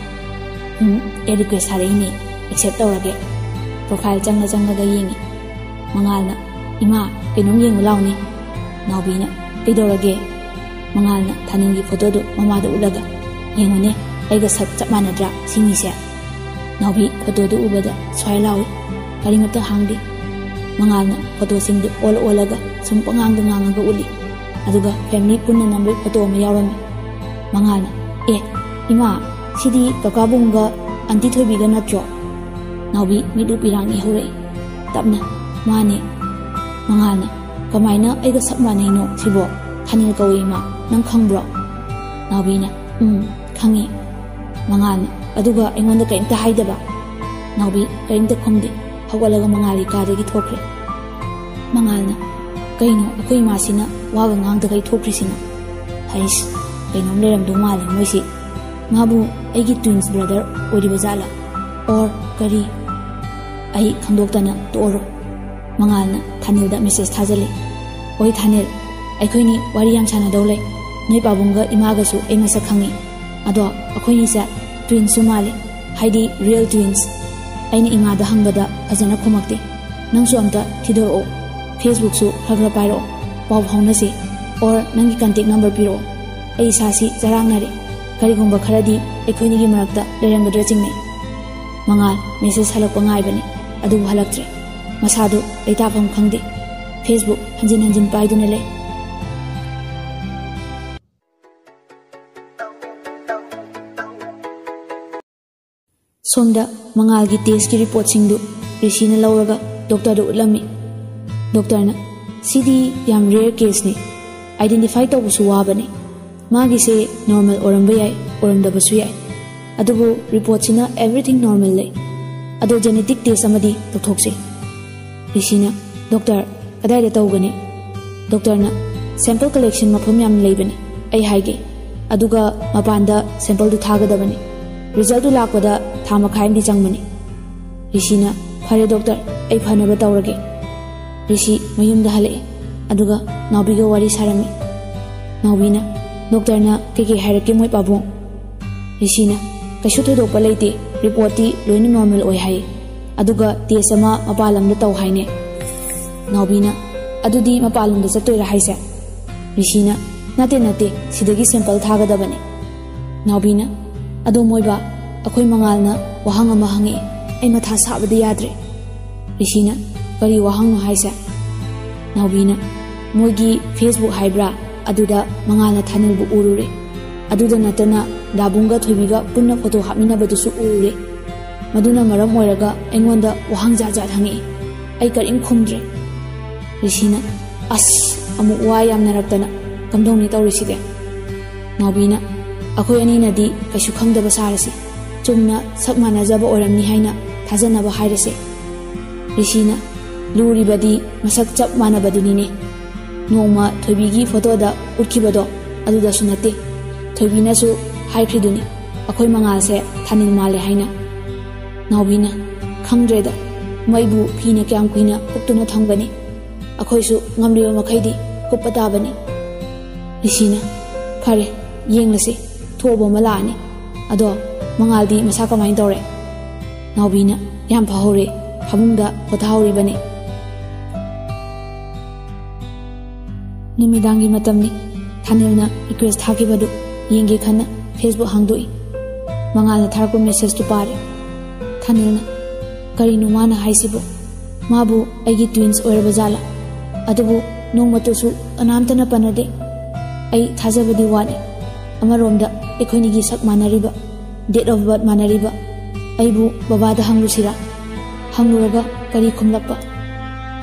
"ꯎꯝ, ꯑꯦ ꯔꯤꯀ꯭ꯋꯦꯁ ꯊꯥꯔꯛꯏꯅꯦ, ꯑꯦꯛꯁꯦꯞ ꯇꯧꯔꯒꯦ꯫" ꯄ꯭ꯔꯣꯐꯥꯏꯜ ꯆꯪꯉ ꯆꯪꯉꯒ ꯌꯦꯡꯉꯤ꯫ ꯃꯉꯥꯜꯅ, "ꯏꯃꯥ, ꯀꯩꯅꯣꯝ ꯌꯦꯡꯉꯨ ꯂꯥꯎꯅꯦ꯫" ꯅꯥꯎꯕꯤꯅ, "ꯀꯩꯗꯧꯔꯒꯦ?" ꯃꯉꯥꯜꯅ ꯊꯥꯅꯤꯡꯒꯤ ꯐꯣꯇꯣꯗꯨ ꯃꯃꯥꯗ ꯎꯠꯂꯒ, "ꯌꯦꯡꯉꯨꯅꯦ, ꯑꯩꯒ ꯁꯛ ꯆꯞ ꯃꯥꯟꯅꯗ꯭ꯔꯥ ꯁꯤꯅꯤꯁꯦ?" ꯅꯥꯎꯕꯤ ꯐꯣꯇꯣꯗꯨ ꯎꯕꯗ ꯁ꯭ꯋꯥꯏ ꯂꯥꯎꯏ꯫ ꯀꯔꯤꯃꯠꯇ ꯍꯥꯡꯗꯦ꯫ ꯃꯉꯥꯜꯅ ꯐꯣꯇꯣꯁꯤꯡꯗꯨ ꯑꯣꯜꯂ ꯑꯣꯜꯂꯒ ꯁꯨꯝ ꯄꯉꯥꯡꯗ ꯉꯥꯡꯉꯒ ꯎꯠꯂꯤ꯫ ꯑꯗꯨꯒ ꯐꯦꯃꯤꯂꯤ ꯄꯨꯟꯅ ꯅꯝꯕꯒꯤ ꯐꯣꯇꯣ ꯑꯃ ꯌꯥꯎꯔꯝꯃꯤ꯫ ꯃꯉꯥꯜꯅ, "ꯑꯦ, ꯏꯃꯥ, ꯁꯤꯗꯤ ꯀꯀꯥ ꯕꯨꯡꯒ ꯑꯟꯇꯤ ꯊꯣꯏꯕꯤꯒ ꯅꯠꯇ꯭ꯔꯣ?" ꯅꯥꯎꯕꯤ ꯃꯤꯠꯂꯨ ꯄꯤꯔꯥꯡ ꯏꯍꯧꯔꯛꯏ꯫ ꯇꯞꯅ, "ꯃꯥꯅꯦ꯫" ꯃꯉꯥꯜꯅ, "ꯀꯃꯥꯏꯅ ꯑꯩꯒ ꯁꯛ ꯃꯥꯟꯅꯩꯅꯣ ꯁꯤꯕꯣ?" "ꯊꯥꯅꯤꯜ ꯀꯧꯏ ꯏꯃꯥ, ꯅꯪ ꯈꯪꯕ꯭ꯔꯣ?" ꯅꯥꯎꯕꯤꯅ, "ꯎꯝ, ꯈꯪꯉꯤ꯫" ꯃꯉꯥꯜꯅ, "ꯑꯗꯨꯒ ꯑꯩꯉꯣꯟꯗ ꯀꯔꯤꯝꯇ ꯍꯥꯏꯗꯕ?" ꯅꯥꯎꯕꯤ ꯀꯔꯤꯝꯇ ꯈꯨꯝꯗꯦ꯫ ꯍꯧꯒꯠꯂꯒ ꯃꯉꯥꯜꯒꯤ ꯀꯥꯗꯒꯤ ꯊꯣꯛꯈ꯭ꯔꯦ꯫ ꯃꯉꯥꯜꯅ, "ꯀꯩꯅꯣ ꯑꯩꯈꯣꯏ ꯏꯃꯥꯁꯤꯅ ꯋꯥꯒ ꯉꯥꯡꯗꯈꯩ ꯊꯣꯛꯈ꯭ꯔꯤꯁꯤꯅ? ꯍꯩꯁ, ꯀꯩꯅꯣꯝ ꯂꯩꯔꯝꯗꯧ ꯃꯥꯜꯂꯦ ꯃꯣꯏꯁꯤ꯫ ꯃꯥꯕꯨ ꯑꯩꯒꯤ ꯇ꯭ꯋꯤꯟꯁ ꯕ꯭ꯔꯗꯔ ꯑꯣꯏꯔꯤꯕ ꯖꯥꯠꯂꯥ? ꯑꯣꯔ ꯀꯔꯤ? ꯑꯩ ꯈꯪꯗꯣꯛꯇꯅ ꯇꯣꯛꯑꯔꯣꯏ꯫" ꯃꯉꯥꯜꯅ ꯊꯥꯅꯤꯜꯗ ꯃꯦꯁꯦꯖ ꯊꯥꯖꯤꯜꯂꯤ꯫ "ꯑꯣꯏ ꯊꯥꯅꯤꯜ, ꯑꯩꯈꯣꯏꯅꯤ ꯋꯥꯔꯤ ꯌꯥꯝ ꯁꯥꯟꯅꯗꯧ ꯂꯩ꯫ ꯅꯣꯏ ꯄꯥꯕꯨꯡꯒ ꯏꯃꯥꯒꯁꯨ ꯑꯩ ꯃꯁꯛ ꯈꯪꯉꯤ꯫ ꯑꯗꯣ ꯑꯩꯈꯣꯏꯅꯤꯁꯦ ꯇ꯭ꯋꯤꯟꯁꯁꯨ ꯃꯥꯜꯂꯤ, ꯍꯥꯏꯗꯤ ꯔꯤꯌꯦꯜ ꯇ꯭ꯋꯤꯟꯁ꯫ ꯑꯩꯅ ꯏꯃꯥꯗ ꯍꯪꯕꯗ ꯐꯖꯅ ꯈꯨꯝꯃꯛꯇꯦ꯫ ꯅꯪꯁꯨ ꯑꯝꯇ ꯊꯤꯗꯣꯔꯛꯑꯣ꯫ ꯐꯦꯁꯕꯨꯛꯁꯨ ꯈꯔ ꯈꯔ ꯄꯥꯏꯔꯛꯑꯣ, ꯄꯥꯎ ꯐꯥꯎꯅꯁꯤ꯫ ꯑꯣꯔ ꯅꯪꯒꯤ ꯀꯟꯇꯦꯛ ꯅꯝꯕꯔ ꯄꯤꯔꯛꯑꯣ꯫ ꯑꯩ ꯏꯁꯥꯁꯤ ꯆꯔꯥꯡꯅꯔꯦ꯫ ꯀꯔꯤꯒꯨꯝꯕ ꯈꯔꯗꯤ ꯑꯩꯈꯣꯏꯅꯤꯒꯤ ꯃꯔꯛꯇ ꯂꯩꯔꯝꯒꯗ꯭ꯔꯥ ꯆꯤꯡꯅꯩ꯫" ꯃꯉꯥꯜ ꯃꯦꯁꯦꯖ ꯍꯜꯂꯛꯄ ꯉꯥꯏꯕꯅꯤ, ꯑꯗꯨꯕꯨ ꯍꯜꯂꯛꯇ꯭ꯔꯦ꯫ ꯃꯁꯥꯗꯨ ꯂꯩꯇꯥꯐꯝ ꯈꯪꯗꯦ꯫ ꯐꯦꯁꯕꯨꯛ ꯍꯟꯖꯤꯟ ꯍꯟꯖꯤꯟ ꯄꯥꯏꯗꯨꯅ ꯂꯩ꯫ ꯁꯣꯝꯗ ꯃꯉꯥꯜꯒꯤ ꯇꯦꯁꯀꯤ ꯔꯤꯄꯣꯔꯠꯁꯤꯡꯗꯨ ꯔꯤꯁꯤꯅ ꯂꯧꯔꯒ ꯗꯣꯛꯇꯔꯗ ꯎꯠꯂꯝꯃꯤ꯫ ꯗꯣꯛꯇꯔꯅ, "ꯁꯤꯗꯤ ꯌꯥꯝ ꯔꯦꯌꯔ ꯀꯦꯁꯅꯤ, ꯑꯥꯏꯗꯦꯟꯇꯤꯐꯥꯏ ꯇꯧꯕꯁꯨ ꯋꯥꯕꯅꯤ꯫ ꯃꯥꯒꯤꯁꯦ ꯅꯣꯔꯃꯦꯜ ꯑꯣꯏꯔꯝꯕ ꯌꯥꯏ, ꯑꯣꯏꯔꯝꯗꯕꯁꯨ ꯌꯥꯏ꯫ ꯑꯗꯨꯕꯨ ꯔꯤꯄꯣꯔꯠꯁꯤꯅ ꯑꯦꯚ꯭ꯔꯤꯊꯤꯡ ꯅꯣꯔꯃꯦꯜ ꯂꯩ꯫ ꯑꯗꯣ ꯖꯦꯅꯦꯇꯤꯛ ꯇꯦꯁ ꯑꯃꯗꯤ ꯇꯧꯊꯣꯛꯁꯤ꯫" ꯔꯤꯁꯤꯅ, "ꯗꯣꯛꯇꯔ, ꯀꯗꯥꯏꯗ ꯇꯧꯒꯅꯤ?" ꯗꯣꯛꯇꯔꯅ, "ꯁꯦꯝꯄꯜ ꯀꯂꯦꯛꯁꯟ ꯃꯐꯝ ꯌꯥꯝꯅ ꯂꯩꯕꯅꯤ, ꯑꯩ ꯍꯥꯏꯒꯦ꯫ ꯑꯗꯨꯒ ꯃꯄꯥꯟꯗ ꯁꯦꯝꯄꯜꯗꯨ ꯊꯥꯒꯗꯕꯅꯤ꯫ ꯔꯤꯖꯜꯇꯨ ꯂꯥꯛꯄꯗ ꯊꯥ ꯃꯈꯥꯏ ꯑꯃꯗꯤ ꯆꯪꯕꯅꯤ꯫" ꯔꯤꯁꯤꯅ, "ꯐꯔꯦ ꯗꯣꯛꯇꯔ, ꯑꯩ ꯐꯅꯕ ꯇꯧꯔꯒꯦ꯫" ꯔꯤꯁꯤ ꯃꯌꯨꯝꯗ ꯍꯜꯂꯛꯑꯦ, ꯑꯗꯨꯒ ꯅꯥꯎꯕꯤꯒ ꯋꯥꯔꯤ ꯁꯥꯔꯝꯃꯤ꯫ ꯅꯥꯎꯕꯤꯅ, "ꯗꯣꯛꯇꯔꯅ ꯀꯩꯀꯩ ꯍꯥꯏꯔꯛꯀꯦ ꯃꯣꯏ ꯄꯥꯕꯨꯡ?" ꯔꯤꯁꯤꯅ, "ꯀꯩꯁꯨ ꯊꯣꯏꯗꯣꯛꯄ ꯂꯩꯇꯦ, ꯔꯤꯄꯣꯔꯠꯇꯤ ꯂꯣꯏꯅ ꯅꯣꯔꯃꯦꯜ ꯑꯣꯏ ꯍꯥꯏꯌꯦ꯫ ꯑꯗꯨꯒ ꯇꯦꯁ ꯑꯃ ꯃꯄꯥꯟ ꯂꯝꯗ ꯇꯧ ꯍꯥꯏꯅꯦ꯫" ꯅꯥꯎꯕꯤꯅ, "ꯑꯗꯨꯗꯤ ꯃꯄꯥꯟ ꯂꯝꯗ ꯆꯠꯇꯣꯏꯔꯥ ꯍꯥꯏꯁꯦ?" ꯔꯤꯁꯤꯅ, "ꯅꯠꯇꯦ, ꯅꯠꯇꯦ, ꯁꯤꯗꯒꯤ ꯁꯦꯝꯄꯜ ꯊꯥꯒꯗꯕꯅꯦ꯫" ꯅꯥꯎꯕꯤꯅ, "ꯑꯗꯣ ꯃꯣꯏꯕꯥ, ꯑꯩꯈꯣꯏ ꯃꯉꯥꯜꯅ ꯋꯥꯍꯪ ꯑꯃ ꯍꯪꯉꯛꯑꯦ, ꯑꯩ ꯃꯊꯥ ꯁꯥꯕꯗ ꯌꯥꯗ꯭ꯔꯦ꯫" ꯔꯤꯁꯤꯅ, "ꯀꯔꯤ ꯋꯥꯍꯪꯅꯣ ꯍꯥꯏꯁꯦ?" ꯅꯥꯎꯕꯤꯅ, "ꯃꯣꯏꯒꯤ ꯐꯦꯁꯕꯨꯛ ꯍꯥꯏꯕ꯭ꯔꯥ, ꯑꯗꯨꯗ ꯃꯉꯥꯜꯅ ꯊꯥꯅꯤꯜꯕꯨ ꯎꯔꯨꯔꯦ꯫ ꯑꯗꯨꯗ ꯅꯠꯇꯅ ꯗꯥꯕꯨꯡꯒ ꯊꯣꯏꯕꯤꯒ ꯄꯨꯟꯅ ꯐꯣꯇꯣ ꯍꯥꯞꯃꯤꯟꯅꯕꯗꯨꯁꯨ ꯎꯔꯨꯔꯦ꯫ ꯃꯗꯨꯅ ꯃꯔꯝ ꯑꯣꯏꯔꯒ ꯑꯩꯉꯣꯟꯗ ꯋꯥꯍꯪ ꯖꯥꯠ ꯖꯥꯠ ꯍꯪꯉꯛꯑꯦ꯫ ꯑꯩ ꯀꯔꯤꯝ ꯈꯨꯝꯗ꯭ꯔꯦ꯫" ꯔꯤꯁꯤꯅ, "ꯑꯁ, ꯑꯃꯨꯛ ꯋꯥ ꯌꯥꯝꯅꯔꯛꯇꯅ꯫ ꯀꯝꯗꯧꯅꯤ ꯇꯧꯔꯤꯁꯤꯗꯤ? ꯅꯥꯎꯕꯤꯅ, ꯑꯩꯈꯣꯏ ꯑꯅꯤꯅꯗꯤ ꯀꯩꯁꯨ ꯈꯪꯗꯕ ꯁꯥꯔꯁꯤ, ꯆꯨꯝꯅ ꯁꯛ ꯃꯥꯟꯅꯖꯕ ꯑꯣꯏꯔꯝꯅꯤ ꯍꯥꯏꯅ ꯊꯥꯖꯅꯕ ꯍꯥꯏꯔꯁꯦ꯫ ꯔꯤꯁꯤꯅ, ꯂꯨꯔꯤꯕꯗꯤ ꯃꯁꯛ ꯆꯞ ꯃꯥꯟꯅꯕꯗꯨꯅꯤꯅꯦ꯫ ꯅꯣꯡꯃ ꯊꯣꯏꯕꯤꯒꯤ ꯐꯣꯇꯣꯗ ꯎꯠꯈꯤꯕꯗꯣ ꯑꯗꯨꯗꯁꯨ ꯅꯠꯇꯦ꯫ ꯊꯣꯏꯕꯤꯅꯁꯨ ꯍꯥꯏꯈ꯭ꯔꯤꯗꯨꯅꯤ, ꯑꯩꯈꯣꯏ ꯃꯉꯥꯜꯁꯦ ꯊꯥꯅꯤꯜ ꯃꯥꯜꯂꯦ ꯍꯥꯏꯅ꯫ ꯅꯥꯎꯕꯤꯅ, ꯈꯪꯗ꯭ꯔꯦꯗ, ꯃꯩꯕꯨ ꯐꯤꯅ ꯀꯌꯥꯝ ꯀꯨꯏꯅ ꯀꯨꯞꯇꯨꯅ ꯊꯝꯒꯅꯤ? ꯑꯩꯈꯣꯏꯁꯨ ꯉꯝꯂꯤꯕ ꯃꯈꯩꯗꯤ ꯀꯨꯞꯄ ꯇꯥꯕꯅꯤ꯫ ꯔꯤꯁꯤꯅ, ꯐꯔꯦ, ꯌꯦꯡꯂꯁꯤ, ꯊꯣꯛꯑꯕ ꯑꯃ ꯂꯥꯛꯑꯅꯤ꯫ ꯑꯗꯣ ꯃꯉꯥꯜꯗꯤ ꯃꯁꯥ ꯀꯃꯥꯏꯅ ꯇꯧꯔꯦ? ꯅꯥꯎꯕꯤꯅ, ꯌꯥꯝ ꯐꯍꯧꯔꯦ, ꯐꯃꯨꯡꯗ ꯄꯣꯊꯥꯍꯧꯔꯤꯕꯅꯤ꯫ ꯅꯨꯃꯤꯗꯥꯡꯒꯤ ꯃꯇꯝꯅꯤ꯫ ꯊꯥꯅꯤꯜꯅ ꯔꯤꯀ꯭ꯋꯦꯁ ꯊꯥꯈꯤꯕꯗꯨ ꯌꯦꯡꯒꯦ ꯈꯟꯅ ꯐꯦꯁꯕꯨꯛ ꯍꯥꯡꯗꯣꯛꯏ꯫ ꯃꯉꯥꯜꯅ ꯊꯥꯔꯛꯄ ꯃꯦꯁꯦꯖꯇꯨ ꯄꯥꯔꯦ꯫ ꯊꯥꯅꯤꯜꯅ, ꯀꯔꯤꯅꯣ ꯃꯥꯅ ꯍꯥꯏꯁꯤꯕꯨ? ꯃꯥꯕꯨ ꯑꯩꯒꯤ ꯇ꯭ꯋꯤꯟꯁ ꯑꯣꯏꯔꯕ ꯖꯥꯠꯂꯥ? ꯑꯗꯨꯕꯨ ꯅꯣꯡꯃꯇꯁꯨ ꯀꯅꯥꯝꯇꯅ ꯄꯟꯅꯗꯦ꯫ ꯑꯩ ꯊꯥꯖꯕꯗꯤ ꯋꯥꯠꯂꯤ꯫ ꯑꯃꯔꯣꯝꯗ ꯑꯩꯈꯣꯏꯅꯤꯒꯤ ꯁꯛ ꯃꯥꯟꯅꯔꯤꯕ, date of birth ꯃꯥꯟꯅꯔꯤꯕ ꯑꯩꯕꯨ ꯕꯕꯥꯗ ꯍꯪꯂꯨꯁꯤꯔꯥ? ꯍꯪꯂꯨꯔꯒ ꯀꯔꯤ ꯈꯨꯝꯂꯛꯄ?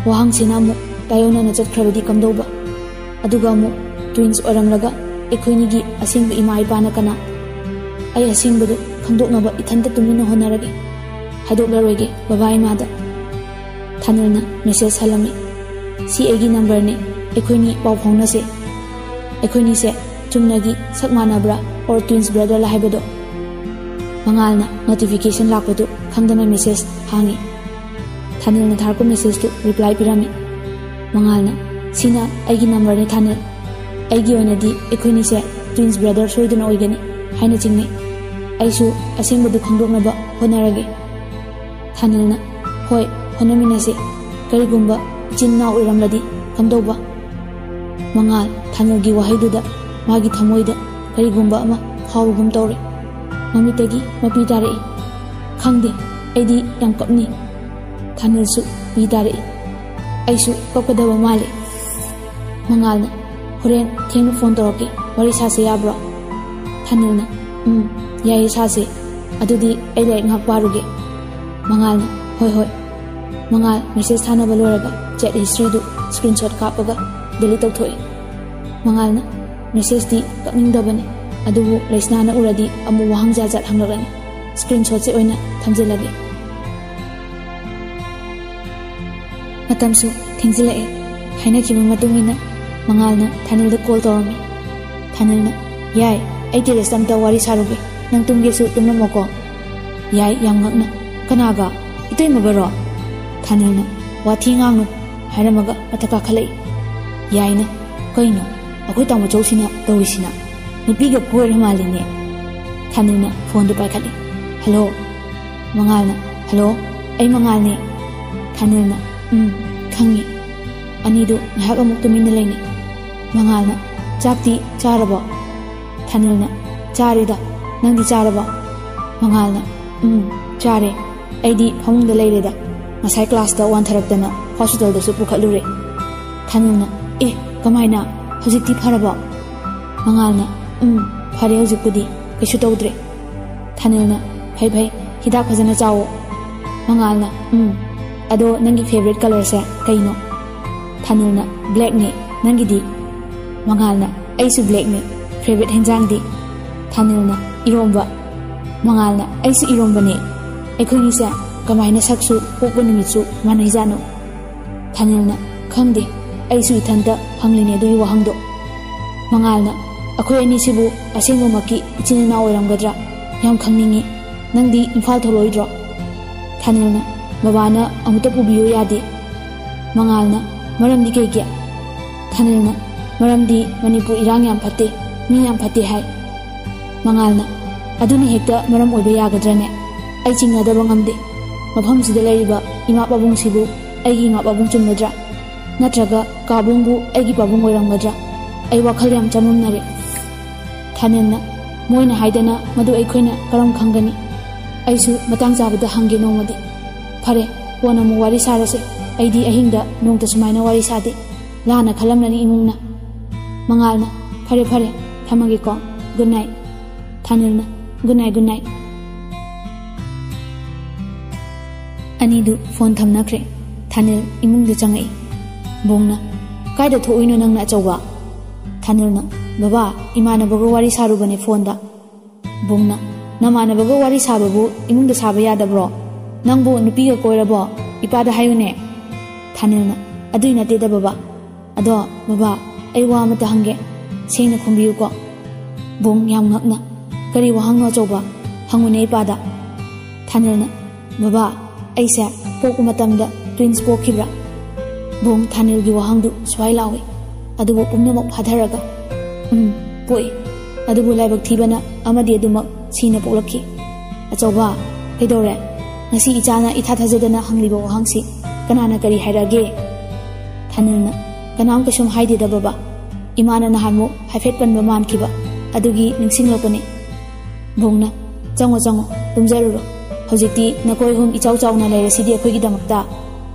ꯋꯥꯍꯪꯁꯤꯅ ꯑꯃꯨꯛ ꯇꯥꯏꯑꯣꯟꯅꯅ ꯆꯠꯈ꯭ꯔꯕꯗꯤ ꯀꯝꯗꯧꯕ? ꯑꯗꯨꯒ ꯑꯃꯨꯛ ꯇ꯭ꯋꯤꯟꯁ ꯑꯣꯏꯔꯝꯂꯒ ꯑꯩꯈꯣꯏꯅꯤꯒꯤ ꯑꯁꯦꯡꯕ ꯏꯃꯥ ꯏꯄꯥꯅ ꯀꯅꯥ? ꯑꯩ ꯑꯁꯦꯡꯕꯗꯨ ꯈꯪꯗꯣꯛꯅꯕ ꯏꯊꯟꯇ ꯇꯨꯃꯤꯟꯅ ꯍꯣꯠꯅꯔꯒꯦ꯫ ꯍꯥꯏꯗꯣꯛꯂꯔꯣꯏꯒꯦ ꯕꯕꯥ ꯏꯃꯥꯗ꯫ ꯊꯥꯅꯤꯜꯅ ꯃꯦꯁꯦꯖ ꯍꯜꯂꯝꯃꯤ꯫ ꯁꯤ ꯑꯩꯒꯤ ꯅꯝꯕꯔꯅꯦ, ꯑꯩꯈꯣꯏꯅꯤ ꯄꯥꯎ ꯐꯥꯎꯅꯁꯦ꯫ ꯑꯩꯈꯣꯏꯅꯤꯁꯦ ꯆꯨꯝꯅꯒꯤ ꯁꯛ ꯃꯥꯟꯅꯕ꯭ꯔꯥ or twins brotherꯂ ꯍꯥꯏꯕꯗꯣ꯫ ꯃꯉꯥꯜꯅ ꯅꯣꯇꯤꯐꯤꯀꯦꯁꯟ ꯂꯥꯛꯄꯗꯨ ꯈꯪꯗꯅ ꯃꯦꯁꯦꯖ ꯍꯥꯡꯉꯤ꯫ ꯊꯥꯅꯤꯜꯅ ꯊꯥꯔꯛꯄ ꯃꯦꯁꯦꯖꯇꯨ ꯔꯤꯄ꯭ꯂꯥꯏ ꯄꯤꯔꯝꯃꯤ꯫ ꯃꯉꯥꯜꯅ, ꯁꯤꯅ ꯑꯩꯒꯤ ꯅꯝꯕꯔꯅꯤ ꯊꯥꯅꯤꯜ꯫ ꯑꯩꯒꯤ ꯑꯣꯏꯅꯗꯤ ꯑꯩꯈꯣꯏꯅꯤꯁꯦ ꯇ꯭ꯋꯤꯟꯁ ꯕ꯭ꯔꯗꯔ ꯁꯣꯏꯗꯅ ꯑꯣꯏꯒꯅꯤ ꯍꯥꯏꯅ ꯆꯤꯡꯅꯩ꯫ ꯑꯩꯁꯨ ꯑꯁꯦꯡꯕꯗꯨ ꯈꯪꯗꯣꯛꯅꯕ ꯍꯣꯠꯅꯔꯒꯦ꯫ ꯊꯥꯅꯤꯜꯅ, ꯍꯣꯏ, ꯍꯣꯠꯅꯃꯤꯟꯅꯁꯤ꯫ ꯀꯔꯤꯒꯨꯝꯕ ꯏꯆꯤꯟ ꯏꯅꯥꯎ ꯑꯣꯏꯔꯝꯂꯗꯤ ꯀꯝꯗꯧꯕ? ꯃꯉꯥꯜ, ꯊꯥꯅꯤꯜꯒꯤ ꯋꯥꯍꯩꯗꯨꯗ ꯃꯥꯒꯤ ꯊꯃꯣꯏꯗ ꯀꯔꯤꯒꯨꯝꯕ ꯑꯃ ꯐꯥꯎꯕꯒꯨꯝ ꯇꯧꯔꯦ꯫ ꯃꯃꯤꯠꯇꯒꯤ ꯃꯄꯤ ꯇꯥꯔꯛꯏ꯫ ꯈꯪꯗꯦ, ꯑꯩꯗꯤ ꯌꯥꯝ ꯀꯞꯅꯤꯡ꯫ ꯊꯥꯅꯤꯜꯁꯨ ꯄꯤ ꯇꯥꯔꯛꯏ꯫ ꯑꯩꯁꯨ ꯀꯞꯀꯗꯕ ꯃꯥꯜꯂꯤ꯫ ꯃꯉꯥꯜꯅ, ꯍꯣꯔꯦꯟ ꯊꯦꯡꯅ ꯐꯣꯟ ꯇꯧꯔꯛꯀꯦ, ꯋꯥꯔꯤ ꯁꯥꯁꯦ ꯌꯥꯕ꯭ꯔꯣ? ꯊꯥꯅꯤꯜꯅ, ꯎꯝ, ꯌꯥꯏꯌꯦ, ꯁꯥꯁꯦ꯫ ꯑꯗꯨꯗꯤ ꯑꯩ ꯂꯥꯏꯔꯤꯛ ꯉꯥꯏꯍꯥꯛ ꯄꯥꯔꯨꯒꯦ꯫ ꯃꯉꯥꯜꯅ, ꯍꯣꯏ ꯍꯣꯏ꯫ ꯃꯉꯥꯜ ꯃꯦꯁꯦꯖ ꯊꯥꯅꯕ ꯂꯣꯏꯔꯒ ꯆꯦꯠ ꯍꯤꯁꯇ꯭ꯔꯤꯗꯨ ꯁ꯭ꯀ꯭ꯔꯤꯟꯁꯣꯠ ꯀꯥꯞꯄꯒ ꯗꯤꯂꯤꯠ ꯇꯧꯊꯣꯛꯏ꯫ ꯃꯉꯥꯜꯅ ꯃꯦꯁꯦꯖꯇꯤ ꯀꯛꯅꯤꯡꯗꯕꯅꯤ, ꯑꯗꯨꯕꯨ ꯂꯩꯁꯅꯥꯅ ꯎꯔꯗꯤ ꯑꯃꯨꯛ ꯋꯥꯍꯪ ꯖꯥꯠ ꯖꯥꯠ ꯍꯪꯂꯛꯂꯅꯤ꯫ ꯁ꯭ꯀ꯭ꯔꯤꯟ ꯁꯣꯠꯁꯦ ꯑꯣꯏꯅ ꯊꯝꯖꯤꯜꯂꯒꯦ꯫ ꯃꯇꯝꯁꯨ ꯊꯦꯡꯖꯤꯜꯂꯛꯑꯦ꯫ ꯍꯥꯏꯅꯈꯤꯕ ꯃꯇꯨꯡ ꯏꯟꯅ ꯃꯉꯥꯜꯅ ꯊꯥꯅꯤꯜꯗ ꯀꯣꯜ ꯇꯧꯔꯝꯃꯤ꯫ ꯊꯥꯅꯤꯜꯅ, "ꯌꯥꯏ, ꯑꯩ ꯇꯦꯔꯦꯁꯇ ꯑꯝꯇ ꯋꯥꯔꯤ ꯁꯥꯔꯨꯒꯦ꯫ ꯅꯪ ꯇꯨꯝꯒꯦꯁꯨ ꯇꯨꯝꯂꯝꯃꯣꯀꯣ꯫" ꯌꯥꯏ ꯌꯥꯝ ꯉꯛꯅ, "ꯀꯅꯥꯒ? ꯏꯇꯩꯃꯒꯔꯣ?" ꯊꯥꯅꯤꯜꯅ, "ꯋꯥꯊꯤ ꯉꯥꯡꯅꯨ" ꯍꯥꯏꯔꯝꯃꯒ ꯃꯊꯛ ꯀꯥꯈꯠꯂꯛꯏ꯫ ꯌꯥꯏꯅ, "ꯀꯩꯅꯣ ꯑꯩꯈꯣꯏ ꯇꯥꯃꯣꯆꯧꯁꯤꯅ ꯇꯧꯔꯤꯁꯤꯅ? ꯅꯨꯄꯤꯒ ꯀꯣꯏꯔ ꯃꯥꯜꯂꯤꯅꯦ?" ꯊꯥꯅꯤꯜꯅ ꯐꯣꯟꯗꯨ ꯄꯥꯏꯈꯠꯂꯤ꯫ "ꯍꯜꯂꯣ?" ꯃꯉꯥꯜꯅ, "ꯍꯜꯂꯣ, ꯑꯩ ꯃꯉꯥꯜꯅꯦ꯫" ꯊꯥꯅꯤꯜꯅ, "ꯎꯝ, ꯈꯪꯉꯤ꯫" ꯑꯅꯤꯗꯨ ꯉꯥꯏꯍꯥꯛ ꯑꯃꯨꯛ ꯇꯨꯃꯤꯟꯅ ꯂꯩꯅꯩ꯫ ꯃꯉꯥꯜꯅ, "ꯆꯥꯛꯇꯤ ꯆꯥꯔꯕꯣ?" ꯊꯥꯅꯤꯜꯅ, "ꯆꯥꯔꯦꯗ, ꯅꯪꯗꯤ ꯆꯥꯔꯕꯣ?" ꯃꯉꯥꯜꯅ, "ꯎꯝ, ꯆꯥꯔꯦ꯫ ꯑꯩꯗꯤ ꯐꯃꯨꯡꯗ ꯂꯩꯔꯦꯗ꯫ ꯉꯁꯥꯏ ꯀ꯭ꯂꯥꯁꯇ ꯋꯥꯟꯊꯔꯛꯇꯅ ꯍꯣꯁꯄꯤꯇꯥꯜꯗꯁꯨ ꯄꯨꯈꯠꯂꯨꯔꯦ꯫" ꯊꯥꯅꯤꯜꯅ, "ꯑꯦ, ꯀꯃꯥꯏꯅ? ꯍꯧꯖꯤꯛꯇꯤ ꯐꯔꯕꯣ?" ꯃꯉꯥꯜꯅ, "ꯎꯝ, ꯐꯔꯦ ꯍꯧꯖꯤꯛꯄꯨꯗꯤ, ꯀꯩꯁꯨ ꯇꯧꯗ꯭ꯔꯦ꯫" ꯊꯥꯅꯤꯜꯅ, "ꯐꯩ ꯐꯩ, ꯍꯤꯗꯥꯛ ꯐꯖꯅ ꯆꯥꯋꯣ꯫" ꯃꯉꯥꯜꯅ, "ꯎꯝ, ꯑꯗꯣ ꯅꯪꯒꯤ ꯐꯦꯚꯔꯤꯠ ꯀꯂꯔꯁꯦ ꯀꯩꯅꯣ?" ꯊꯥꯅꯤꯜꯅ, "ꯕ꯭ꯂꯦꯛꯅꯦ, ꯅꯪꯒꯤꯗꯤ?" ꯃꯉꯥꯜꯅ, "ꯑꯩꯁꯨ ꯕ꯭ꯂꯦꯛꯅꯦ꯫" "ꯐꯦꯚꯔꯤꯠ ꯍꯦꯟꯖꯥꯡꯗꯤ?" ꯊꯥꯅꯤꯜꯅ, "ꯏꯔꯣꯝꯕ꯫" ꯃꯉꯥꯜꯅ, "ꯑꯩꯁꯨ ꯏꯔꯣꯝꯕꯅꯦ꯫ ꯑꯩꯈꯣꯏꯅꯤꯁꯦ ꯀꯃꯥꯏꯅ ꯁꯛꯁꯨ ꯄꯣꯛꯄ ꯅꯨꯃꯤꯠꯁꯨ ꯃꯥꯟꯅꯩꯖꯥꯠꯅꯣ?" ꯊꯥꯅꯤꯜꯅ, "ꯈꯪꯗꯦ, ꯑꯩꯁꯨ ꯏꯊꯟꯇ ꯍꯪꯂꯤꯅꯦ ꯑꯗꯨꯒꯤ ꯋꯥꯍꯪꯗꯣ꯫" ꯃꯉꯥꯜꯅ, "ꯑꯩꯈꯣꯏ ꯑꯅꯤꯁꯤꯕꯨ ꯑꯁꯦꯡꯕꯃꯛꯀꯤ ꯏꯆꯤꯟ ꯏꯅꯥꯎ ꯑꯣꯏꯔꯝꯒꯗ꯭ꯔꯥ? ꯌꯥꯝ ꯈꯪꯅꯤꯡꯉꯤ꯫ ꯅꯪꯗꯤ ꯏꯝꯐꯥꯜ ꯊꯣꯛꯂꯛꯑꯣꯏꯗ꯭ꯔꯣ?" ꯊꯥꯅꯤꯜꯅ, "ꯕꯕꯥꯅ ꯑꯃꯨꯛꯇ ꯄꯨꯕꯤꯌꯨ ꯌꯥꯗꯦ꯫" ꯃꯉꯥꯜꯅ, "ꯃꯔꯝꯗꯤ ꯀꯩꯒꯤ?" ꯊꯥꯅꯤꯜꯅ, "ꯃꯔꯝꯗꯤ ꯃꯅꯤꯄꯨꯔ ꯏꯔꯥꯡ ꯌꯥꯝ ꯐꯠꯇꯦ, ꯃꯤ ꯌꯥꯝ ꯐꯠꯇꯦ ꯍꯥꯏ꯫" ꯃꯉꯥꯜꯅ, "ꯑꯗꯨꯅ ꯍꯦꯛꯇ ꯃꯔꯝ ꯑꯣꯏꯕ ꯌꯥꯒꯗ꯭ꯔꯅꯦ? ꯑꯩ ꯆꯤꯡꯅꯗꯕ ꯉꯝꯗꯦ꯫ ꯃꯐꯝꯁꯤꯗ ꯂꯩꯔꯤꯕ ꯏꯃꯥ ꯄꯥꯕꯨꯡꯁꯤꯕꯨ ꯑꯩꯒꯤ ꯏꯃꯥ ꯄꯥꯕꯨꯡ ꯆꯨꯝꯒꯗ꯭ꯔꯥ? ꯅꯠꯇ꯭ꯔꯒ ꯀꯥꯕꯨꯡꯕꯨ ꯑꯩꯒꯤ ꯄꯥꯕꯨꯡ ꯑꯣꯏꯔꯝꯒꯗ꯭ꯔꯥ? ꯑꯩ ꯋꯥꯈꯜ ꯌꯥꯝ ꯆꯃꯝꯅꯔꯦ꯫" ꯊꯥꯅꯤꯜꯅ, "ꯃꯣꯏꯅ ꯍꯥꯏꯗꯅ ꯃꯗꯨ ꯑꯩꯈꯣꯏꯅ ꯀꯔꯝ ꯈꯪꯒꯅꯤ? ꯑꯩꯁꯨ ꯃꯇꯥꯡ ꯆꯥꯕꯗ ꯍꯪꯒꯦ ꯅꯣꯡꯃꯗꯤ꯫ ꯐꯔꯦ, ꯀꯣꯟꯅ ꯑꯃꯨꯛ ꯋꯥꯔꯤ ꯁꯥꯔꯁꯦ꯫ ꯑꯩꯗꯤ ꯑꯍꯤꯡꯗ ꯅꯣꯡꯇ ꯁꯨꯃꯥꯏꯅ ꯋꯥꯔꯤ ꯁꯥꯗꯦ꯫ ꯂꯥꯟꯅ ꯈꯜꯂꯝꯂꯅꯤ ꯏꯃꯨꯡꯅ꯫" ꯃꯉꯥꯜꯅ, "ꯐꯔꯦ ꯐꯔꯦ, ꯊꯝꯃꯒꯦꯀꯣ꯫ Good night." ꯊꯥꯅꯤꯜꯅ, "ꯒꯨꯗ ꯅꯥꯏꯠ, ꯒꯨꯗ ꯅꯥꯏꯠ꯫" ꯑꯅꯤꯗꯨ ꯐꯣꯟ ꯊꯝꯅꯈ꯭ꯔꯦ꯫ ꯊꯥꯅꯤꯜ ꯏꯃꯨꯡꯗ ꯆꯪꯉꯛꯏ꯫ ꯕꯣꯡꯅ, "ꯀꯥꯏꯗ ꯊꯣꯛꯎꯏꯅꯣ ꯅꯪꯅ ꯑꯆꯧꯕ?" ꯊꯥꯅꯤꯜꯅ, "ꯕꯕꯥ, ꯏꯃꯥꯟꯅꯕꯒ ꯋꯥꯔꯤ ꯁꯥꯔꯨꯕꯅꯦ ꯐꯣꯟꯗ꯫" ꯕꯨꯡꯅ, "ꯅꯃꯥꯟꯅꯕꯒ ꯋꯥꯔꯤ ꯁꯥꯕꯕꯨ ꯏꯃꯨꯡꯗ ꯁꯥꯕ ꯌꯥꯗꯕ꯭ꯔꯣ? ꯅꯪꯕꯨ ꯅꯨꯄꯤꯒ ꯀꯣꯏꯔꯕꯣ? ꯏꯄꯥꯗ ꯍꯥꯏꯌꯨꯅꯦ꯫" ꯊꯥꯅꯤꯜꯅ, "ꯑꯗꯨꯏ ꯅꯠꯇꯦꯗ ꯕꯕꯥ꯫ ꯑꯗꯣ ꯕꯕꯥ, ꯑꯩ ꯋꯥ ꯑꯃꯇ ꯍꯪꯒꯦ꯫ ꯁꯦꯡꯅ ꯈꯨꯝꯕꯤꯌꯨꯀꯣ꯫" ꯕꯨꯡ, ꯌꯥꯝ ꯉꯛꯅ, "ꯀꯔꯤ ꯋꯥꯍꯪꯅꯣ ꯑꯆꯧꯕ? ꯍꯪꯉꯨꯅꯦ ꯏꯄꯥꯗ꯫" ꯊꯥꯅꯤꯜꯅ, "ꯕꯕꯥ, ꯑꯩꯁꯦ ꯄꯣꯛꯄ ꯃꯇꯝꯗ ꯇ꯭ꯋꯤꯟꯁ ꯄꯣꯛꯈꯤꯕ꯭ꯔꯥ?" ꯕꯨꯡ ꯊꯥꯅꯤꯜꯒꯤ ꯋꯥꯍꯪꯗꯨ ꯁ꯭ꯋꯥꯏ ꯂꯥꯎꯏ꯫ ꯑꯗꯨꯕꯨ ꯄꯨꯝꯅꯃꯛ ꯐꯥꯊꯔꯒ, "ꯎꯝ, ꯄꯣꯛꯏ꯫ ꯑꯗꯨꯕꯨ ꯂꯥꯏꯕꯛ ꯊꯤꯕꯅ ꯑꯃꯗꯤ ꯑꯗꯨꯃꯛ ꯁꯤꯅ ꯄꯣꯛꯂꯛꯈꯤ꯫" "ꯑꯆꯧꯕ, ꯀꯩꯗꯧꯔꯦ? ꯉꯁꯤ ꯏꯆꯥꯅ ꯏꯊꯥ ꯊꯥꯖꯗꯅ ꯍꯪꯂꯤꯕ ꯋꯥꯍꯪꯁꯤ ꯀꯅꯥꯅ ꯀꯔꯤ ꯍꯥꯏꯔꯛꯑꯒꯦ?" ꯊꯥꯅꯤꯜꯅ, "ꯀꯅꯥꯝ ꯀꯩꯁꯨꯝ ꯍꯥꯏꯗꯦꯗ ꯕꯕꯥ꯫ ꯏꯃꯥꯅ ꯅꯍꯥꯟꯃꯨꯛ ꯍꯥꯏꯐꯦꯠ ꯄꯟꯕ ꯃꯥꯟꯈꯤꯕ, ꯑꯗꯨꯒꯤ ꯅꯤꯡꯁꯤꯡꯂꯛꯄꯅꯤ꯫" ꯕꯨꯡꯅ, "ꯆꯪꯉꯣ, ꯆꯪꯉꯣ, ꯇꯨꯝꯖꯔꯨꯔꯣ꯫ ꯍꯧꯖꯤꯛꯇꯤ ꯅꯈꯣꯏ ꯑꯍꯨꯝ ꯏꯆꯥꯎ ꯆꯥꯎꯅ ꯂꯩꯔꯁꯤꯗꯤ ꯑꯩꯈꯣꯏꯒꯤꯗꯃꯛꯇ꯫"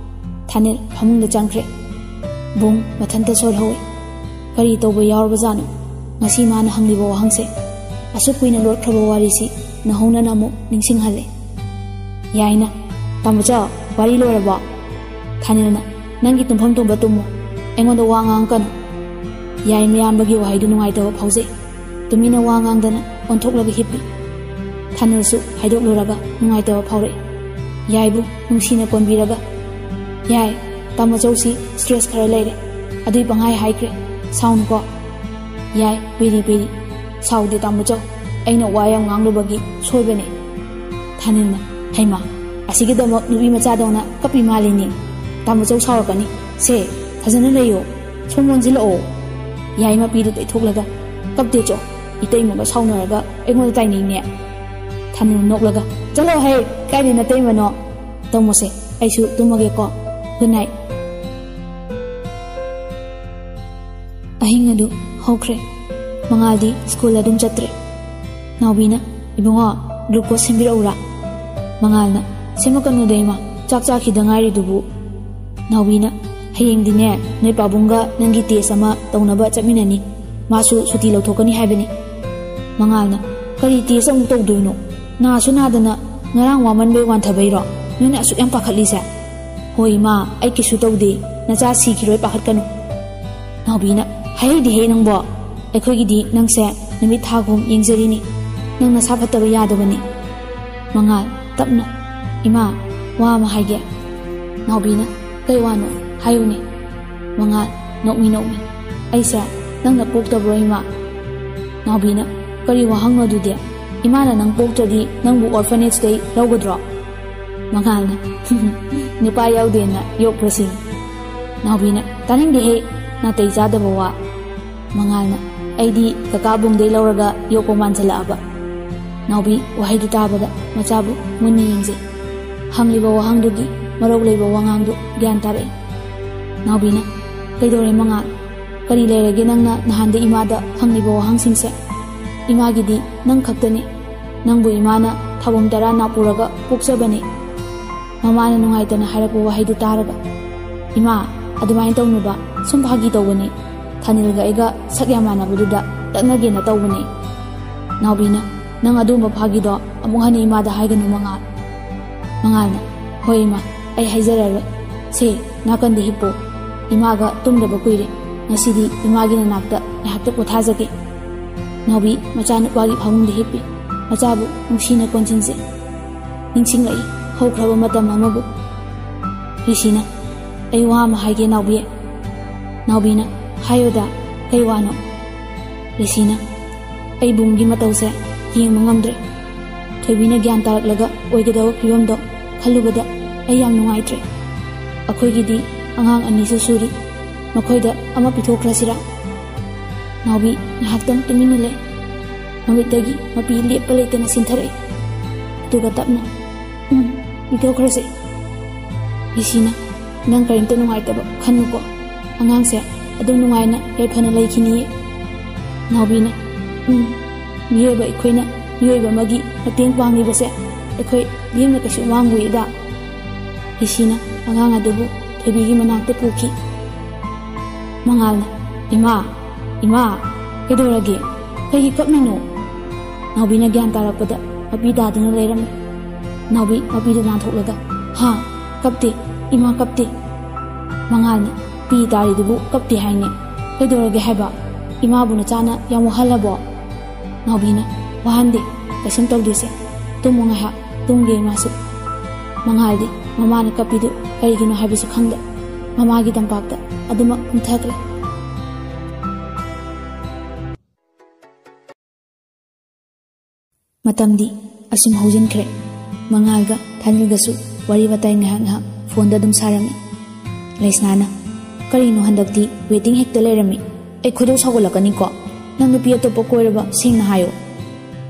ꯊꯥꯅꯤꯜ ꯐꯃꯨꯡꯗ ꯆꯪꯈ꯭ꯔꯦ꯫ ꯕꯨꯡ ꯃꯊꯟꯇ ꯁꯣꯜꯍꯧꯏ꯫ ꯀꯔꯤ ꯇꯧꯕ ꯌꯥꯎꯔꯕꯖꯥꯠꯅꯣ? ꯉꯁꯤ ꯃꯥꯅ ꯍꯪꯂꯤꯕ ꯋꯥꯍꯪꯁꯦ, ꯑꯁꯨꯛ ꯀꯨꯏꯅ ꯂꯣꯠꯈ꯭ꯔꯕ ꯋꯥꯔꯤꯁꯤ ꯅꯧꯍꯧꯅꯅ ꯑꯃꯨꯛ ꯅꯤꯡꯁꯤꯡꯍꯜꯂꯦ꯫ ꯌꯥꯏꯅ, "ꯇꯥꯃꯣꯆꯧ, ꯋꯥꯔꯤ ꯂꯣꯏꯔꯕꯣ?" ꯊꯥꯅꯤꯜꯅ, "ꯅꯪꯒꯤ ꯇꯨꯝꯐꯝ ꯇꯨꯝꯕ ꯇꯨꯝꯃꯣ, ꯑꯩꯉꯣꯟꯗ ꯋꯥ ꯉꯥꯡꯉꯛꯀꯅꯨ꯫" ꯌꯥꯏ ꯃꯌꯥꯝꯕꯒꯤ ꯋꯥꯍꯩꯗꯨ ꯅꯨꯡꯉꯥꯏꯇꯕ ꯐꯥꯎꯖꯩ꯫ ꯇꯨꯃꯤꯟꯅ ꯋꯥ ꯉꯥꯡꯗꯅ ꯑꯣꯟꯊꯣꯛꯂꯒ ꯍꯤꯞꯄꯤ꯫ ꯊꯥꯅꯤꯜꯁꯨ ꯍꯥꯏꯗꯣꯛꯂꯨꯔꯒ ꯅꯨꯡꯉꯥꯏꯇꯕ ꯐꯥꯎꯔꯛꯏ꯫ ꯌꯥꯏꯕꯨ ꯅꯨꯡꯁꯤꯅ ꯀꯣꯟꯕꯤꯔꯒ, "ꯌꯥꯏ, ꯇꯥꯃꯣꯆꯧꯁꯤ ꯁ꯭ꯇ꯭ꯔꯦꯁ ꯈꯔ ꯂꯩꯔꯦ, ꯑꯗꯨꯏ ꯄꯪꯍꯥꯏ ꯍꯥꯏꯈ꯭ꯔꯦ, ꯁꯥꯎꯅꯨꯀꯣ꯫" ꯌꯥꯏ, ꯄꯦꯔꯤ ꯄꯦꯔꯤ, "ꯁꯥꯎꯗꯦ ꯇꯥꯃꯣꯆꯧ, ꯑꯩꯅ ꯋꯥ ꯌꯥꯝ ꯉꯥꯡꯂꯨꯕꯒꯤ ꯁꯣꯏꯕꯅꯦ꯫" ꯊꯥꯅꯤꯜꯅ, "ꯍꯩꯃꯥ, ꯑꯁꯤꯒꯤꯗꯃꯛ ꯅꯨꯄꯤ ꯃꯆꯥꯗꯧꯅ ꯀꯞꯄꯤ ꯃꯥꯜꯂꯤꯅꯦ꯫ ꯇꯥꯃꯣꯆꯧ ꯁꯥꯎꯔꯛꯀꯅꯤ꯫ ꯁꯦ, ꯐꯖꯅ ꯂꯩꯌꯣ, ꯁꯣꯝ ꯑꯣꯟꯁꯤꯜꯂꯛꯑꯣ꯫" ꯌꯥꯏ ꯃꯄꯤꯗꯨ ꯇꯩꯊꯣꯛꯂꯒ, "ꯀꯞꯇꯦ ꯆꯣ, ꯏꯇꯩꯃꯒ ꯁꯥꯎꯅꯔꯒ ꯑꯩꯉꯣꯟꯗ ꯇꯥꯏꯅꯩꯅꯦ꯫" ꯊꯥꯅꯤꯜ ꯅꯣꯛꯂꯒ, "ꯆꯠꯂꯣ ꯍꯦ, ꯀꯥꯏꯗꯩ ꯅꯇꯩꯃꯅꯣ? ꯇꯝꯃꯣꯁꯦ, ꯑꯩꯁꯨ ꯇꯨꯝꯃꯒꯦꯀꯣ꯫ Good night." ꯑꯍꯤꯡ ꯑꯗꯨ ꯍꯧꯈ꯭ꯔꯦ꯫ ꯃꯉꯥꯜꯗꯤ ꯁ꯭ꯀꯨꯜ ꯑꯗꯨꯝ ꯆꯠꯇ꯭ꯔꯦ꯫ ꯅꯥꯎꯕꯤꯅ, "ꯏꯕꯨꯡꯉꯣ, ꯒ꯭ꯂꯨꯀꯣꯁ ꯁꯦꯝꯕꯤꯔꯛꯎꯔꯥ?" ꯃꯉꯥꯜꯅ, "ꯁꯦꯝꯃꯛꯀꯅꯨꯗ ꯏꯃꯥ, ꯆꯥꯛ ꯆꯥꯈꯤꯗ ꯉꯥꯏꯔꯤꯗꯨꯕꯨ꯫" ꯅꯥꯎꯕꯤꯅ, "ꯍꯌꯦꯡꯗꯤꯅꯦ, ꯅꯣꯏ ꯄꯥꯕꯨꯡꯒ ꯅꯪꯒꯤ ꯇꯦꯁ ꯑꯃ ꯇꯧꯅꯕ ꯆꯠꯃꯤꯟꯅꯅꯤ꯫ ꯃꯥꯁꯨ ꯁꯨꯇꯤ ꯂꯧꯊꯣꯛꯀꯅꯤ ꯍꯥꯏꯕꯅꯤ꯫" ꯃꯉꯥꯜꯅ, "ꯀꯔꯤ ꯇꯦꯁ ꯑꯃꯨꯛ ꯇꯧꯗꯣꯏꯅꯣ? ꯅꯥꯁꯨ ꯅꯥꯗꯅ ꯉꯔꯥꯡ ꯋꯥꯃꯟꯕꯩ ꯋꯥꯟꯊꯕꯩꯔꯣ ꯅꯣꯏꯅ ꯑꯁꯨꯛ ꯌꯥꯝ ꯄꯥꯈꯠꯂꯤꯁꯦ?" "ꯍꯣꯏ ꯏꯃꯥ, ꯑꯩ ꯀꯩꯁꯨ ꯇꯧꯗꯦ꯫ ꯅꯆꯥ ꯁꯤꯈꯤꯔꯣꯏ, ꯄꯥꯈꯠꯀꯅꯨ꯫" ꯅꯥꯎꯕꯤꯅ, "ꯍꯥꯏꯍꯩꯗꯦꯍꯦ ꯅꯪꯕꯣ, ꯑꯩꯈꯣꯏꯒꯤꯗꯤ ꯅꯪꯁꯦ ꯅꯨꯃꯤꯠ ꯊꯥꯒꯨꯝ ꯌꯦꯡꯖꯔꯤꯅꯤ꯫ ꯅꯪ ꯅꯁꯥ ꯐꯠꯇꯕ ꯌꯥꯗꯕꯅꯤ꯫" ꯃꯉꯥꯜ, ꯇꯞꯅ, "ꯏꯃꯥ, ꯋꯥ ꯑꯃ ꯍꯥꯏꯒꯦ꯫" ꯅꯥꯎꯕꯤꯅ, "ꯀꯩ ꯋꯥꯅꯣ? ꯍꯥꯏꯌꯨꯅꯦ꯫" ꯃꯉꯥꯜ, ꯅꯣꯛꯃꯤ ꯅꯣꯛꯃꯤ, "ꯑꯩꯁꯦ ꯅꯪꯅ ꯄꯣꯛꯇꯕ꯭ꯔꯣ ꯏꯃꯥ?" ꯅꯥꯎꯕꯤꯅ, "ꯀꯔꯤ ꯋꯥꯍꯪꯅꯣ ꯑꯗꯨꯗꯤ? ꯏꯃꯥꯅ ꯅꯪ ꯄꯣꯛꯇ꯭ꯔꯗꯤ ꯅꯪꯕꯨ orphanageꯇꯩ ꯂꯧꯒꯗ꯭ꯔꯣ?" ꯃꯉꯥꯜꯅ, "ꯅꯨꯄꯥ ꯌꯥꯎꯗꯦꯅ ꯌꯣꯛꯄ꯭ꯔꯁꯤꯅꯤ꯫" ꯅꯥꯎꯕꯤꯅ, "ꯇꯥꯅꯤꯡꯗꯦꯍꯦ, ꯅꯥꯇꯩ ꯆꯥꯗꯕ ꯋꯥ꯫" ꯃꯉꯥꯜꯅ, "ꯑꯩꯗꯤ ꯀꯀꯥ ꯕꯨꯡꯗꯩ ꯂꯧꯔꯒ ꯌꯣꯛꯄ ꯃꯥꯟꯁꯤꯜꯂꯛꯑꯕ꯫" ꯅꯥꯎꯕꯤ ꯋꯥꯍꯩꯗꯨ ꯇꯥꯕꯗ ꯃꯆꯥꯕꯨ ꯃꯨꯟꯅ ꯌꯦꯡꯖꯩ꯫ ꯍꯪꯂꯤꯕ ꯋꯥꯍꯪꯗꯨꯒꯤ ꯃꯔꯧ ꯂꯩꯕ ꯋꯥꯉꯥꯡꯗꯨ ꯒ꯭ꯌꯥꯟ ꯇꯥꯔꯛꯏ꯫ ꯅꯥꯎꯕꯤꯅ, "ꯀꯩꯗꯧꯔꯦ ꯃꯉꯥꯜ? ꯀꯔꯤ ꯂꯩꯔꯒꯦ ꯅꯪꯅ ꯅꯍꯥꯟꯗ ꯏꯃꯥꯗ ꯍꯪꯂꯤꯕ ꯋꯥꯍꯪꯁꯤꯡꯁꯦ? ꯏꯃꯥꯒꯤꯗꯤ ꯅꯪ ꯈꯛꯇꯅꯤ꯫ ꯅꯪꯕꯨ ꯏꯃꯥꯅ ꯊꯥꯕꯝ ꯇꯔꯥ ꯅꯥꯄꯨꯔꯒ ꯄꯣꯛꯆꯕꯅꯤ꯫" ꯃꯃꯥꯅ ꯅꯨꯡꯉꯥꯏꯇꯅ ꯍꯥꯏꯔꯛꯄ ꯋꯥꯍꯩꯗꯨ ꯇꯥꯔꯒ, "ꯏꯃꯥ, ꯑꯗꯨꯃꯥꯏꯅ ꯇꯧꯅꯨꯕ, ꯁꯨꯝ ꯐꯥꯒꯤ ꯇꯧꯕꯅꯤ꯫ ꯊꯥꯅꯤꯜꯒ ꯑꯩꯒ ꯁꯛ ꯌꯥꯝ ꯃꯥꯟꯅꯕꯗꯨꯗ ꯂꯛꯅꯒꯦꯅ ꯇꯧꯕꯅꯤ꯫" ꯅꯥꯎꯕꯤꯅ, "ꯅꯪ ꯑꯗꯨꯒꯨꯝꯕ ꯐꯥꯒꯤꯗꯣ ꯑꯃꯨꯛ ꯍꯟꯅ ꯏꯃꯥꯗ ꯍꯥꯏꯒꯅꯨ ꯃꯉꯥꯜ꯫" ꯃꯉꯥꯜꯅ, "ꯍꯣꯏ ꯏꯃꯥ, ꯑꯩ ꯍꯥꯏꯖꯔꯔꯣꯏ꯫ ꯁꯦ, ꯅꯥꯀꯟꯗ ꯍꯤꯞꯄꯣ꯫ ꯏꯃꯥꯒ ꯇꯨꯝꯗꯕ ꯀꯨꯏꯔꯦ꯫ ꯉꯁꯤꯗꯤ ꯏꯃꯥꯒꯤ ꯅꯅꯥꯛꯇ ꯉꯥꯏꯍꯥꯛꯇ ꯄꯣꯊꯥꯖꯒꯦ꯫" ꯅꯥꯎꯕꯤ ꯃꯆꯥꯅꯨꯄꯥꯒꯤ ꯐꯃꯨꯡꯗ ꯍꯤꯞꯄꯤ꯫ ꯃꯆꯥꯕꯨ ꯅꯨꯡꯁꯤꯅ ꯀꯣꯟꯁꯤꯟꯖꯩ꯫ ꯅꯤꯡꯁꯤꯡꯂꯛꯏ ꯍꯧꯈ꯭ꯔꯕ ꯃꯇꯝ ꯑꯃꯕꯨ꯫ ꯔꯤꯁꯤꯅ, "ꯑꯩ ꯋꯥ ꯑꯃ ꯍꯥꯏꯒꯦ ꯅꯥꯎꯕꯤ꯫" ꯅꯥꯎꯕꯤꯅ, "ꯍꯥꯏꯌꯣꯗ, ꯀꯩ ꯋꯥꯅꯣ?" ꯔꯤꯁꯤꯅ, "ꯑꯩ ꯕꯨꯡꯒꯤ ꯃꯇꯧꯁꯦ ꯌꯦꯡꯕ ꯉꯝꯗ꯭ꯔꯦ꯫ ꯊꯣꯏꯕꯤꯅ ꯒ꯭ꯌꯥꯟ ꯇꯥꯔꯛꯂꯒ ꯑꯣꯏꯒꯗꯕ ꯐꯤꯕꯝꯗꯣ ꯈꯜꯂꯨꯕꯗ ꯑꯩ ꯌꯥꯝ ꯅꯨꯡꯉꯥꯏꯇ꯭ꯔꯦ꯫ ꯑꯩꯈꯣꯏꯒꯤꯗꯤ ꯑꯉꯥꯡ ꯑꯅꯤꯁꯨ ꯁꯨꯔꯤ꯫ ꯃꯈꯣꯏꯗ ꯑꯃ ꯄꯤꯊꯣꯛꯈ꯭ꯔꯁꯤꯔꯥ?" ꯅꯥꯎꯕꯤ ꯉꯥꯏꯍꯥꯛꯇꯪ ꯇꯨꯃꯤꯟꯅ ꯂꯩ꯫ ꯃꯃꯤꯠꯇꯒꯤ ꯃꯄꯤ ꯂꯦꯞꯄ ꯂꯩꯇꯅ ꯆꯤꯟꯊꯔꯛꯏ꯫ ꯑꯗꯨꯒ ꯇꯞꯅ, "ꯎꯝ, ꯄꯤꯊꯣꯛꯈ꯭ꯔꯁꯦ꯫" ꯔꯤꯁꯤꯅ, "ꯅꯪ ꯀꯔꯤꯝꯇ ꯅꯨꯡꯉꯥꯏꯇꯕ ꯈꯟꯅꯨꯀꯣ꯫ ꯑꯉꯥꯡꯁꯦ ꯑꯗꯨꯝ ꯅꯨꯡꯉꯥꯏꯅ ꯌꯥꯏꯐꯅ ꯂꯩꯈꯤꯅꯤꯌꯦ꯫" ꯅꯥꯎꯕꯤꯅ, "ꯎꯝ, ꯃꯤꯑꯣꯏꯕ ꯑꯩꯈꯣꯏꯅ ꯃꯤꯑꯣꯏꯕ ꯑꯃꯒꯤ ꯃꯇꯦꯡ ꯄꯥꯡꯂꯤꯕꯁꯦ ꯑꯩꯈꯣꯏ ꯂꯦꯝꯅ ꯀꯩꯁꯨ ꯃꯥꯡꯂꯣꯏꯗ꯫" ꯔꯤꯁꯤꯅ ꯑꯉꯥꯡ ꯑꯗꯨꯕꯨ ꯊꯣꯏꯕꯤꯒꯤ ꯃꯅꯥꯛꯇ ꯄꯨꯈꯤ꯫ ꯃꯉꯥꯜꯅ, "ꯏꯃꯥ, ꯏꯃꯥ, ꯀꯩꯗꯧꯔꯒꯦ? ꯀꯩꯒꯤ ꯀꯞꯂꯤꯅꯣ?" ꯅꯥꯎꯕꯤꯅ ꯒ꯭ꯌꯥꯟ ꯇꯥꯔꯛꯄꯗ ꯃꯄꯤ ꯇꯥꯗꯨꯅ ꯂꯩꯔꯝꯃꯤ꯫ ꯅꯥꯎꯕꯤ ꯃꯄꯤꯗꯨ ꯅꯥꯟꯊꯣꯛꯂꯒ, "ꯍꯥ? ꯀꯞꯇꯦ, ꯏꯃꯥ ꯀꯞꯇꯦ꯫" ꯃꯉꯥꯜꯅ, "ꯄꯤ ꯇꯥꯔꯤꯗꯨꯕꯨ ꯀꯞꯇꯦ ꯍꯥꯏꯅꯦ?" "ꯀꯩꯗꯧꯔꯒꯦ ꯍꯥꯏꯕ? ꯏꯃꯥꯕꯨ ꯅꯆꯥꯅ ꯌꯥꯝ ꯋꯥꯍꯜꯂꯕꯣ?" ꯅꯥꯎꯕꯤꯅ, "ꯋꯥꯍꯟꯗꯦ, ꯀꯩꯁꯨꯝ ꯇꯧꯗꯦꯁꯦ꯫ ꯇꯨꯝꯃꯨ ꯉꯥꯏꯍꯥꯛ, ꯇꯨꯝꯒꯦ ꯏꯃꯥꯁꯨ꯫" ꯃꯉꯥꯜꯗꯤ ꯃꯃꯥꯅ ꯀꯞꯄꯤꯗꯨ ꯀꯔꯤꯒꯤꯅꯣ ꯍꯥꯏꯕꯁꯨ ꯈꯪꯗ ꯃꯃꯥꯒꯤ ꯇꯝꯄꯥꯛꯇ ꯑꯗꯨꯃꯛ ꯀꯨꯝꯊꯈ꯭ꯔꯦ꯫ ꯃꯇꯝꯗꯤ ꯑꯁꯨꯝ ꯍꯧꯖꯤꯟꯈ꯭ꯔꯦ꯫ ꯃꯉꯥꯜꯒ ꯊꯥꯅꯤꯜꯒꯁꯨ ꯋꯥꯔꯤ ꯋꯥꯇꯥꯏ ꯉꯥꯏꯍꯥꯛ ꯉꯥꯏꯍꯥꯛ ꯐꯣꯟꯗ ꯑꯗꯨꯝ ꯁꯥꯔꯝꯃꯤ꯫ ꯂꯩꯁꯅꯥꯅ, "ꯀꯔꯤꯅꯣ ꯍꯟꯗꯛꯇꯤ ꯋꯦꯇꯤꯡ ꯍꯦꯛꯇ ꯂꯩꯔꯝꯃꯤ꯫ ꯑꯩ ꯈꯣꯏꯗꯧ ꯁꯥꯎꯒꯠꯂꯛꯀꯅꯤꯀꯣ꯫ ꯅꯪ ꯅꯨꯄꯤ ꯑꯇꯣꯞꯄ ꯀꯣꯏꯔꯕ ꯁꯦꯡꯅ ꯍꯥꯏꯌꯣ꯫"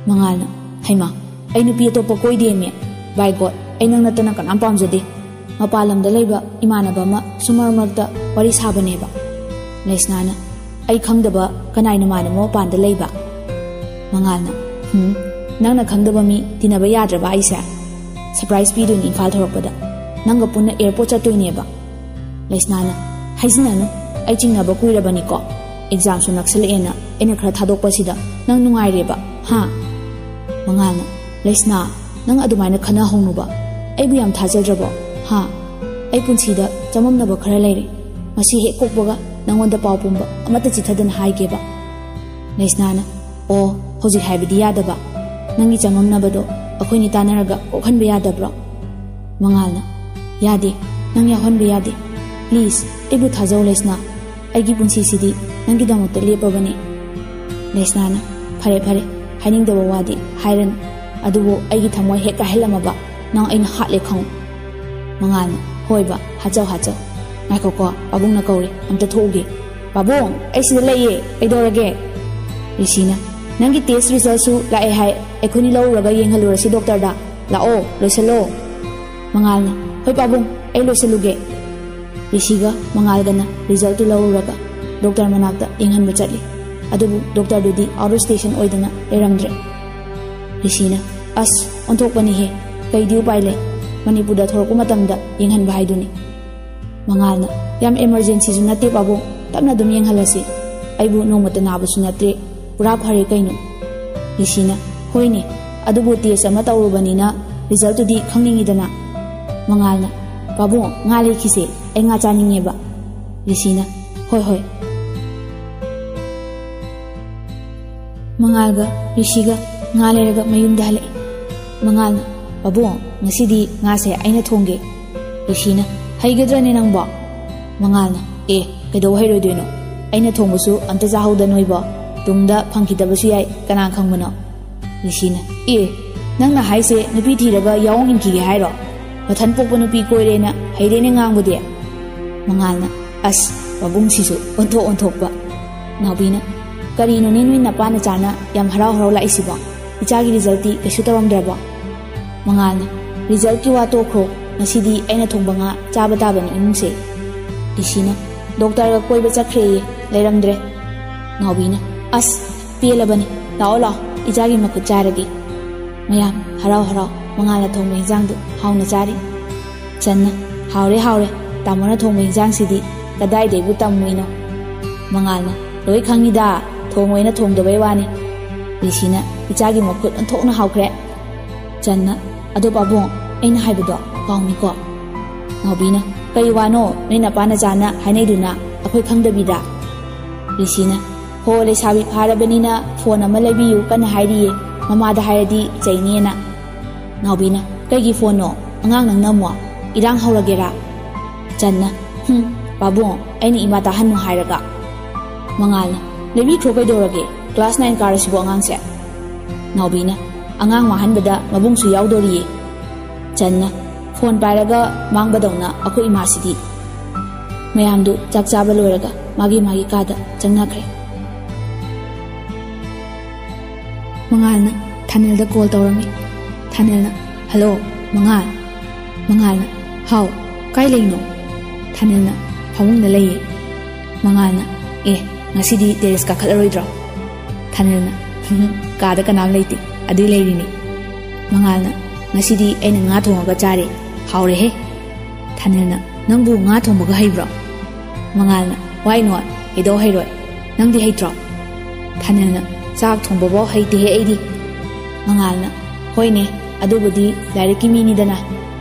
ꯃꯉꯥꯜꯅ, "ꯍꯩꯃꯥ, ꯑꯩ ꯅꯨꯄꯤ ꯑꯇꯣꯞꯄ ꯀꯣꯏꯗꯦꯃꯤ꯫ By God, ꯑꯩ ꯅꯪ ꯅꯠꯇꯅ ꯀꯅꯥꯝ ꯄꯥꯝꯖꯗꯦ꯫ ꯃꯄꯥꯟ ꯂꯝꯗ ꯂꯩꯕ ꯏꯃꯥꯟꯅꯕ ꯑꯃ ꯁꯨꯝ ꯃꯔꯛ ꯃꯔꯛꯇ ꯋꯥꯔꯤ ꯁꯥꯕꯅꯦꯕ꯫" ꯂꯩꯁꯅꯥꯅ, "ꯑꯩ ꯈꯪꯗꯕ ꯀꯅꯥꯏ ꯅꯃꯥꯟꯅꯕ ꯃꯄꯥꯟꯗ ꯂꯩꯕ?" ꯃꯉꯥꯜꯅ, "ꯍꯨꯝ, ꯅꯪꯅ ꯈꯪꯗꯕ ꯃꯤ ꯇꯤꯟꯅꯕ ꯌꯥꯗ꯭ꯔꯕ ꯑꯩꯁꯦ? ꯁꯔꯄ꯭ꯔꯥꯏꯖ ꯄꯤꯗꯣꯏꯅꯤ ꯏꯝꯐꯥꯜ ꯊꯧꯔꯛꯄꯗ꯫ ꯅꯪꯒ ꯄꯨꯟꯅ ꯑꯦꯌꯔꯄꯣꯔꯠ ꯆꯠꯇꯣꯏꯅꯦꯕ꯫" ꯂꯩꯁꯅꯥꯅ, "ꯍꯥꯏꯖꯤꯟꯅꯅꯨ, ꯑꯩ ꯆꯤꯡꯅꯕ ꯀꯨꯏꯔꯕꯅꯤꯀꯣ꯫ ꯑꯦꯛꯖꯥꯝꯁꯨ ꯅꯛꯁꯜꯂꯛꯑꯦꯅ ꯑꯩꯅ ꯈꯔ ꯊꯥꯗꯣꯛꯄꯁꯤꯗ ꯅꯪ ꯅꯨꯡꯉꯥꯏꯔꯦꯕ, ꯍꯥ?" ꯃꯉꯥꯜꯅ, "ꯂꯩꯁꯅꯥ, ꯅꯪ ꯑꯗꯨꯃꯥꯏꯅ ꯈꯟꯅꯍꯧꯅꯨꯕ꯫ ꯑꯩꯕꯨ ꯌꯥꯝ ꯊꯥꯖꯗ꯭ꯔꯕꯣ, ꯍꯥ? ꯑꯩ ꯄꯨꯟꯁꯤꯗ ꯆꯃꯝꯅꯕ ꯈꯔ ꯂꯩꯔꯦ꯫ ꯃꯁꯤ ꯍꯦꯛ ꯀꯣꯛꯄꯒ ꯅꯪꯉꯣꯟꯗ ꯄꯥꯎ ꯄꯨꯝꯕ ꯑꯃꯠꯇ ꯆꯤꯊꯗꯅ ꯍꯥꯏꯒꯦꯕ꯫" ꯂꯩꯁꯅꯥꯅ, "ꯑꯣ, ꯍꯧꯖꯤꯛ ꯍꯥꯏꯕꯗꯤ ꯌꯥꯗꯕ꯫ ꯅꯪꯒꯤ ꯆꯃꯝꯅꯕꯗꯣ ꯑꯩꯈꯣꯏꯅꯤ ꯇꯥꯟꯅꯔꯒ ꯀꯣꯛꯍꯟꯕ ꯌꯥꯗꯕ꯭ꯔꯣ?" ꯃꯉꯥꯜꯅ, "ꯌꯥꯗꯦ, ꯅꯪ ꯌꯥꯎꯍꯟꯕ ꯌꯥꯗꯦ꯫ Please, ꯑꯩꯕꯨ ꯊꯥꯖꯧ ꯂꯩꯁꯅꯥ꯫ ꯑꯩꯒꯤ ꯄꯨꯟꯁꯤꯁꯤꯗꯤ ꯅꯪꯒꯤꯗꯃꯛꯇ ꯂꯦꯞꯄꯕꯅꯤ꯫" ꯂꯩꯁꯅꯥꯅ, "ꯐꯔꯦ, ꯐꯔꯦ, ꯍꯥꯏꯅꯤꯡꯗꯕ ꯋꯥꯗꯤ ꯍꯥꯏꯔꯅꯨ꯫ ꯑꯗꯨꯕꯨ ꯑꯩꯒꯤ ꯊꯃꯣꯏ ꯍꯦꯛ ꯀꯥꯏꯍꯜꯂꯝꯃꯕ ꯅꯪ ꯑꯩꯅ ꯍꯥꯠꯂꯦ ꯈꯪꯉꯨ꯫" ꯃꯉꯥꯜꯅ, "ꯍꯣꯏꯕ, ꯍꯥꯠꯆꯧ, ꯍꯥꯠꯆꯧ꯫ ꯉꯥꯏꯈꯣꯀꯣ, ꯄꯥꯕꯨꯡꯅ ꯀꯧꯔꯦ, ꯑꯝꯇ ꯊꯣꯛꯎꯒꯦ꯫ ꯄꯥꯕꯨꯡ, ꯑꯩ ꯁꯤꯗ ꯂꯩꯌꯦ, ꯀꯩꯗꯧꯔꯒꯦ?" ꯔꯤꯁꯤꯅ, "ꯅꯪꯒꯤ ꯇꯦꯁ ꯔꯤꯖꯜꯁꯨ ꯂꯥꯛꯑꯦ ꯍꯥꯏ, ꯑꯩꯈꯣꯏꯅꯤ ꯂꯧꯔꯨꯔꯒ ꯌꯦꯡꯍꯜꯂꯨꯔꯁꯤ ꯗꯣꯛꯇꯔꯗ꯫ ꯂꯥꯛꯑꯣ, ꯂꯣꯏꯁꯜꯂꯣ꯫" ꯃꯉꯥꯜꯅ, "ꯍꯣꯏ ꯄꯥꯕꯨꯡ, ꯑꯩ ꯂꯣꯏꯁꯜꯂꯨꯒꯦ꯫" ꯔꯤꯁꯤꯒ ꯃꯉꯥꯜꯒꯅ ꯔꯤꯖꯜꯇꯨ ꯂꯧꯔꯨꯔꯒ ꯗꯣꯛꯇꯔ ꯃꯅꯥꯛꯇ ꯌꯦꯡꯍꯟꯕ ꯆꯠꯂꯤ꯫ ꯑꯗꯨꯕꯨ ꯗꯣꯛꯇꯔꯗꯨꯗꯤ ꯑꯥꯎꯠ ꯑꯣꯐ ꯁ꯭ꯇꯦꯁꯟ ꯑꯣꯏꯗꯅ ꯂꯩꯔꯝꯗ꯭ꯔꯦ꯫ ꯔꯤꯁꯤꯅ, "ꯑꯁ, ꯑꯣꯟꯊꯣꯛꯄꯅꯤꯍꯦ꯫ ꯀꯩꯗꯤ ꯎꯄꯥꯏ ꯂꯩ? ꯃꯅꯤꯄꯨꯔꯗ ꯊꯣꯔꯛꯄ ꯃꯇꯝꯗ ꯌꯦꯡꯍꯟꯕ ꯍꯥꯏꯗꯨꯅꯤ꯫" ꯃꯉꯥꯜꯅ, "ꯌꯥꯝ ꯑꯦꯃꯔꯖꯦꯟꯁꯤꯁꯨ ꯅꯠꯇꯦ ꯄꯥꯕꯨꯡ, ꯇꯞꯅ ꯑꯗꯨꯝ ꯌꯦꯡꯍꯜꯂꯁꯤ꯫ ꯑꯩꯕꯨ ꯅꯣꯡꯃꯇ ꯅꯥꯕꯁꯨ ꯅꯠꯇ꯭ꯔꯦ, ꯄꯨꯔꯥ ꯐꯔꯦ ꯀꯩꯅꯣ꯫" ꯔꯤꯁꯤꯅ, "ꯍꯣꯏꯅꯦ, ꯑꯗꯨꯕꯨ ꯇꯦꯁ ꯑꯃ ꯇꯧꯔꯨꯕꯅꯤꯅ ꯔꯤꯖꯜꯇꯨꯗꯤ ꯈꯪꯅꯤꯡꯉꯤꯗꯅ꯫" ꯃꯉꯥꯜꯅ, "ꯄꯥꯕꯨꯡ, ꯉꯥ ꯂꯩꯈꯤꯁꯦ, ꯑꯩ ꯉꯥ ꯆꯥꯅꯤꯡꯉꯦꯕ꯫" ꯔꯤꯁꯤꯅ, "ꯍꯣꯏ, ꯍꯣꯏ꯫" ꯃꯉꯥꯜꯒ ꯔꯤꯁꯤꯒ ꯉꯥ ꯂꯩꯔꯒ ꯃꯌꯨꯝꯗ ꯍꯜꯂꯛꯑꯦ꯫ ꯃꯉꯥꯜꯅ, "ꯄꯥꯕꯨꯡ, ꯉꯁꯤꯗꯤ ꯉꯥꯁꯦ ꯑꯩꯅ ꯊꯣꯡꯒꯦ꯫" ꯔꯤꯁꯤꯅ, "ꯍꯩꯒꯗ꯭ꯔꯅꯦ ꯅꯪꯕꯣ?" ꯃꯉꯥꯜꯅ, "ꯑꯦ, ꯀꯩꯗꯧ ꯍꯩꯔꯣꯏꯗꯣꯏꯅꯣ? ꯑꯩꯅ ꯊꯣꯡꯕꯁꯨ ꯑꯝꯇ ꯆꯥꯍꯧꯗ ꯅꯣꯏꯕꯣ꯫ ꯇꯨꯡꯗ ꯐꯪꯈꯤꯗꯕꯁꯨ ꯌꯥꯏ, ꯀꯅꯥ ꯈꯪꯕꯅꯣ?" ꯔꯤꯁꯤꯅ, "ꯑꯦ, ꯅꯪꯅ ꯍꯥꯏꯁꯦ ꯅꯨꯄꯤ ꯊꯤꯔꯒ ꯌꯥꯑꯣꯡ ꯏꯟꯈꯤꯒꯦ ꯍꯥꯏꯔꯣ? ꯃꯊꯟ ꯄꯣꯛꯄ ꯅꯨꯄꯤ ꯀꯣꯏꯔꯦꯅ ꯍꯩꯔꯦꯅꯦ ꯉꯥꯡꯕꯗꯤ?" ꯃꯉꯥꯜꯅ, "ꯑꯁ, ꯄꯥꯕꯨꯡꯁꯤꯁꯨ ꯑꯣꯟꯊꯣꯛ ꯑꯣꯟꯊꯣꯛꯄ꯫" ꯅꯥꯎꯕꯤꯅ, "ꯀꯔꯤꯅꯣꯅꯦ ꯅꯣꯏ ꯅꯄꯥ ꯅꯆꯥꯅ ꯌꯥꯝ ꯍꯔꯥꯎ ꯍꯔꯥꯎ ꯂꯥꯛꯏꯁꯤꯕꯣ? ꯏꯆꯥꯒꯤ ꯔꯤꯖꯜꯇꯤ ꯀꯩꯁꯨ ꯇꯧꯔꯝꯗ꯭ꯔꯕꯣ?" ꯃꯉꯥꯜꯅ, "ꯔꯤꯖꯜꯀꯤ ꯋꯥ ꯇꯣꯛꯈ꯭ꯔꯣ, ꯉꯁꯤꯗꯤ ꯑꯩꯅ ꯊꯣꯡꯕ ꯉꯥ ꯆꯥꯕ ꯇꯥꯕꯅꯤ ꯏꯃꯨꯡꯁꯦ꯫" ꯔꯤꯁꯤꯅ, "ꯗꯣꯛꯇꯔꯒ ꯀꯣꯏꯕ ꯆꯠꯈ꯭ꯔꯦꯌꯦ, ꯂꯩꯔꯝꯗ꯭ꯔꯦ꯫" ꯅꯥꯎꯕꯤꯅ, "ꯑꯁ, ꯄꯦꯜꯂꯕꯅꯤ, ꯂꯥꯛꯑꯣ ꯂꯥꯛꯑꯣ, ꯏꯆꯥꯒꯤ ꯃꯈꯨꯠ ꯆꯥꯔꯒꯦ꯫" ꯃꯌꯥꯝ ꯍꯔꯥꯎ ꯍꯔꯥꯎ ꯃꯉꯥꯜꯅ ꯊꯣꯡꯕ ꯍꯤꯟꯖꯥꯡꯗꯨ ꯍꯥꯎꯅ ꯆꯥꯔꯤ꯫ ꯆꯟꯅ, "ꯍꯥꯎꯔꯦ ꯍꯥꯎꯔꯦ, ꯇꯥꯃꯣꯅ ꯊꯣꯡꯕ ꯍꯤꯟꯖꯥꯡꯁꯤꯗꯤ ꯀꯗꯥꯏꯗꯩꯕꯨ ꯇꯝꯃꯨꯏꯅꯣ?" ꯃꯉꯥꯜꯅ, "ꯂꯣꯏ ꯈꯪꯉꯤꯗ, ꯊꯣꯡꯉꯣꯏꯅ ꯊꯣꯡꯗꯕꯩ ꯋꯥꯅꯤ꯫" ꯔꯤꯁꯤꯅ, "ꯏꯆꯥꯒꯤ ꯃꯈꯨꯠ ꯑꯣꯟꯊꯣꯛꯅ ꯍꯥꯎꯈ꯭ꯔꯦ꯫" ꯆꯟꯅ, "ꯑꯗꯣ ꯄꯥꯕꯨꯡ, ꯑꯩꯅ ꯍꯥꯏꯕꯗꯣ ꯄꯥꯎꯅꯤꯀꯣ?" ꯅꯥꯎꯕꯤꯅ, "ꯀꯩ ꯋꯥꯅꯣ ꯅꯣꯏ ꯅꯄꯥ ꯅꯆꯥꯅ ꯍꯥꯏꯅꯩꯗꯨꯅ ꯑꯩꯈꯣꯏ ꯈꯪꯗꯕꯤꯗ?" ꯔꯤꯁꯤꯅ, "ꯍꯣ, ꯂꯩꯁꯥꯕꯤ ꯐꯥꯔꯕꯅꯤꯅ ꯐꯣꯟ ꯑꯃ ꯂꯩꯕꯤꯌꯨ ꯀꯟꯅ ꯍꯥꯏꯔꯤꯌꯦ, ꯃꯃꯥꯗ ꯍꯥꯏꯔꯗꯤ ꯆꯩꯅꯦꯅ꯫" ꯅꯥꯎꯕꯤꯅ, "ꯀꯩꯒꯤ ꯐꯣꯟꯅꯣ? ꯑꯉꯥꯡ ꯅꯪꯅ ꯑꯃꯨꯛ ꯏꯔꯥꯡ ꯍꯧꯔꯒꯦꯔꯥ?" ꯆꯟꯅ, "ꯍꯨꯝ, ꯄꯥꯕꯨꯡ, ꯑꯩꯅ ꯏꯃꯥ ꯇꯥꯍꯟꯅꯨ ꯍꯥꯏꯔꯒ꯫" ꯃꯉꯥꯜꯅ, "ꯂꯩꯕꯤꯈ꯭ꯔꯣ ꯀꯩꯗꯧꯔꯒꯦ? ꯀ꯭ꯂꯥꯁ ꯅꯥꯏꯟ ꯀꯥꯔꯁꯤꯕꯨ ꯑꯉꯥꯡꯁꯦ?" ꯅꯥꯎꯕꯤꯅ, "ꯑꯉꯥꯡ ꯃꯥꯡꯍꯟꯕꯗ ꯃꯕꯨꯡꯁꯨ ꯌꯥꯎꯗꯣꯔꯤꯌꯦ꯫" ꯆꯟꯅ, "ꯐꯣꯟ ꯄꯥꯏꯔꯒ ꯃꯥꯡꯕꯗꯧꯅ ꯑꯩꯈꯣꯏ ꯏꯃꯥꯁꯤꯗꯤ꯫" ꯃꯌꯥꯝꯗꯨ ꯆꯥꯛ ꯆꯥꯕ ꯂꯣꯏꯔꯒ ꯃꯥꯒꯤ ꯃꯥꯒꯤ ꯀꯥꯗ ꯆꯪꯅꯈ꯭ꯔꯦ꯫ ꯃꯉꯥꯜꯅ ꯊꯥꯅꯦꯜꯗ ꯀꯣꯜ ꯇꯧꯔꯝꯃꯤ꯫ ꯊꯥꯅꯦꯜꯅ, "ꯍꯜꯂꯣ, ꯃꯉꯥꯜ꯫" ꯃꯉꯥꯜꯅ, "ꯍꯥꯎ, ꯀꯥꯏ ꯂꯩꯅꯣ?" ꯊꯥꯅꯦꯜꯅ, "ꯐꯃꯨꯡꯗ ꯂꯩꯌꯦ꯫" ꯃꯉꯥꯜꯅ, "ꯑꯦ, ꯉꯁꯤꯗꯤ ꯇꯦꯔꯦꯁ ꯀꯥꯈꯠꯂꯔꯣꯏꯗ꯭ꯔꯣ?" ꯊꯥꯅꯦꯜꯅ, "ꯀꯥꯗ ꯀꯅꯥꯝ ꯂꯩꯇꯦ, ꯑꯗꯨꯏ ꯂꯩꯔꯤꯅꯤ꯫" ꯃꯉꯥꯜꯅ, "ꯉꯁꯤꯗꯤ ꯑꯩꯅ ꯉꯥ ꯊꯣꯡꯉꯒ ꯆꯥꯔꯦ, ꯍꯥꯎꯔꯦꯍꯦ꯫" ꯊꯥꯅꯦꯜꯅ, "ꯅꯪꯕꯨ ꯉꯥ ꯊꯣꯡꯕꯒ ꯍꯩꯕ꯭ꯔꯣ?" ꯃꯉꯥꯜꯅ, "Why not? ꯀꯩꯗꯧ ꯍꯩꯔꯣꯏ? ꯅꯪꯗꯤ ꯍꯩꯇ꯭ꯔꯣ?" ꯊꯥꯅꯦꯜꯅ, "ꯆꯥꯛ ꯊꯣꯡꯕꯐꯥꯎ ꯍꯩꯇꯦꯍꯦ ꯑꯩꯗꯤ꯫" ꯃꯉꯥꯜꯅ, "ꯍꯣꯏꯅꯦ, ꯑꯗꯨꯕꯨꯗꯤ ꯂꯥꯏꯔꯤꯛꯀꯤ ꯃꯤꯅꯤꯗꯅ꯫"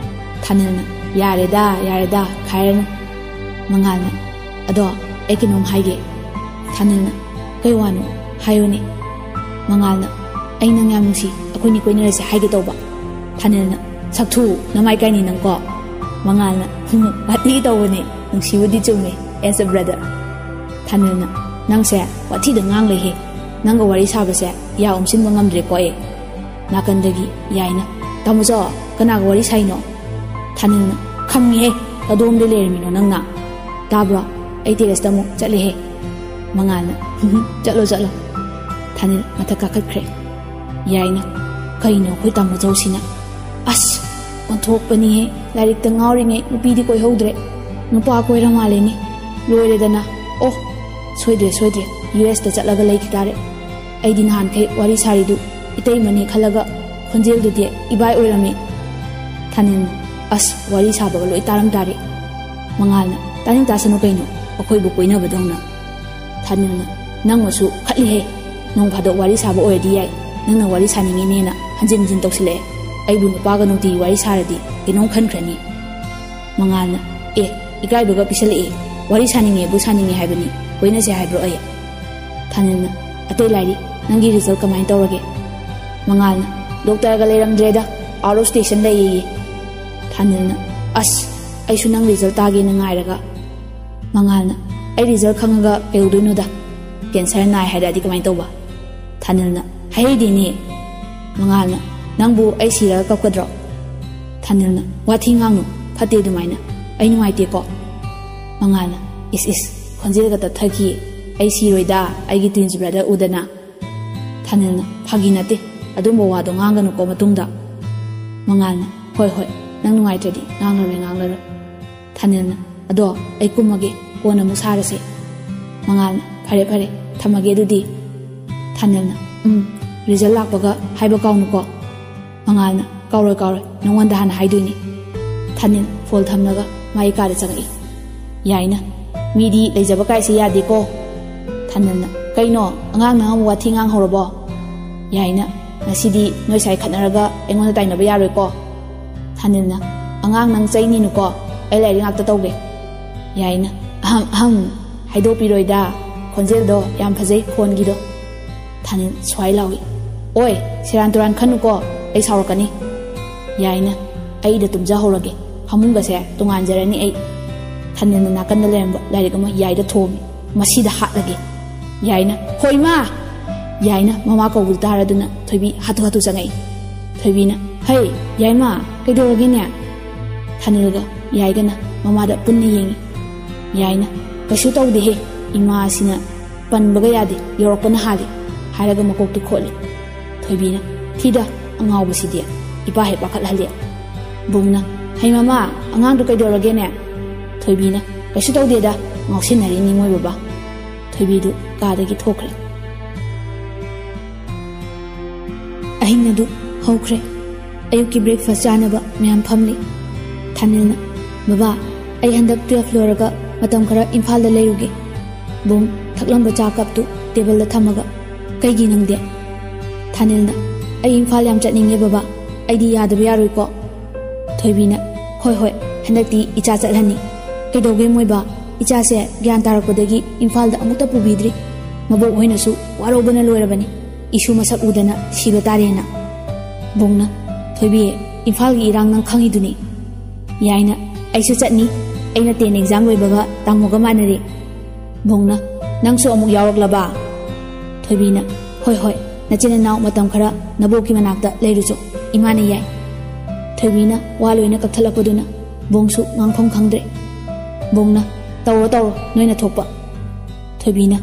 ꯊꯥꯅꯦꯜꯅ, "ꯌꯥꯔꯦꯗ, ꯌꯥꯔꯦꯗ, ꯈꯥꯏꯔꯅꯨ꯫" ꯃꯉꯥꯜꯅ, "ꯑꯗꯣ ꯑꯩ ꯀꯩꯅꯣꯝ ꯍꯥꯏꯒꯦ꯫" ꯊꯥꯅꯦꯜꯅ, "ꯀꯩ ꯋꯥꯅꯣ? ꯍꯥꯏꯌꯨꯅꯦ꯫" ꯃꯉꯥꯜꯅ, "ꯑꯩ ꯅꯪ ꯌꯥꯝ ꯅꯨꯡꯁꯤ, ꯑꯩꯈꯣꯏꯅꯤ ꯀꯣꯏꯅꯔꯁꯦ ꯍꯥꯏꯒꯦ ꯇꯧꯕ꯫" ꯊꯥꯅꯤꯜꯅ, "ꯁꯛꯊꯨ, ꯅꯃꯥꯏ ꯀꯥꯏꯅꯤ ꯅꯪꯀꯣ꯫" ꯃꯉꯥꯜꯅ, "ꯋꯥꯊꯤ ꯇꯧꯕꯅꯦ, ꯅꯨꯡꯁꯤꯕꯨꯗꯤ ꯆꯨꯝꯃꯦ, as a brother꯫" ꯊꯥꯅꯤꯜꯅ, "ꯅꯪꯁꯦ ꯋꯥꯊꯤꯗ ꯉꯥꯡ ꯂꯩꯍꯦ, ꯅꯪꯒ ꯋꯥꯔꯤ ꯁꯥꯕꯁꯦ ꯌꯥ ꯎꯝꯁꯤꯟꯕ ꯉꯝꯗ꯭ꯔꯦꯀꯣ ꯑꯩ꯫" ꯅꯥꯀꯟꯗꯒꯤ ꯌꯥꯏꯅ, "ꯇꯥꯃꯣꯆꯧ, ꯀꯅꯥꯒ ꯋꯥꯔꯤ ꯁꯥꯏꯅꯣ?" ꯊꯥꯅꯤꯜꯅ, "ꯈꯪꯉꯤꯍꯦ, ꯀꯗꯣꯝꯗ ꯂꯩꯔꯝꯃꯤꯅꯣ ꯅꯪꯅ? ꯇꯥꯕ꯭ꯔꯣ? ꯑꯩ terrace ꯇ ꯑꯃꯨꯛ ꯆꯠꯂꯦꯍꯦ꯫" ꯃꯉꯥꯜꯅ, "ꯆꯠꯂꯣ, ꯆꯠꯂꯣ꯫" ꯊꯥꯅꯤꯜ ꯃꯊꯛ ꯀꯥꯈꯠꯈ꯭ꯔꯦ꯫ ꯌꯥꯏꯅ, "ꯀꯩꯅꯣ ꯑꯩꯈꯣꯏ ꯇꯥꯃꯣꯆꯧꯁꯤꯅ? ꯑꯁ, ꯑꯣꯟꯊꯣꯛꯄꯅꯤꯍꯦ, ꯂꯥꯏꯔꯤꯛꯇ ꯉꯥꯎꯔꯤꯉꯩ ꯅꯨꯄꯤꯗꯤ ꯀꯣꯏꯍꯧꯗ꯭ꯔꯦ꯫ ꯅꯨꯄꯥ ꯀꯣꯏꯔ ꯃꯥꯜꯂꯦꯅꯦ꯫ ꯂꯣꯏꯔꯦꯗꯅ꯫ ꯑꯣ, ꯁꯣꯏꯗ꯭ꯔꯦ, ꯁꯣꯏꯗ꯭ꯔꯦ, ꯌꯨ ꯑꯦꯁ ꯇ ꯆꯠꯂꯒ ꯂꯩꯈꯤ ꯇꯥꯔꯦ꯫ ꯑꯩꯗꯤ ꯅꯍꯥꯟꯈꯩ ꯋꯥꯔꯤ ꯁꯥꯔꯤꯗꯨ ꯏꯇꯩꯃꯅꯤ ꯈꯜꯂꯒ ꯈꯣꯟꯖꯦꯜꯗꯨꯗꯤ ꯏꯕꯥꯏ ꯑꯣꯏꯔꯝꯃꯤ꯫" ꯊꯥꯅꯤꯜꯅ, "ꯑꯁ, ꯋꯥꯔꯤ ꯁꯥꯕꯒ ꯂꯣꯏ ꯇꯥꯔꯝ ꯇꯥꯔꯦ꯫" ꯃꯉꯥꯜꯅ, "ꯇꯥꯅꯤꯡ ꯇꯥꯁꯅꯨ ꯀꯩꯅꯣ, ꯑꯩꯈꯣꯏꯕꯨ ꯀꯣꯏꯅꯕꯗꯧꯅ꯫" ꯊꯥꯅꯤꯜꯅ, "ꯅꯪꯃꯁꯨ ꯈꯠꯂꯤꯍꯦ, ꯅꯣꯡ ꯐꯥꯗꯣꯛ ꯋꯥꯔꯤ ꯁꯥꯕ ꯑꯣꯏꯔꯗꯤ ꯌꯥꯏ, ꯅꯪꯅ ꯋꯥꯔꯤ ꯁꯥꯅꯤꯡꯉꯤꯅꯦꯅ ꯍꯟꯖꯤꯟ ꯍꯟꯖꯤꯟ ꯇꯧꯁꯤꯜꯂꯛꯑꯦ꯫ ꯑꯩꯕꯨ ꯅꯨꯄꯥꯒ ꯅꯨꯡꯇꯤꯒꯤ ꯋꯥꯔꯤ ꯁꯥꯔꯗꯤ ꯀꯩꯅꯣꯝ ꯈꯟꯈ꯭ꯔꯅꯤ꯫" ꯃꯉꯥꯜꯅ, "ꯑꯦ, ꯏꯀꯥꯏꯕꯒ ꯄꯤꯁꯜꯂꯛꯑꯦ, ꯋꯥꯔꯤ ꯁꯥꯅꯤꯡꯉꯦꯕꯨ ꯁꯥꯅꯤꯡꯉꯦ ꯍꯥꯏꯕꯅꯤ, ꯀꯣꯏꯅꯁꯦ ꯍꯥꯏꯕ꯭ꯔꯣ ꯑꯩ?" ꯊꯥꯅꯤꯜꯅ, "ꯑꯇꯩ ꯂꯥꯏꯔꯤ, ꯅꯪꯒꯤ result ꯀꯃꯥꯏꯅ ꯇꯧꯔꯒꯦ?" ꯃꯉꯥꯜꯅ, "ꯗꯣꯛꯇꯔꯒ ꯂꯩꯔꯝꯗ꯭ꯔꯦꯗ, out of station ꯂꯩꯌꯦꯌꯦ꯫" ꯊꯥꯅꯤꯜꯅ, "ꯑꯁ, ꯑꯩꯁꯨ ꯅꯪ result ꯇꯥꯒꯦꯅ ꯉꯥꯏꯔꯒ꯫" ꯃꯉꯥꯜꯅ, "ꯑꯩ result ꯈꯪꯉꯒ ꯀꯩꯗꯧꯗꯣꯏꯅꯣꯗ? Cancer ꯅꯥꯏ ꯍꯥꯏꯔꯛꯑꯗꯤ ꯀꯃꯥꯏꯅ ꯇꯧꯕ?" ꯊꯥꯅꯤꯜꯅ, "ꯍꯥꯏꯍꯩꯗꯦꯅꯦ꯫" ꯃꯉꯥꯜꯅ, "ꯅꯪꯕꯨ ꯑꯩ ꯁꯤꯔꯒ ꯀꯞꯀꯗ꯭ꯔꯣ?" ꯊꯥꯅꯤꯜꯅ, "ꯋꯥꯊꯤ ꯉꯥꯡꯅꯨ, ꯐꯠꯇꯦ ꯑꯗꯨꯃꯥꯏꯅ, ꯑꯩ ꯅꯨꯡꯉꯥꯏꯇꯦꯀꯣ꯫" ꯃꯉꯥꯜꯅ, "ꯏꯁ ꯏꯁ, ꯈꯣꯟꯖꯦꯜꯒ ꯇꯞꯊꯈꯤꯌꯦ, ꯑꯩ ꯁꯤꯔꯣꯏꯗ, ꯑꯩꯒꯤ twins brother ꯎꯗꯅ꯫" ꯊꯥꯅꯤꯜꯅ, "ꯐꯥꯒꯤ ꯅꯠꯇꯦ, ꯑꯗꯨꯝꯕ ꯋꯥꯗꯣ ꯉꯥꯡꯒꯅꯨꯀꯣ ꯃꯇꯨꯡꯗ꯫" ꯃꯉꯥꯜꯅ, "ꯍꯣꯏ ꯍꯣꯏ, ꯅꯪ ꯅꯨꯡꯉꯥꯏꯇ꯭ꯔꯗꯤ ꯉꯥꯡꯂꯔꯣꯏ, ꯉꯥꯡꯂꯔꯣꯏ꯫" ꯊꯥꯅꯤꯜꯅ, "ꯑꯗꯣ ꯑꯩ ꯀꯨꯝꯃꯒꯦ, ꯀꯣꯟꯅ ꯑꯃꯨꯛ ꯁꯥꯔꯁꯦ꯫" ꯃꯉꯥꯜꯅ, "ꯐꯔꯦ ꯐꯔꯦ, ꯊꯝꯃꯒꯦ ꯑꯗꯨꯗꯤ꯫" ꯊꯥꯅꯤꯜꯅ, "ꯎꯝ, result ꯂꯥꯛꯄꯒ ꯍꯥꯏꯕ ꯀꯥꯎꯅꯨꯀꯣ꯫" ꯃꯉꯥꯜꯅ, "ꯀꯥꯎꯔꯣꯏ ꯀꯥꯎꯔꯣꯏ, ꯅꯉꯣꯟꯗ ꯍꯥꯟꯅ ꯍꯥꯏꯗꯣꯏꯅꯤ꯫" ꯊꯥꯅꯤꯜ phone ꯊꯝꯂꯒ ꯃꯥꯒꯤ ꯀꯥꯗ ꯆꯪꯉꯛꯏ꯫ ꯌꯥꯏꯅ, "ꯃꯤꯗꯤ ꯂꯩꯖꯕ ꯀꯥꯏꯁꯦ ꯌꯥꯗꯦꯀꯣ꯫" ꯊꯥꯅꯤꯜꯅ, "ꯀꯩꯅꯣ, ꯑꯉꯥꯡ ꯅꯪ ꯑꯃꯨꯛ ꯋꯥꯊꯤ ꯉꯥꯡ ꯍꯧꯔꯕꯣ?" ꯌꯥꯏꯅ, "ꯉꯁꯤꯗꯤ ꯅꯣꯏ ꯁꯥꯏ ꯈꯠꯅꯔꯒ ꯑꯩꯉꯣꯟꯗ ꯇꯥꯏꯅꯕ ꯌꯥꯔꯣꯏꯀꯣ꯫" ꯊꯥꯅꯤꯜꯅ, "ꯑꯉꯥꯡ ꯅꯪ ꯆꯩꯅꯤꯅꯨꯀꯣ, ꯑꯩ ꯂꯥꯏꯔꯤꯛ ꯉꯥꯛꯇ ꯇꯧꯒꯦ꯫" ꯌꯥꯏꯅ, "ꯑꯍꯝ ꯑꯍꯝ, ꯍꯥꯏꯗꯣꯛꯄꯤꯔꯣꯏꯗ, ꯈꯣꯟꯖꯦꯜꯗꯣ ꯌꯥꯝ ꯐꯖꯩ ꯈꯣꯟꯒꯤꯗꯣ꯫" ꯊꯥꯅꯤꯜ ꯁ꯭ꯋꯥꯏ ꯂꯥꯎꯏ꯫ "ꯑꯣꯏ, ꯁꯦꯔꯥꯟ ꯇꯨꯔꯥꯟ ꯈꯟꯅꯨꯀꯣ, ꯑꯩ ꯁꯥꯎꯔꯛꯀꯅꯤ꯫" ꯌꯥꯏꯅ, "ꯑꯩꯗ ꯇꯨꯝꯖꯍꯧꯔꯒꯦ, ꯐꯃꯨꯡꯒꯁꯦ ꯇꯣꯉꯥꯟꯖꯔꯅꯤ ꯑꯩ꯫" ꯊꯥꯅꯤꯜꯅ ꯅꯥꯀꯟꯗ ꯂꯩꯔꯝꯕ ꯂꯥꯏꯔꯤꯛ ꯑꯃ ꯌꯥꯏꯗ ꯊꯣꯝꯃꯤ꯫ "ꯃꯁꯤꯗ ꯍꯥꯠꯂꯒꯦ꯫" ꯌꯥꯏꯅ, "ꯍꯣꯏ ꯃꯥ!" ꯌꯥꯏꯅ ꯃꯃꯥ ꯀꯧꯕꯗꯨ ꯇꯥꯔꯗꯨꯅ ꯊꯣꯏꯕꯤ ꯍꯥꯊꯨ ꯍꯥꯊꯨ ꯆꯪꯉꯛꯏ꯫ ꯊꯣꯏꯕꯤꯅ, "ꯍꯩ, ꯌꯥꯏꯃ, ꯀꯩꯗꯧꯔꯒꯦꯅꯦ?" ꯊꯥꯅꯤꯜꯒ ꯌꯥꯏꯒꯅ ꯃꯃꯥꯗ ꯄꯨꯟꯅ ꯌꯦꯡꯉꯤ꯫ ꯌꯥꯏꯅ, "ꯀꯩꯁꯨ ꯇꯧꯗꯦꯍꯦ, ꯏꯃꯥꯁꯤꯅ ꯄꯟꯕꯒ ꯌꯥꯗꯦ, ꯌꯧꯔꯛꯄꯅ ꯍꯥꯜꯂꯤ" ꯍꯥꯏꯔꯒ ꯃꯀꯣꯛꯇꯨ ꯈꯣꯠꯂꯤ꯫ ꯊꯣꯏꯕꯤꯅ, "ꯊꯤꯗ, ꯑꯉꯥꯎꯕꯁꯤꯗꯤ, ꯏꯄꯥ ꯍꯦꯛ ꯄꯥꯈꯠꯍꯜꯂꯤ꯫" ꯕꯨꯡꯅ, "ꯍꯩ ꯃꯃꯥ, ꯑꯉꯥꯡꯗꯨ ꯀꯩꯗꯧꯔꯒꯦꯅꯦ?" ꯊꯣꯏꯕꯤꯅ, "ꯀꯩꯁꯨ ꯇꯧꯗꯦꯗ, ꯉꯥꯎꯁꯤꯟꯅꯔꯤꯅꯤ ꯃꯣꯏ ꯕꯕꯥ꯫" ꯊꯣꯏꯕꯤꯗꯨ ꯀꯥꯗꯒꯤ ꯊꯣꯛꯈ꯭ꯔꯦ꯫ ꯑꯍꯤꯡ ꯑꯗꯨ ꯍꯧꯈ꯭ꯔꯦ꯫ ꯑꯌꯨꯛꯀꯤ breakfast ꯆꯥꯅꯕ ꯃꯌꯥꯝ ꯐꯝꯂꯤ꯫ ꯊꯥꯅꯤꯜꯅ, "ꯕꯕꯥ, ꯑꯩ ꯍꯟꯗꯛ twelve ꯂꯣꯏꯔꯒ ꯃꯇꯝ ꯈꯔ ꯏꯝꯐꯥꯜꯗ ꯂꯩꯔꯨꯒꯦ꯫" ꯕꯨꯡ ꯊꯛꯂꯝꯕ ꯆꯥ cupꯇꯨ tableꯗ ꯊꯝꯃꯒ, "ꯀꯩꯒꯤ ꯅꯪꯗꯤ?" ꯊꯥꯅꯤꯜꯅ, "ꯑꯩ ꯏꯝꯐꯥꯜ ꯌꯥꯝ ꯆꯠꯅꯤꯡꯉꯦ ꯕꯕꯥ, ꯑꯩꯗꯤ ꯌꯥꯗꯕ ꯌꯥꯔꯣꯏꯀꯣ?" ꯊꯣꯏꯕꯤꯅ, "ꯍꯣꯏ ꯍꯣꯏ, ꯍꯟꯗꯛꯇꯤ ꯏꯆꯥ ꯆꯠꯍꯟꯅꯤ꯫ ꯀꯩꯗꯧꯒꯦ ꯃꯣꯏꯕꯥ? ꯏꯆꯥꯁꯦ ꯒ꯭ꯌꯥꯟ ꯇꯥꯔꯛꯄꯗꯒꯤ ꯏꯝꯐꯥꯜꯗ ꯑꯃꯨꯛꯇ ꯄꯨꯕꯤꯗ꯭ꯔꯤ꯫ ꯃꯕꯣꯛ ꯍꯣꯏꯅꯁꯨ ꯋꯥꯔꯧꯕꯅ ꯂꯣꯏꯔꯕꯅꯤ꯫ ꯏꯁꯨ ꯃꯁꯛ ꯎꯗꯅ ꯁꯤꯕ ꯇꯥꯔꯦꯅ꯫" ꯕꯨꯡꯅ, "ꯊꯣꯏꯕꯤ, ꯏꯝꯐꯥꯜꯒꯤ ꯏꯔꯥꯡ ꯅꯪ ꯈꯪꯉꯤꯗꯨꯅꯤ꯫" ꯌꯥꯏꯅ, "ꯑꯩꯁꯨ ꯆꯠꯅꯤ꯫ ꯑꯩꯅ ten exam ꯂꯣꯏꯕꯒ ꯇꯥꯃꯣꯒ ꯃꯥꯟꯅꯔꯦ꯫" ꯕꯨꯡꯅ, "ꯅꯪꯁꯨ ꯑꯃꯨꯛ ꯌꯥꯎꯔꯛꯂꯕ?" ꯊꯣꯏꯕꯤꯅ, "ꯍꯣꯏ ꯍꯣꯏ, ꯅꯆꯤꯟ ꯅꯅꯥꯎ ꯃꯇꯝ ꯈꯔ ꯅꯕꯣꯛꯀꯤ ꯃꯅꯥꯛꯇ ꯂꯩꯔꯨꯆꯣ, ꯏꯃꯥꯅ ꯌꯥꯏ꯫" ꯊꯣꯏꯕꯤꯅ ꯋꯥ ꯂꯣꯏꯅ ꯀꯛꯊꯠꯂꯛꯄꯗꯨꯅ ꯕꯨꯡꯁꯨ ꯉꯥꯡꯐꯝ ꯈꯪꯗ꯭ꯔꯦ꯫ ꯕꯨꯡꯅ, "ꯇꯧꯔꯣ ꯇꯧꯔꯣ, ꯅꯣꯏꯅ ꯊꯣꯛꯄ꯫" ꯊꯣꯏꯕꯤꯅ,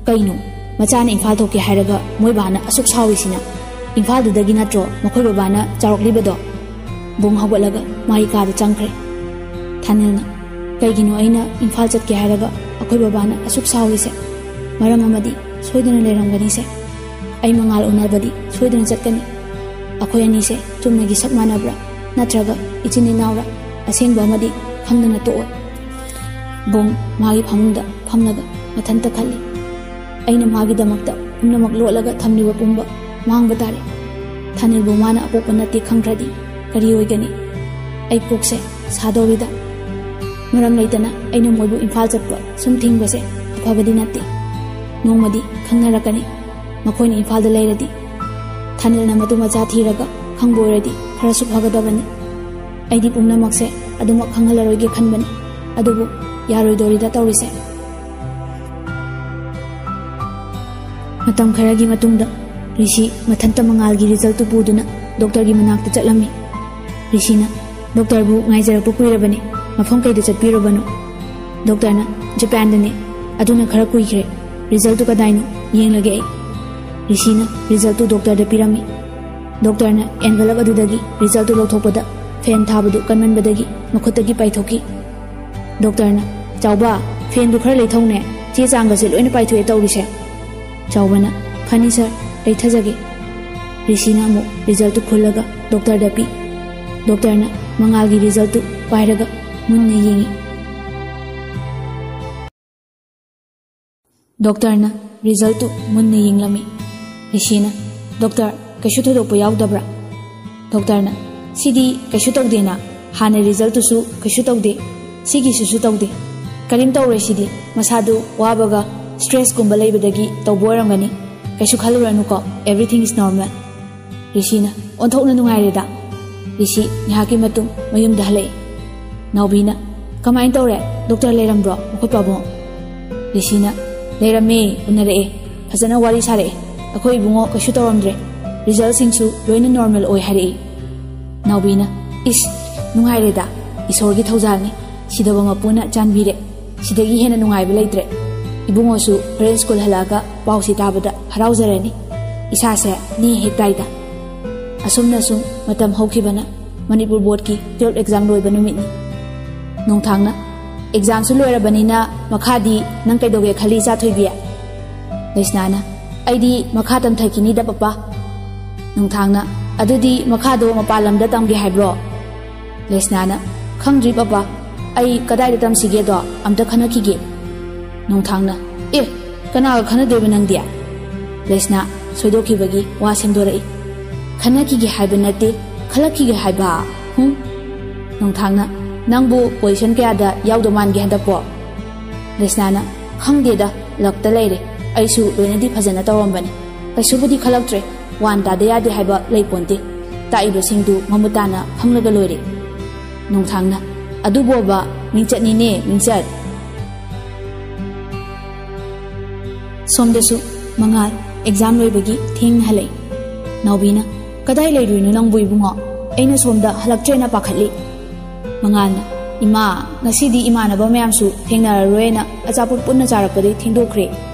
"ꯀꯩꯅꯣ, ꯃꯆꯥꯅ ꯏꯝꯐꯥꯜ ꯊꯣꯛꯀꯦ ꯍꯥꯏꯔꯒ ꯃꯣꯏ ꯕꯥꯅ ꯑꯁꯨꯛ ꯁꯥꯎꯔꯤꯁꯤꯅ? ꯏꯝꯐꯥꯜꯗꯨꯗꯒꯤ ꯅꯠꯇ꯭ꯔꯣ ꯃꯈꯣꯏ ꯕꯕꯥꯅ ꯆꯥꯎꯔꯛꯂꯤꯕꯗꯣ?" ꯕꯨꯡ ꯍꯧꯒꯠꯂꯒ ꯃꯥꯒꯤ ꯀꯥꯗ ꯆꯪꯈ꯭ꯔꯦ꯫ ꯊꯥꯅꯤꯜꯅ, "ꯀꯩꯒꯤꯅꯣ ꯑꯩꯅ ꯏꯝꯐꯥꯜ ꯆꯠꯀꯦ ꯍꯥꯏꯔꯒ ꯑꯩꯈꯣꯏ ꯕꯕꯥꯅ ꯑꯁꯨꯛ ꯁꯥꯎꯔꯤꯁꯦ? ꯃꯔꯝ ꯑꯃꯗꯤ ꯁꯣꯏꯗꯅ ꯂꯩꯔꯝꯒꯅꯤꯁꯦ꯫ ꯑꯩ ꯃꯉꯥꯜ ꯎꯅꯕꯗꯤ ꯁꯣꯏꯗꯅ ꯆꯠꯀꯅꯤ꯫ ꯑꯩꯈꯣꯏ ꯑꯅꯤꯁꯦ ꯆꯨꯝꯅꯒꯤ ꯁꯛ ꯃꯥꯟꯅꯕ꯭ꯔꯥ, ꯅꯠꯇ꯭ꯔꯒ ꯏꯆꯤꯟ ꯏꯅꯥꯎꯔꯥ? ꯑꯁꯦꯡꯕ ꯑꯃꯗꯤ ꯈꯪꯗꯅ ꯇꯣꯛꯑꯣꯏ꯫" ꯕꯨꯡ ꯃꯥꯒꯤ ꯐꯃꯨꯡꯗ ꯐꯝꯂꯒ ꯃꯊꯟꯇ ꯈꯜꯂꯤ꯫ "ꯑꯩꯅ ꯃꯥꯒꯤꯗꯃꯛꯇ ꯄꯨꯝꯅꯃꯛ ꯂꯣꯠꯂꯒ ꯊꯝꯂꯤꯕ ꯄꯨꯝꯕ ꯃꯥꯡꯕ ꯇꯥꯔꯦ꯫ ꯊꯥꯅꯤꯜꯕꯨ ꯃꯥꯅ ꯑꯄꯣꯛꯄ ꯅꯠꯇꯦ ꯈꯪꯈ꯭ꯔꯗꯤ ꯀꯔꯤ ꯑꯣꯏꯒꯅꯤ? ꯑꯩ ꯀꯣꯛꯁꯦ ꯁꯥꯗꯧꯔꯤꯗ꯫ ꯃꯔꯝ ꯂꯩꯇꯅ ꯑꯩꯅ ꯃꯣꯏꯕꯨ ꯏꯝꯐꯥꯜ ꯆꯠꯄ ꯁꯨꯝ ꯊꯤꯡꯕꯁꯦ ꯑꯐꯕꯗꯤ ꯅꯠꯇꯦ꯫ ꯅꯣꯡꯃꯗꯤ ꯈꯪꯅꯔꯛꯀꯅꯤ꯫ ꯃꯈꯣꯏꯅ ꯏꯝꯐꯥꯜꯗ ꯂꯩꯔꯗꯤ ꯊꯥꯅꯤꯜꯅ ꯃꯇꯨ ꯃꯆꯥ ꯊꯤꯔꯒ ꯈꯪꯕ ꯑꯣꯏꯔꯗꯤ ꯈꯔꯁꯨ ꯐꯒꯗꯕꯅꯤ꯫ ꯑꯩꯗꯤ ꯄꯨꯝꯅꯃꯛꯁꯦ ꯑꯗꯨꯃꯛ ꯈꯪꯍꯜꯂꯔꯣꯏꯒꯦ ꯈꯟꯕꯅꯤ, ꯑꯗꯨꯕꯨ ꯌꯥꯔꯣꯏꯗꯣꯔꯤꯗ ꯇꯧꯔꯤꯁꯦ꯫ ꯃꯇꯝ ꯈꯔꯒꯤ ꯃꯇꯨꯡꯗ ꯔꯤꯁꯤ ꯃꯊꯟꯇ ꯃꯉꯥꯜꯒꯤ ꯔꯤꯖꯜꯇꯨ ꯄꯨꯗꯨꯅ ꯗꯣꯛꯇꯔꯒꯤ ꯃꯅꯥꯛꯇ ꯆꯠꯂꯝꯃꯤ꯫ ꯔꯤꯁꯤꯅ, "ꯗꯣꯛꯇꯔꯕꯨ ꯉꯥꯏꯖꯔꯛꯄ ꯀꯨꯏꯔꯕꯅꯤ, ꯃꯐꯝ ꯀꯩꯗ ꯆꯠꯄꯤꯔꯨꯕꯅꯣ?" ꯗꯣꯛꯇꯔꯅ, "ꯖꯄꯥꯟꯗꯅꯦ, ꯑꯗꯨꯅ ꯈꯔ ꯀꯨꯏꯈ꯭ꯔꯦ, ꯔꯤꯖꯜꯇꯨ ꯀꯗꯥꯏꯅꯣ ꯌꯦꯡꯂꯒꯦ ꯑꯩ꯫" ꯔꯤꯁꯤꯅ ꯔꯤꯖꯜꯇꯨ ꯗꯣꯛꯇꯔꯗ ꯄꯤꯔꯝꯃꯤ꯫ ꯗꯣꯛꯇꯔꯅ ꯑꯦꯟꯚꯂꯞ ꯑꯗꯨꯗꯒꯤ ꯔꯤꯖꯜꯇꯨ ꯂꯧꯊꯣꯛꯄꯗ ꯐꯦꯟ ꯊꯥꯕꯗꯨ ꯀꯟꯃꯟꯕꯗꯒꯤ ꯃꯈꯨꯠꯇꯒꯤ ꯄꯥꯏꯊꯣꯛꯈꯤ꯫ ꯗꯣꯛꯇꯔꯅ, "ꯆꯥꯎꯕ, ꯐꯦꯟꯗꯨ ꯈꯔ ꯂꯩꯊꯧꯅꯦ, ꯆꯦ ꯆꯥꯡꯒꯁꯦ ꯂꯣꯏꯅ ꯄꯥꯏꯊꯣꯛꯑꯦ ꯇꯧꯔꯤꯁꯦ꯫" ꯆꯥꯎꯕꯅ, "ꯐꯅꯤ ꯁꯥꯔ, ꯂꯩꯊꯖꯒꯦ꯫" ꯔꯤꯁꯤꯅ ꯑꯃꯨꯛ ꯔꯤꯖꯜꯇꯨ ꯈꯨꯜꯂꯒ ꯗꯣꯛꯇꯔꯗ ꯄꯤ꯫ ꯗꯣꯛꯇꯔꯅ ꯃꯉꯥꯜꯒꯤ ꯔꯤꯖꯜꯇꯨ ꯄꯥꯏꯔꯒ ꯃꯨꯟꯅ ꯌꯦꯡꯉꯤ꯫ ꯗꯣꯛꯇꯔꯅ ꯔꯤꯖꯜꯇꯨ ꯃꯨꯟꯅ ꯌꯦꯡꯂꯝꯃꯤ꯫ ꯔꯤꯁꯤꯅ, "ꯗꯣꯛꯇꯔ, ꯀꯩꯁꯨ ꯊꯣꯏꯗꯣꯛꯄ ꯌꯥꯎꯗꯕ꯭ꯔꯥ?" ꯗꯣꯛꯇꯔꯅ, "ꯁꯤꯗꯤ ꯀꯩꯁꯨ ꯇꯧꯗꯦꯅ, ꯍꯥꯟꯅ ꯔꯤꯖꯜꯇꯨꯁꯨ ꯀꯩꯁꯨ ꯇꯧꯗꯦ, ꯁꯤꯒꯤꯁꯤꯁꯨ ꯇꯧꯗꯦ꯫ ꯀꯔꯤꯝ ꯇꯧꯔꯣꯏ, ꯁꯤꯗꯤ ꯃꯁꯥꯗꯨ ꯋꯥꯕꯒ ꯁ꯭ꯇ꯭ꯔꯦꯁꯀꯨꯝꯕ ꯂꯩꯕꯗꯒꯤ ꯇꯧꯕ ꯑꯣꯏꯔꯝꯒꯅꯤ꯫ ꯀꯩꯁꯨ ꯈꯜꯂꯨꯔꯅꯨꯀꯣ, everything is normal꯫" ꯔꯤꯁꯤꯅ, "ꯑꯣꯟꯊꯣꯛꯅ ꯅꯨꯡꯉꯥꯏꯔꯦꯗ꯫" ꯔꯤꯁꯤ ꯉꯥꯏꯍꯥꯛꯀꯤ ꯃꯇꯨꯡ ꯃꯌꯨꯝꯗ ꯍꯜꯂꯛꯏ꯫ ꯅꯥꯎꯕꯤꯅ, "ꯀꯃꯥꯏꯅ ꯇꯧꯔꯦ? ꯗꯣꯛꯇꯔ ꯂꯩꯔꯝꯕ꯭ꯔꯣ ꯃꯈꯨꯠ ꯄꯥꯕꯨꯡ?" ꯔꯤꯁꯤꯅ, "ꯂꯩꯔꯝꯃꯦ, ꯎꯅꯔꯛꯑꯦ, ꯐꯖꯅ ꯋꯥꯔꯤ ꯁꯥꯔꯛꯑꯦ꯫ ꯑꯩꯈꯣꯏ ꯏꯕꯨꯡꯉꯣ ꯀꯩꯁꯨ ꯇꯧꯔꯝꯗ꯭ꯔꯦ, ꯔꯤꯖꯜꯁꯤꯡꯁꯨ ꯂꯣꯏꯅ ꯅꯣꯔꯃꯦꯜ ꯑꯣꯏ ꯍꯥꯏꯔꯛꯏ꯫" ꯅꯥꯎꯕꯤꯅ, "ꯏꯁ, ꯅꯨꯡꯉꯥꯏꯔꯦꯗ, ꯏꯁꯣꯔꯒꯤ ꯊꯧꯖꯥꯜꯅꯤ, ꯁꯤꯗꯕ ꯃꯄꯨꯅ ꯆꯥꯟꯕꯤꯔꯦ꯫ ꯁꯤꯗꯒꯤ ꯍꯦꯟꯅ ꯅꯨꯡꯉꯥꯏꯕ ꯂꯩꯇ꯭ꯔꯦ꯫ ꯏꯕꯨꯡꯉꯣꯁꯨ ꯍꯣꯔꯦꯟ ꯁ꯭ꯀꯨꯜ ꯍꯜꯂꯛꯑꯒ ꯄꯥꯎꯁꯤ ꯇꯥꯕꯗ ꯍꯔꯥꯎꯖꯔꯅꯤ꯫ ꯏꯁꯥꯁꯦ ꯅꯦ ꯍꯦꯛ ꯇꯥꯏꯗ꯫" ꯑꯁꯨꯝꯅ ꯁꯨꯝ ꯃꯇꯝ ꯍꯧꯈꯤꯕꯅ ꯃꯅꯤꯄꯨꯔ ꯕꯣꯔꯗꯀꯤ ꯇꯨꯌꯦꯜꯞ ꯑꯦꯛꯖꯥꯝ ꯂꯣꯏꯕ ꯅꯨꯃꯤꯠꯅꯤ꯫ ꯅꯣꯡꯊꯥꯡꯅ, "ꯑꯦꯛꯖꯥꯝꯁꯨ ꯂꯣꯏꯔꯕꯅꯤꯅ ꯃꯈꯥꯗꯤ ꯅꯪ ꯀꯩꯗꯧꯒꯦ ꯈꯜꯂꯤ, ꯏꯆꯥ ꯊꯣꯏꯕꯤ?" ꯂꯩꯁꯅꯥꯅ, "ꯑꯩꯗꯤ ꯃꯈꯥ ꯇꯝꯊꯈꯤꯅꯤꯗ ꯄꯄꯥ꯫" ꯅꯣꯡꯊꯥꯡꯅ, "ꯑꯗꯨꯗꯤ ꯃꯈꯥꯗꯣ ꯃꯄꯥꯟ ꯂꯝꯗ ꯇꯝꯒꯦ ꯍꯥꯏꯕ꯭ꯔꯣ?" ꯂꯩꯁꯅꯥꯅ, "ꯈꯪꯗ꯭ꯔꯤ ꯄꯄꯥ, ꯑꯩ ꯀꯗꯥꯏꯗ ꯇꯝꯁꯤꯒꯦꯗꯣ ꯑꯝꯇ ꯈꯟꯅꯈꯤꯒꯦ꯫" ꯅꯣꯡꯊꯥꯡꯅ, "ꯑꯦ, ꯀꯅꯥꯒ ꯈꯟꯅꯗꯣꯏꯕ ꯅꯪꯗꯤ?" ꯂꯩꯁꯅꯥ ꯁꯣꯏꯗꯣꯛꯈꯤꯕꯒꯤ ꯋꯥ ꯁꯦꯝꯗꯣꯔꯛꯏ꯫ "ꯈꯟꯅꯈꯤꯒꯦ ꯍꯥꯏꯕ ꯅꯠꯇꯦ, ꯈꯜꯂꯛꯈꯤꯒꯦ ꯍꯥꯏꯕ꯫ ꯍꯨꯝ?" ꯅꯣꯡꯊꯥꯡꯅ, "ꯅꯪꯕꯨ ꯄꯣꯖꯤꯁꯟ ꯀꯌꯥꯗ ꯌꯥꯎꯗꯧ ꯃꯥꯟꯒꯦ ꯍꯟꯗꯛꯄꯣ?" ꯂꯩꯁꯅꯥꯅ, "ꯈꯪꯗꯦꯗ, ꯂꯛꯇ ꯂꯩꯔꯦ꯫ ꯑꯩꯁꯨ ꯂꯣꯏꯅꯗꯤ ꯐꯖꯅ ꯇꯧꯔꯝꯕꯅꯤ꯫ ꯀꯩꯁꯨꯕꯨꯗꯤ ꯈꯜꯂꯛꯇ꯭ꯔꯦ꯫ ꯋꯥꯟ ꯇꯥꯗ ꯌꯥꯗꯦ ꯍꯥꯏꯕ ꯂꯩꯄꯣꯟꯇꯦ꯫ ꯇꯥꯛꯏꯕꯁꯤꯡꯗꯨ ꯃꯃꯨꯠ ꯇꯥꯅ ꯈꯪꯂꯒ ꯂꯣꯏꯔꯦ꯫ ꯅꯣꯡꯊꯥꯡꯅ, "ꯑꯗꯨꯕꯣꯕ, ꯃꯤꯡꯆꯠꯅꯤꯅꯦ, ꯃꯤꯡꯆꯠ!" ꯁꯣꯝꯗꯁꯨ ꯃꯉꯥꯜ ꯑꯦꯛꯖꯥꯝ ꯂꯣꯏꯕꯒꯤ ꯊꯦꯡꯅ ꯍꯜꯂꯛꯏ꯫ ꯅꯥꯎꯕꯤꯅ, "ꯀꯗꯥꯏ ꯂꯩꯔꯨꯏꯅꯣ ꯅꯪꯕꯨ ꯏꯕꯨꯡꯉꯣ? ꯑꯩꯅ ꯁꯣꯝꯗ ꯍꯜꯂꯛꯇ꯭ꯔꯦꯅ ꯄꯥꯈꯠꯂꯤ꯫" ꯃꯉꯥꯜꯅ, "ꯏꯃꯥ, ꯉꯁꯤꯗꯤ ꯏꯃꯥꯟꯅꯕ ꯃꯌꯥꯝꯁꯨ ꯊꯦꯡꯅꯔꯔꯣꯏꯅ ꯑꯆꯥꯄꯣꯠ ꯄꯨꯟꯅ ꯆꯥꯔꯛꯄꯗꯩ ꯊꯦꯡꯗꯣꯛꯈ꯭ꯔꯦ꯫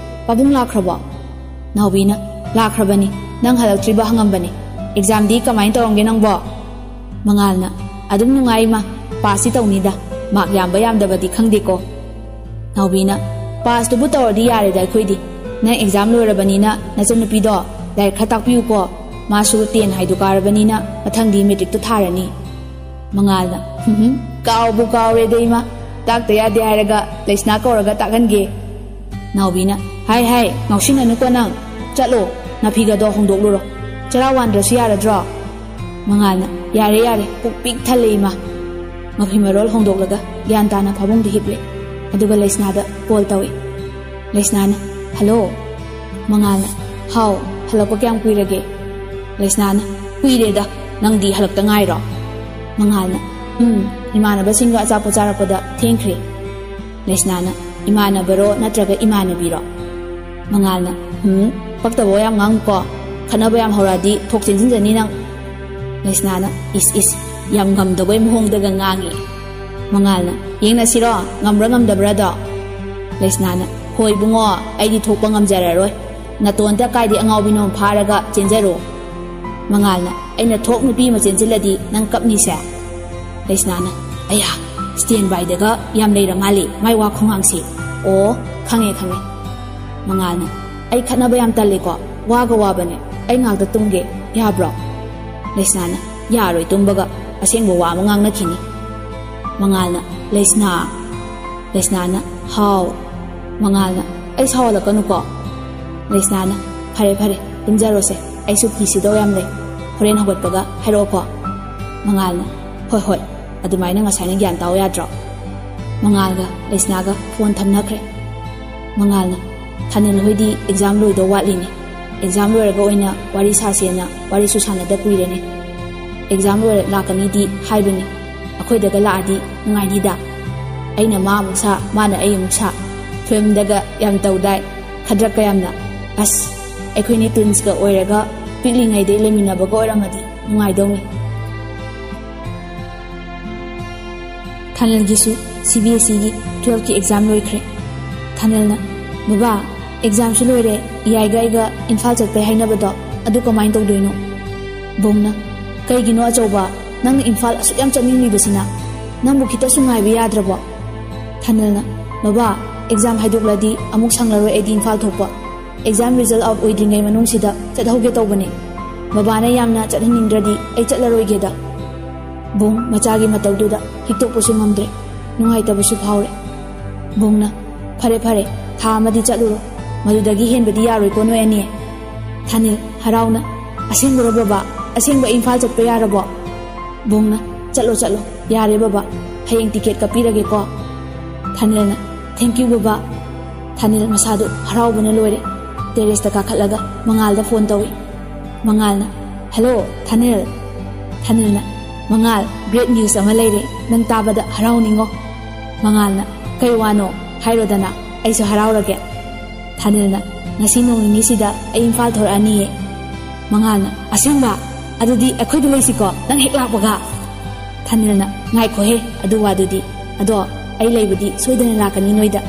ꯄꯥꯕꯨꯡ ꯂꯥꯛꯈ꯭ꯔꯕꯣ?" ꯅꯥꯎꯕꯤꯅ, "ꯂꯥꯛꯈ꯭ꯔꯕꯅꯤ꯫ ꯅꯪ ꯍꯜꯂꯛꯇ꯭ꯔꯤꯕ ꯍꯪꯉꯝꯕꯅꯤ꯫ ꯑꯦꯛꯖꯥꯝꯗꯤ ꯀꯃꯥꯏꯅ ꯇꯧꯔꯝꯒꯦ ꯅꯪꯕꯣ?" ꯃꯉꯥꯜꯅ, "ꯑꯗꯨꯝ ꯅꯨꯡꯉꯥꯏ ꯏꯃꯥ꯫ ꯄꯥꯁꯇꯤ ꯇꯧꯅꯤꯗ꯫ ꯃꯥꯔꯛ ꯌꯥꯝꯕ ꯌꯥꯝꯗꯕꯗꯤ ꯈꯪꯗꯦꯀꯣ꯫" ꯅꯥꯎꯕꯤꯅ, "ꯄꯥꯁꯇꯨꯕꯨ ꯇꯧꯔꯗꯤ ꯌꯥꯔꯦꯗ ꯑꯩꯈꯣꯏꯗꯤ꯫ ꯅꯪ ꯑꯦꯛꯖꯥꯝ ꯂꯣꯏꯔꯕꯅꯤꯅ ꯅꯆꯟꯅꯨꯄꯤꯗꯣ ꯂꯥꯏꯔꯤꯛ ꯈꯔ ꯇꯥꯛꯄꯤꯌꯨꯀꯣ꯫ ꯃꯥꯁꯨ ꯇꯦꯟ ꯍꯥꯏꯗꯨ ꯀꯥꯔꯕꯅꯤꯅ ꯃꯊꯪꯗꯤ ꯃꯦꯇ꯭ꯔꯤꯛꯇ ꯊꯥꯔꯅꯤ꯫" ꯃꯉꯥꯜꯅ, "ꯍꯨꯝ ꯍꯨꯝ, ꯀꯥꯎꯕꯨ ꯀꯥꯎꯔꯦꯗ ꯏꯃꯥ꯫ ꯇꯥꯛꯇ ꯌꯥꯗꯦ ꯍꯥꯏꯔꯒ ꯂꯩꯁꯅꯥ ꯀꯧꯔꯒ ꯇꯥꯛꯍꯟꯒꯦ꯫" ꯅꯥꯎꯕꯤꯅ, "ꯍꯥꯏ ꯍꯥꯏ, ꯉꯥꯎꯁꯤꯟꯅꯅꯨꯀꯣ ꯅꯪ꯫ ꯆꯠꯂꯣ, ꯅꯥꯐꯤꯒꯗꯣ ꯍꯣꯡꯗꯣꯛꯂꯨꯔꯣ꯫ ꯆꯔꯥ ꯋꯥꯟꯗ꯭ꯔꯁꯨ ꯌꯥꯔꯗ꯭ꯔꯣ?" ꯃꯉꯥꯜꯅ, "ꯌꯥꯔꯦ ꯌꯥꯔꯦ, ꯄꯨꯛ ꯄꯤꯛ ꯊꯜꯂꯦ ꯏꯃꯥ꯫" ꯃꯐꯤ ꯃꯔꯣꯜ ꯍꯣꯡꯗꯣꯛꯂꯒ ꯒ꯭ꯌꯥꯟ ꯇꯥꯅ ꯐꯥꯕꯨꯡꯗ ꯍꯤꯞꯂꯦ꯫ ꯑꯗꯨꯒ ꯂꯩꯁꯅꯥꯗ ꯀꯣꯜ ꯇꯧꯏ꯫ ꯂꯩꯁꯅꯥꯅ, "ꯍꯜꯂꯣ꯫" ꯃꯉꯥꯜꯅ, "ꯍꯥꯎ, ꯍꯜꯂꯛꯄ ꯀꯌꯥꯝ ꯀꯨꯏꯔꯒꯦ?" ꯂꯩꯁꯅꯥꯅ, "ꯀꯨꯏꯔꯦꯗ, ꯅꯪꯗꯤ ꯍꯜꯂꯛꯇ ꯉꯥꯏꯔꯣ?" ꯃꯉꯥꯜꯅ, "ꯎꯝ, ꯏꯃꯥꯟꯅꯕꯁꯤꯡꯒ ꯑꯆꯥꯄꯣꯠ ꯆꯥꯔꯛꯄꯗ ꯊꯦꯡꯈ꯭ꯔꯦ꯫" ꯂꯩꯁꯅꯥꯅ, "ꯏꯃꯥꯟꯅꯕꯔꯣ ꯅꯠꯇ꯭ꯔꯒ ꯏꯃꯥꯟꯅꯕꯤꯔꯣ?" ꯃꯉꯥꯜꯅ, "ꯍꯨꯝ, ꯄꯛꯇꯕ ꯌꯥꯝ ꯉꯥꯡꯉꯨꯀꯣ꯫ ꯈꯠꯅꯕ ꯌꯥꯝ ꯍꯧꯔꯛꯑꯗꯤ ꯊꯣꯛ ꯆꯦꯟꯁꯤꯟꯖꯅꯤ ꯅꯪ꯫" ꯂꯩꯁꯅꯥꯅ, "ꯏꯁ ꯏꯁ, ꯌꯥꯝ ꯉꯝꯗꯕꯩ ꯃꯑꯣꯡꯗꯒ ꯉꯥꯡꯉꯤ꯫" ꯃꯉꯥꯜꯅ, "ꯌꯦꯡꯅꯁꯤꯔꯣ, ꯉꯝꯕ꯭ꯔꯥ ꯉꯝꯗꯕ꯭ꯔꯥꯗꯣ?" ꯂꯩꯁꯅꯥꯅ, "ꯍꯣꯏ ꯏꯕꯨꯡꯉꯣ, ꯑꯩꯗꯤ ꯊꯣꯛꯄ ꯉꯝꯖꯔꯔꯣꯏ꯫ ꯅꯇꯣꯟꯇ ꯀꯥꯏꯗꯩ ꯑꯉꯥꯎꯕꯤꯅꯣ ꯐꯥꯔꯒ ꯆꯦꯟꯖꯔꯣ꯫" ꯃꯉꯥꯜꯅ, "ꯑꯩꯅ ꯊꯣꯛ ꯅꯨꯄꯤ ꯑꯃ ꯆꯦꯟꯁꯤꯜꯂꯗꯤ ꯅꯪ ꯀꯞꯅꯤꯁꯦ?" ꯂꯩꯁꯅꯥꯅ, "ꯑꯌꯥ, ꯁ꯭ꯇꯦꯟ ꯕꯥꯏꯗꯒ ꯌꯥꯝ ꯂꯩꯔ ꯃꯥꯜꯂꯤ ꯃꯥꯏ ꯋꯥ ꯈꯣꯡꯉꯥꯡꯁꯤ꯫ ꯑꯣ, ꯈꯪꯉꯦ ꯈꯪꯉꯦ꯫" ꯃꯉꯥꯜꯅ, "ꯑꯩ ꯈꯠꯅꯕ ꯌꯥꯝ ꯇꯜꯂꯦꯀꯣ, ꯋꯥꯒ ꯋꯥꯕꯅꯦ꯫ ꯑꯩ ꯉꯥꯛꯇ ꯇꯨꯝꯒꯦ, ꯌꯥꯕ꯭ꯔꯣ?" ꯂꯩꯁꯅꯥꯅ, "ꯌꯥꯔꯣꯏ ꯇꯨꯝꯕꯒ, ꯑꯁꯦꯡꯕ ꯋꯥ ꯑꯃ ꯉꯥꯡꯅꯈꯤꯅꯤ꯫" ꯃꯉꯥꯜꯅ, "ꯂꯩꯁꯅꯥ꯫" ꯂꯩꯁꯅꯥꯅ, "ꯍꯥꯎ꯫" ꯃꯉꯥꯜꯅ, "ꯑꯩ ꯁꯥꯎꯍꯜꯂꯛꯀꯅꯨꯀꯣ꯫" ꯂꯩꯁꯅꯥꯅ, "ꯐꯔꯦ ꯐꯔꯦ, ꯇꯨꯝꯖꯔꯣꯁꯦ꯫ ꯑꯩꯁꯨ ꯐꯤ ꯁꯨꯗꯧ ꯌꯥꯝ ꯂꯩ꯫ ꯍꯣꯔꯦꯟ ꯍꯧꯒꯠꯄꯒ ꯍꯥꯏꯔꯛꯑꯣꯀꯣ꯫" ꯃꯉꯥꯜꯅ, "ꯍꯣꯏ ꯍꯣꯏ, ꯑꯗꯨꯃꯥꯏꯅ ꯉꯁꯥꯏꯅ ꯒ꯭ꯌꯥꯟ ꯇꯥꯎ ꯌꯥꯗ꯭ꯔꯣ?" ꯃꯉꯥꯜꯒ ꯂꯩꯁꯅꯥꯒ ꯐꯣꯟ ꯊꯝꯅꯈ꯭ꯔꯦ꯫ ꯃꯉꯥꯜꯅ, "ꯊꯥꯅꯤꯜ ꯍꯣꯏꯗꯤ ꯑꯦꯛꯖꯥꯝ ꯂꯣꯏꯗꯧ ꯋꯥꯠꯂꯤꯅꯦ꯫ ꯑꯦꯛꯖꯥꯝ ꯂꯣꯏꯔꯒ ꯑꯣꯏꯅ ꯋꯥꯔꯤ ꯁꯥꯁꯦꯅ ꯋꯥꯔꯤꯁꯨ ꯁꯥꯟꯅꯗ ꯀꯨꯏꯔꯦꯅꯦ꯫ ꯑꯦꯛꯖꯥꯝ ꯂꯣꯏꯔ ꯂꯥꯛꯀꯅꯤꯗꯤ ꯍꯥꯏꯕꯅꯤ꯫ ꯑꯩꯈꯣꯏꯗꯒ ꯂꯥꯛꯑꯗꯤ ꯅꯨꯡꯉꯥꯏꯅꯤꯗ꯫ ꯑꯩꯅ ꯃꯥ ꯑꯃꯨꯛ ꯁꯥ, ꯃꯥꯅ ꯑꯩ ꯑꯃꯨꯛ ꯁꯥ꯫ ꯐꯤꯂꯝꯗꯒ ꯌꯥꯝ ꯇꯧꯗꯥꯏ, ꯈꯗ꯭ꯔꯛꯀ ꯌꯥꯝꯅ꯫ ꯑꯁ, ꯑꯩꯈꯣꯏꯅꯤ ꯇ꯭ꯋꯤꯟꯁꯀ ꯑꯣꯏꯔꯒ ꯄꯤꯛꯂꯤꯉꯩꯗꯩ ꯂꯩꯃꯤꯟꯅꯕꯒ ꯑꯣꯏꯔꯝꯃꯗꯤ ꯅꯨꯡꯉꯥꯏꯗꯧꯅꯤ꯫ ꯊꯥꯅꯤꯜꯒꯤꯁꯨ ꯁꯤ ꯕꯤ ꯑꯦꯁ ꯏꯒꯤ ꯇꯨꯋꯦꯜꯐꯀꯤ ꯑꯦꯛꯖꯥꯝ ꯂꯣꯏꯈ꯭ꯔꯦ꯫ ꯊꯥꯅꯤꯜꯅ, "ꯕꯕꯥ, ꯑꯦꯛꯖꯥꯝꯁꯨ ꯂꯣꯏꯔꯦ, ꯏꯌꯥꯏꯒ ꯑꯩꯒ ꯏꯝꯐꯥꯜ ꯆꯠꯄꯩ ꯍꯥꯏꯅꯕꯗꯣ, ꯑꯗꯨ ꯀꯃꯥꯏꯅ ꯇꯧꯗꯣꯏꯅꯣ?" ꯕꯨꯡꯅ, "ꯀꯩꯒꯤꯅꯣ ꯑꯆꯧꯕ, ꯅꯪꯅ ꯏꯝꯐꯥꯜ ꯑꯁꯨꯛ ꯌꯥꯝ ꯆꯠꯅꯤꯡꯂꯤꯕꯁꯤꯅ? ꯅꯪꯕꯨ ꯈꯤꯇꯁꯨ ꯉꯥꯏꯕ ꯌꯥꯗ꯭ꯔꯕꯣ?" ꯊꯥꯅꯤꯜꯅ, "ꯕꯕꯥ, ꯑꯦꯛꯖꯥꯝ ꯍꯥꯏꯗꯣꯛꯂꯗꯤ ꯑꯃꯨꯛ ꯁꯪꯂꯔꯣꯏ ꯑꯩꯗꯤ ꯏꯝꯐꯥꯜ ꯊꯣꯛꯄ꯫ ꯑꯦꯛꯖꯥꯝ ꯔꯤꯖꯜ ꯑꯥꯎꯠ ꯑꯣꯏꯗ꯭ꯔꯤꯉꯩ ꯃꯅꯨꯡꯁꯤꯗ ꯆꯠꯍꯧꯒꯦ ꯇꯧꯕꯅꯦ꯫ ꯕꯕꯥꯅ ꯌꯥꯝꯅ ꯆꯠꯍꯟꯅꯤꯡꯗ꯭ꯔꯗꯤ ꯑꯩ ꯆꯠꯂꯔꯣꯏꯒꯦꯗ꯫" ꯕꯨꯡ ꯃꯆꯥꯒꯤ ꯃꯇꯧꯗꯨꯗ ꯍꯤꯛꯇꯣꯛꯄꯁꯨ ꯉꯝꯗ꯭ꯔꯦ꯫ ꯅꯨꯡꯉꯥꯏꯇꯕꯁꯨ ꯐꯥꯎꯔꯦ꯫ ꯕꯨꯡꯅ, "ꯐꯔꯦ, ꯐꯔꯦ, ꯊꯥ ꯑꯃꯗꯤ ꯆꯠꯂꯨꯔꯣ꯫ ꯃꯗꯨꯗꯒꯤ ꯍꯦꯟꯕꯗꯤ ꯌꯥꯔꯣꯏꯀꯣ ꯅꯣꯏ ꯑꯅꯤ꯫" ꯊꯥꯅꯤꯜ ꯍꯔꯥꯎꯅ, "ꯑꯁꯦꯡꯕꯔꯣ ꯕꯕꯥ? ꯑꯁꯦꯡꯕ ꯏꯝꯐꯥꯜ ꯆꯠꯄ ꯌꯥꯔꯕꯣ?" ꯕꯨꯡꯅ, "ꯆꯠꯂꯣ, ꯆꯠꯂꯣ꯫ ꯌꯥꯔꯦ ꯕꯕꯥ꯫ ꯍꯌꯦꯡ ꯇꯤꯀꯦꯠ ꯀꯛꯄꯤꯔꯒꯦꯀꯣ꯫" ꯊꯥꯅꯤꯜꯅ, "Thank you ꯕꯕꯥ꯫" ꯊꯥꯅꯤꯜ ꯃꯁꯥꯗꯨ ꯍꯔꯥꯎꯕꯅ ꯂꯣꯏꯔꯦ꯫ ꯇꯦꯔꯦꯁꯇ ꯀꯥꯈꯠꯂꯒ ꯃꯉꯥꯜꯗ ꯐꯣꯟ ꯇꯧꯏ꯫ ꯃꯉꯥꯜꯅ, "ꯍꯦꯜꯂꯣ, ꯊꯥꯅꯤꯜ꯫" ꯊꯥꯅꯤꯜꯅ, "ꯃꯉꯥꯜ, ꯒ꯭ꯔꯦꯠ ꯅ꯭ꯌꯨꯁ ꯑꯃ ꯂꯩꯔꯦ, ꯅꯪ ꯇꯥꯕꯗ ꯍꯔꯥꯎꯅꯤꯡꯉꯣ꯫" ꯃꯉꯥꯜꯅ, "ꯀꯩ ꯋꯥꯅꯣ? ꯍꯥꯏꯔꯣꯗꯅ, ꯑꯩꯁꯨ ꯍꯔꯥꯎꯔꯒꯦ꯫" ꯊꯥꯅꯤꯜꯅ, "ꯉꯁꯤ ꯅꯣꯡ ꯅꯤꯅꯤꯁꯤꯗ ꯑꯩ ꯏꯝꯐꯥꯜ ꯊꯣꯔꯛꯑꯅꯤꯌꯦ꯫" ꯃꯉꯥꯜꯅ, "ꯑꯁꯦꯡꯕ? ꯑꯗꯨꯗꯤ ꯑꯩꯈꯣꯏꯗ ꯂꯩꯁꯤꯀꯣ, ꯅꯪ ꯍꯦꯛ ꯂꯥꯛꯄꯒ?" ꯊꯥꯅꯤꯜꯅ, "ꯉꯥꯏꯈꯣꯍꯦ, ꯑꯗꯨ ꯋꯥꯗꯨꯗꯤ꯫ ꯑꯗꯣ ꯑꯩ ꯂꯩꯕꯗꯤ ꯁꯣꯏꯗꯅ ꯂꯥꯛꯀꯅꯤ ꯅꯣꯏꯗ꯫"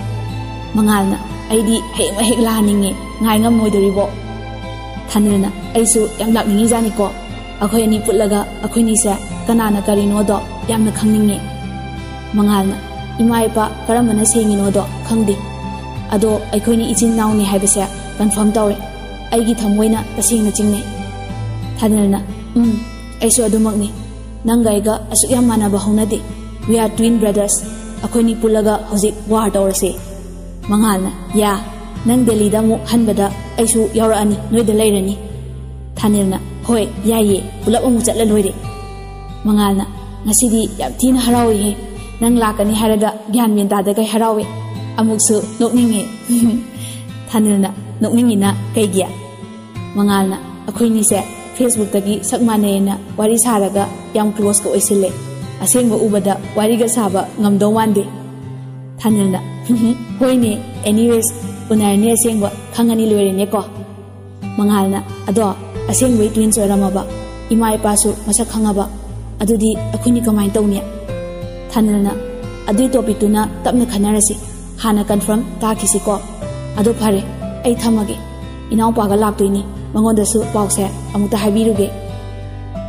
ꯃꯉꯥꯜꯅ, "ꯑꯩꯗꯤ ꯍꯌꯦꯡꯃꯛ ꯍꯦꯛ ꯂꯥꯛꯍꯟꯅꯤꯡꯉꯦ, ꯉꯥꯏ ꯉꯝꯃꯣꯏꯗꯧꯔꯤꯕꯣ꯫" ꯊꯥꯅꯤꯜꯅ, "ꯑꯩꯁꯨ ꯌꯥꯝ ꯂꯥꯛꯅꯤꯡꯉꯤꯖꯥꯠꯅꯤꯀꯣ꯫ ꯑꯩꯈꯣꯏ ꯑꯅꯤ ꯄꯨꯜꯂꯒ ꯑꯩꯈꯣꯏꯅꯤꯁꯦ ꯀꯅꯥꯅ ꯀꯔꯤꯅꯣꯗꯣ ꯌꯥꯝꯅ ꯈꯪꯅꯤꯡꯉꯦ꯫" ꯃꯉꯥꯜꯅ, "ꯏꯃꯥ ꯏꯄꯥ ꯀꯔꯝꯕꯅ ꯁꯦꯡꯉꯤꯅꯣꯗꯣ ꯈꯪꯗꯦ꯫ ꯑꯗꯣ ꯑꯩꯈꯣꯏꯅꯤ ꯏꯆꯤꯟ ꯏꯅꯥꯎꯅꯤ ꯍꯥꯏꯕꯁꯦ ꯀꯟꯐꯥꯔꯝ ꯇꯧꯔꯦ꯫ ꯑꯩꯒꯤ ꯊꯃꯣꯏꯅ ꯇꯁꯦꯡꯅ ꯆꯤꯡꯅꯩ꯫" ꯊꯥꯅꯤꯜꯅ, "ꯎꯝ, ꯑꯩꯁꯨ ꯑꯗꯨꯃꯛꯅꯤ꯫ ꯅꯪꯒ ꯑꯩꯒ ꯑꯁꯨꯛ ꯌꯥꯝ ꯃꯥꯟꯅꯕ ꯍꯧꯅꯗꯦ꯫ We are twin brothers꯫ ꯑꯩꯈꯣꯏꯅꯤ ꯄꯨꯜꯂꯒ ꯍꯧꯖꯤꯛ ꯋꯥꯔ ꯇꯧꯔꯁꯦ꯫" ꯃꯉꯥꯜꯅ, "ꯌꯥ, ꯅꯪ ꯗꯦꯜꯂꯤꯗ ꯑꯃꯨꯛ ꯍꯟꯕꯗ ꯑꯩꯁꯨ ꯌꯥꯎꯔꯛꯑꯅꯤ, ꯅꯣꯏꯗ ꯂꯩꯔꯅꯤ꯫" ꯊꯥꯅꯤꯜꯅ, "ꯍꯣꯏ, ꯌꯥꯏꯌꯦ, ꯄꯨꯂꯞ ꯑꯃꯨꯛ ꯆꯠꯂ ꯂꯣꯏꯔꯦ꯫" ꯃꯉꯥꯜꯅ, "ꯉꯁꯤꯗꯤ ꯌꯥꯝ ꯊꯤꯅ ꯍꯔꯥꯎꯏꯍꯦ꯫ ꯅꯪ ꯂꯥꯛꯀꯅꯤ ꯍꯥꯏꯔꯒ ꯒ꯭ꯌꯥꯟ ꯃꯦꯟ ꯇꯥꯗꯈꯩ ꯍꯔꯥꯎꯏ꯫ ꯑꯃꯨꯛꯁꯨ ꯅꯣꯛꯅꯤꯡꯉꯦ꯫" ꯊꯥꯅꯤꯜꯅ, "ꯅꯣꯛꯅꯤꯡꯉꯤꯅ ꯀꯩꯒꯤ?" ꯃꯉꯥꯜꯅ, "ꯑꯩꯈꯣꯏꯅꯤꯁꯦ Facebookꯇꯒꯤ ꯁꯛ ꯃꯥꯟꯅꯩꯅ ꯋꯥꯔꯤ ꯁꯥꯔꯒ ꯌꯥꯝ closeꯀ ꯑꯣꯏꯁꯤꯜꯂꯦ꯫ ꯑꯁꯦꯡꯕ ꯎꯕꯗ ꯋꯥꯔꯤꯒ ꯁꯥꯕ ꯉꯝꯗꯧ ꯃꯥꯟꯗꯦ꯫" ꯊꯥꯅꯤꯜꯅ, "ꯍꯣꯏꯅꯦ, anyways, ꯎꯅꯔꯅꯤ ꯑꯁꯦꯡꯕ, ꯈꯪꯉꯅꯤ ꯂꯣꯏꯔꯦꯅꯦꯀꯣ꯫" ꯃꯉꯥꯜꯅ, "ꯑꯗꯣ ꯑꯁꯦꯡꯕꯩ twins ꯑꯣꯏꯔꯝꯃꯕ, ꯏꯃꯥ ꯏꯄꯥꯁꯨ ꯃꯁꯛ ꯈꯪꯉꯕ, ꯑꯗꯨꯗꯤ ꯑꯩꯈꯣꯏꯅꯤ ꯀꯃꯥꯏꯅ ꯇꯧꯅꯤ?" ꯊꯥꯅꯤꯜꯅ, "ꯑꯗꯨꯏ topicꯇꯨꯅ ꯇꯞꯅ ꯈꯟꯅꯔꯁꯤ, ꯍꯥꯟꯅ confirm ꯇꯥꯈꯤꯁꯤꯀꯣ꯫ ꯑꯗꯣ ꯐꯔꯦ, ꯑꯩ ꯊꯝꯃꯒꯦ, ꯏꯅꯥꯎꯄꯥꯒ ꯂꯥꯛꯇꯣꯏꯅꯤ, ꯃꯉꯣꯟꯗꯁꯨ ꯄꯥꯎꯁꯦ ꯑꯃꯨꯛꯇ ꯍꯥꯏꯕꯤꯔꯨꯒꯦ꯫"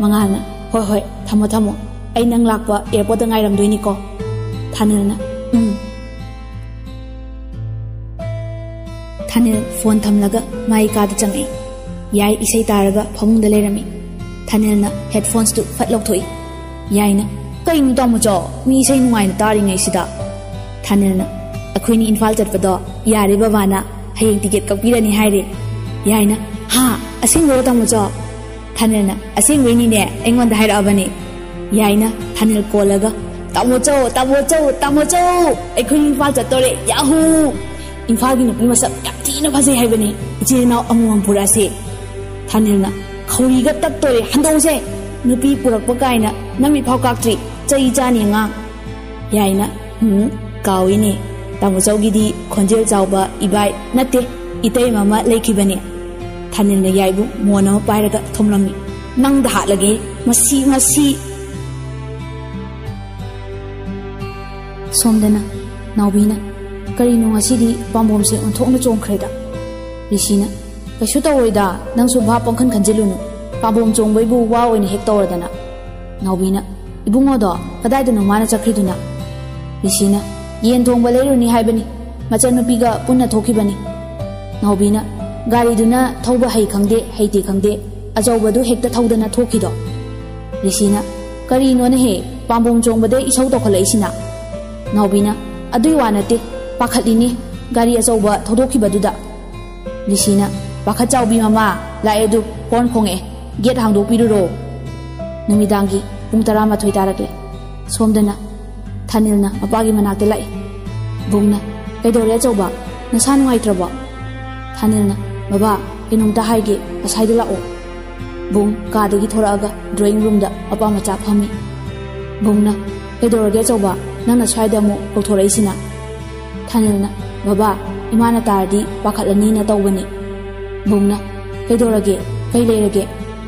ꯃꯉꯥꯜꯅ, "ꯍꯣꯏ ꯍꯣꯏ, ꯊꯝꯃꯣ ꯊꯝꯃꯣ, ꯑꯩ ꯅꯪ ꯂꯥꯛꯄ airportꯇ ꯉꯥꯏꯔꯝꯗꯣꯏꯅꯤꯀꯣ꯫" ꯊꯥꯅꯤꯜꯅ, "ꯎꯝ꯫" ꯊꯥꯅꯤꯜ phone ꯊꯝꯂꯒ ꯃꯥꯒꯤ ꯀꯥꯗ ꯆꯪꯉꯛꯏ꯫ ꯌꯥꯏ ꯏꯁꯩ ꯇꯥꯔꯒ ꯐꯃꯨꯡꯗ ꯂꯩꯔꯝꯃꯤ꯫ ꯊꯥꯅꯤꯜꯅ headphonesꯇꯨ ꯐꯠ ꯂꯧꯊꯣꯛꯏ꯫ ꯌꯥꯏꯅ, "ꯀꯩꯅꯣ ꯇꯥꯃꯣꯆꯧ, ꯃꯤ ꯏꯁꯩ ꯅꯨꯡꯉꯥꯏꯅ ꯇꯥꯔꯤꯉꯩꯁꯤꯗ?" ꯊꯥꯅꯤꯜꯅ, "ꯑꯩꯈꯣꯏꯅꯤ ꯏꯝꯐꯥꯜ ꯆꯠꯄꯗꯣ ꯌꯥꯔꯦ ꯕꯕꯥꯅ, ꯍꯌꯦꯡ ticket ꯀꯛꯄꯤꯔꯅꯤ ꯍꯥꯏꯔꯦ꯫" ꯌꯥꯏꯅ, "ꯍꯥ? ꯑꯁꯦꯡꯕꯔꯣ ꯇꯥꯃꯣꯆꯧ?" ꯊꯥꯅꯤꯜꯅ, "ꯑꯁꯦꯡꯕꯩꯅꯤꯅꯦ, ꯑꯩꯉꯣꯟꯗ ꯍꯥꯏꯔꯛꯑꯕꯅꯦ꯫" ꯌꯥꯏꯅ ꯊꯥꯅꯤꯜ ꯀꯣꯜꯂꯒ, "ꯇꯥꯃꯣꯆꯧ, ꯇꯥꯃꯣꯆꯧ, ꯇꯥꯃꯣꯆꯧ, ꯑꯩꯈꯣꯏ ꯏꯝꯐꯥꯜ ꯆꯠꯇꯣꯔꯦ, ꯌꯥꯍꯨ! ꯏꯝꯐꯥꯜꯒꯤ ꯅꯨꯄꯤ ꯃꯁꯛ ꯌꯥꯝ ꯊꯤꯅ ꯐꯖꯩ ꯍꯥꯏꯕꯅꯦ, ꯏꯆꯤꯜ ꯏꯅꯥꯎ ꯑꯃꯃꯝ ꯄꯨꯔꯛꯑꯁꯦ꯫" ꯊꯥꯅꯤꯜꯅ, "ꯈꯧꯔꯤꯒ ꯇꯠꯇꯣꯔꯦ, ꯍꯟꯗꯣꯛꯎꯁꯦ꯫ ꯅꯨꯄꯤ ꯄꯨꯔꯛꯄ ꯀꯥꯏꯅ ꯅꯝꯃꯤꯐꯥꯎ ꯀꯥꯛꯇ꯭ꯔꯤ, ꯆꯩ ꯆꯥꯅꯤ ꯑꯉꯥꯡ꯫" ꯌꯥꯏꯅ, "ꯎꯝ, ꯀꯥꯎꯏꯅꯦ, ꯇꯥꯃꯣꯆꯧꯒꯤꯗꯤ ꯈꯣꯟꯖꯦꯜ ꯆꯥꯎꯕ ꯏꯕꯥꯏ ꯅꯠꯇꯦ, ꯏꯇꯩꯃ ꯑꯃ ꯂꯩꯈꯤꯕꯅꯦ꯫" ꯊꯥꯅꯤꯜꯅ ꯌꯥꯏꯕꯨ ꯃꯣꯟ ꯑꯃ ꯄꯥꯏꯔꯒ ꯊꯣꯝꯂꯝꯃꯤ꯫ "ꯅꯪꯗ ꯍꯥꯠꯂꯒꯦ, ꯃꯁꯤ, ꯃꯁꯤ!" ꯁꯣꯝꯗꯅ ꯅꯥꯎꯕꯤꯅ, "ꯀꯔꯤꯅꯣ ꯉꯁꯤꯗꯤ ꯄꯥꯝꯕꯣꯝꯁꯦ ꯑꯣꯟꯊꯣꯛꯅ ꯆꯣꯡꯈ꯭ꯔꯦꯗ?" ꯔꯤꯁꯤꯅ, "ꯀꯩꯁꯨ ꯇꯧꯔꯣꯏꯗ, ꯅꯪꯁꯨ ꯚꯥꯞ ꯄꯪꯈꯟ ꯈꯟꯖꯤꯜꯂꯨꯅꯨ, ꯄꯥꯝꯕꯣꯝ ꯆꯣꯡꯕꯩꯕꯨ ꯋꯥ ꯑꯣꯏꯅ ꯍꯦꯛ ꯇꯧꯔꯗꯅ꯫" ꯅꯥꯎꯕꯤꯅ, "ꯏꯕꯨꯡꯉꯣꯗꯣ ꯀꯗꯥꯏꯗꯅꯣ ꯃꯥꯅ ꯆꯠꯈ꯭ꯔꯤꯗꯨꯅ?" ꯔꯤꯁꯤꯅ, "ꯌꯦꯟ ꯊꯣꯡꯕ ꯂꯩꯔꯨꯅꯤ ꯍꯥꯏꯕꯅꯤ, ꯃꯆꯟꯅꯨꯄꯤꯒ ꯄꯨꯟꯅ ꯊꯣꯛꯈꯤꯕꯅꯤ꯫" ꯅꯥꯎꯕꯤꯅ, "ꯒꯥꯔꯤꯗꯨꯅ ꯊꯧꯕ ꯍꯩ ꯈꯪꯗꯦ, ꯍꯩꯇꯦ ꯈꯪꯗꯦ, ꯑꯆꯧꯕꯗꯨ ꯍꯦꯛꯇ ꯊꯧꯗꯅ ꯊꯣꯛꯈꯤꯗꯣ?" ꯔꯤꯁꯤꯅ, "ꯀꯔꯤꯅꯣꯅꯦꯍꯦ, ꯄꯥꯝꯕꯣꯝ ꯆꯣꯡꯕꯗꯩ ꯏꯁꯧ ꯇꯧꯈꯠꯂꯛꯏꯁꯤꯅ?" ꯅꯥꯎꯕꯤꯅ, "ꯑꯗꯨꯏ ꯋꯥ ꯅꯠꯇꯦ, ꯄꯥꯈꯠꯂꯤꯅꯦ, ꯒꯥꯔꯤ ꯑꯆꯧꯕ ꯊꯧꯗꯣꯛꯈꯤꯕꯗꯨꯗ꯫" ꯔꯤꯁꯤꯅ, "ꯄꯥꯈꯠ ꯆꯥꯎꯕꯤ ꯃꯃꯥ, ꯂꯥꯛꯑꯦ ꯑꯗꯨ, horn ꯈꯣꯡꯉꯛꯑꯦ, gate ꯍꯥꯡꯗꯣꯛꯄꯤꯔꯨꯔꯣ꯫" ꯅꯨꯃꯤꯗꯥꯡꯒꯤ ꯄꯨꯡ ꯇꯔꯥꯃꯥꯊꯣꯏ ꯇꯥꯔꯛꯂꯦ꯫ ꯁꯣꯝꯗꯅ ꯊꯥꯅꯤꯜꯅ ꯃꯄꯥꯒꯤ ꯃꯅꯥꯛꯇ ꯂꯥꯛꯏ꯫ ꯕꯨꯡꯅ, "ꯀꯩꯗꯧꯔꯦ ꯑꯆꯧꯕ? ꯅꯁꯥ ꯅꯨꯡꯉꯥꯏꯇ꯭ꯔꯕꯣ?" ꯊꯥꯅꯤꯜꯅ, "ꯕꯕꯥ, ꯀꯩꯅꯣꯝꯇ ꯍꯥꯏꯒꯦ, ꯑꯁ꯭ꯋꯥꯏꯗ ꯂꯥꯛꯑꯣ꯫ ꯕꯨꯡ ꯀꯥꯗꯒꯤ ꯊꯣꯔꯛꯑꯒ drawing roomꯗ ꯃꯄꯥ ꯃꯆꯥ ꯐꯝꯃꯤ꯫ ꯕꯨꯡꯅ, "ꯀꯩꯗꯧꯔꯒꯦ ꯑꯆꯧꯕ, ꯅꯪꯅ ꯁ꯭ꯋꯥꯏꯗ ꯑꯃꯨꯛ ꯀꯧꯊꯣꯔꯛꯏꯁꯤꯅ?" ꯊꯥꯅꯤꯜꯅ, "ꯕꯕꯥ, ꯏꯃꯥꯅ ꯇꯥꯔꯗꯤ ꯄꯥꯈꯠꯂꯅꯤꯅ ꯇꯧꯕꯅꯤ꯫" ꯕꯨꯡꯅ, "ꯀꯩꯗꯧꯔꯒꯦ? ꯀꯩ ꯂꯩꯔꯒꯦ?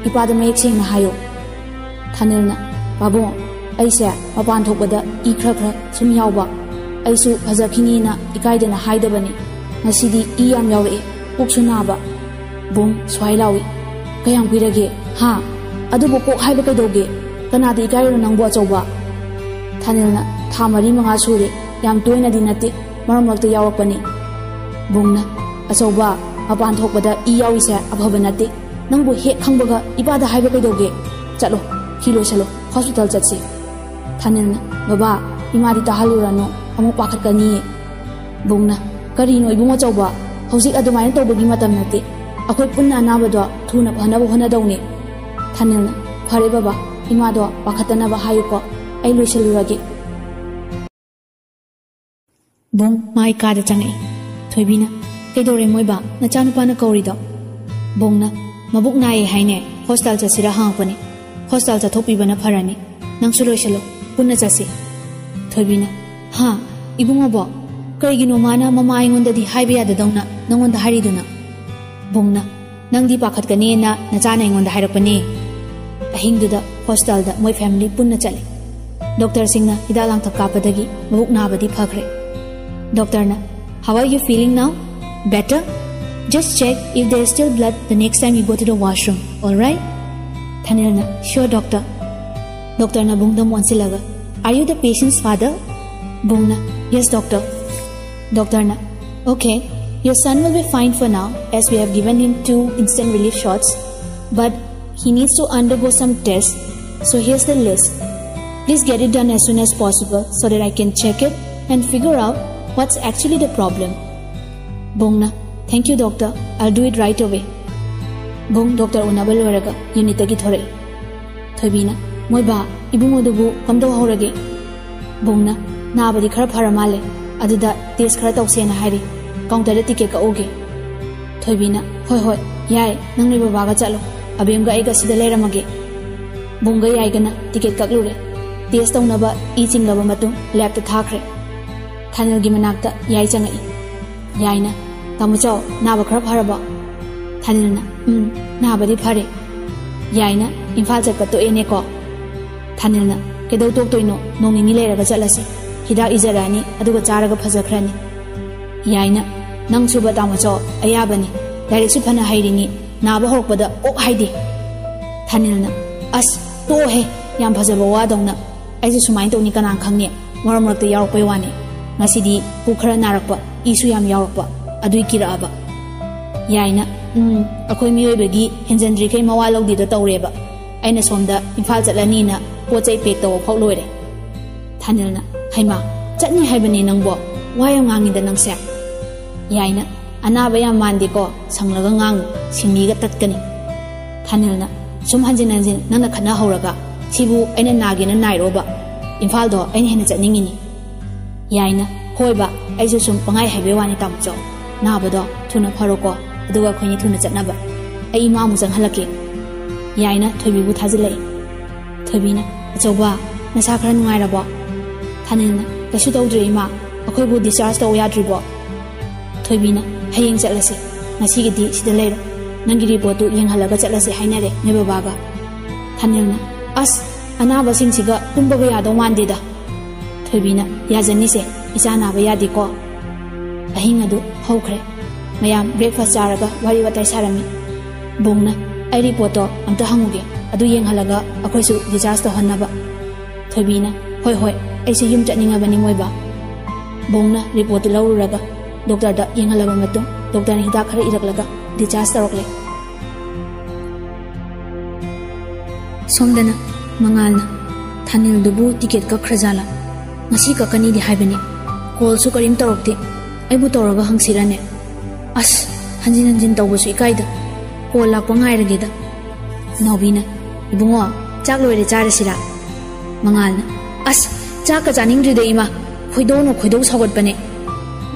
ꯏꯄꯥꯗ ꯃꯌꯦꯛ ꯁꯦꯡꯅ ꯍꯥꯏꯌꯣ꯫" ꯊꯥꯅꯤꯜꯅ, "ꯄꯥꯕꯨꯡ, ꯑꯩꯁꯦ ꯃꯄꯥꯟ ꯊꯣꯛꯄꯗ ꯏ ꯈꯔ ꯈꯔ ꯁꯨꯝ ꯌꯥꯎꯕ꯫ ꯑꯩꯁꯨ ꯐꯖꯈꯤꯅꯤꯅ ꯏꯀꯥꯏꯗꯅ ꯍꯥꯏꯗꯕꯅꯤ꯫ ꯉꯁꯤꯗꯤ ꯏ ꯌꯥꯝ ꯌꯥꯎꯔꯛꯑꯦ, ꯄꯨꯛꯁꯨ ꯅꯥꯕ꯫" ꯕꯨꯡ ꯁ꯭ꯋꯥꯏ ꯂꯥꯎꯏ꯫ "ꯀꯌꯥꯝ ꯀꯨꯏꯔꯒꯦ? ꯍꯥ? ꯑꯗꯨꯕꯨ ꯀꯣꯛ ꯍꯥꯏꯕ ꯀꯩꯗꯧꯒꯦ? ꯀꯅꯥꯗ ꯏꯀꯥꯏꯔꯤꯅꯣ ꯅꯪꯕꯨ ꯑꯆꯧꯕ?" ꯊꯥꯅꯤꯜꯅ, "ꯊꯥ ꯃꯔꯤ ꯃꯉꯥ ꯁꯨꯔꯦ, ꯌꯥꯝ ꯇꯣꯏꯅꯗꯤ ꯅꯠꯇꯦ, ꯃꯔꯛ ꯃꯔꯛꯇ ꯌꯥꯎꯔꯛꯄꯅꯤ꯫" ꯕꯨꯡꯅ, "ꯑꯆꯧꯕ, ꯃꯄꯥꯟ ꯊꯣꯛꯄꯗ ꯏ ꯌꯥꯎꯔꯤꯁꯦ ꯑꯐꯕ ꯅꯠꯇꯦ꯫ ꯅꯪꯕꯨ ꯍꯦꯛ ꯈꯪꯕꯒ ꯏꯄꯥꯗ ꯍꯥꯏꯕ ꯀꯩꯗꯧꯒꯦ? ꯆꯠꯂꯣ, ꯐꯤ ꯂꯣꯏꯁꯜꯂꯣ, ꯍꯣꯁꯄꯤꯇꯥꯜ ꯆꯠꯁꯤ꯫" ꯊꯥꯅꯤꯜꯅ, "ꯕꯕꯥ, ꯏꯃꯥꯗꯤ ꯇꯥꯍꯜꯂꯨꯔꯅꯨ, ꯑꯃꯨꯛ ꯄꯥꯈꯠꯀꯅꯤꯌꯦ꯫" ꯕꯨꯡꯅ, "ꯀꯔꯤꯅꯣ ꯏꯕꯨꯡ ꯑꯆꯧꯕ, ꯍꯧꯖꯤꯛ ꯑꯗꯨꯃꯥꯏꯅ ꯇꯧꯕꯒꯤ ꯃꯇꯝ ꯅꯠꯇꯦ꯫ ꯑꯩꯈꯣꯏ ꯄꯨꯟꯅ ꯑꯅꯥꯕꯗꯣ ꯊꯨꯅ ꯐꯅꯕ ꯍꯣꯠꯅꯗꯧꯅꯦ꯫" ꯊꯥꯅꯤꯜꯅ, "ꯐꯔꯦ ꯕꯕꯥ, ꯏꯃꯥꯗꯣ ꯄꯥꯈꯠꯇꯅꯕ ꯍꯥꯏꯌꯨꯀꯣ, ꯑꯩ ꯂꯣꯏꯁꯜꯂꯨꯔꯒꯦ꯫" ꯕꯨꯡ ꯃꯥꯏ ꯀꯥꯗ ꯆꯪꯉꯛꯏ꯫ ꯊꯣꯏꯕꯤꯅ, "ꯀꯩꯗꯧꯔꯦ ꯃꯣꯏꯕꯥ, ꯅꯆꯥꯅꯨꯄꯥꯅ ꯀꯧꯔꯤꯗꯣ?" ꯕꯨꯡꯅ, "ꯃꯕꯨꯛ ꯅꯥꯏꯌꯦ ꯍꯥꯏꯅꯦ, ꯍꯣꯁꯄꯤꯇꯥꯜ ꯆꯠꯁꯤꯔꯥ ꯍꯪꯉꯛꯄꯅꯦ꯫ ꯍꯣꯁꯄꯤꯇꯥꯜ ꯆꯠꯊꯣꯛꯄꯤꯕꯅ ꯐꯔꯅꯤ꯫ ꯅꯪꯁꯨ ꯂꯣꯏꯁꯜꯂꯣ, ꯄꯨꯟꯅ ꯆꯠꯁꯤ꯫" ꯊꯣꯏꯕꯤꯅ, "ꯍꯥ? ꯏꯕꯨꯡꯉꯣꯕꯣ? ꯀꯩꯒꯤꯅꯣ ꯃꯥꯅ ꯃꯃꯥ ꯑꯩꯉꯣꯟꯗꯗꯤ ꯍꯥꯏꯕ ꯌꯥꯗꯗꯧꯅ ꯅꯪꯉꯣꯟꯗ ꯍꯥꯏꯔꯤꯗꯨꯅ?" ꯕꯨꯡꯅ, "ꯅꯪꯗꯤ ꯄꯥꯈꯠꯀꯅꯤꯅ ꯅꯆꯥꯅ ꯑꯩꯉꯣꯟꯗ ꯍꯥꯏꯔꯛꯄꯅꯦ꯫" ꯑꯍꯤꯡꯗꯨꯗ ꯍꯣꯁꯄꯤꯇꯥꯜꯗ ꯃꯣꯏ ꯐꯦꯃꯤꯂꯤ ꯄꯨꯟꯅ ꯆꯠꯂꯤ꯫ ꯗꯣꯛꯇꯔꯁꯤꯡꯅ ꯍꯤꯗꯥꯛ ꯂꯥꯡꯊꯛ ꯀꯥꯞꯄꯗꯒꯤ ꯃꯕꯨꯛ ꯅꯥꯕꯗꯤ ꯐꯈ꯭ꯔꯦ꯫ ꯗꯣꯛꯇꯔꯅ, "How are you feeling now? Better? Just check if there is still blood the next time you go to the washroom, alright?" ꯊꯥꯅꯤꯜꯅ, "Sure, doctor." ꯗꯣꯛꯇꯔꯅ ꯕꯨꯡꯗ ꯑꯃꯨꯛ ꯑꯣꯟꯁꯤꯜꯂꯒ, "Are you the patient's father?" ꯕꯨꯡꯅ, "Yes, doctor." ꯗꯣꯛꯇꯔꯅ, "Okay, your son will be fine for now as we have given him two instant relief shots, but he needs to undergo some tests, so here's the list. Please get it done as soon as possible so that I can check it and figure out what's actually the problem." ꯕꯨꯡꯅ, "Thank you, doctor. I'll do it right away." ꯕꯨꯡ ꯗꯣꯛꯇꯔ ꯎꯅꯕ ꯂꯣꯏꯔꯒ ꯌꯨꯅꯤꯠꯇꯒꯤ ꯊꯣꯔꯛꯏ꯫ ꯊꯣꯏꯕꯤꯅ, "ꯃꯣꯏ ꯕꯥ, ꯏꯕꯨꯡꯉꯣꯗꯨꯕꯨ ꯀꯝꯗꯧꯍꯧꯔꯒꯦ?" ꯕꯨꯡꯅ, "ꯅꯥꯕꯗꯤ ꯈꯔ ꯐꯔ ꯃꯥꯜꯂꯦ, ꯑꯗꯨꯗ ꯇꯦꯁ ꯈꯔ ꯇꯧꯁꯦꯅ ꯍꯥꯏꯔꯤ꯫ ꯀꯥꯎꯟꯇꯔꯗ ꯇꯤꯀꯦꯠ ꯀꯛꯎꯒꯦ꯫" ꯊꯣꯏꯕꯤꯅ, "ꯍꯣꯏ ꯍꯣꯏ, ꯌꯥꯏ, ꯅꯪ ꯅꯣꯏ ꯕꯕꯥꯒ ꯆꯠꯂꯣ, ꯑꯕꯦꯝꯒ ꯑꯩꯒ ꯁꯤꯗ ꯂꯩꯔꯝꯃꯒꯦ"꯫ ꯕꯨꯡꯒ ꯌꯥꯏꯒꯅ ꯇꯤꯀꯦꯠ ꯀꯛꯂꯨꯔꯦ꯫ ꯇꯦꯁ ꯇꯧꯅꯕ ꯏ ꯆꯤꯡꯂꯕ ꯃꯇꯨꯡ ꯂꯦꯞꯇ ꯊꯥꯈ꯭ꯔꯦ꯫ ꯊꯥꯅꯤꯜꯒꯤ ꯃꯅꯥꯛꯇ ꯌꯥꯏ ꯆꯪꯉꯛꯏ꯫ ꯌꯥꯏꯅ, "ꯇꯥꯃꯣ ꯆꯥꯎ, ꯅꯥꯕ ꯈꯔ ꯐꯔꯕꯣ?" ꯊꯥꯅꯤꯜꯅ, "ꯎꯝ, ꯅꯥꯕꯗꯤ ꯐꯔꯦ"꯫ ꯌꯥꯏꯅ, "ꯏꯝꯐꯥꯜ ꯆꯠꯄ ꯇꯣꯛꯑꯦꯅꯦꯀꯣ"꯫ ꯊꯥꯅꯤꯜꯅ, "ꯀꯩꯗꯧ ꯇꯣꯛꯇꯣꯏꯅꯣ? ꯅꯣꯡ ꯅꯤꯅꯤ ꯂꯩꯔꯒ ꯆꯠꯂꯁꯤ꯫ ꯍꯤꯗꯥꯛ ꯏꯖꯔꯛꯑꯅꯤ, ꯑꯗꯨꯒ ꯆꯥꯔꯒ ꯐꯖꯈ꯭ꯔꯅꯤ"꯫ ꯌꯥꯏꯅ, "ꯅꯪꯁꯨꯕ ꯇꯥꯃꯣ ꯆꯥꯎ, ꯑꯌꯥꯕꯅꯤ꯫ ꯂꯥꯏꯔꯤꯛꯁꯨ ꯐꯅ ꯍꯩꯔꯤꯅꯤ, ꯅꯥꯕ ꯍꯧꯔꯛꯄꯗ ꯑꯣꯛ ꯍꯥꯏꯗꯦ"꯫ ꯊꯥꯅꯤꯜꯅ, "ꯑꯁ, ꯇꯣꯛꯑꯣꯍꯦ, ꯌꯥꯝ ꯐꯖꯕ ꯋꯥꯗꯧꯅ꯫ ꯑꯩꯁꯨ ꯁꯨꯃꯥꯏꯅ ꯇꯧꯅꯤ ꯀꯅꯥ ꯈꯪꯅꯤ? ꯃꯔꯛ ꯃꯔꯛꯇ ꯌꯥꯎꯔꯛꯄꯩ ꯋꯥꯅꯤ꯫ ꯉꯁꯤꯗꯤ ꯄꯨꯛ ꯈꯔ ꯅꯥꯔꯛꯄ, ꯏꯁꯨ ꯌꯥꯝ ꯌꯥꯎꯔꯛꯄ, ꯑꯗꯨꯏ ꯀꯤꯔꯛꯑꯕ"꯫ ꯌꯥꯏꯅ, "ꯎꯝ, ꯑꯩꯈꯣꯏ ꯃꯤꯑꯣꯏꯕꯒꯤ ꯍꯦꯟꯖꯟꯗ꯭ꯔꯤꯈꯩ ꯃꯋꯥ ꯂꯧꯗꯦꯗꯣ ꯇꯧꯔꯦꯕ꯫ ꯑꯩꯅ ꯁꯣꯝꯗ ꯏꯝꯐꯥꯜ ꯆꯠꯂꯅꯤꯅ ꯄꯣꯠ ꯆꯩ ꯄꯦꯛ ꯇꯧꯕ ꯐꯥꯎ ꯂꯣꯏꯔꯦ"꯫ ꯊꯥꯅꯤꯜꯅ, "ꯍꯩꯃꯥ, ꯆꯠꯅꯤ ꯍꯥꯏꯕꯅꯦ ꯅꯪꯕꯣ? ꯋꯥ ꯌꯥꯝ ꯉꯥꯡꯉꯤꯗ ꯅꯪꯁꯦ"꯫ ꯌꯥꯏꯅ, "ꯑꯅꯥꯕ ꯌꯥꯝ ꯃꯥꯟꯗꯦꯀꯣ, ꯁꯪꯂꯒ ꯉꯥꯡꯉꯨ, ꯁꯤꯡꯂꯤꯒ ꯇꯠꯀꯅꯤ"꯫ ꯊꯥꯅꯤꯜꯅ, "ꯁꯨꯝ ꯍꯟꯖꯤꯟ ꯍꯟꯖꯤꯟ ꯅꯪꯅ ꯈꯠꯅꯍꯧꯔꯒ ꯁꯤꯕꯨ ꯑꯩꯅ ꯅꯥꯒꯦꯅ ꯅꯥꯏꯔꯣꯕ? ꯏꯝꯐꯥꯜꯗꯣ ꯑꯩꯅ ꯍꯦꯟꯅ ꯆꯠꯅꯤꯡꯉꯤꯅꯤ"꯫ ꯌꯥꯏꯅ, "ꯍꯣꯏꯕ, ꯑꯩꯁꯨ ꯁꯨꯝ ꯄꯪꯍꯥꯏ ꯍꯥꯏꯕꯩ ꯋꯥꯅꯤ ꯇꯥꯃꯣꯆꯧ꯫ ꯅꯥꯕꯗꯣ ꯊꯨꯅ ꯐꯔꯣꯀꯣ, ꯑꯗꯨꯒ ꯑꯩꯈꯣꯏꯅꯤ ꯊꯨꯅ ꯆꯠꯅꯕ꯫ ꯑꯩ ꯏꯃꯥ ꯑꯃꯨꯛ ꯆꯪꯍꯜꯂꯛꯀꯦ"꯫ ꯌꯥꯏꯅ ꯊꯣꯏꯕꯤꯕꯨ ꯊꯥꯖꯤꯜꯂꯛꯏ꯫ ꯊꯣꯏꯕꯤꯅ, "ꯑꯆꯧꯕ, ꯅꯁꯥ ꯈꯔ ꯅꯨꯡꯉꯥꯏꯔꯕꯣ?" ꯊꯥꯅꯤꯜꯅ, "ꯀꯩꯁꯨ ꯇꯧꯗ꯭ꯔꯦ ꯏꯃꯥ, ꯑꯩꯈꯣꯏꯕꯨ discharge ꯇꯧ ꯌꯥꯗ꯭ꯔꯤꯕꯣ?" ꯊꯣꯏꯕꯤꯅ, "ꯍꯌꯦꯡ ꯆꯠꯂꯁꯤ, ꯉꯁꯤꯒꯤꯗꯤ ꯁꯤꯗ ꯂꯩꯔꯣ꯫ ꯅꯪꯒꯤ ꯔꯤꯄꯣꯔꯠꯇꯨ ꯌꯦꯡꯍꯜꯂꯒ ꯆꯠꯂꯁꯤ ꯍꯥꯏꯅꯔꯦ ꯅꯣꯏ ꯕꯕꯥꯒ"꯫ ꯊꯥꯅꯤꯜꯅ, "ꯑꯁ, ꯑꯅꯥꯕꯁꯤꯡꯁꯤꯒ ꯇꯨꯝꯕꯒ ꯌꯥꯗꯧ ꯃꯥꯟꯗꯦꯗ"꯫ ꯊꯣꯏꯕꯤꯅ, "ꯌꯥꯖꯅꯤꯁꯦ, ꯏꯆꯥ ꯅꯥꯕ ꯌꯥꯗꯦꯀꯣ"꯫ ꯑꯍꯤꯡ ꯑꯗꯨ ꯍꯧꯈ꯭ꯔꯦ꯫ ꯃꯌꯥꯝ breakfast ꯆꯥꯔꯒ ꯋꯥꯔꯤ ꯋꯥꯇꯥꯏ ꯁꯥꯔꯝꯃꯤ꯫ ꯕꯨꯡꯅ, "ꯑꯩ ꯔꯤꯄꯣꯔꯠꯇꯣ ꯑꯝꯇ ꯍꯪꯉꯨꯒꯦ, ꯑꯗꯨ ꯌꯦꯡꯍꯜꯂꯒ ꯑꯩꯈꯣꯏꯁꯨ discharge ꯇꯧꯍꯟꯅꯕ"꯫ ꯊꯣꯏꯕꯤꯅ, "ꯍꯣꯏ ꯍꯣꯏ, ꯑꯩꯁꯨ ꯌꯨꯝ ꯆꯠꯅꯤꯡꯉꯕꯅꯤ ꯃꯣꯏꯕ"꯫ ꯕꯨꯡꯅ ꯔꯤꯄꯣꯔꯠꯇꯨ ꯂꯧꯔꯨꯔꯒ ꯗꯣꯛꯇꯔꯗ ꯌꯦꯡꯍꯜꯂꯕ ꯃꯇꯨꯡ ꯗꯣꯛꯇꯔꯅ ꯍꯤꯗꯥꯛ ꯈꯔ ꯏꯔꯛꯂꯒ discharge ꯇꯧꯔꯛꯂꯦ꯫ ꯁꯣꯝꯗꯅ ꯃꯉꯥꯜꯅ, "ꯊꯥꯅꯤꯜꯗꯨꯕꯨ ꯇꯤꯀꯦꯠ ꯀꯛꯈ꯭ꯔꯖꯥꯠꯂꯥ? ꯉꯁꯤ ꯀꯛꯀꯅꯤꯗꯤ ꯍꯥꯏꯕꯅꯤ꯫ ꯀꯣꯜꯁꯨ ꯀꯔꯤꯝ ꯇꯧꯔꯛꯇꯦ꯫ ꯑꯩꯕꯨ ꯇꯧꯔꯒ ꯍꯪꯁꯤꯔꯅꯦ? ꯑꯁ, ꯍꯟꯖꯤꯟ ꯍꯟꯖꯤꯟ ꯇꯧꯕꯁꯨ ꯏꯀꯥꯏꯗ꯫ ꯀꯣꯜ ꯂꯥꯛꯄ ꯉꯥꯏꯔꯒꯦꯗ"꯫ ꯅꯥꯎꯕꯤꯅ, "ꯏꯕꯨꯡꯉꯣ, ꯆꯥꯛ ꯂꯣꯏꯔꯦ, ꯆꯥꯔꯁꯤꯔꯥ?" ꯃꯉꯥꯜꯅ, "ꯑꯁ, ꯆꯥꯛꯀ ꯆꯥꯅꯤꯡꯗ꯭ꯔꯤꯗ ꯏꯃꯥ, ꯈꯣꯏꯗꯧꯅ ꯈꯣꯏꯗꯧ ꯁꯥꯎꯒꯠꯄꯅꯦ"꯫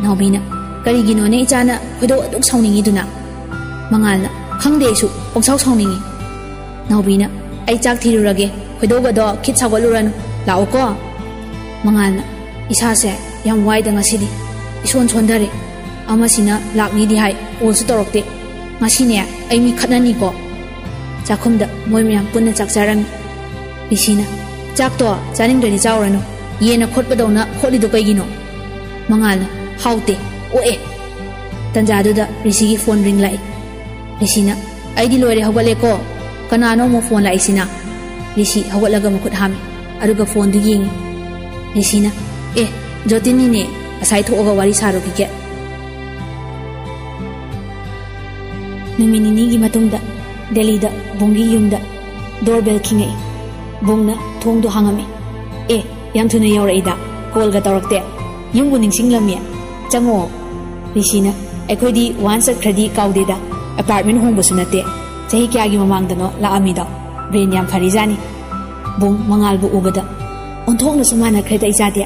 ꯅꯥꯎꯕꯤꯅ, "ꯀꯔꯤꯒꯤꯅꯣꯅꯦ ꯏꯆꯥꯅ ꯈꯣꯏꯗꯧ ꯑꯗꯨꯛ ꯁꯥꯎꯅꯤꯡꯉꯤꯗꯨꯅ? ꯃꯉꯥꯜꯅ, "ꯈꯪꯗꯦ, ꯑꯩꯁꯨ ꯄꯪꯁꯥꯎ ꯁꯥꯎꯅꯤꯡꯉꯤ꯫" ꯅꯥꯎꯕꯤꯅ, "ꯑꯩ ꯆꯥꯛ ꯊꯤꯔꯨꯔꯒꯦ, ꯈꯣꯏꯗꯧꯒꯗꯣ ꯈꯤꯠ ꯁꯥꯎꯒꯠꯂꯨꯔꯅꯨ, ꯂꯥꯛꯑꯣꯀꯣ꯫" ꯃꯉꯥꯜꯅ, "ꯏꯁꯥꯁꯦ ꯌꯥꯝ ꯋꯥꯏꯗ ꯉꯁꯤꯗꯤ, ꯏꯁꯣꯟ ꯁꯣꯟꯊꯔꯦ꯫ ꯑꯃꯁꯤꯅ ꯂꯥꯛꯅꯤꯗꯤ ꯍꯥꯏ, ꯀꯣꯜꯁꯨ ꯇꯧꯔꯛꯇꯦ꯫ ꯉꯁꯤꯅꯦ ꯑꯩ ꯃꯤ ꯈꯠꯅꯅꯤꯀꯣ꯫" ꯆꯥꯛꯈꯨꯝꯗ ꯃꯣꯏ ꯃꯌꯥꯝ ꯄꯨꯟꯅ ꯆꯥꯛ ꯆꯥꯔꯝꯃꯤ꯫ ꯔꯤꯁꯤꯅ, "ꯆꯥꯛꯇꯣ ꯆꯥꯅꯤꯡꯗ꯭ꯔꯗꯤ ꯆꯥꯎꯔꯅꯨ, ꯌꯦꯟꯅ ꯈꯣꯠꯄꯗꯧꯅ ꯈꯣꯠꯂꯤꯗꯣ ꯀꯩꯒꯤꯅꯣ?" ꯃꯉꯥꯜꯅ, "ꯍꯥꯎꯇꯦ, ꯑꯣꯛꯑꯦ꯫" ꯇꯟꯖꯥꯗꯨꯗ ꯔꯤꯁꯤꯒꯤ ꯐꯣꯟ ꯔꯤꯡ ꯂꯥꯛꯏ꯫ ꯔꯤꯁꯤꯅ, "ꯑꯩꯗꯤ ꯂꯣꯏꯔꯦ, ꯍꯧꯒꯠꯂꯦꯀꯣ꯫ ꯀꯅꯥꯅꯣ ꯑꯃꯨꯛ ꯐꯣꯟ ꯂꯥꯛꯏꯁꯤꯅ?" ꯔꯤꯁꯤ ꯍꯧꯒꯠꯂꯒ ꯃꯈꯨꯠ ꯍꯥꯝꯃꯤ, ꯑꯗꯨꯒ ꯐꯣꯟꯗꯨ ꯌꯦꯡꯉꯤ꯫ ꯔꯤꯁꯤꯅ, "ꯑꯦ, ꯖꯣꯇꯤꯟꯅꯤꯅꯦ, ꯉꯁꯥꯏ ꯊꯣꯛꯑꯒ ꯋꯥꯔꯤ ꯁꯥꯔꯨꯈꯤꯒꯦ꯫" ꯅꯨꯃꯤꯠ ꯅꯤꯅꯤꯒꯤ ꯃꯇꯨꯡꯗ ꯗꯦꯜꯂꯤꯗ ꯕꯨꯡꯒꯤ ꯌꯨꯝꯗ ꯗꯣꯔꯕꯦꯜ ꯈꯤꯡꯉꯛꯏ꯫ ꯕꯨꯡꯅ ꯊꯣꯡꯗꯣ ꯍꯥꯡꯉꯝꯃꯤ꯫ "ꯑꯦ, ꯌꯥꯝ ꯊꯨꯅ ꯌꯧꯔꯛꯏꯗ, ꯀꯣꯜꯒ ꯇꯧꯔꯛꯇꯦ꯫ ꯌꯨꯝꯕꯨ ꯅꯤꯡꯁꯤꯡꯂꯝꯃꯤ꯫ ꯆꯪꯉꯣ꯫" ꯔꯤꯁꯤꯅ, "ꯑꯩꯈꯣꯏꯗꯤ ꯋꯥꯟꯁ ꯆꯠꯈ꯭ꯔꯗꯤ ꯀꯥꯎꯗꯦꯗ, ꯑꯦꯄꯥꯔꯠꯃꯦꯟ ꯍꯣꯡꯕꯁꯨ ꯅꯠꯇꯦ꯫ ꯆꯍꯤ ꯀꯌꯥꯒꯤ ꯃꯃꯥꯡꯗꯅꯣ ꯂꯥꯛꯑꯝꯃꯤꯗꯣ꯫ ꯕ꯭ꯔꯦꯟ ꯌꯥꯝ ꯐꯔꯤꯖꯥꯠꯅꯤ꯫" ꯕꯨꯡ ꯃꯉꯥꯜꯕꯨ ꯎꯕꯗ, "ꯑꯣꯟꯊꯣꯛꯅꯁꯨ ꯃꯥꯟꯅꯈ꯭ꯔꯦꯗ ꯏꯆꯥꯗꯤ꯫"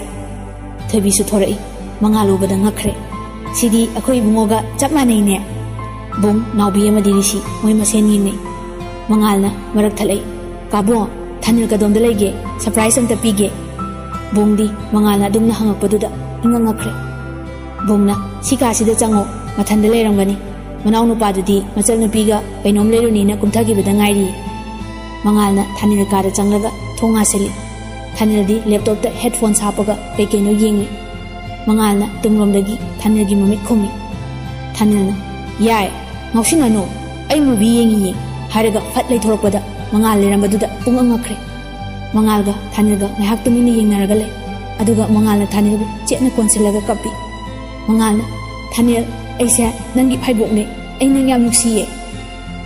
ꯊꯣꯏꯕꯤꯁꯨ ꯊꯣꯔꯛꯏ꯫ ꯃꯉꯥꯜ ꯎꯕꯗ ꯉꯛꯈ꯭ꯔꯦ꯫ "ꯁꯤꯗꯤ ꯑꯩꯈꯣꯏ ꯏꯕꯨꯡꯉꯣꯒ ꯆꯞ ꯃꯥꯟꯅꯩꯅꯦ꯫" ꯕꯨꯡ, ꯅꯥꯎꯕꯤ ꯑꯃꯗꯤ ꯔꯤꯁꯤ ꯃꯣꯏ ꯃꯁꯦꯟ ꯌꯦꯡꯅꯩ꯫ ꯃꯉꯥꯜꯅ ꯃꯔꯛ ꯊꯠꯂꯛꯏ, "ꯀꯥꯕꯣ, ꯊꯥꯅꯤꯜ ꯀꯗꯣꯝꯗ ꯂꯩꯒꯦ? ꯁꯔꯄ꯭ꯔꯥꯏꯖ ꯑꯝꯇ ꯄꯤꯒꯦ꯫" ꯕꯨꯡꯗꯤ ꯃꯉꯥꯜꯅ ꯑꯗꯨꯝꯅ ꯍꯪꯉꯛꯄꯗꯨꯗ ꯏꯉꯛ ꯉꯛꯈ꯭ꯔꯦ꯫ ꯕꯨꯡꯅ, "ꯁꯤ ꯀꯥꯁꯤꯗ ꯆꯪꯉꯣ, ꯃꯊꯟꯗ ꯂꯩꯔꯝꯒꯅꯤ꯫ ꯃꯅꯥꯎꯅꯨꯄꯥꯗꯨꯗꯤ ꯃꯆꯜꯅꯨꯄꯤꯒ ꯀꯩꯅꯣꯝ ꯂꯩꯔꯨꯅꯤꯅ ꯀꯨꯝꯊꯈꯤꯕꯗ ꯉꯥꯏꯔꯤ꯫" ꯃꯉꯥꯜꯅ ꯊꯥꯅꯤꯜ ꯀꯥꯗ ꯆꯪꯂꯒ ꯊꯣꯡ ꯉꯥꯁꯤꯜꯂꯤ꯫ ꯊꯥꯅꯤꯜꯗꯤ ꯂꯦꯞꯇꯣꯞꯇ ꯍꯦꯗꯐꯣꯟꯁ ꯍꯥꯞꯄꯒ ꯀꯩ ꯀꯩꯅꯣ ꯌꯦꯡꯂꯤ꯫ ꯃꯉꯥꯜꯅ ꯇꯨꯡꯂꯣꯝꯗꯒꯤ ꯊꯥꯅꯤꯜꯒꯤ ꯃꯃꯤꯠ ꯈꯨꯝꯃꯤ꯫ ꯊꯥꯅꯤꯜꯅ, "ꯌꯥꯏ, ꯉꯥꯎꯁꯤꯟꯅꯅꯨ, ꯑꯩ ꯃꯨꯚꯤ ꯌꯦꯡꯉꯤꯌꯦ" ꯍꯥꯏꯔꯒ ꯐꯠ ꯂꯩꯊꯣꯔꯛꯄꯗ ꯃꯉꯥꯜ ꯂꯩꯔꯝꯕꯗꯨꯗ ꯄꯨꯡꯉꯛ ꯉꯛꯈ꯭ꯔꯦ꯫ ꯃꯉꯥꯜꯒ ꯊꯥꯅꯤꯜꯒ ꯉꯥꯏꯍꯥꯛ ꯇꯨꯃꯤꯟꯅ ꯌꯦꯡꯅꯔꯒ ꯂꯩ꯫ ꯑꯗꯨꯒ ꯃꯉꯥꯜꯅ ꯊꯥꯅꯤꯜꯕꯨ ꯆꯦꯠꯅ ꯀꯣꯟꯁꯤꯜꯂꯒ ꯀꯞꯄꯤ꯫ ꯃꯉꯥꯜꯅ, "ꯊꯥꯅꯤꯜ, ꯑꯩꯁꯦ ꯅꯪꯒꯤ ꯐꯥꯏꯕꯣꯛꯅꯦ, ꯑꯩ ꯅꯪ ꯌꯥꯝ ꯅꯨꯡꯁꯤꯌꯦ꯫"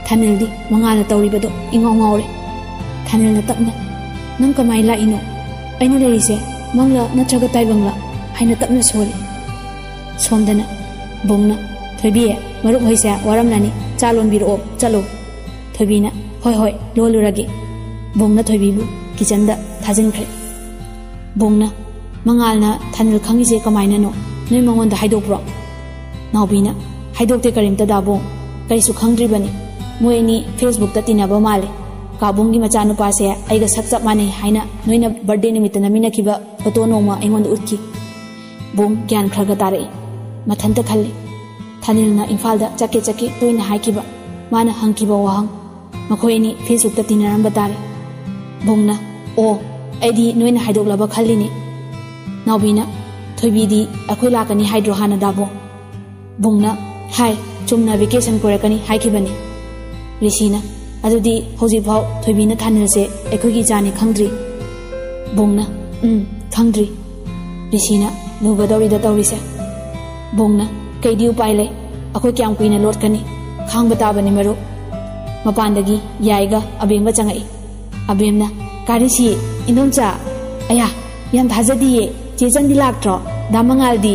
ꯊꯥꯅꯤꯜꯗꯤ ꯃꯉꯥꯜꯅ ꯇꯧꯔꯤꯕꯗꯣ ꯏꯉꯥꯎ ꯉꯥꯎꯔꯦ꯫ ꯊꯥꯅꯤꯜꯅ ꯇꯞꯅ, "ꯅꯪ ꯀꯃꯥꯏ ꯂꯥꯛꯏꯅꯣ? ꯑꯩꯅ ꯂꯩꯔꯤꯁꯦ ꯃꯪꯂ ꯅꯠꯇ꯭ꯔꯒ ꯇꯥꯏꯕꯪꯂ?" ꯍꯥꯏꯅ ꯇꯞꯅ ꯁꯣꯜꯂꯤ꯫ ꯁꯣꯝꯗꯅ ꯕꯨꯡꯅ, "ꯊꯣꯏꯕꯤ, ꯃꯔꯨꯞ ꯍꯣꯏꯁꯦ ꯋꯥꯔꯝꯂꯅꯤ, ꯆꯥ ꯂꯣꯟꯕꯤꯔꯛꯑꯣ, ꯆꯠꯂꯣ꯫" ꯊꯣꯏꯕꯤꯅ, "ꯍꯣꯏ, ꯍꯣꯏ, ꯂꯣꯜꯂꯨꯔꯒꯦ꯫" ꯕꯨꯡꯅ ꯊꯣꯏꯕꯤꯕꯨ ꯀꯤꯆꯟꯗ ꯊꯥꯖꯤꯟꯈ꯭ꯔꯦ꯫ ꯕꯨꯡꯅ, "ꯃꯉꯥꯜꯅ ꯊꯥꯅꯤꯜ ꯈꯪꯉꯤꯁꯦ ꯀꯃꯥꯏꯅꯅꯣ? ꯅꯣꯏ ꯃꯉꯣꯟꯗ ꯍꯥꯏꯗꯣꯛꯄ꯭ꯔꯣ?" ꯅꯥꯎꯕꯤꯅ, "ꯍꯥꯏꯗꯣꯛꯇꯦ ꯀꯔꯤꯝꯇ, ꯗꯥ ꯕꯨꯡ꯫ ꯀꯩꯁꯨ ꯈꯪꯗ꯭ꯔꯤꯕꯅꯤ꯫ ꯃꯣꯏ ꯑꯅꯤ Facebookꯇ ꯇꯤꯟꯅꯕ ꯃꯥꯜꯂꯦ꯫ ꯀꯥꯕꯨꯡꯒꯤ ꯃꯆꯥꯅꯨꯄꯥꯁꯦ ꯑꯩꯒ ꯁꯛ ꯆꯞ ꯃꯥꯟꯅꯩ ꯍꯥꯏꯅ ꯅꯣꯏꯅ birthday ꯅꯨꯃꯤꯠꯇ ꯅꯝꯃꯤꯟꯅꯈꯤꯕ ꯐꯣꯇꯣ ꯅꯣꯡꯃ ꯑꯩꯉꯣꯟꯗ ꯎꯠꯈꯤ꯫ ꯕꯨꯡ ꯒ꯭ꯌꯥꯟ ꯈꯔꯒ ꯇꯥꯔꯛꯏ꯫ ꯃꯊꯟꯇ ꯈꯜꯂꯤ꯫ ꯊꯥꯅꯤꯜꯅ ꯏꯝꯐꯥꯜꯗ ꯆꯠꯀꯦ ꯆꯠꯀꯦ ꯇꯣꯏꯅ ꯍꯥꯏꯈꯤꯕ, ꯃꯥꯅ ꯍꯪꯈꯤꯕ ꯋꯥꯍꯪ, ꯃꯈꯣꯏ ꯑꯅꯤ Facebookꯇ ꯇꯤꯟꯅꯔꯝꯕ ꯇꯥꯔꯦ꯫ ꯕꯨꯡꯅ, "ꯑꯣ, ꯑꯩꯗꯤ ꯅꯣꯏꯅ ꯍꯥꯏꯗꯣꯛꯂꯕ ꯈꯜꯂꯤꯅꯤ꯫" ꯅꯥꯎꯕꯤꯅ, "ꯊꯣꯏꯕꯤꯗꯤ ꯑꯩꯈꯣꯏ ꯂꯥꯛꯀꯅꯤ ꯍꯥꯏꯗ꯭ꯔꯣ ꯍꯥꯟꯅ, ꯗꯥꯕꯨꯡ?" ꯕꯨꯡꯅ, "ꯍꯥꯏ, ꯆꯨꯝꯅ vacation ꯀꯣꯏꯔꯛꯀꯅꯤ ꯍꯥꯏꯈꯤꯕꯅꯤ꯫" ꯔꯤꯁꯤꯅ, "ꯑꯗꯨꯗꯤ ꯍꯧꯖꯤꯛꯐꯥꯎ ꯊꯣꯏꯕꯤꯅ ꯊꯥꯅꯤꯜꯁꯦ ꯑꯩꯈꯣꯏꯒꯤ ꯏꯆꯥꯅꯤ ꯈꯪꯗ꯭ꯔꯤ?" ꯕꯨꯡꯅ, "ꯎꯝ, ꯈꯪꯗ꯭ꯔꯤ꯫" ꯔꯤꯁꯤꯅ, "ꯂꯨꯒꯗꯧꯔꯤꯗ ꯇꯧꯔꯤꯁꯦ꯫" ꯕꯨꯡꯅ, "ꯀꯩꯗꯤ ꯎꯄꯥꯏ ꯂꯩ? ꯑꯩꯈꯣꯏ ꯀꯌꯥꯝ ꯀꯨꯏꯅ ꯂꯣꯠꯀꯅꯤ? ꯈꯥꯡꯕ ꯇꯥꯕꯅꯤ, ꯃꯔꯨꯞ꯫" ꯃꯄꯥꯟꯗꯒꯤ ꯌꯥꯏꯒ ꯑꯕꯦꯝꯒ ꯆꯪꯉꯛꯏ꯫ ꯑꯕꯦꯝꯅ, "ꯀꯥꯔꯤꯁꯤ, ꯏꯟꯗꯣꯝꯆꯥ, ꯑꯌꯥ, ꯌꯥꯝ ꯊꯥꯖꯗꯤꯌꯦ, ꯆꯦ ꯆꯟꯗꯤ ꯂꯥꯛꯇ꯭ꯔꯣ? ꯗꯥ ꯃꯉꯥꯜꯗꯤ?"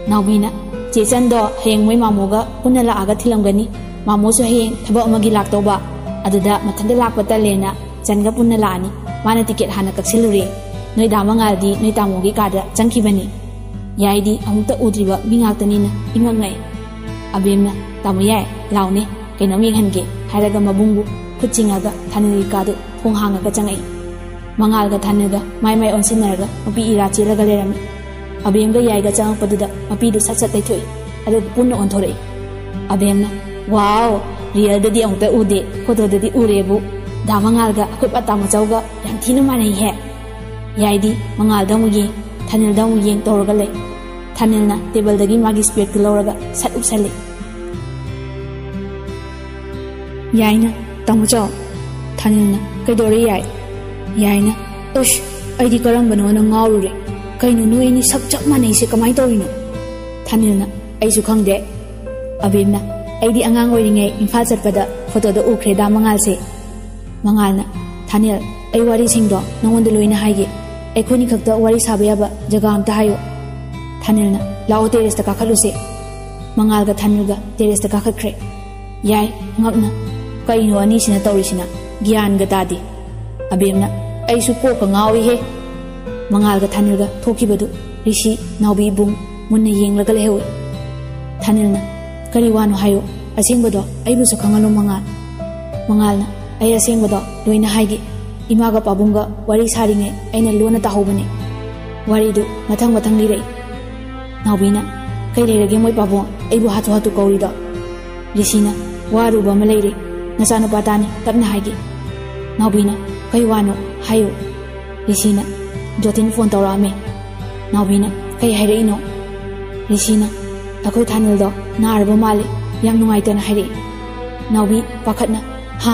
ꯅꯥꯎꯕꯤꯅ, "ꯆꯦ ꯆꯟꯗꯣ ꯍꯌꯦꯡ ꯃꯣꯏ ꯃꯥꯃꯣꯒ ꯄꯨꯟꯅ ꯂꯥꯛꯑꯒ ꯊꯤꯜꯂꯝꯒꯅꯤ꯫ ꯃꯥꯃꯣꯁꯨ ꯍꯌꯦꯡ ꯊꯕꯛ ꯑꯃꯒꯤ ꯂꯥꯛꯇꯧꯕ, ꯑꯗꯨꯗ ꯃꯊꯟꯇ ꯂꯥꯛꯄ ꯇꯜꯂꯦꯅ ꯆꯟꯒ ꯄꯨꯟꯅ ꯂꯥꯛꯑꯅꯤ꯫ ꯃꯥꯅ ꯇꯤꯀꯦꯠ ꯍꯥꯟꯅ ꯀꯛꯁꯤꯜꯂꯨꯔꯦ꯫ ꯅꯣꯏ ꯗꯥ ꯃꯉꯥꯜꯗꯤ ꯅꯣꯏ ꯇꯥꯃꯣꯒꯤ ꯀꯥꯗ ꯆꯪꯈꯤꯕꯅꯤ꯫" ꯌꯥꯏꯗꯤ ꯑꯃꯨꯛꯇ ꯎꯗ꯭ꯔꯤꯕ ꯃꯤ ꯉꯥꯛꯇꯅꯤꯅ ꯏꯉꯛ ꯉꯛꯑꯦ꯫ ꯑꯕꯦꯝꯅ, "ꯇꯥꯃꯣ ꯌꯥꯏ, ꯂꯥꯎꯅꯦ, ꯀꯩꯅꯣꯝ ꯌꯦꯡꯍꯟꯒꯦ" ꯍꯥꯏꯔꯒ ꯃꯕꯨꯡꯕꯨ ꯈꯨꯠ ꯆꯤꯡꯉꯒ ꯊꯥꯅꯤꯜꯒꯤ ꯀꯥꯗꯨ ꯊꯣꯡ ꯍꯥꯡꯉꯒ ꯆꯪꯉꯛꯏ꯫ ꯃꯉꯥꯜꯒ ꯊꯥꯅꯤꯜꯒ ꯃꯥꯏ ꯃꯥꯏ ꯑꯣꯟꯁꯤꯟꯅꯔꯒ ꯃꯄꯤ ꯏꯔꯥ ꯆꯦꯜꯂꯒ ꯂꯩꯔꯝꯃꯤ꯫ ꯑꯕꯦꯝꯒ ꯌꯥꯏꯒ ꯆꯪꯉꯛꯄꯗꯨꯗ ꯃꯄꯤꯗꯨ ꯁꯠ ꯁꯠ ꯇꯩꯊꯣꯛꯏ, ꯑꯗꯨꯒ ꯄꯨꯟꯅ ꯑꯣꯟꯊꯣꯔꯛꯏ꯫ ꯑꯕꯦꯝꯅ, "ꯋꯥꯎ, ꯔꯤꯌꯦꯜꯗꯗꯤ ꯑꯃꯨꯛꯇ ꯎꯗꯦ, ꯐꯣꯇꯣꯗꯗꯤ ꯎꯔꯦꯕꯨ꯫ ꯗꯥ ꯃꯉꯥꯜꯒ ꯑꯩꯈꯣꯏ ꯄꯥ ꯇꯥꯃꯣ ꯆꯧꯒ ꯌꯥꯝ ꯊꯤꯅ ꯃꯥꯟꯅꯩꯍꯦ꯫" ꯌꯥꯏꯗꯤ ꯃꯉꯥꯜꯗ ꯑꯃꯨꯛ ꯌꯦꯡ, ꯊꯥꯅꯤꯜꯗ ꯑꯃꯨꯛ ꯌꯦꯡ ꯇꯧꯔꯒ ꯂꯩ꯫ ꯊꯥꯅꯤꯜꯅ ꯇꯦꯕꯜꯗꯒꯤ ꯃꯥꯒꯤ ꯁ꯭ꯄꯦꯛꯇꯨ ꯂꯧꯔꯒ ꯁꯠ ꯎꯞꯁꯜꯂꯤ꯫ ꯌꯥꯏꯅ, "ꯇꯥꯃꯣ ꯆꯥꯎ꯫" ꯊꯥꯅꯤꯜꯅ, "ꯀꯩꯗꯧꯔꯦ ꯌꯥꯏ?" ꯌꯥꯏꯅ, "ꯑꯁ, ꯑꯩꯗꯤ ꯀꯔꯝꯕꯅꯣꯅ ꯉꯥꯎꯔꯨꯔꯦ꯫ ꯀꯩꯅꯣ, ꯅꯣꯏ ꯑꯅꯤ ꯁꯛ ꯆꯞ ꯃꯥꯟꯅꯩꯁꯦ, ꯀꯃꯥꯏꯅ ꯇꯧꯔꯤꯅꯣ?" ꯊꯥꯅꯤꯜꯅ, "ꯑꯩꯁꯨ ꯈꯪꯗꯦ꯫" ꯑꯕꯦꯝꯅ, "ꯑꯩꯗꯤ ꯑꯉꯥꯡ ꯑꯣꯏꯔꯤꯉꯩ ꯏꯝꯐꯥꯜ ꯆꯠꯄꯗ ꯐꯣꯇꯣꯗ ꯎꯈ꯭ꯔꯦ ꯗꯥ ꯃꯉꯥꯜꯁꯦ꯫" ꯃꯉꯥꯜꯅ, "ꯊꯥꯅꯤꯜ, ꯑꯩ ꯋꯥꯔꯤꯁꯤꯡꯗꯣ ꯅꯉꯣꯟꯗ ꯂꯣꯏꯅ ꯍꯥꯏꯒꯦ꯫ ꯑꯩꯈꯣꯏꯅꯤ ꯈꯛꯇ ꯋꯥꯔꯤ ꯁꯥꯕ ꯌꯥꯕ ꯖꯒꯥ ꯑꯝꯇ ꯍꯥꯏꯌꯨ꯫" ꯊꯥꯅꯤꯜꯅ, "ꯂꯥꯛꯑꯣ, ꯇꯦꯔꯦꯁꯇ ꯀꯥꯈꯠꯂꯨꯁꯦ꯫" ꯃꯉꯥꯜꯒ ꯊꯥꯅꯤꯜꯒ ꯇꯦꯔꯦꯁꯇ ꯀꯥꯈꯠꯈ꯭ꯔꯦ꯫ ꯌꯥꯏ, ꯉꯛꯅ, "ꯀꯩꯅꯣ ꯑꯅꯤꯁꯤꯅ ꯇꯧꯔꯤꯁꯤꯅ? ꯒ꯭ꯌꯥꯟꯒ ꯇꯥꯗꯦ꯫" ꯑꯕꯦꯝꯅ, "ꯑꯩꯁꯨ ꯀꯣꯛꯀ ꯉꯥꯎꯏꯍꯦ꯫" ꯃꯉꯥꯜꯒ ꯊꯥꯅꯤꯜꯒ ꯊꯣꯛꯈꯤꯕꯗꯨ ꯔꯤꯁꯤ, ꯅꯥꯎꯕꯤ, ꯕꯨꯡ ꯃꯨꯟꯅ ꯌꯦꯡꯂꯒ ꯂꯩꯍꯧꯏ꯫ ꯊꯥꯅꯤꯜꯅ, "ꯀꯔꯤ ꯋꯥꯅꯣ ꯍꯥꯏꯌꯨ꯫" "ꯑꯁꯦꯡꯕꯗꯣ ꯑꯩꯕꯨꯁꯨ ꯈꯪꯍꯜꯂꯨ, ꯃꯉꯥꯜ꯫" ꯃꯉꯥꯜꯅ, "ꯑꯩ ꯑꯁꯦꯡꯕꯗꯣ ꯂꯣꯏꯅ ꯍꯥꯏꯒꯦ꯫ ꯏꯃꯥꯒ ꯄꯥꯕꯨꯡꯒ ꯋꯥꯔꯤ ꯁꯥꯔꯤꯉꯩ ꯑꯩꯅ ꯂꯣꯟꯅ ꯇꯥꯍꯧꯕꯅꯦ꯫ ꯋꯥꯔꯤꯗꯨ ꯃꯊꯪ ꯃꯊꯪ ꯂꯤꯔꯛꯏ꯫" ꯅꯥꯎꯕꯤꯅ, "ꯀꯩ ꯂꯩꯔꯒꯦ ꯃꯣꯏ ꯄꯥꯕꯨꯡ ꯑꯩꯕꯨ ꯍꯥꯊꯨ ꯍꯥꯊꯨ ꯀꯧꯔꯤꯗꯣ?" ꯔꯤꯁꯤꯅ, "ꯋꯥ ꯑꯔꯨꯕ ꯑꯃ ꯂꯩꯔꯦ꯫ ꯅꯆꯥꯅꯨꯄꯥ ꯇꯥꯅꯤ, ꯇꯞꯅ ꯍꯥꯏꯒꯦ꯫" ꯅꯥꯎꯕꯤꯅ, "ꯀꯩ ꯋꯥꯅꯣ? ꯍꯥꯏꯌꯨ꯫" ꯔꯤꯁꯤꯅ, "ꯖꯣꯇꯤꯟ ꯐꯣꯟ ꯇꯧꯔꯛꯑꯝꯃꯦ꯫" ꯅꯥꯎꯕꯤꯅ, "ꯀꯩ ꯍꯥꯏꯔꯛꯏꯅꯣ?" ꯔꯤꯁꯤꯅ, "ꯑꯩꯈꯣꯏ ꯊꯥꯅꯤꯜꯗꯣ ꯅꯥꯔꯕ ꯃꯥꯜꯂꯦ, ꯌꯥꯝ ꯅꯨꯡꯉꯥꯏꯇꯅ ꯍꯥꯏꯔꯛꯏ꯫" ꯅꯥꯎꯕꯤ ꯄꯥꯈꯠꯅ, "ꯍꯥ?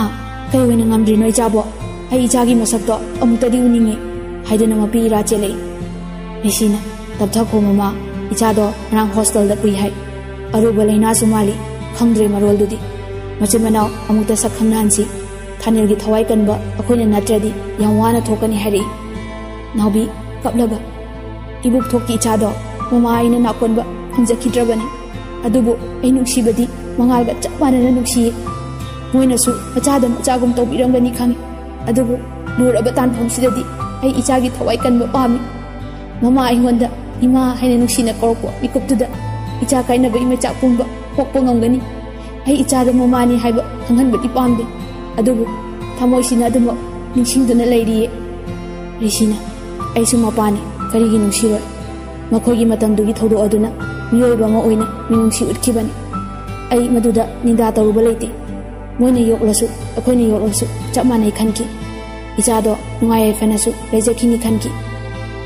ꯀꯩ ꯑꯣꯏꯅ ꯉꯝꯗ꯭ꯔꯤꯅꯣ ꯏꯆꯥꯕꯣ? ꯑꯩ ꯏꯆꯥꯒꯤ ꯃꯁꯛꯇꯣ ꯑꯃꯨꯛꯇꯗꯤ ꯎꯅꯤꯡꯉꯤ" ꯍꯥꯏꯗꯨꯅ ꯃꯄꯤ ꯏꯔꯥ ꯆꯦꯜꯂꯛꯏ꯫ ꯔꯤꯁꯤꯅ ꯇꯞꯊꯈꯣ ꯃꯃꯥ, ꯏꯆꯥꯗꯣ ꯉꯔꯥꯡ ꯍꯣꯁꯇꯦꯜꯗ ꯄꯨꯏ ꯍꯥꯏ꯫ ꯑꯔꯨꯕ ꯂꯥꯏꯅꯥꯁꯨ ꯃꯥꯜꯂꯤ, ꯈꯪꯗ꯭ꯔꯦ ꯃꯔꯣꯜꯗꯨꯗꯤ꯫ ꯃꯆꯤꯟ ꯃꯅꯥꯎ ꯑꯃꯨꯛꯇ ꯁꯛ ꯈꯪꯅꯍꯟꯁꯤ꯫ ꯊꯥꯅꯤꯜꯒꯤ ꯊꯋꯥꯏ ꯀꯟꯕ ꯑꯩꯈꯣꯏꯅ ꯅꯠꯇ꯭ꯔꯗꯤ ꯌꯥꯝ ꯋꯥꯅ ꯊꯣꯛꯀꯅꯤ ꯍꯥꯏꯔꯛꯏ꯫ ꯅꯥꯎꯕꯤ ꯀꯞꯂꯒ, "ꯏꯕꯨꯛꯊꯣꯛꯀꯤ ꯏꯆꯥꯗꯣ ꯃꯃꯥ ꯑꯩꯅ ꯅꯥꯀꯣꯟꯕ ꯐꯪꯖꯈꯤꯗ꯭ꯔꯕꯅꯤ꯫ ꯑꯗꯨꯕꯨ ꯑꯩ ꯅꯨꯡꯁꯤꯕꯗꯤ ꯃꯉꯥꯜꯒ ꯆꯞ ꯃꯥꯟꯅꯅ ꯅꯨꯡꯁꯤꯌꯦ꯫ ꯃꯣꯏꯅꯁꯨ ꯃꯆꯥꯗ ꯃꯆꯥꯒꯨꯝ ꯇꯧꯕꯤꯔꯝꯒꯅꯤ ꯈꯪꯉꯤ꯫ ꯑꯗꯨꯕꯨ ꯂꯨꯔꯕ ꯇꯥꯟꯐꯝꯁꯤꯗꯗꯤ ꯑꯩ ꯏꯆꯥꯒꯤ ꯊꯋꯥꯏ ꯀꯟꯕ ꯄꯥꯝꯃꯤ꯫ ꯃꯃꯥ ꯑꯩꯉꯣꯟꯗ ꯏꯃꯥ ꯍꯥꯏꯅ ꯅꯨꯡꯁꯤꯅ ꯀꯧꯔꯛꯄ ꯃꯤꯀꯨꯞꯇꯨꯗ ꯏꯆꯥ ꯀꯥꯏꯅꯕꯒꯤ ꯃꯩꯆꯥꯛ ꯄꯨꯝꯕ ꯄꯣꯛꯄ ꯉꯝꯒꯅꯤ꯫ ꯑꯩ ꯏꯆꯥꯗ ꯃꯃꯥꯅꯤ ꯍꯥꯏꯕ ꯈꯪꯍꯟꯕꯗꯤ ꯄꯥꯝꯗꯦ꯫ ꯑꯗꯨꯕꯨ ꯊꯃꯣꯏꯁꯤꯅ ꯑꯗꯨꯃꯛ ꯅꯤꯡꯁꯤꯡꯗꯨꯅ ꯂꯩꯔꯤꯌꯦ꯫" ꯔꯤꯁꯤꯅ, "ꯑꯩꯁꯨ ꯃꯄꯥꯅꯤ, ꯀꯔꯤꯒꯤ ꯅꯨꯡꯁꯤꯔꯣꯏ? ꯃꯈꯣꯏꯒꯤ ꯃꯇꯝꯗꯨꯒꯤ ꯊꯧꯗꯣꯛ ꯑꯗꯨꯅ ꯃꯤꯑꯣꯏꯕ ꯑꯃ ꯑꯣꯏꯅ ꯃꯤꯅꯨꯡꯁꯤ ꯎꯠꯈꯤꯕꯅꯤ꯫ ꯑꯩ ꯃꯗꯨꯗ ꯅꯤꯟꯗꯥ ꯇꯧꯔꯨꯕ ꯂꯩꯇꯦ꯫ ꯃꯣꯏꯅ ꯌꯣꯛꯂꯁꯨ, ꯑꯩꯈꯣꯏꯅ ꯌꯣꯛꯂꯁꯨ ꯆꯞ ꯃꯥꯟꯅꯩ ꯈꯟꯈꯤ꯫ ꯏꯆꯥꯗꯣ ꯅꯨꯡꯉꯥꯏ ꯌꯥꯏꯐꯅꯁꯨ ꯂꯩꯖꯈꯤꯅꯤ ꯈꯟꯈꯤ꯫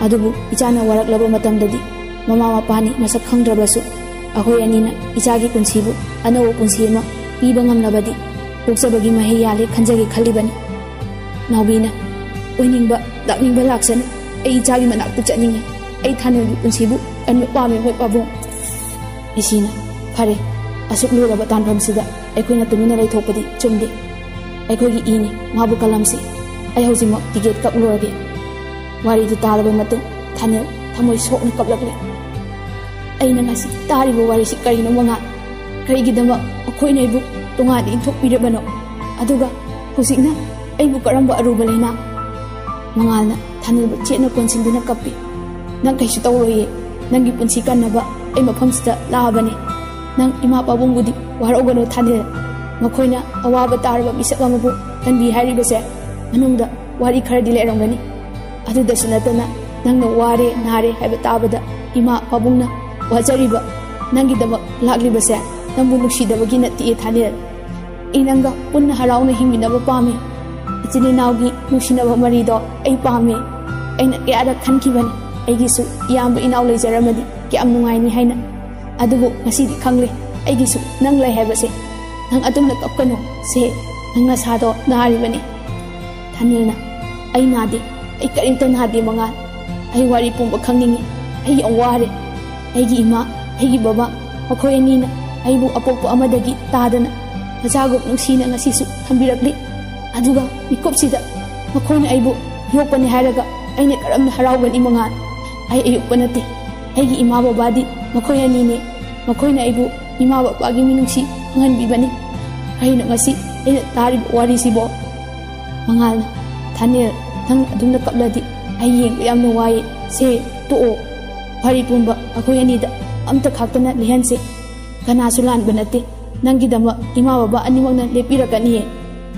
ꯑꯗꯨꯕꯨ ꯏꯆꯥꯅ ꯋꯥꯔꯛꯂꯕ ꯃꯇꯝꯗꯗꯤ ꯃꯃꯥ ꯃꯄꯥꯅꯤ ꯃꯁꯛ ꯈꯪꯗ꯭ꯔꯕꯁꯨ ꯑꯩꯈꯣꯏ ꯑꯅꯤꯅ ꯏꯆꯥꯒꯤ ꯄꯨꯟꯁꯤꯕꯨ ꯑꯅꯧꯕ ꯄꯨꯟꯁꯤ ꯑꯃ ꯄꯤꯕ ꯉꯝꯂꯕꯗꯤ ꯄꯣꯛꯆꯕꯒꯤ ꯃꯍꯩ ꯌꯥꯜꯂꯦ ꯈꯟꯖꯒꯦ ꯈꯜꯂꯤꯕꯅꯤ꯫" ꯅꯥꯎꯕꯤꯅ, "ꯑꯣꯏꯅꯤꯡꯕ ꯂꯥꯛꯅꯤꯡꯕ ꯂꯥꯛꯁꯅꯨ, ꯑꯩ ꯏꯆꯥꯒꯤ ꯃꯅꯥꯛꯇ ꯆꯠꯅꯤꯡꯉꯤ꯫ ꯑꯩ ꯊꯥꯅꯤꯜꯒꯤ ꯄꯨꯟꯁꯤꯕꯨ ꯀꯟꯕ ꯄꯥꯝꯃꯤ ꯃꯣꯏ ꯄꯥꯕꯨꯡ꯫" ꯔꯤꯁꯤꯅ, "ꯐꯔꯦ, ꯑꯁꯨꯛ ꯂꯨꯔꯕ ꯇꯥꯟꯐꯝꯁꯤꯗ ꯑꯩꯈꯣꯏꯅ ꯇꯨꯃꯤꯟꯅ ꯂꯩꯊꯣꯛꯄꯗꯤ ꯆꯨꯝꯗꯦ꯫ ꯑꯩꯈꯣꯏꯒꯤ ꯏꯅꯤ, ꯃꯥꯕꯨ ꯀꯜꯂꯝꯁꯤ꯫ ꯑꯩ ꯍꯧꯖꯤꯛꯃꯛ ꯇꯤꯀꯦꯠ ꯀꯛꯂꯨꯔꯒꯦ꯫" ꯋꯥꯔꯤꯗꯨ ꯇꯥꯔꯕ ꯃꯇꯨꯡ ꯊꯥꯅꯤꯜ ꯊꯃꯣꯏ ꯁꯣꯛꯅ ꯀꯞꯂꯛꯂꯦ꯫ "ꯑꯩꯅ ꯉꯁꯤ ꯇꯥꯔꯤꯕ ꯋꯥꯔꯤꯁꯤ ꯀꯔꯤꯅꯣ, ꯃꯉꯥꯜ? ꯀꯔꯤꯒꯤꯗꯃꯛ ꯃꯈꯣꯏꯅ ꯑꯩꯕꯨ ꯇꯣꯉꯥꯟꯅ ꯏꯟꯊꯣꯛꯄꯤꯔꯕꯅꯣ? ꯑꯗꯨꯒ ꯍꯧꯖꯤꯛꯅ ꯑꯩꯕꯨ ꯀꯔꯝꯕ ꯑꯔꯨꯕ ꯂꯥꯏꯅꯥ?" ꯃꯉꯥꯜꯅ ꯊꯥꯅꯤꯜꯕꯨ ꯆꯦꯠꯅ ꯀꯣꯟꯁꯤꯟꯗꯨꯅ ꯀꯞꯄꯤ꯫ "ꯅꯪ ꯀꯩꯁꯨ ꯇꯧꯔꯣꯏꯌꯦ꯫ ꯅꯪꯒꯤ ꯄꯨꯟꯁꯤ ꯀꯟꯅꯕ ꯑꯩ ꯃꯐꯝꯁꯤꯗ ꯂꯥꯛꯑꯕꯅꯤ꯫ ꯅꯪ ꯏꯃꯥ ꯄꯥꯕꯨꯡꯕꯨꯗꯤ ꯋꯥꯔꯧꯒꯅꯨ ꯊꯥꯅꯤꯜ꯫ ꯃꯈꯣꯏꯅ ꯑꯋꯥꯕ ꯇꯥꯔꯕ ꯃꯤꯁꯛ ꯑꯃꯕꯨ ꯀꯟꯕꯤ ꯍꯥꯏꯔꯤꯕꯁꯦ ꯃꯅꯨꯡꯗ ꯋꯥꯔꯤ ꯈꯔꯗꯤ ꯂꯩꯔꯝꯒꯅꯤ꯫ ꯑꯗꯨꯗꯁꯨ ꯅꯠꯇꯅ ꯅꯪꯅ ꯋꯥꯔꯦ ꯅꯥꯔꯦ ꯍꯥꯏꯕ ꯇꯥꯕꯗ ꯏꯃꯥ ꯄꯥꯕꯨꯡꯅ ꯋꯥꯖꯔꯤꯕ ꯅꯪꯒꯤꯗꯃꯛ ꯂꯥꯛꯂꯤꯕꯁꯦ ꯅꯪꯕꯨ ꯅꯨꯡꯁꯤꯗꯕꯒꯤ ꯅꯠꯇꯦ ꯊꯥꯅꯤꯜ꯫ ꯑꯩ ꯅꯪꯒ ꯄꯨꯟꯅ ꯍꯔꯥꯎꯅ ꯍꯤꯡꯃꯤꯟꯅꯕ ꯄꯥꯝꯃꯤ꯫ ꯏꯆꯤꯟ ꯏꯅꯥꯎꯒꯤ ꯅꯨꯡꯁꯤꯅꯕ ꯃꯔꯤꯗꯣ ꯑꯩ ꯄꯥꯝꯃꯤ꯫ ꯑꯩꯅ ꯀꯌꯥꯔꯛ ꯈꯟꯈꯤꯕꯅꯤ ꯑꯩꯒꯤꯁꯨ ꯏꯌꯥꯝꯕ ꯏꯅꯥꯎ ꯂꯩꯖꯔꯝꯃꯗꯤ ꯀꯌꯥꯝ ꯅꯨꯡꯉꯥꯏꯅꯤ ꯍꯥꯏꯅ꯫ ꯑꯗꯨꯕꯨ ꯉꯁꯤꯗꯤ ꯈꯪꯂꯦ ꯑꯩꯒꯤꯁꯨ ꯅꯪ ꯂꯩ ꯍꯥꯏꯕꯁꯦ꯫ ꯅꯪ ꯑꯗꯨꯝꯅ ꯀꯞꯀꯅꯨ꯫ ꯁꯦ, ꯅꯪ ꯅꯁꯥꯗꯣ ꯅꯥꯔꯤꯕꯅꯤ꯫ ꯊꯥꯅꯤꯜꯅ, "ꯑꯩ ꯅꯥꯗꯦ, ꯑꯩ ꯀꯔꯤꯝꯇ ꯅꯥꯗꯦ ꯃꯉꯥꯜ꯫ ꯑꯩ ꯋꯥꯔꯤ ꯄꯨꯝꯕ ꯈꯪꯅꯤꯡꯉꯤ꯫ ꯑꯩ ꯌꯥꯝ ꯋꯥꯔꯦ꯫ ꯑꯩꯒꯤ ꯏꯃꯥ, ꯑꯩꯒꯤ ꯕꯕꯥ, ꯃꯈꯣꯏ ꯑꯅꯤꯅ ꯑꯩꯕꯨ ꯑꯄꯣꯛꯄ ꯑꯃꯗꯒꯤ ꯇꯥꯗꯅ ꯃꯆꯥꯒꯨꯝ ꯅꯨꯡꯁꯤꯅ ꯉꯁꯤꯁꯨ ꯊꯝꯕꯤꯔꯛꯂꯤ꯫ ꯑꯗꯨꯒ ꯃꯤꯀꯨꯞꯁꯤꯗ ꯃꯈꯣꯏꯅ ꯑꯩꯕꯨ ꯌꯣꯛꯄꯅꯤ ꯍꯥꯏꯔꯒ ꯑꯩꯅ ꯀꯔꯝꯅ ꯍꯔꯥꯎꯒꯅꯤ ꯃꯉꯥꯜ? ꯑꯩ ꯑꯌꯣꯛꯄ ꯅꯠꯇꯦ꯫ ꯑꯩꯒꯤ ꯏꯃꯥ ꯕꯕꯥꯗꯤ ꯃꯈꯣꯏ ꯑꯅꯤꯅꯦ꯫ ꯃꯈꯣꯏꯅ ꯑꯩꯕꯨ ꯏꯃꯥ ꯕꯕꯥꯒꯤ ꯃꯤꯅꯨꯡꯁꯤ ꯐꯪꯍꯟꯕꯤꯕꯅꯤ꯫ ꯀꯩꯅꯣ ꯉꯁꯤ ꯑꯩꯅ ꯇꯥꯔꯤꯕ ꯋꯥꯔꯤꯁꯤꯕꯣ?" ꯃꯉꯥꯜꯅ, "ꯊꯥꯅꯤꯜ, ꯅꯪ ꯑꯗꯨꯝꯅ ꯀꯞꯂꯗꯤ ꯑꯩ ꯌꯦꯡꯕ ꯌꯥꯝꯅ ꯋꯥꯏꯌꯦ꯫ ꯁꯦ, ꯇꯣꯛꯑꯣ꯫ ꯋꯥꯔꯤ ꯄꯨꯝꯕ ꯑꯩꯈꯣꯏ ꯑꯅꯤꯗ ꯑꯝꯇ ꯈꯥꯛꯇꯅ ꯂꯤꯍꯟꯁꯦ꯫ ꯀꯅꯥꯁꯨ ꯂꯥꯟꯕ ꯅꯠꯇꯦ꯫ ꯅꯪꯒꯤꯗꯃꯛ ꯏꯃꯥ ꯕꯕꯥ ꯑꯅꯤꯃꯛꯅ ꯂꯦꯞꯄꯤꯔꯛꯀꯅꯤꯌꯦ꯫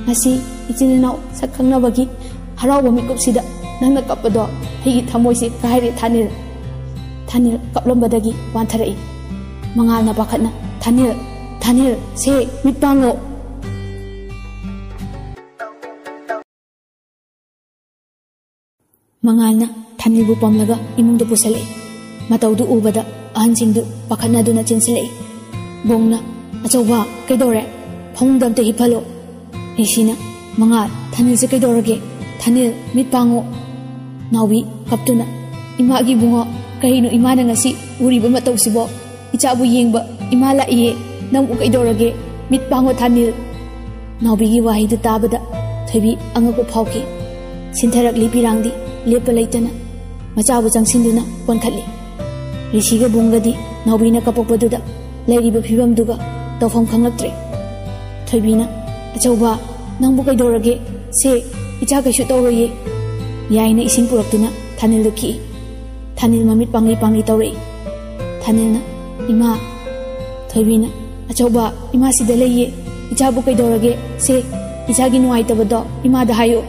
ꯉꯁꯤ ꯏꯆꯤꯟ ꯏꯅꯥꯎ ꯁꯛ ꯈꯪꯅꯕꯒꯤ ꯍꯔꯥꯎꯕ ꯃꯤꯀꯨꯞꯁꯤꯗ ꯅꯪꯅ ꯀꯞꯄꯗꯣ ꯑꯩꯒꯤ ꯊꯃꯣꯏꯁꯦ ꯀꯥꯏꯔꯦ ꯊꯥꯅꯤꯜ꯫" ꯊꯥꯅꯤꯜ ꯀꯞꯂꯝꯕꯗꯒꯤ ꯋꯥꯟꯊꯔꯛꯏ꯫ ꯃꯉꯥꯜꯅ ꯄꯥꯈꯠꯅ, "ꯊꯥꯅꯤꯜ, ꯊꯥꯅꯤꯜ, ꯁꯦ, ꯃꯤꯠ ꯄꯥꯡꯉꯣ!" ꯃꯉꯥꯜꯅ ꯊꯥꯅꯤꯜꯕꯨ ꯄꯝꯂꯒ ꯏꯃꯨꯡꯗ ꯄꯨꯁꯜꯂꯛꯏ꯫ ꯃꯇꯧꯗꯨ ꯎꯕꯗ ꯑꯍꯟꯁꯤꯡꯗꯨ ꯄꯥꯈꯠꯅꯗꯨꯅ ꯆꯦꯟꯁꯤꯜꯂꯛꯏ꯫ ꯕꯣꯡꯅ, "ꯑꯆꯧꯕ, ꯀꯩꯗꯧꯔꯦ? ꯐꯃꯨꯡꯗ ꯑꯝꯇ ꯍꯤꯞꯍꯜꯂꯣ꯫" ꯔꯤꯁꯤꯅ, "ꯃꯉꯥꯜ, ꯊꯥꯅꯤꯜꯁꯦ ꯀꯩꯗꯧꯔꯒꯦ? ꯊꯥꯅꯤꯜ, ꯃꯤꯠ ꯄꯥꯡꯉꯣ꯫" ꯅꯥꯎꯕꯤ ꯀꯞꯇꯨꯅ, "ꯏꯃꯥꯒꯤ ꯏꯕꯨꯡꯉꯣ, ꯀꯔꯤꯅꯣ ꯏꯃꯥꯅ ꯉꯁꯤ ꯎꯔꯤꯕ ꯃꯇꯧꯁꯤꯕꯣ? ꯏꯆꯥꯕꯨ ꯌꯦꯡꯕ ꯏꯃꯥ ꯂꯥꯛꯏꯌꯦ꯫ ꯅꯪꯕꯨ ꯀꯩꯗꯧꯔꯒꯦ? ꯃꯤꯠ ꯄꯥꯡꯉꯣ ꯊꯥꯅꯤꯜ꯫" ꯅꯥꯎꯕꯤꯒꯤ ꯋꯥꯍꯩꯗꯨ ꯇꯥꯕꯗ ꯊꯣꯏꯕꯤ ꯑꯉꯛꯄ ꯐꯥꯎꯈꯤ꯫ ꯁꯤꯟꯊꯔꯛꯂꯤ ꯄꯤꯔꯥꯡꯗꯤ ꯂꯦꯞꯄ ꯂꯩꯇꯅ꯫ ꯃꯆꯥꯕꯨ ꯆꯪꯁꯤꯟꯗꯨꯅ ꯀꯣꯟꯈꯠꯂꯤ꯫ ꯔꯤꯁꯤꯒ ꯕꯣꯡꯒꯗꯤ ꯅꯥꯎꯕꯤꯅ ꯀꯞꯄꯛꯄꯗꯨꯗ ꯂꯩꯔꯤꯕ ꯐꯤꯕꯝꯗꯨꯒ ꯇꯧꯐꯝ ꯈꯪꯂꯛꯇ꯭ꯔꯦ꯫ ꯊꯣꯏꯕꯤꯅ, "ꯑꯆꯧꯕ, ꯅꯪꯕꯨ ꯀꯩꯗꯧꯔꯒꯦ? ꯁꯦ, ꯏꯆꯥ ꯀꯩꯁꯨ ꯇꯧꯔꯣꯏꯌꯦ꯫" ꯌꯥꯏꯅ ꯏꯁꯤꯡ ꯄꯨꯔꯛꯇꯨꯅ ꯊꯥꯅꯤꯜꯗ ꯈꯤꯛꯏ꯫ ꯊꯥꯅꯤꯜ ꯃꯃꯤꯠ ꯄꯥꯡꯂꯤ ꯄꯥꯡꯂꯤ ꯇꯧꯔꯛꯏ꯫ ꯊꯥꯅꯤꯜꯅ, "ꯏꯃꯥ, ꯊꯣꯏꯕꯤꯅ, "ꯑꯆꯧꯕ, ꯏꯃꯥ ꯁꯤꯗ ꯂꯩꯌꯦ꯫ ꯏꯆꯥꯕꯨ ꯀꯩꯗꯧꯔꯒꯦ? ꯁꯦ, ꯏꯆꯥꯒꯤ ꯅꯨꯡꯉꯥꯏꯇꯕꯗꯣ ꯏꯃꯥꯗ ꯍꯥꯏꯌꯨ꯫"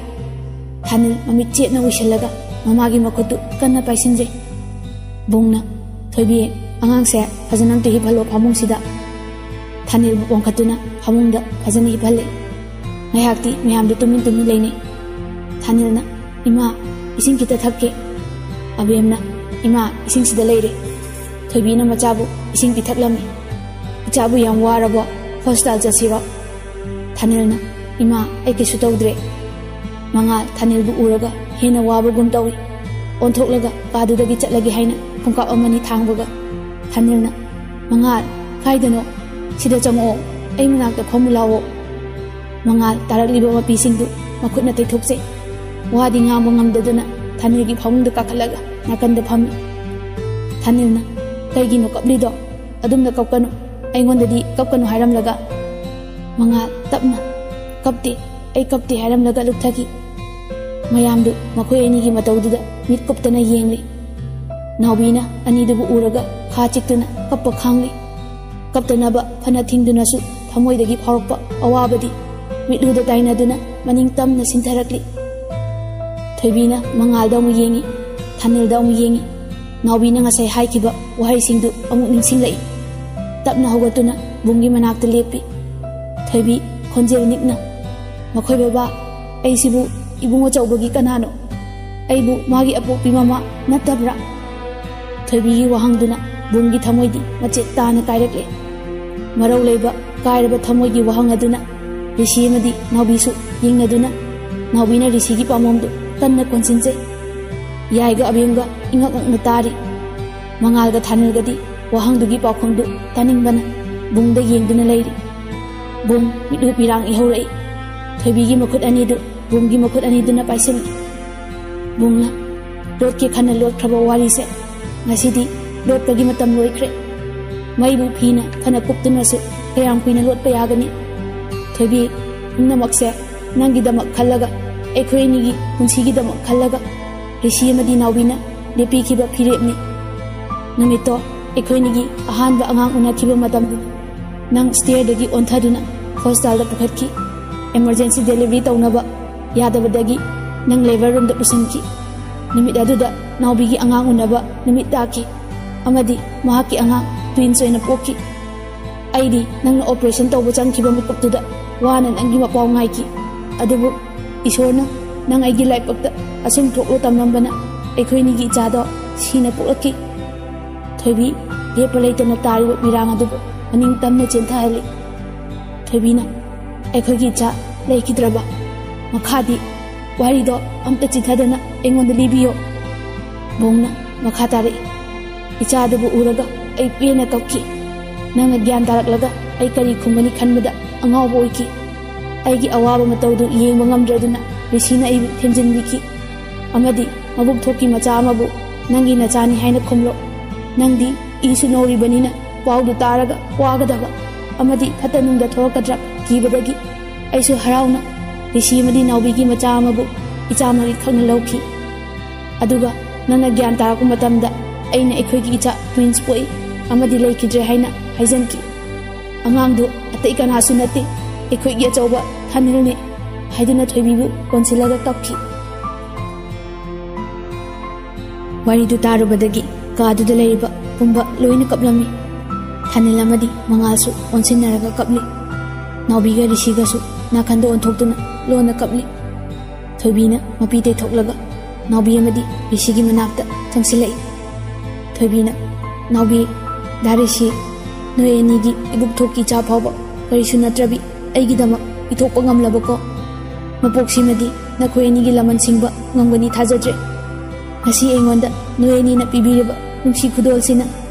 ꯊꯥꯅꯤꯜ ꯃꯃꯤꯠ ꯆꯦꯠꯅ ꯎꯏꯁꯤꯜꯂꯒ ꯃꯃꯥꯒꯤ ꯃꯈꯨꯠꯇꯨ ꯀꯟꯅ ꯄꯥꯏꯁꯤꯟꯖꯩ꯫ ꯕꯨꯡꯅ, "ꯊꯣꯏꯕꯤ, ꯑꯉꯥꯡꯁꯦ ꯐꯖꯅ ꯑꯝꯇ ꯍꯤꯞꯍꯜꯂꯣ ꯐꯃꯨꯡꯁꯤꯗ꯫" ꯊꯥꯅꯤꯜꯕꯨ ꯄꯣꯡꯈꯠꯇꯨꯅ ꯐꯃꯨꯡꯗ ꯐꯖꯅ ꯍꯤꯞꯍꯜꯂꯦ꯫ ꯉꯥꯏꯍꯥꯛꯇꯤ ꯃꯌꯥꯝꯗꯨ ꯇꯨꯃꯤꯟ ꯇꯨꯃꯤꯟ ꯂꯩꯅꯩ꯫ ꯊꯥꯅꯤꯜꯅ, "ꯏꯃꯥ, ꯏꯁꯤꯡ ꯈꯤꯇ ꯊꯛꯀꯦ꯫" ꯑꯕꯦꯝꯅ, "ꯏꯃꯥ, ꯏꯁꯤꯡꯁꯤꯗ ꯂꯩꯔꯦ꯫" ꯊꯣꯏꯕꯤꯅ ꯃꯆꯥꯕꯨ ꯏꯁꯤꯡ ꯄꯤꯊꯛꯂꯝꯃꯤ꯫ "ꯏꯆꯥꯕꯨ ꯌꯥꯝ ꯋꯥꯔꯕꯣ? ꯍꯣꯁꯄꯤꯇꯥꯜ ꯆꯠꯁꯤꯔꯣ?" ꯊꯥꯅꯤꯜꯅ, "ꯏꯃꯥ, ꯑꯩ ꯀꯩꯁꯨ ꯇꯧꯗ꯭ꯔꯦ꯫" ꯃꯉꯥꯜ ꯊꯥꯅꯤꯜꯕꯨ ꯎꯔꯒ ꯍꯦꯟꯅ ꯋꯥꯕꯒꯨꯝ ꯇꯧꯏ꯫ ꯑꯣꯟꯊꯣꯛꯂꯒ ꯀꯥꯗꯨꯗꯒꯤ ꯆꯠꯂꯒꯦ ꯍꯥꯏꯅ ꯈꯣꯡꯀꯥꯞ ꯑꯃꯅꯤ ꯊꯥꯡꯕꯒ ꯊꯥꯅꯤꯜꯅ, "ꯃꯉꯥꯜ, ꯀꯥꯏꯗꯅꯣ? ꯁꯤꯗ ꯆꯪꯉꯛꯑꯣ, ꯑꯩ ꯃꯅꯥꯛꯇ ꯐꯝꯃꯨ ꯂꯥꯛꯑꯣ꯫" ꯃꯉꯥꯜ ꯇꯥꯔꯛꯂꯤꯕ ꯃꯄꯤꯁꯤꯡꯗꯨ ꯃꯈꯨꯠꯅ ꯇꯩꯊꯣꯛꯆꯩ꯫ ꯋꯥꯗꯤ ꯉꯥꯡꯕ ꯉꯝꯗꯗꯨꯅ ꯊꯥꯅꯤꯜꯒꯤ ꯐꯃꯨꯡꯗ ꯀꯥꯈꯠꯂꯒ ꯅꯥꯀꯟꯗ ꯐꯝꯃꯤ꯫ ꯊꯥꯅꯤꯜꯅ, "ꯀꯩꯒꯤꯅꯣ ꯀꯞꯂꯤꯗꯣ? ꯑꯗꯨꯝꯅ ꯀꯞꯀꯅꯨ꯫ ꯑꯩꯉꯣꯟꯗꯗꯤ ꯀꯞꯀꯅꯨ ꯍꯥꯏꯔꯝꯂꯒ꯫" ꯃꯉꯥꯜ ꯇꯞꯅ, "ꯀꯞꯇꯦ, ꯑꯩ ꯀꯞꯇꯦ" ꯍꯥꯏꯔꯝꯂꯒ ꯂꯨꯞꯊꯈꯤ꯫ ꯃꯌꯥꯝꯗꯨ ꯃꯈꯣꯏ ꯑꯅꯤꯒꯤ ꯃꯇꯧꯗꯨꯗ ꯃꯤꯠ ꯀꯨꯞꯇꯅ ꯌꯦꯡꯂꯤ꯫ ꯅꯥꯎꯕꯤꯅ ꯑꯅꯤꯗꯨꯕꯨ ꯎꯔꯒ ꯈꯥ ꯆꯤꯛꯇꯨꯅ ꯀꯞꯄ ꯈꯥꯡꯂꯤ꯫ ꯀꯞꯇꯅꯕ ꯐꯅ ꯊꯤꯡꯗꯨꯅꯁꯨ ꯊꯃꯣꯏꯗꯒꯤ ꯐꯥꯎꯔꯛꯄ ꯑꯋꯥꯕꯗꯤ ꯃꯤꯠꯂꯨꯗ ꯇꯥꯏꯅꯗꯨꯅ ꯃꯅꯤꯡ ꯇꯝꯅ ꯁꯤꯟꯊꯔꯛꯂꯤ꯫ ꯊꯣꯏꯕꯤꯅ ꯃꯉꯥꯜꯗ ꯑꯃꯨꯛ ꯌꯦꯡꯉꯤ, ꯊꯥꯅꯤꯜꯗ ꯑꯃꯨꯛ ꯌꯦꯡꯉꯤ꯫ ꯅꯥꯎꯕꯤꯅ ꯉꯁꯥꯏ ꯍꯥꯏꯈꯤꯕ ꯋꯥꯍꯩꯁꯤꯡꯗꯨ ꯑꯃꯨꯛ ꯅꯤꯡꯁꯤꯡꯂꯛꯏ꯫ ꯇꯞꯅ ꯍꯧꯒꯠꯇꯨꯅ ꯕꯨꯡꯒꯤ ꯃꯅꯥꯛꯇ ꯂꯦꯞꯄꯤ꯫ ꯊꯣꯏꯕꯤ ꯈꯣꯟꯖꯦꯜ ꯅꯤꯛꯅ, "ꯃꯈꯣꯏ ꯕꯕꯥ, ꯑꯩꯁꯤꯕꯨ ꯏꯕꯨꯡ ꯑꯆꯧꯕꯒꯤ ꯀꯅꯥꯅꯣ? ꯑꯩꯕꯨ ꯃꯥꯒꯤ ꯑꯄꯣꯛꯄꯤ ꯃꯃꯥ ꯅꯠꯇꯕ꯭ꯔꯥ?" ꯊꯣꯏꯕꯤꯒꯤ ꯋꯥꯍꯪꯗꯨꯅ ꯕꯨꯡꯒꯤ ꯊꯃꯣꯏꯗꯤ ꯃꯆꯦꯠ ꯇꯥꯅ ꯀꯥꯏꯔꯛꯂꯦ꯫ ꯃꯔꯧ ꯂꯩꯕ ꯀꯥꯏꯔꯕ ꯊꯃꯣꯏꯒꯤ ꯋꯥꯍꯪ ꯑꯗꯨꯅ ꯔꯤꯁꯤ ꯑꯃꯗꯤ ꯅꯥꯎꯕꯤꯁꯨ ꯌꯦꯡꯅꯗꯨꯅ ꯅꯥꯎꯕꯤꯅ ꯔꯤꯁꯤꯒꯤ ꯄꯥꯝꯕꯣꯝꯗꯨ ꯀꯟꯅ ꯀꯣꯟꯁꯤꯟꯖꯩ꯫ ꯌꯥꯏꯒ ꯑꯕꯦꯝꯒ ꯏꯉꯛ ꯉꯛꯅ ꯇꯥꯔꯤ꯫ ꯃꯉꯥꯜꯒ ꯊꯥꯅꯤꯜꯒꯗꯤ ꯋꯥꯍꯪꯗꯨꯒꯤ ꯄꯥꯎꯈꯨꯝꯗꯨ ꯇꯥꯅꯤꯡꯕꯅ ꯕꯨꯡꯗ ꯌꯦꯡꯗꯨꯅ ꯂꯩꯔꯤ꯫ ꯕꯨꯡ ꯃꯤꯠꯂꯨ ꯄꯤꯔꯥꯡ ꯏꯍꯧꯔꯛꯏ꯫ ꯊꯣꯏꯕꯤꯒꯤ ꯃꯈꯨꯠ ꯑꯅꯤꯗꯨ ꯕꯨꯡꯒꯤ ꯃꯈꯨꯠ ꯑꯅꯤꯗꯨꯅ ꯄꯥꯏꯁꯤꯜꯂꯤ꯫ ꯕꯨꯡꯅ, "ꯂꯣꯠꯀꯦ ꯈꯟꯅ ꯂꯣꯠꯈ꯭ꯔꯕ ꯋꯥꯔꯤꯁꯦ ꯉꯁꯤꯗꯤ ꯂꯣꯠꯄꯒꯤ ꯃꯇꯝ ꯂꯣꯏꯈ꯭ꯔꯦ꯫ ꯃꯩꯕꯨ ꯐꯤꯅ ꯐꯅ ꯀꯨꯞꯇꯨꯅꯁꯨ ꯀꯌꯥꯝ ꯀꯨꯏꯅ ꯂꯣꯠꯄ ꯌꯥꯒꯅꯤ? ꯊꯣꯏꯕꯤ, ꯄꯨꯝꯅꯃꯛꯁꯦ ꯅꯪꯒꯤꯗꯃꯛ ꯈꯜꯂꯒ, ꯑꯩꯈꯣꯏ ꯑꯅꯤꯒꯤ ꯄꯨꯟꯁꯤꯒꯤꯗꯃꯛ ꯈꯜꯂꯒ ꯔꯤꯁꯤ ꯑꯃꯗꯤ ꯅꯥꯎꯕꯤꯅ ꯂꯦꯞꯄꯤꯈꯤꯕ ꯐꯤꯔꯦꯞꯅꯤ꯫" ꯅꯨꯃꯤꯠꯇꯣ ꯑꯩꯈꯣꯏꯅꯤꯒꯤ ꯑꯍꯥꯟꯕ ꯑꯉꯥꯡ ꯎꯅꯈꯤꯕ ꯃꯇꯝꯗꯨꯅꯤ꯫ ꯅꯪ ꯁ꯭ꯇꯦꯌꯔꯗꯒꯤ ꯑꯣꯟꯊꯗꯨꯅ ꯍꯣꯁꯄꯤꯇꯥꯜꯗ ꯄꯨꯈꯠꯈꯤ꯫ ꯏꯃꯔꯖꯦꯟꯁꯤ ꯗꯦꯂꯤꯚꯔꯤ ꯇꯧꯅꯕ ꯌꯥꯗꯕꯗꯒꯤ ꯅꯪ ꯂꯦꯕꯔ ꯔꯨꯝꯗ ꯄꯨꯁꯤꯟꯈꯤ꯫ ꯅꯨꯃꯤꯠ ꯑꯗꯨꯗ ꯅꯥꯎꯕꯤꯒꯤ ꯑꯉꯥꯡ ꯎꯅꯕ ꯅꯨꯃꯤꯠ ꯇꯥꯈꯤ ꯑꯃꯗꯤ ꯃꯍꯥꯛꯀꯤ ꯑꯉꯥꯡ ꯇ꯭ꯋꯤꯟꯁ ꯑꯣꯏꯅ ꯄꯣꯛꯈꯤ꯫ ꯑꯩꯗꯤ ꯅꯪꯅ ꯑꯣꯄꯔꯦꯁꯟ ꯇꯧꯕ ꯆꯪꯈꯤꯕ ꯃꯤꯀꯨꯞꯇꯨꯗ ꯋꯥꯅ ꯅꯪꯒꯤ ꯃꯄꯥꯎ ꯉꯥꯏꯈꯤ꯫ ꯑꯗꯨꯕꯨ ꯏꯁꯣꯔꯅ ꯅꯪ ꯑꯩꯒꯤ ꯂꯥꯏꯕꯛꯇ ꯑꯁꯨꯝ ꯊꯣꯛꯂꯣ ꯇꯝꯂꯝꯕꯅ ꯑꯩꯈꯣꯏꯅꯤꯒꯤ ꯏꯆꯥꯗꯣ ꯁꯤꯅ ꯄꯣꯛꯂꯛꯈꯤ꯫ ꯊꯣꯏꯕꯤ ꯂꯦꯞꯄ ꯂꯩꯇꯅ ꯇꯥꯔꯤꯕ ꯃꯤꯔꯥꯡ ꯑꯗꯨꯕꯨ ꯃꯅꯤꯡ ꯇꯝꯅ ꯆꯦꯟꯊꯍꯜꯂꯤ꯫ ꯊꯣꯏꯕꯤꯅ, "ꯑꯩꯈꯣꯏꯒꯤ ꯏꯆꯥ ꯂꯩꯈꯤꯗ꯭ꯔꯕ? ꯃꯈꯥꯗꯤ ꯋꯥꯔꯤꯗꯣ ꯑꯝꯇ ꯆꯤꯊꯗꯅ ꯑꯩꯉꯣꯟꯗ ꯂꯤꯕꯤꯌꯣ"꯫ ꯕꯣꯡꯅ ꯃꯈꯥ ꯇꯥꯔꯛꯏ, "ꯏꯆꯥ ꯑꯗꯨꯕꯨ ꯎꯔꯒ ꯑꯩ ꯄꯦꯟꯅ ꯀꯞꯈꯤ꯫ ꯅꯪꯅ ꯒ꯭ꯌꯥꯟ ꯇꯥꯔꯛꯂꯒ ꯑꯩ ꯀꯔꯤ ꯈꯨꯝꯒꯅꯤ ꯈꯟꯕꯗ ꯑꯉꯥꯎꯕ ꯑꯣꯏꯈꯤ꯫ ꯑꯩꯒꯤ ꯑꯋꯥꯕ ꯃꯇꯧꯗꯨ ꯌꯦꯡꯕ ꯉꯝꯗ꯭ꯔꯗꯨꯅ ꯔꯤꯁꯤꯅ ꯑꯩꯕꯨ ꯊꯦꯝꯖꯤꯟꯕꯤꯈꯤ ꯑꯃꯗꯤ ꯃꯕꯨꯛ ꯊꯣꯛꯀꯤ ꯃꯆꯥ ꯑꯃꯕꯨ ꯅꯪꯒꯤ ꯅꯆꯥꯅꯤ ꯍꯥꯏꯅ ꯈꯨꯝꯂꯣ꯫ ꯅꯪꯗꯤ ꯏꯁꯨ ꯅꯧꯔꯤꯕꯅꯤꯅ ꯄꯥꯎꯗꯨ ꯇꯥꯔꯒ ꯋꯥꯒꯗꯕ ꯑꯃꯗꯤ ꯐꯠꯇ ꯅꯨꯡꯗ ꯊꯣꯛꯂꯛꯀꯗ꯭ꯔꯥ ꯀꯤꯕꯗꯒꯤ ꯑꯩꯁꯨ ꯍꯔꯥꯎꯅ ꯔꯤꯁꯤ ꯑꯃꯗꯤ ꯅꯥꯎꯕꯤꯒꯤ ꯃꯆꯥ ꯑꯃꯕꯨ ꯏꯆꯥ ꯃꯔꯤ ꯈꯛꯅ ꯂꯧꯈꯤ꯫ ꯑꯗꯨꯒ ꯅꯪꯅ ꯒ꯭ꯌꯥꯟ ꯇꯥꯔꯛꯄ ꯃꯇꯝꯗ ꯑꯩꯅ ꯑꯩꯈꯣꯏꯒꯤ ꯏꯆꯥ ꯇ꯭ꯋꯤꯟꯁ ꯄꯣꯛꯏ ꯑꯃꯗꯤ ꯂꯩꯈꯤꯗ꯭ꯔꯦ ꯍꯥꯏꯅ ꯍꯥꯏꯖꯟꯈꯤ꯫ ꯑꯉꯥꯡꯗꯨ ꯑꯇꯩ ꯀꯅꯥꯁꯨ ꯅꯠꯇꯦ, ꯑꯩꯈꯣꯏꯒꯤ ꯑꯆꯧꯕ ꯊꯥꯅꯤꯜꯅꯤ" ꯍꯥꯏꯗꯨꯅ ꯊꯣꯏꯕꯤꯕꯨ ꯀꯣꯟꯁꯤꯜꯂꯒ ꯀꯞꯈꯤ꯫ ꯋꯥꯔꯤꯗꯨ ꯇꯥꯔꯨꯕꯗꯒꯤ ꯀꯥꯗꯨꯗ ꯂꯩꯔꯤꯕ ꯄꯨꯝꯕ ꯂꯣꯏꯅ ꯀꯞꯂꯝꯃꯤ꯫ ꯊꯥꯅꯤꯜ ꯑꯃꯗꯤ ꯃꯉꯥꯜꯁꯨ ꯑꯣꯟꯁꯤꯟꯅꯔꯒ ꯀꯞꯂꯤ꯫ ꯅꯥꯎꯕꯤꯒ ꯔꯤꯁꯤꯒꯁꯨ ꯅꯥꯀꯟꯗ ꯑꯣꯟꯊꯣꯛꯇꯨꯅ ꯂꯣꯟꯅ ꯀꯞꯂꯤ꯫ ꯊꯣꯏꯕꯤꯅ ꯃꯄꯤ ꯇꯩꯊꯣꯛꯂꯒ ꯅꯥꯎꯕꯤ ꯑꯃꯗꯤ ꯔꯤꯁꯤꯒꯤ ꯃꯅꯥꯛꯇ ꯆꯪꯁꯤꯜꯂꯛꯏ꯫ ꯊꯣꯏꯕꯤꯅ, "ꯅꯥꯎꯕꯤ, ꯗꯥ ꯔꯤꯁꯤ, ꯅꯣꯏ ꯑꯅꯤꯒꯤ ꯏꯕꯨꯛ ꯊꯣꯛꯀꯤ ꯏꯆꯥ ꯐꯥꯎꯕ ꯀꯔꯤꯁꯨ ꯅꯠꯇ꯭ꯔꯕꯤ ꯑꯩꯒꯤꯗꯃꯛ ꯄꯤꯊꯣꯛꯄ ꯉꯝꯂꯕꯀꯣ? ꯃꯄꯣꯛꯁꯤꯃꯗꯤ ꯅꯈꯣꯏ ꯑꯅꯤꯒꯤ ꯂꯃꯟ ꯁꯤꯡꯕ ꯉꯝꯒꯅꯤ ꯊꯥꯖꯗ꯭ꯔꯦ꯫ ꯉꯁꯤ ꯑꯩꯉꯣꯟꯗ ꯅꯣꯏ ꯑꯅꯤꯅ ꯄꯤꯕꯤꯔꯤꯕ ꯅꯨꯡꯁꯤ ꯈꯨꯗꯣꯜꯁꯤꯅ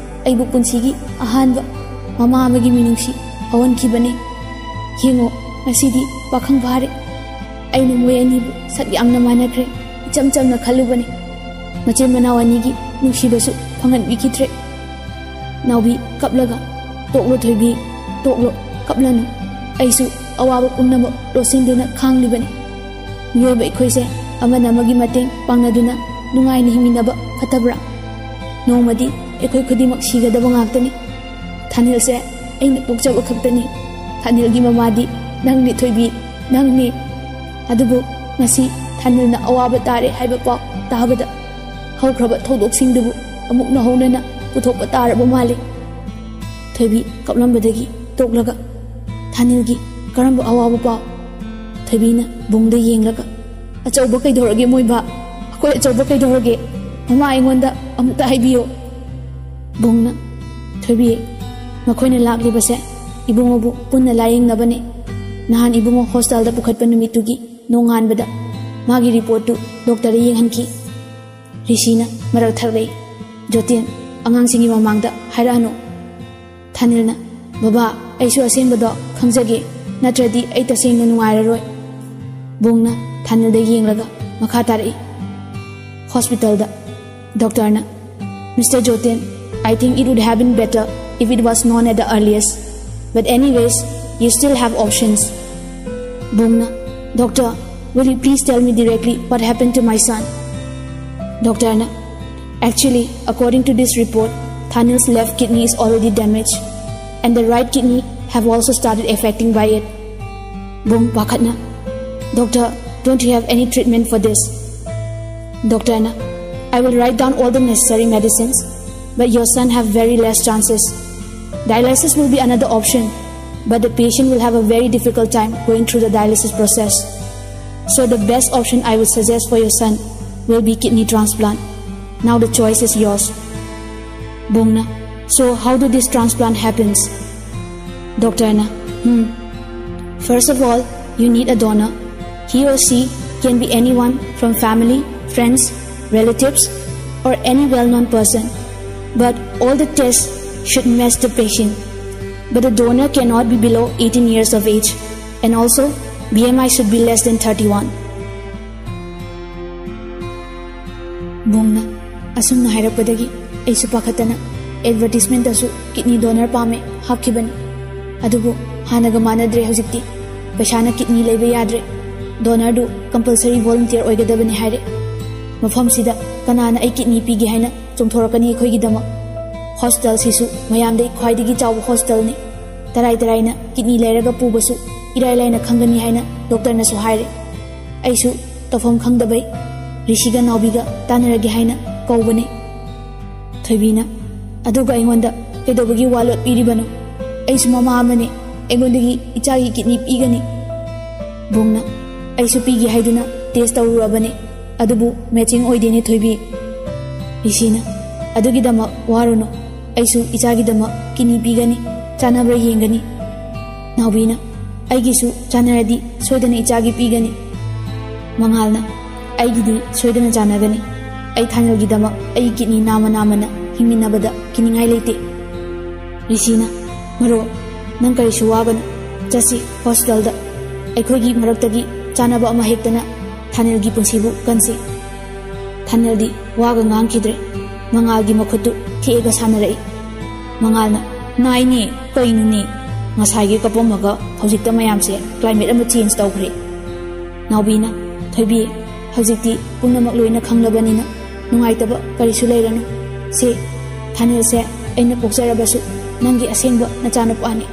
ꯑꯩꯕꯨ ꯄꯨꯟꯁꯤꯒꯤ ꯑꯍꯥꯟꯕ ꯃꯃꯥ ꯑꯃꯒꯤ ꯃꯤꯅꯨꯡꯁꯤ ꯐꯥꯎꯍꯟꯈꯤꯕꯅꯤ꯫ ꯌꯦꯡꯉꯣ, ꯉꯁꯤꯗꯤ ꯄꯥꯈꯪ ꯐꯥꯔꯦ꯫ ꯑꯩꯅ ꯃꯣꯏ ꯑꯅꯤꯕꯨ ꯁꯛ ꯌꯥꯝꯅ ꯃꯥꯟꯅꯈ꯭ꯔꯦ꯫ ꯏꯆꯝ ꯆꯝꯅ ꯈꯜꯂꯨꯕꯅꯤ꯫ ꯃꯆꯤꯟ ꯃꯅꯥꯎ ꯑꯅꯤꯒꯤ ꯅꯨꯡꯁꯤꯕꯁꯨ ꯐꯪꯍꯟꯕꯤꯈꯤꯗ꯭ꯔꯦ"꯫ ꯅꯥꯎꯕꯤ ꯀꯞꯂꯒ, "ꯇꯣꯛꯂꯣ ꯊꯣꯏꯕꯤ, ꯇꯣꯛꯂꯣ, ꯀꯞꯂꯅꯨ꯫ ꯑꯩꯁꯨ ꯑꯋꯥꯕ ꯄꯨꯝꯅꯃꯛ ꯂꯣꯠꯁꯤꯟꯗꯨꯅ ꯈꯥꯡꯂꯤꯕꯅꯤ꯫ ꯃꯤꯑꯣꯏꯕ ꯑꯩꯈꯣꯏꯁꯦ ꯑꯃꯅ ꯑꯃꯒꯤ ꯃꯇꯦꯡ ꯄꯥꯡꯅꯗꯨꯅ ꯅꯨꯡꯉꯥꯏꯅ ꯍꯤꯡꯃꯤꯟꯅꯕ ꯐꯠꯇꯕ꯭ꯔꯥ? ꯅꯣꯡꯃꯗꯤ ꯑꯩꯈꯣꯏ ꯈꯨꯗꯤꯡꯃꯛ ꯁꯤꯒꯗꯕ ꯉꯥꯛꯇꯅꯤ꯫ ꯊꯥꯅꯤꯜꯁꯦ ꯑꯩꯅ ꯄꯣꯛꯆꯕ ꯈꯛꯇꯅꯤ꯫ ꯊꯥꯅꯤꯜꯒꯤ ꯃꯃꯥꯗꯤ ꯅꯪꯅꯤ ꯊꯣꯏꯕꯤ, ꯅꯪꯅꯤ꯫ ꯑꯗꯨꯕꯨ ꯉꯁꯤ ꯊꯥꯅꯤꯜꯅ ꯑꯋꯥꯕ ꯇꯥꯔꯦ ꯍꯥꯏꯕ ꯄꯥꯎ ꯇꯥꯕꯗ ꯍꯧꯈ꯭ꯔꯕ ꯊꯧꯗꯣꯛꯁꯤꯡꯗꯨꯕꯨ ꯑꯃꯨꯛ ꯅꯧꯍꯧꯅꯅ ꯄꯨꯊꯣꯛꯄ ꯇꯥꯔꯕ ꯃꯥꯜꯂꯤ꯫ ꯊꯣꯏꯕꯤ ꯀꯞꯂꯝꯕꯗꯒꯤ ꯇꯣꯛꯂꯒ ꯊꯥꯅꯤꯜꯒꯤ ꯀꯔꯝꯕ ꯑꯋꯥꯕ ꯄꯥꯎ? ꯊꯣꯏꯕꯤꯅ ꯕꯨꯡꯗ ꯌꯦꯡꯂꯒ, "ꯑꯆꯧꯕ ꯀꯩꯗꯧꯔꯒꯦ ꯃꯣꯏꯕꯥ? ꯑꯩꯈꯣꯏ ꯑꯆꯧꯕ ꯀꯩꯗꯧꯔꯒꯦ? ꯃꯃꯥ ꯑꯩꯉꯣꯟꯗ ꯑꯃꯨꯛꯇ ꯍꯥꯏꯕꯤꯌꯣ꯫" ꯕꯨꯡꯅ, "ꯊꯣꯏꯕꯤ, ꯃꯈꯣꯏꯅ ꯂꯥꯛꯂꯤꯕꯁꯦ ꯏꯕꯨꯡꯉꯣꯕꯨ ꯄꯨꯟꯅ ꯂꯥꯌꯦꯡꯅꯕꯅꯤ꯫ ꯅꯍꯥꯟ ꯏꯕꯨꯡꯉꯣ ꯍꯣꯁꯇꯥꯜꯗ ꯄꯨꯈꯠꯄ ꯅꯨꯃꯤꯠꯇꯨꯒꯤ ꯅꯣꯡꯉꯥꯟꯕꯗ ꯃꯥꯒꯤ ꯔꯤꯄꯣꯔꯠꯇꯨ ꯗꯣꯛꯇꯔꯗ ꯌꯦꯡꯍꯟꯈꯤ꯫" ꯔꯤꯁꯤꯅ ꯃꯔꯛ ꯊꯛꯂꯛꯏ꯫ "ꯖꯣꯇꯤꯟ, ꯑꯉꯥꯡꯁꯤꯡꯒꯤ ꯃꯃꯥꯡꯗ ꯍꯥꯏꯔꯛꯑꯅꯨ꯫" ꯊꯥꯅꯤꯜꯅ, "ꯕꯕꯥ, ꯑꯩꯁꯨ ꯑꯁꯦꯡꯕꯗꯣ ꯈꯪꯖꯒꯦ, ꯅꯠꯇ꯭ꯔꯗꯤ ꯑꯩ ꯇꯁꯦꯡꯅ ꯅꯨꯡꯉꯥꯏꯔꯔꯣꯏ꯫" ꯕꯨꯡꯅ ꯊꯥꯅꯤꯜꯗ ꯌꯦꯡꯂꯒ ꯃꯈꯥ ꯇꯥꯔꯛꯏ꯫ ꯍꯣꯁꯄꯤꯇꯥꯜꯗ ꯗꯣꯛꯇꯔꯅ, "Mister Jotin, I think it would have been better if it was known at the earliest. But anyways, you still have options." ꯕꯨꯡꯅ, "Doctor, will you please tell me directly what happened to my son?" ꯗꯣꯛꯇꯔꯅ, "Actually, according to this report, Thanil's left kidney is already damaged, and the right kidney have also started affecting by it." ꯕꯨꯡ ꯄꯥꯈꯠꯅ, "Doctor, don't you have any treatment for this?" ꯗꯣꯛꯇꯔꯅ, "I will write down all the necessary medicines, but your son have very less chances. Dialysis will be another option, but the patient will have a very difficult time going through the dialysis process. So the best option I would suggest for your son will be kidney transplant. Now the choice is yours." ꯕꯨꯡꯅ, "So how do this transplant happens?" ꯗꯣꯛꯇꯔꯅ, "Hmm. First of all, you need a donor. He or she can be anyone from family, friends, relatives, or any well-known person. But all the tests should match the patient. But the donor cannot be below eighteen years of age. And also, B M I should be less than thirty-one." ꯕꯨꯡꯅ ꯑꯁꯨꯝꯅ ꯍꯥꯏꯔꯛꯄꯗꯒꯤ ꯑꯩꯁꯨ ꯄꯥꯈꯠꯇꯅ ꯑꯦꯗꯚꯔꯇꯤꯁꯃꯦꯟꯇꯁꯨ ꯀꯤꯗꯅꯤ ꯗꯣꯅꯔ ꯄꯥꯝꯃꯦ ꯍꯥꯞꯈꯤꯕꯅꯤ꯫ ꯑꯗꯨꯕꯨ ꯍꯥꯟꯅꯒ ꯃꯥꯟꯅꯗ꯭ꯔꯦ ꯍꯧꯖꯤꯛꯇꯤ꯫ ꯄꯩꯁꯥꯅ ꯀꯤꯗꯅꯤ ꯂꯩꯕ ꯌꯥꯗ꯭ꯔꯦ꯫ ꯗꯣꯅꯔꯗꯨ ꯀꯝꯄꯜꯁꯔꯤ ꯚꯣꯂꯨꯟꯇꯤꯌꯔ ꯑꯣꯏꯒꯗꯕꯅꯤ ꯍꯥꯏꯔꯦ꯫ ꯃꯐꯝꯁꯤꯗ ꯀꯅꯥꯅ ꯑꯩ ꯀꯤꯗꯅꯤ ꯄꯤꯒꯦ ꯍꯥꯏꯅ ꯆꯣꯡꯊꯣꯔꯛꯀꯅꯤ ꯑꯩꯈꯣꯏꯒꯤꯗꯃꯛ? ꯍꯣꯁꯄꯤꯇꯥꯜꯁꯤꯁꯨ ꯃꯌꯥꯝꯗꯩ ꯈ꯭ꯋꯥꯏꯗꯒꯤ ꯆꯥꯎꯕ ꯍꯣꯁꯄꯤꯇꯥꯜꯅꯤ꯫ ꯇꯔꯥꯏ ꯇꯔꯥꯏꯅ ꯀꯤꯗꯅꯤ ꯂꯩꯔꯒ ꯄꯨꯕꯁꯨ ꯏꯔꯥꯏ ꯂꯥꯏꯅ ꯈꯪꯒꯅꯤ ꯍꯥꯏꯅ ꯗꯣꯛꯇꯔꯅꯁꯨ ꯍꯥꯏꯔꯦ꯫ ꯑꯩꯁꯨ ꯇꯧꯐꯝ ꯈꯪꯗꯕꯩ ꯔꯤꯁꯤꯒ ꯅꯥꯎꯕꯤꯒ ꯇꯥꯟꯅꯔꯒꯦ ꯍꯥꯏꯅ ꯀꯧꯕꯅꯦ꯫ ꯊꯣꯏꯕꯤꯅ, "ꯑꯗꯨꯒ ꯑꯩꯉꯣꯟꯗ ꯀꯩꯗꯧꯕꯒꯤ ꯋꯥ ꯂꯣꯠꯄꯤꯔꯤꯕꯅꯣ? ꯑꯩꯁꯨ ꯃꯃꯥ ꯑꯃꯅꯤ, ꯑꯩꯉꯣꯟꯗꯒꯤ ꯏꯆꯥꯒꯤ ꯀꯤꯗꯅꯤ ꯄꯤꯒꯅꯤ?" ꯕꯨꯡꯅ, "ꯑꯩꯁꯨ ꯄꯤꯒꯦ ꯍꯥꯏꯗꯨꯅ ꯇꯦꯁ ꯇꯧꯔꯨꯔꯕꯅꯤ, ꯑꯗꯨꯕꯨ ꯃꯦꯆꯤꯡ ꯑꯣꯏꯗꯦꯅꯦ ꯊꯣꯏꯕꯤ꯫" ꯔꯤꯁꯤꯅ, "ꯑꯗꯨꯒꯤꯗꯃꯛ ꯋꯥꯔꯨꯅꯨ, ꯑꯩꯁꯨ ꯏꯆꯥꯒꯤꯗꯃꯛ ꯀꯤꯗꯅꯤ ꯄꯤꯒꯅꯤ, ꯆꯥꯟꯅꯕ꯭ꯔꯥ ꯌꯦꯡꯒꯅꯤ꯫" ꯅꯥꯎꯕꯤꯅ, "ꯑꯩꯒꯤꯁꯨ ꯆꯥꯟꯅꯔꯗꯤ ꯁꯣꯏꯗꯅ ꯏꯆꯥꯒꯤ ꯄꯤꯒꯅꯤ꯫" ꯃꯉꯥꯜꯅ, "ꯑꯩꯒꯤꯗꯤ ꯁꯣꯏꯗꯅ ꯆꯥꯟꯅꯒꯅꯤ꯫ ꯑꯩ ꯊꯥꯅꯤꯜꯒꯤꯗꯃꯛ ꯑꯩꯒꯤ ꯀꯤꯗꯅꯤ ꯅꯥꯝꯃ ꯅꯥꯝꯃꯅ ꯍꯤꯡꯃꯤꯟꯅꯕꯗ ꯀꯤꯅꯤꯡꯉꯥꯏ ꯂꯩꯇꯦ꯫" ꯔꯤꯁꯤꯅ, "ꯃꯔꯨꯞ, ꯅꯪ ꯀꯔꯤꯁꯨ ꯋꯥꯒꯅꯨ꯫ ꯆꯠꯁꯤ ꯍꯣꯁꯄꯤꯇꯥꯜꯗ꯫ ꯑꯩꯈꯣꯏꯒꯤ ꯃꯔꯛꯇꯒꯤ ꯆꯥꯟꯅꯕ ꯑꯃ ꯍꯦꯛꯇꯅ ꯊꯥꯅꯤꯜꯒꯤ ꯄꯨꯟꯁꯤꯕꯨ ꯀꯟꯁꯤ꯫" ꯊꯥꯅꯤꯜꯗꯤ ꯋꯥꯒ ꯉꯥꯡꯈꯤꯗ꯭ꯔꯦ꯫ ꯃꯉꯥꯜꯒꯤ ꯃꯈꯨꯠꯇꯨ ꯊꯦꯛꯑꯒ ꯁꯥꯟꯅꯔꯛꯏ꯫ ꯃꯉꯥꯜꯅ, "ꯅꯥꯏꯅꯦ, ꯀꯩꯅꯣꯅꯦ? ꯉꯁꯥꯏꯒꯤ ꯀꯞꯄꯝꯃꯒ ꯍꯧꯖꯤꯛꯇ ꯃꯌꯥꯝꯁꯦ ꯀ꯭ꯂꯥꯏꯃꯦꯠ ꯑꯃ ꯆꯦꯟꯖ ꯇꯧꯈ꯭ꯔꯦ꯫" ꯅꯥꯎꯕꯤꯅ, "ꯊꯣꯏꯕꯤ, ꯍꯧꯖꯤꯛꯇꯤ ꯄꯨꯝꯅꯃꯛ ꯂꯣꯏꯅ ꯈꯪꯂꯕꯅꯤꯅ ꯅꯨꯡꯉꯥꯏꯇꯕ ꯀꯔꯤꯁꯨ ꯂꯩꯔꯅꯨ꯫ ꯁꯦ, ꯊꯥꯅꯤꯜꯁꯦ ꯑꯩꯅ ꯄꯣꯛꯆꯔꯕꯁꯨ ꯅꯪꯒꯤ ꯑꯁꯦꯡꯕ ꯅꯆꯥꯅꯨꯄꯥꯅꯤ꯫"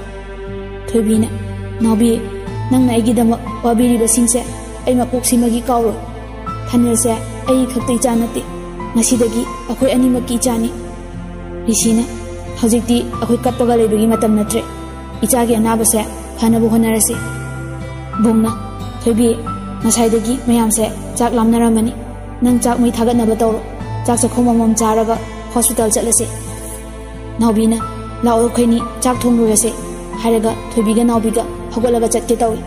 ꯊꯣꯏꯕꯤꯅ, "ꯅꯥꯎꯕꯤ, ꯅꯪꯅ ꯑꯩꯒꯤꯗꯃꯛ ꯋꯥꯕꯤꯔꯤꯕꯁꯤꯡꯁꯦ ꯑꯩ ꯃꯄꯣꯛꯁꯤꯃꯒꯤ ꯀꯥꯎꯔꯣꯏ꯫ ꯊꯥꯅꯤꯜꯁꯦ ꯑꯩꯒꯤ ꯈꯛꯇ ꯏꯆꯥ ꯅꯠꯇꯦ, ꯉꯁꯤꯗꯒꯤ ꯑꯩꯈꯣꯏ ꯑꯅꯤꯃꯛꯀꯤ ꯏꯆꯥꯅꯤ꯫" ꯔꯤꯁꯤꯅ, "ꯍꯧꯖꯤꯛꯇꯤ ꯑꯩꯈꯣꯏ ꯀꯞꯄꯒ ꯂꯩꯕꯒꯤ ꯃꯇꯝ ꯅꯠꯇ꯭ꯔꯦ꯫ ꯏꯆꯥꯒꯤ ꯑꯅꯥꯕꯁꯦ ꯐꯅꯕ ꯍꯣꯠꯅꯔꯁꯤ꯫" ꯕꯨꯡꯅ, "ꯊꯣꯏꯕꯤ, ꯉꯁꯥꯏꯗꯒꯤ ꯃꯌꯥꯝꯁꯦ ꯆꯥꯛ ꯂꯥꯝꯅꯔꯝꯃꯅꯤ꯫ ꯅꯪ ꯆꯥꯛ ꯃꯩ ꯊꯥꯒꯠꯅꯕ ꯇꯧꯔꯣ꯫ ꯆꯥꯛ ꯆꯥꯛꯈꯨꯝ ꯑꯃꯃꯝ ꯆꯥꯔꯒ ꯍꯣꯁꯄꯤꯇꯥꯜ ꯆꯠꯂꯁꯤ꯫" ꯅꯥꯎꯕꯤꯅ, "ꯂꯥꯛꯑꯣ, ꯑꯩꯈꯣꯏꯅꯤ ꯆꯥꯛ ꯊꯣꯡꯂꯨꯔꯁꯦ" ꯍꯥꯏꯔꯒ ꯊꯣꯏꯕꯤꯒ ꯅꯥꯎꯕꯤꯒ ꯍꯧꯒꯠꯂꯒ ꯆꯠꯀꯦ ꯇꯧꯏ꯫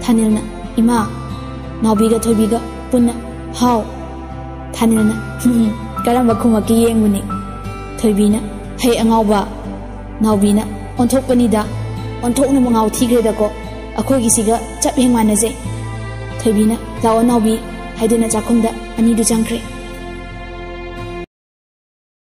ꯊꯥꯅꯤꯜꯅ, "ꯏꯃꯥ!" ꯅꯥꯎꯕꯤꯒ ꯊꯣꯏꯕꯤꯒ ꯄꯨꯟꯅ, "ꯍꯥꯎ!" ꯊꯥꯅꯤꯜꯅ, "ꯀꯔꯝꯕ ꯈꯨꯝꯃꯛꯀꯦ ꯌꯦꯡꯕꯅꯤ?" ꯊꯣꯏꯕꯤꯅ, "ꯍꯩ ꯑꯉꯥꯎꯕ!" ꯅꯥꯎꯕꯤꯅ, "ꯑꯣꯟꯊꯣꯛꯄꯅꯤꯗ, ꯑꯣꯟꯊꯣꯛꯅ ꯃꯉꯥꯎ ꯊꯤꯈ꯭ꯔꯦꯗꯀꯣ, ꯑꯩꯈꯣꯏꯒꯤꯁꯤꯒ ꯆꯞ ꯍꯦꯛ ꯃꯥꯟꯅꯖꯩ꯫" ꯊꯣꯏꯕꯤꯅ, "ꯂꯥꯛꯑꯣ ꯅꯥꯎꯕꯤ" ꯍꯥꯏꯗꯨꯅ ꯆꯥꯛꯈꯨꯝꯗ ꯑꯅꯤꯗꯨ ꯆꯪꯈ꯭ꯔꯦ꯫